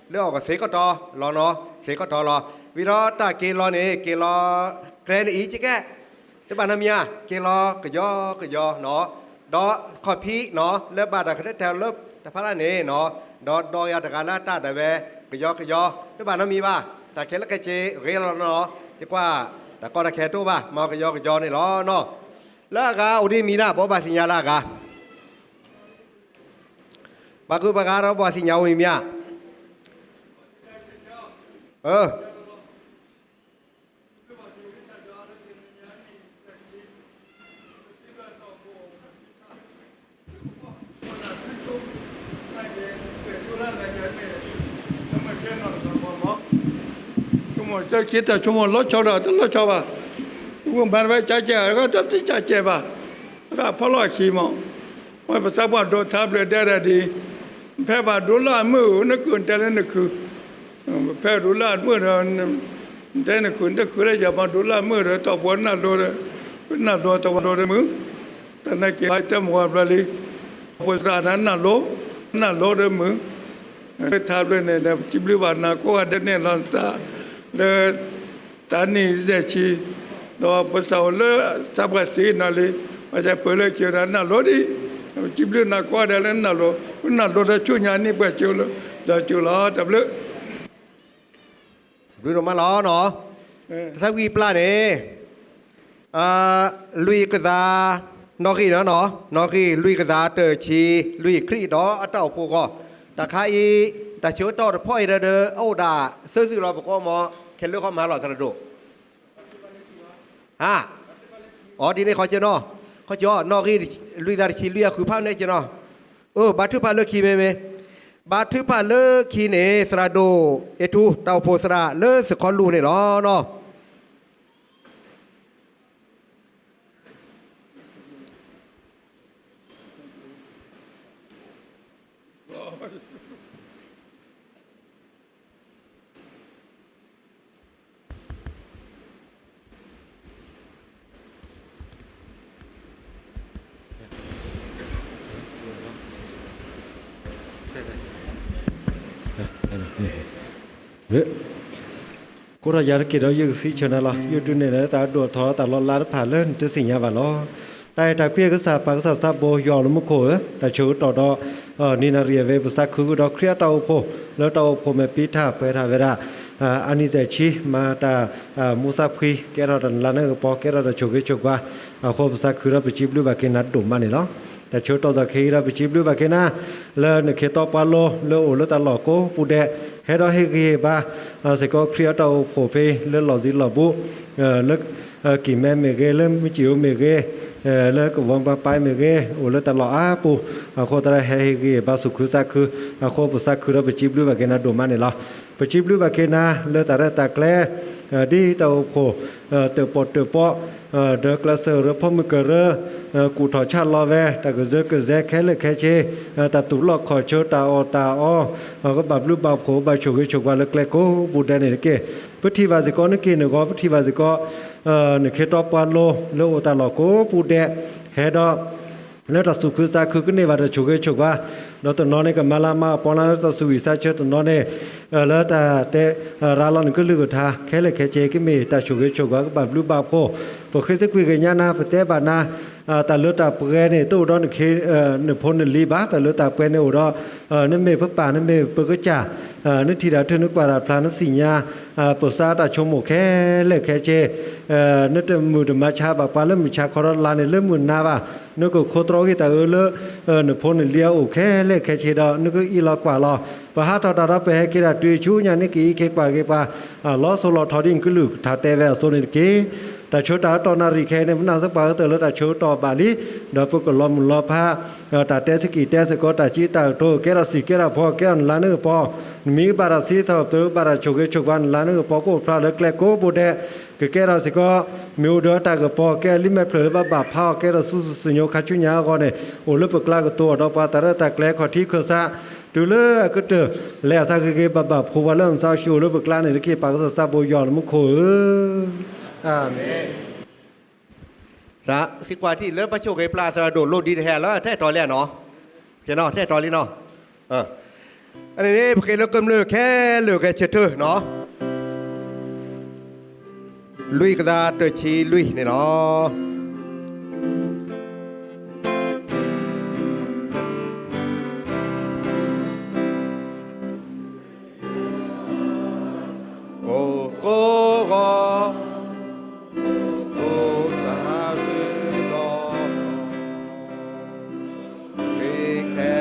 လၢအီၣ်ကီၢ်စ့ကတီၢ်လီၤနီၤ, စ့ကတီၢ်လီၤ. ဝံၤဒီးတၢ်က့ၤလီၤန့ၣ် က့ၤလီၤ ကြဲနအံၤကဲကဲ, တဘၣ်နီတမံၤဧါ, က့ၤလီၤကယီကယီနီၤ, ဒီးခီၣ်ဖံးနီၤ လၢဘၣ်တၢ်ကတဲတၢ်လၢတဖၣ်လၢ်န့ၣ်နီၤ, ဒီးဒီးယၤတဂၤလၢတၢ်ဒၣ်ဝဲ ကယီကယီ, တဘၣ်နီတမံၤဘၣ်, တၢ်ခဲလၢာ်ခဲဆ့ဂ့ၤလီၤနီၤ, ယကွၢ်တၢ်ကီတၢ်ခဲတအိၣ်ဘၣ်, မၤကယီကယီန့ၣ်လီၤနီၤ. လၢအဂၤအိၣ်ဒ်မံၤဒၣ် ဘိးဘၣ်သ့ၣ်ညါလၢအဂၤ ပှၤဂုၤပှၤဂၤဒီးဘၣ်သ့ၣ်ညါအိၣ်မံၤမံၤဧါ. ဆိကမိၣ်တၢ်ဆိကမိၣ်လီၤဆီဒီးတလီၤဆီဘၣ်, ဝံၣ်ဘၣ်တဝဲကၠီကဲး ကတၢ်သ့ၣ်ကၠီကဲးဘၣ်, အဂၤဖီလီၢ်အခံမး, ဝဲပသးပှၢ်ဒိးထါဘျၢဒဲဒၣ်ဒ်, ဖဲဘၣ်ဒိလၢအမုၢ်ဧိၤ နကုၢ်နတဲလၢနခုၣ်, ဖဲဒိလၢအမုၢ်ဒီး နတဲနခုၣ် နတခုၣ်လၢယၤမး ဒိလၢအမုၢ်ဒီး တီၢ်ပှၤနၢ်လိၤဒီး, နၢ်လိၤတီၢ်ပှၤလိၤဒီးမုၢ်, တၢ်နာ်က့ၤတဲမုၢ်ဝဲဘျီလံ, ပှၤသရၣ်နၢ်လိၤ, နၢ်လိၤဒီးမုၢ်, ထါဘျၢန့ၣ်ဒီး ပစံးဘျုးဘၣ်နၤကိးဂၤဒဲးန့ၣ်လီၤသး, လၢ တၢ်နံၣ်ယဲၢ်ဆံ, ဒီးပသးအိၣ်လၢသးပှၢ်စ့နီၤလံ, ပှၤစဲးပၢၢ်လၢခံဒီးနၢ်လိၤဒံး, ပစံးဘျုးနၤကိးဂၤဒဲးလၢနၢ်လိၤ, နၢ်လိၤဒီးဆူညါနံၣ်ပှဲၤစ့လီၤ, ဒီးစ့လီၤ တၢ်ဘျုး ဘျုးဒိၣ်မးလီၤနီၤ, တၢ်သးဝံၣ်ပျၢ်န့ၣ် လွံၢ်ကသါ နီၣ်ဂံၢ်နီၤ, နီၣ်ဂံၢ်လွံၢ်ကသါတၢၢ်ဆံ လွံၢ်ခရံာ်ဒီးအတၢ်အိၣ်ဖှိၣ်အဂီၢ်, တၢ်ခါအံၤ တၢ်ဆၢကတီၢ်တဖီအံၤဒီး အအိၣ်ဒၣ်သၢစုလီၤ ပကိးမး ခဲလၢာ်ခီမၤလီၤသရၣ်ဒိၣ်, ဟါ, အီၤဒ်န့ၣ်ခီကနီၤ, ခီကီ နီၣ်ဂံၢ်လွံၢ်သါတဆံလွံၢ်အဃုဖးန့ၣ်ကနီၤ, အၢ ဘါထုကဖၣ်လၢခံမ့မ့ၢ်, ဘါထုကဖၣ်လၢခံန့ၣ် သရၣ်ဒိၣ် အ့ထူ တၢ်အိၣ်ဖှိၣ်သရၣ်လၢသုးခီလူၤန့ၣ်လီၤနီၤ. ကိးထီၣ်ယၤတက့ၢ်ဒီးယကစံးဆၢနၤလီၤ, ယဒုးနဲၣ်လၢတၢ်ဒိၣ်ထီၣ်တၢ်လီၤလးတဖၣ်လၢနတသ့ၣ်ညါဘၣ်လီၤ. တၢ်အဲၣ်တၢ်ကွံအကစၢ် ပၢ်ကစၢ်သးဘိယွၤလၢမူခိၣ်ဧၢ, တၢ်ဆၢကတီၢ်ဒီး နံၤနၤရံၣ်အဝဲ ပသးခုကဒီးခရံာ်အတၢ်အိၣ်ဖှိၣ် လၢတၢ်အိၣ်ဖှိၣ်မဲာ်ဖံးတၢ်ပှဲၤထီၣ်ဝဲဒၣ် အနံၣ်စဲးဆံ မၤတၢ်မူသးဖှံ ကဲထီၣ်တၢ်နလၤနကပီၤ ကဲထီၣ်တၢ်ဆိၣ်ဂ့ၤဆိၣ်ဝါ အဃိပသးခုဒီးပစံးဘျုးဘၣ်က့ၤနၤဒိၣ်မးန့ၣ်လီၤ. တၢ်ဆၢကတီၢ်ခဲအံၤဒီးပစံးဘျုးဘၣ်က့ၤနၤ လၢနခ့တီပှၤလိလၢအိၣ်လၢတၢ်လီၢ်ကိးပူၤဒဲး ဟဲဒီးဟ့ၣ်ဂံၢ်ဟ့ၣ်ဘါ စ့ၢ်ကီးခရံာ်အတၢ်အိၣ်ဖှိၣ်ဖဲလၢလီၢ်စံလီၢ်ဘူး လၢကံၢ်မဲမ့ၢ်ဂ့ၤ လၢမုၢ်စံၣ်အိၣ်မ့ၢ်ဂ့ၤ လၢကဝီၤပၤပၤမ့ၢ်ဂ့ၤ အိၣ်လၢတၢ်လီၢ်အါပူၤ အဃိသတးဟဲဟ့ၣ်ဂံၢ်ဟ့ၣ်ဘါသူၣ်ခုသးခု အဃိပသးခုဒီးပစံးဘျုးဘၣ်က့ၤနၤဒိၣ်မးန့ၣ်လီၤ. ပစံးဘျုးဘၣ်က့ၤနၤ လၢတၢ်ရဲၣ်တၢ်ကျဲၤ ဒ်တၢ်အိၣ်ဖှိၣ် တၢၣ်ပီၣ်တၢၣ်ပီ ဒီးကျဲးစၢးရၢဖီမုၢ်ကရၢ ကူၣ်ထီၣ်ဆၣ်လီၤဝဲ တၢ်ကစၢၢ်ကစဲၤခဲလၢာ်ခဲဆ့ တၢ်သူၣ်လီၢ်ခီၣ်ဆၢ တၢ်အီၣ်တၢ်အီ ကဘၣ်ဘျုးဘၣ်ဖှိၣ် ဘၣ်ဆိၣ်ဂ့ၤဆိၣ်ဝါလၢကျဲကိးပူၤဒဲးန့ၣ်တက့ၢ်. ပထံၣ်ဘၣ်စ့ၢ်ကီးနက့ၢ်နဂီၤ ပထံၣ်ဘၣ်စ့ၢ်ကီး နခ့တီပှၤလိလၢအိၣ်တၢ်လီၢ်ကိးပူၤဒဲး ဟဲဒီး လၢတၢ်သူၣ်ခုသးခုကန့ၢ်ဘၣ်တၢ်ဆိၣ်ဂ့ၤဆိၣ်ဝါ ဒီးတနီၤန့ၣ်ကမၤလၤမၤကပီၤနၤလၢတၢ်သူၣ်ဝံၣ်သးဆၢ တနီၤန့ၣ် လၢတၢ်တဲရၤလီၤနကလုၢ်ကထါ ခဲလၢာ်ခဲဆ့ကမ့ၢ်တၢ်ဆိၣ်ဂ့ၤဆိၣ်ဝါ ကဘၣ်ဘျုးဘၣ်ဖှိၣ်. ပဃ့သကွံာ်ကညးနၤ ပတဲဘၣ်နၤ တၢ်လၢတၢ်ပှဲၤန့ၣ် တအိၣ်ဒီးနဖိနလံၤဘၣ်. တၢ်လၢတၢ်ပှဲၤန့ၣ်အိၣ်ဒီး နမ့ၢ်ပပၢ် နမ့ၢ်ပကစၢ် နထံၣ်တၢ်ထု နကွၢ်တၢ်ဖျါ နသ့ၣ်ညါ ပသးတၢ်ဆိကမိၣ်ခဲလၢာ်ခဲဆ့ နတမုာ်တမၤဆါဘၣ်ပှၤလၢမုၢ်ဆါခီဒီးလါန့ၣ် လၢမုၢ်နၤဘၣ်. နကခိးတြီဂ့ၤတၢ်အၢလၢ နဖိနလံၤအအိၣ်ခဲလၢာ်ခဲဆ့ဒီး နကအံးလီၤကွၢ်လီၤ. ပဟးထီၣ်တၢ်ဒီးပဟဲက့ၤတၢ်တုၤဆူညါန့ၣ် ကအံးက့ၤကွၢ်က့ၤပှၤ လီၤစိၤလီၤထီဒ်နကလုၢ်ကထါတဲဝဲအသိးန့ၣ်တက့ၢ်. တၢ်ဆၢတၢ်အၢတီၢ်နၣ်ရံၣ်ခဲအံၤန့ၣ် ပနၢ်စ့ၢ်ကီးကတၢၢ်လၢတၢ်ဆၢကတီၢ်ဘၣ်လံ ဒီးပကလီၤမုၢ်လီၤဖး တၢ်တဲစကံၢ်တဲစ့ၢ်ကီး တၢ်စံးတၢ်ကတိၤ ကဲထီၣ်စံၣ်ကဲထီၣ်ဖီ ကဲထီၣ်နလၤနကပီၤ နမံၤကဘၣ်တၢ်စံးထီၣ်ပတြၢၤ ကဘၣ်တၢ်ဆိၣ်ဂ့ၤဆိၣ်ဝါ နလၤနကပီၤကအိၣ်ဖျါလၢကျဲကိးပူၤဒဲး ကကဲထီၣ်စ့ၢ်ကီး မ့ၢ်အိၣ်ဒီးတၢ်ကပီၤ ကဲလံာ်မဲာ်ဖျၢၣ်လၢဘၣ်ဘၣ်ဖးအီၤ ကဲထီၣ်ဆူစုညိခါဆူညါအဂီၢ်န့ၣ် အိၣ်လၢပကျါကတိၤအီၤဒီးပှၤ တၢ်ရဲၣ်တၢ်ကျဲၤခီၣ်ထံးခၢၣ်စး တုၤလၢအကတၢၢ် လဲၤအသးဂ့ၤဂ့ၤ ဘၣ်ဘၣ်ဖှိၣ်ဝဲလၢနသးအိၣ်အိၣ်လၢပကျါန့ၣ်တက့ၢ် ပၢ်ကစၢ်သးဘိယွၤလၢမူခိၣ်ဧၢ, အၤမ့ၣ်. သးစံးကွၢ်ထံၣ်လၢပှၤဆိၣ်ဂ့ၤပျၢ်သရၣ်ဒိၣ်လိၣ်ဒံးတဟဲလၢထဲတတီၤလံနီၤ, ထဲတတီၤလံနီၤ, အန့ၣ်န့ၣ် ပဃ့လၢကမျၢၢ်ခဲလၢာ်ဂဲၤဆၢထၢၣ်နီၤ. လွံၢ်ကသါတၢဆံလွံၢ်န့ၣ်လီၤ. အိၣ်ကိးဂီၤ, အိၣ်တၢ်စ့ၢ်ကီး, ဂ့ၤခဲ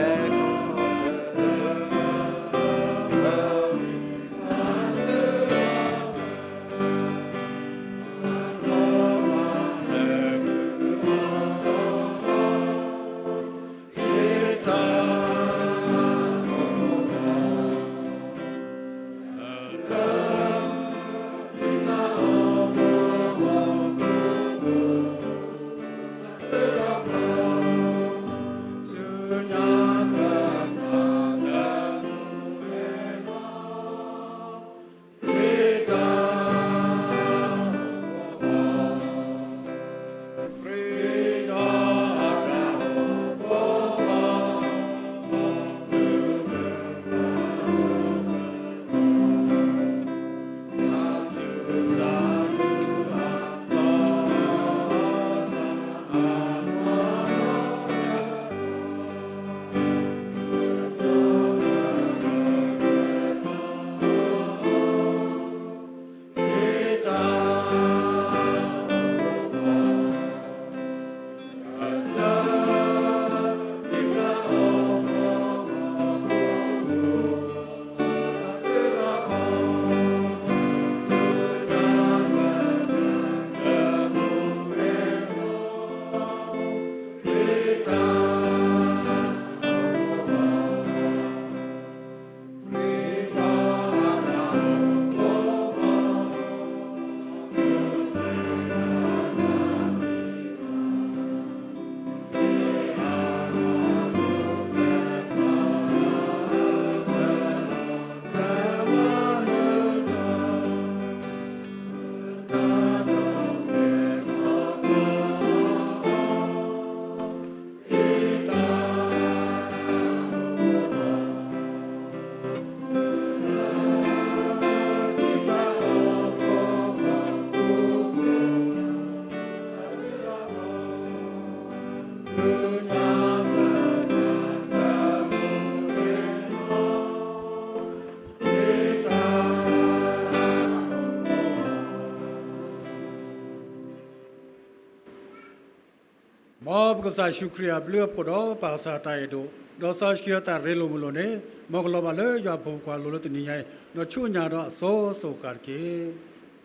မ်ပကစၢ်ယ့ၣ်ၡူးခရံာ်အဘျုးအဖှိၣ်ဒီးပၢ်ကစၢ်တၢ်အဲၣ်ဒိၣ်, ဒီးသးစီဆှံအတၢ်ရ့လိာ်မုာ်လိာ်န့ၣ်, မ်ကလီၤဘၣ်လၢယွၤအဖိခွါလိၤလၢတနံၤညါအံၤ, ဒီးဆူညါဒီးအစိၤစိၤဃၣ်တက့ၢ်.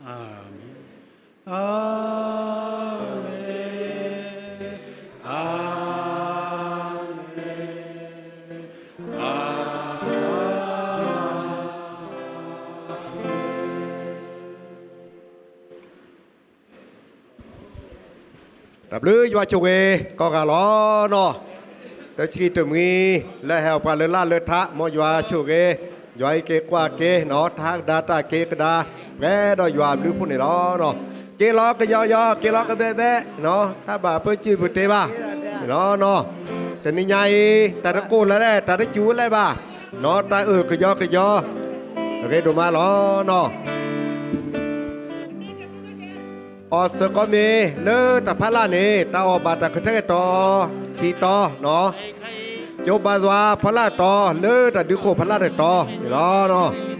အၤမ့ၣ်, အၤမ့ၣ်, အၤမ့ၣ်. တၢ်ဘျုးယွၤဆိၣ်ဂ့ၤကိးဂၤလီၤ. တဆံတမှံၤ လၢဟဲအီၣ်ပှၤလၢလၢ်လၢထး မ်ယွၤဆိၣ်ဂ့ၤ, ယွၤအံးက့ၤကွၢ်က့ၤနီၤ, တၢ်ဟးကဒါတၢ်က့ၤကဒါ ပှဲၤဒီးယွၤအဘျုးအဖှိၣ်န့ၣ်လီၤ. က့ၤလီၤကယီကယီ က့ၤလီၤကဘဲဘဲ, တၢ်ဘၣ်ပၢဆံၣ်ပတ့ဘၣ်န့ၣ်လီၤ. တနံၤညါအံၤ တၢ်တကိၢ်လၢၤလဲၣ် တၢ်တစူၤလဲၣ်ဘၣ်, တၢ်အၢၣ်ကယီကယီ အဂ့ၤဒိၣ်မးလီၤ. အီၣ်စ့ၢ်ကီးမ့ၤလၢတၢ်ဖးလၢ်န့ၣ် တၢ်အီၣ်ဘၣ်တၢ်ကထဲကတီၤ ခံတီၤ, ကၠိဘါသွါဖီလာ်တီၤ လၢတၢ်ဒုးခိၣ်ဖီလာ်တတီၤန့ၣ်လီၤ.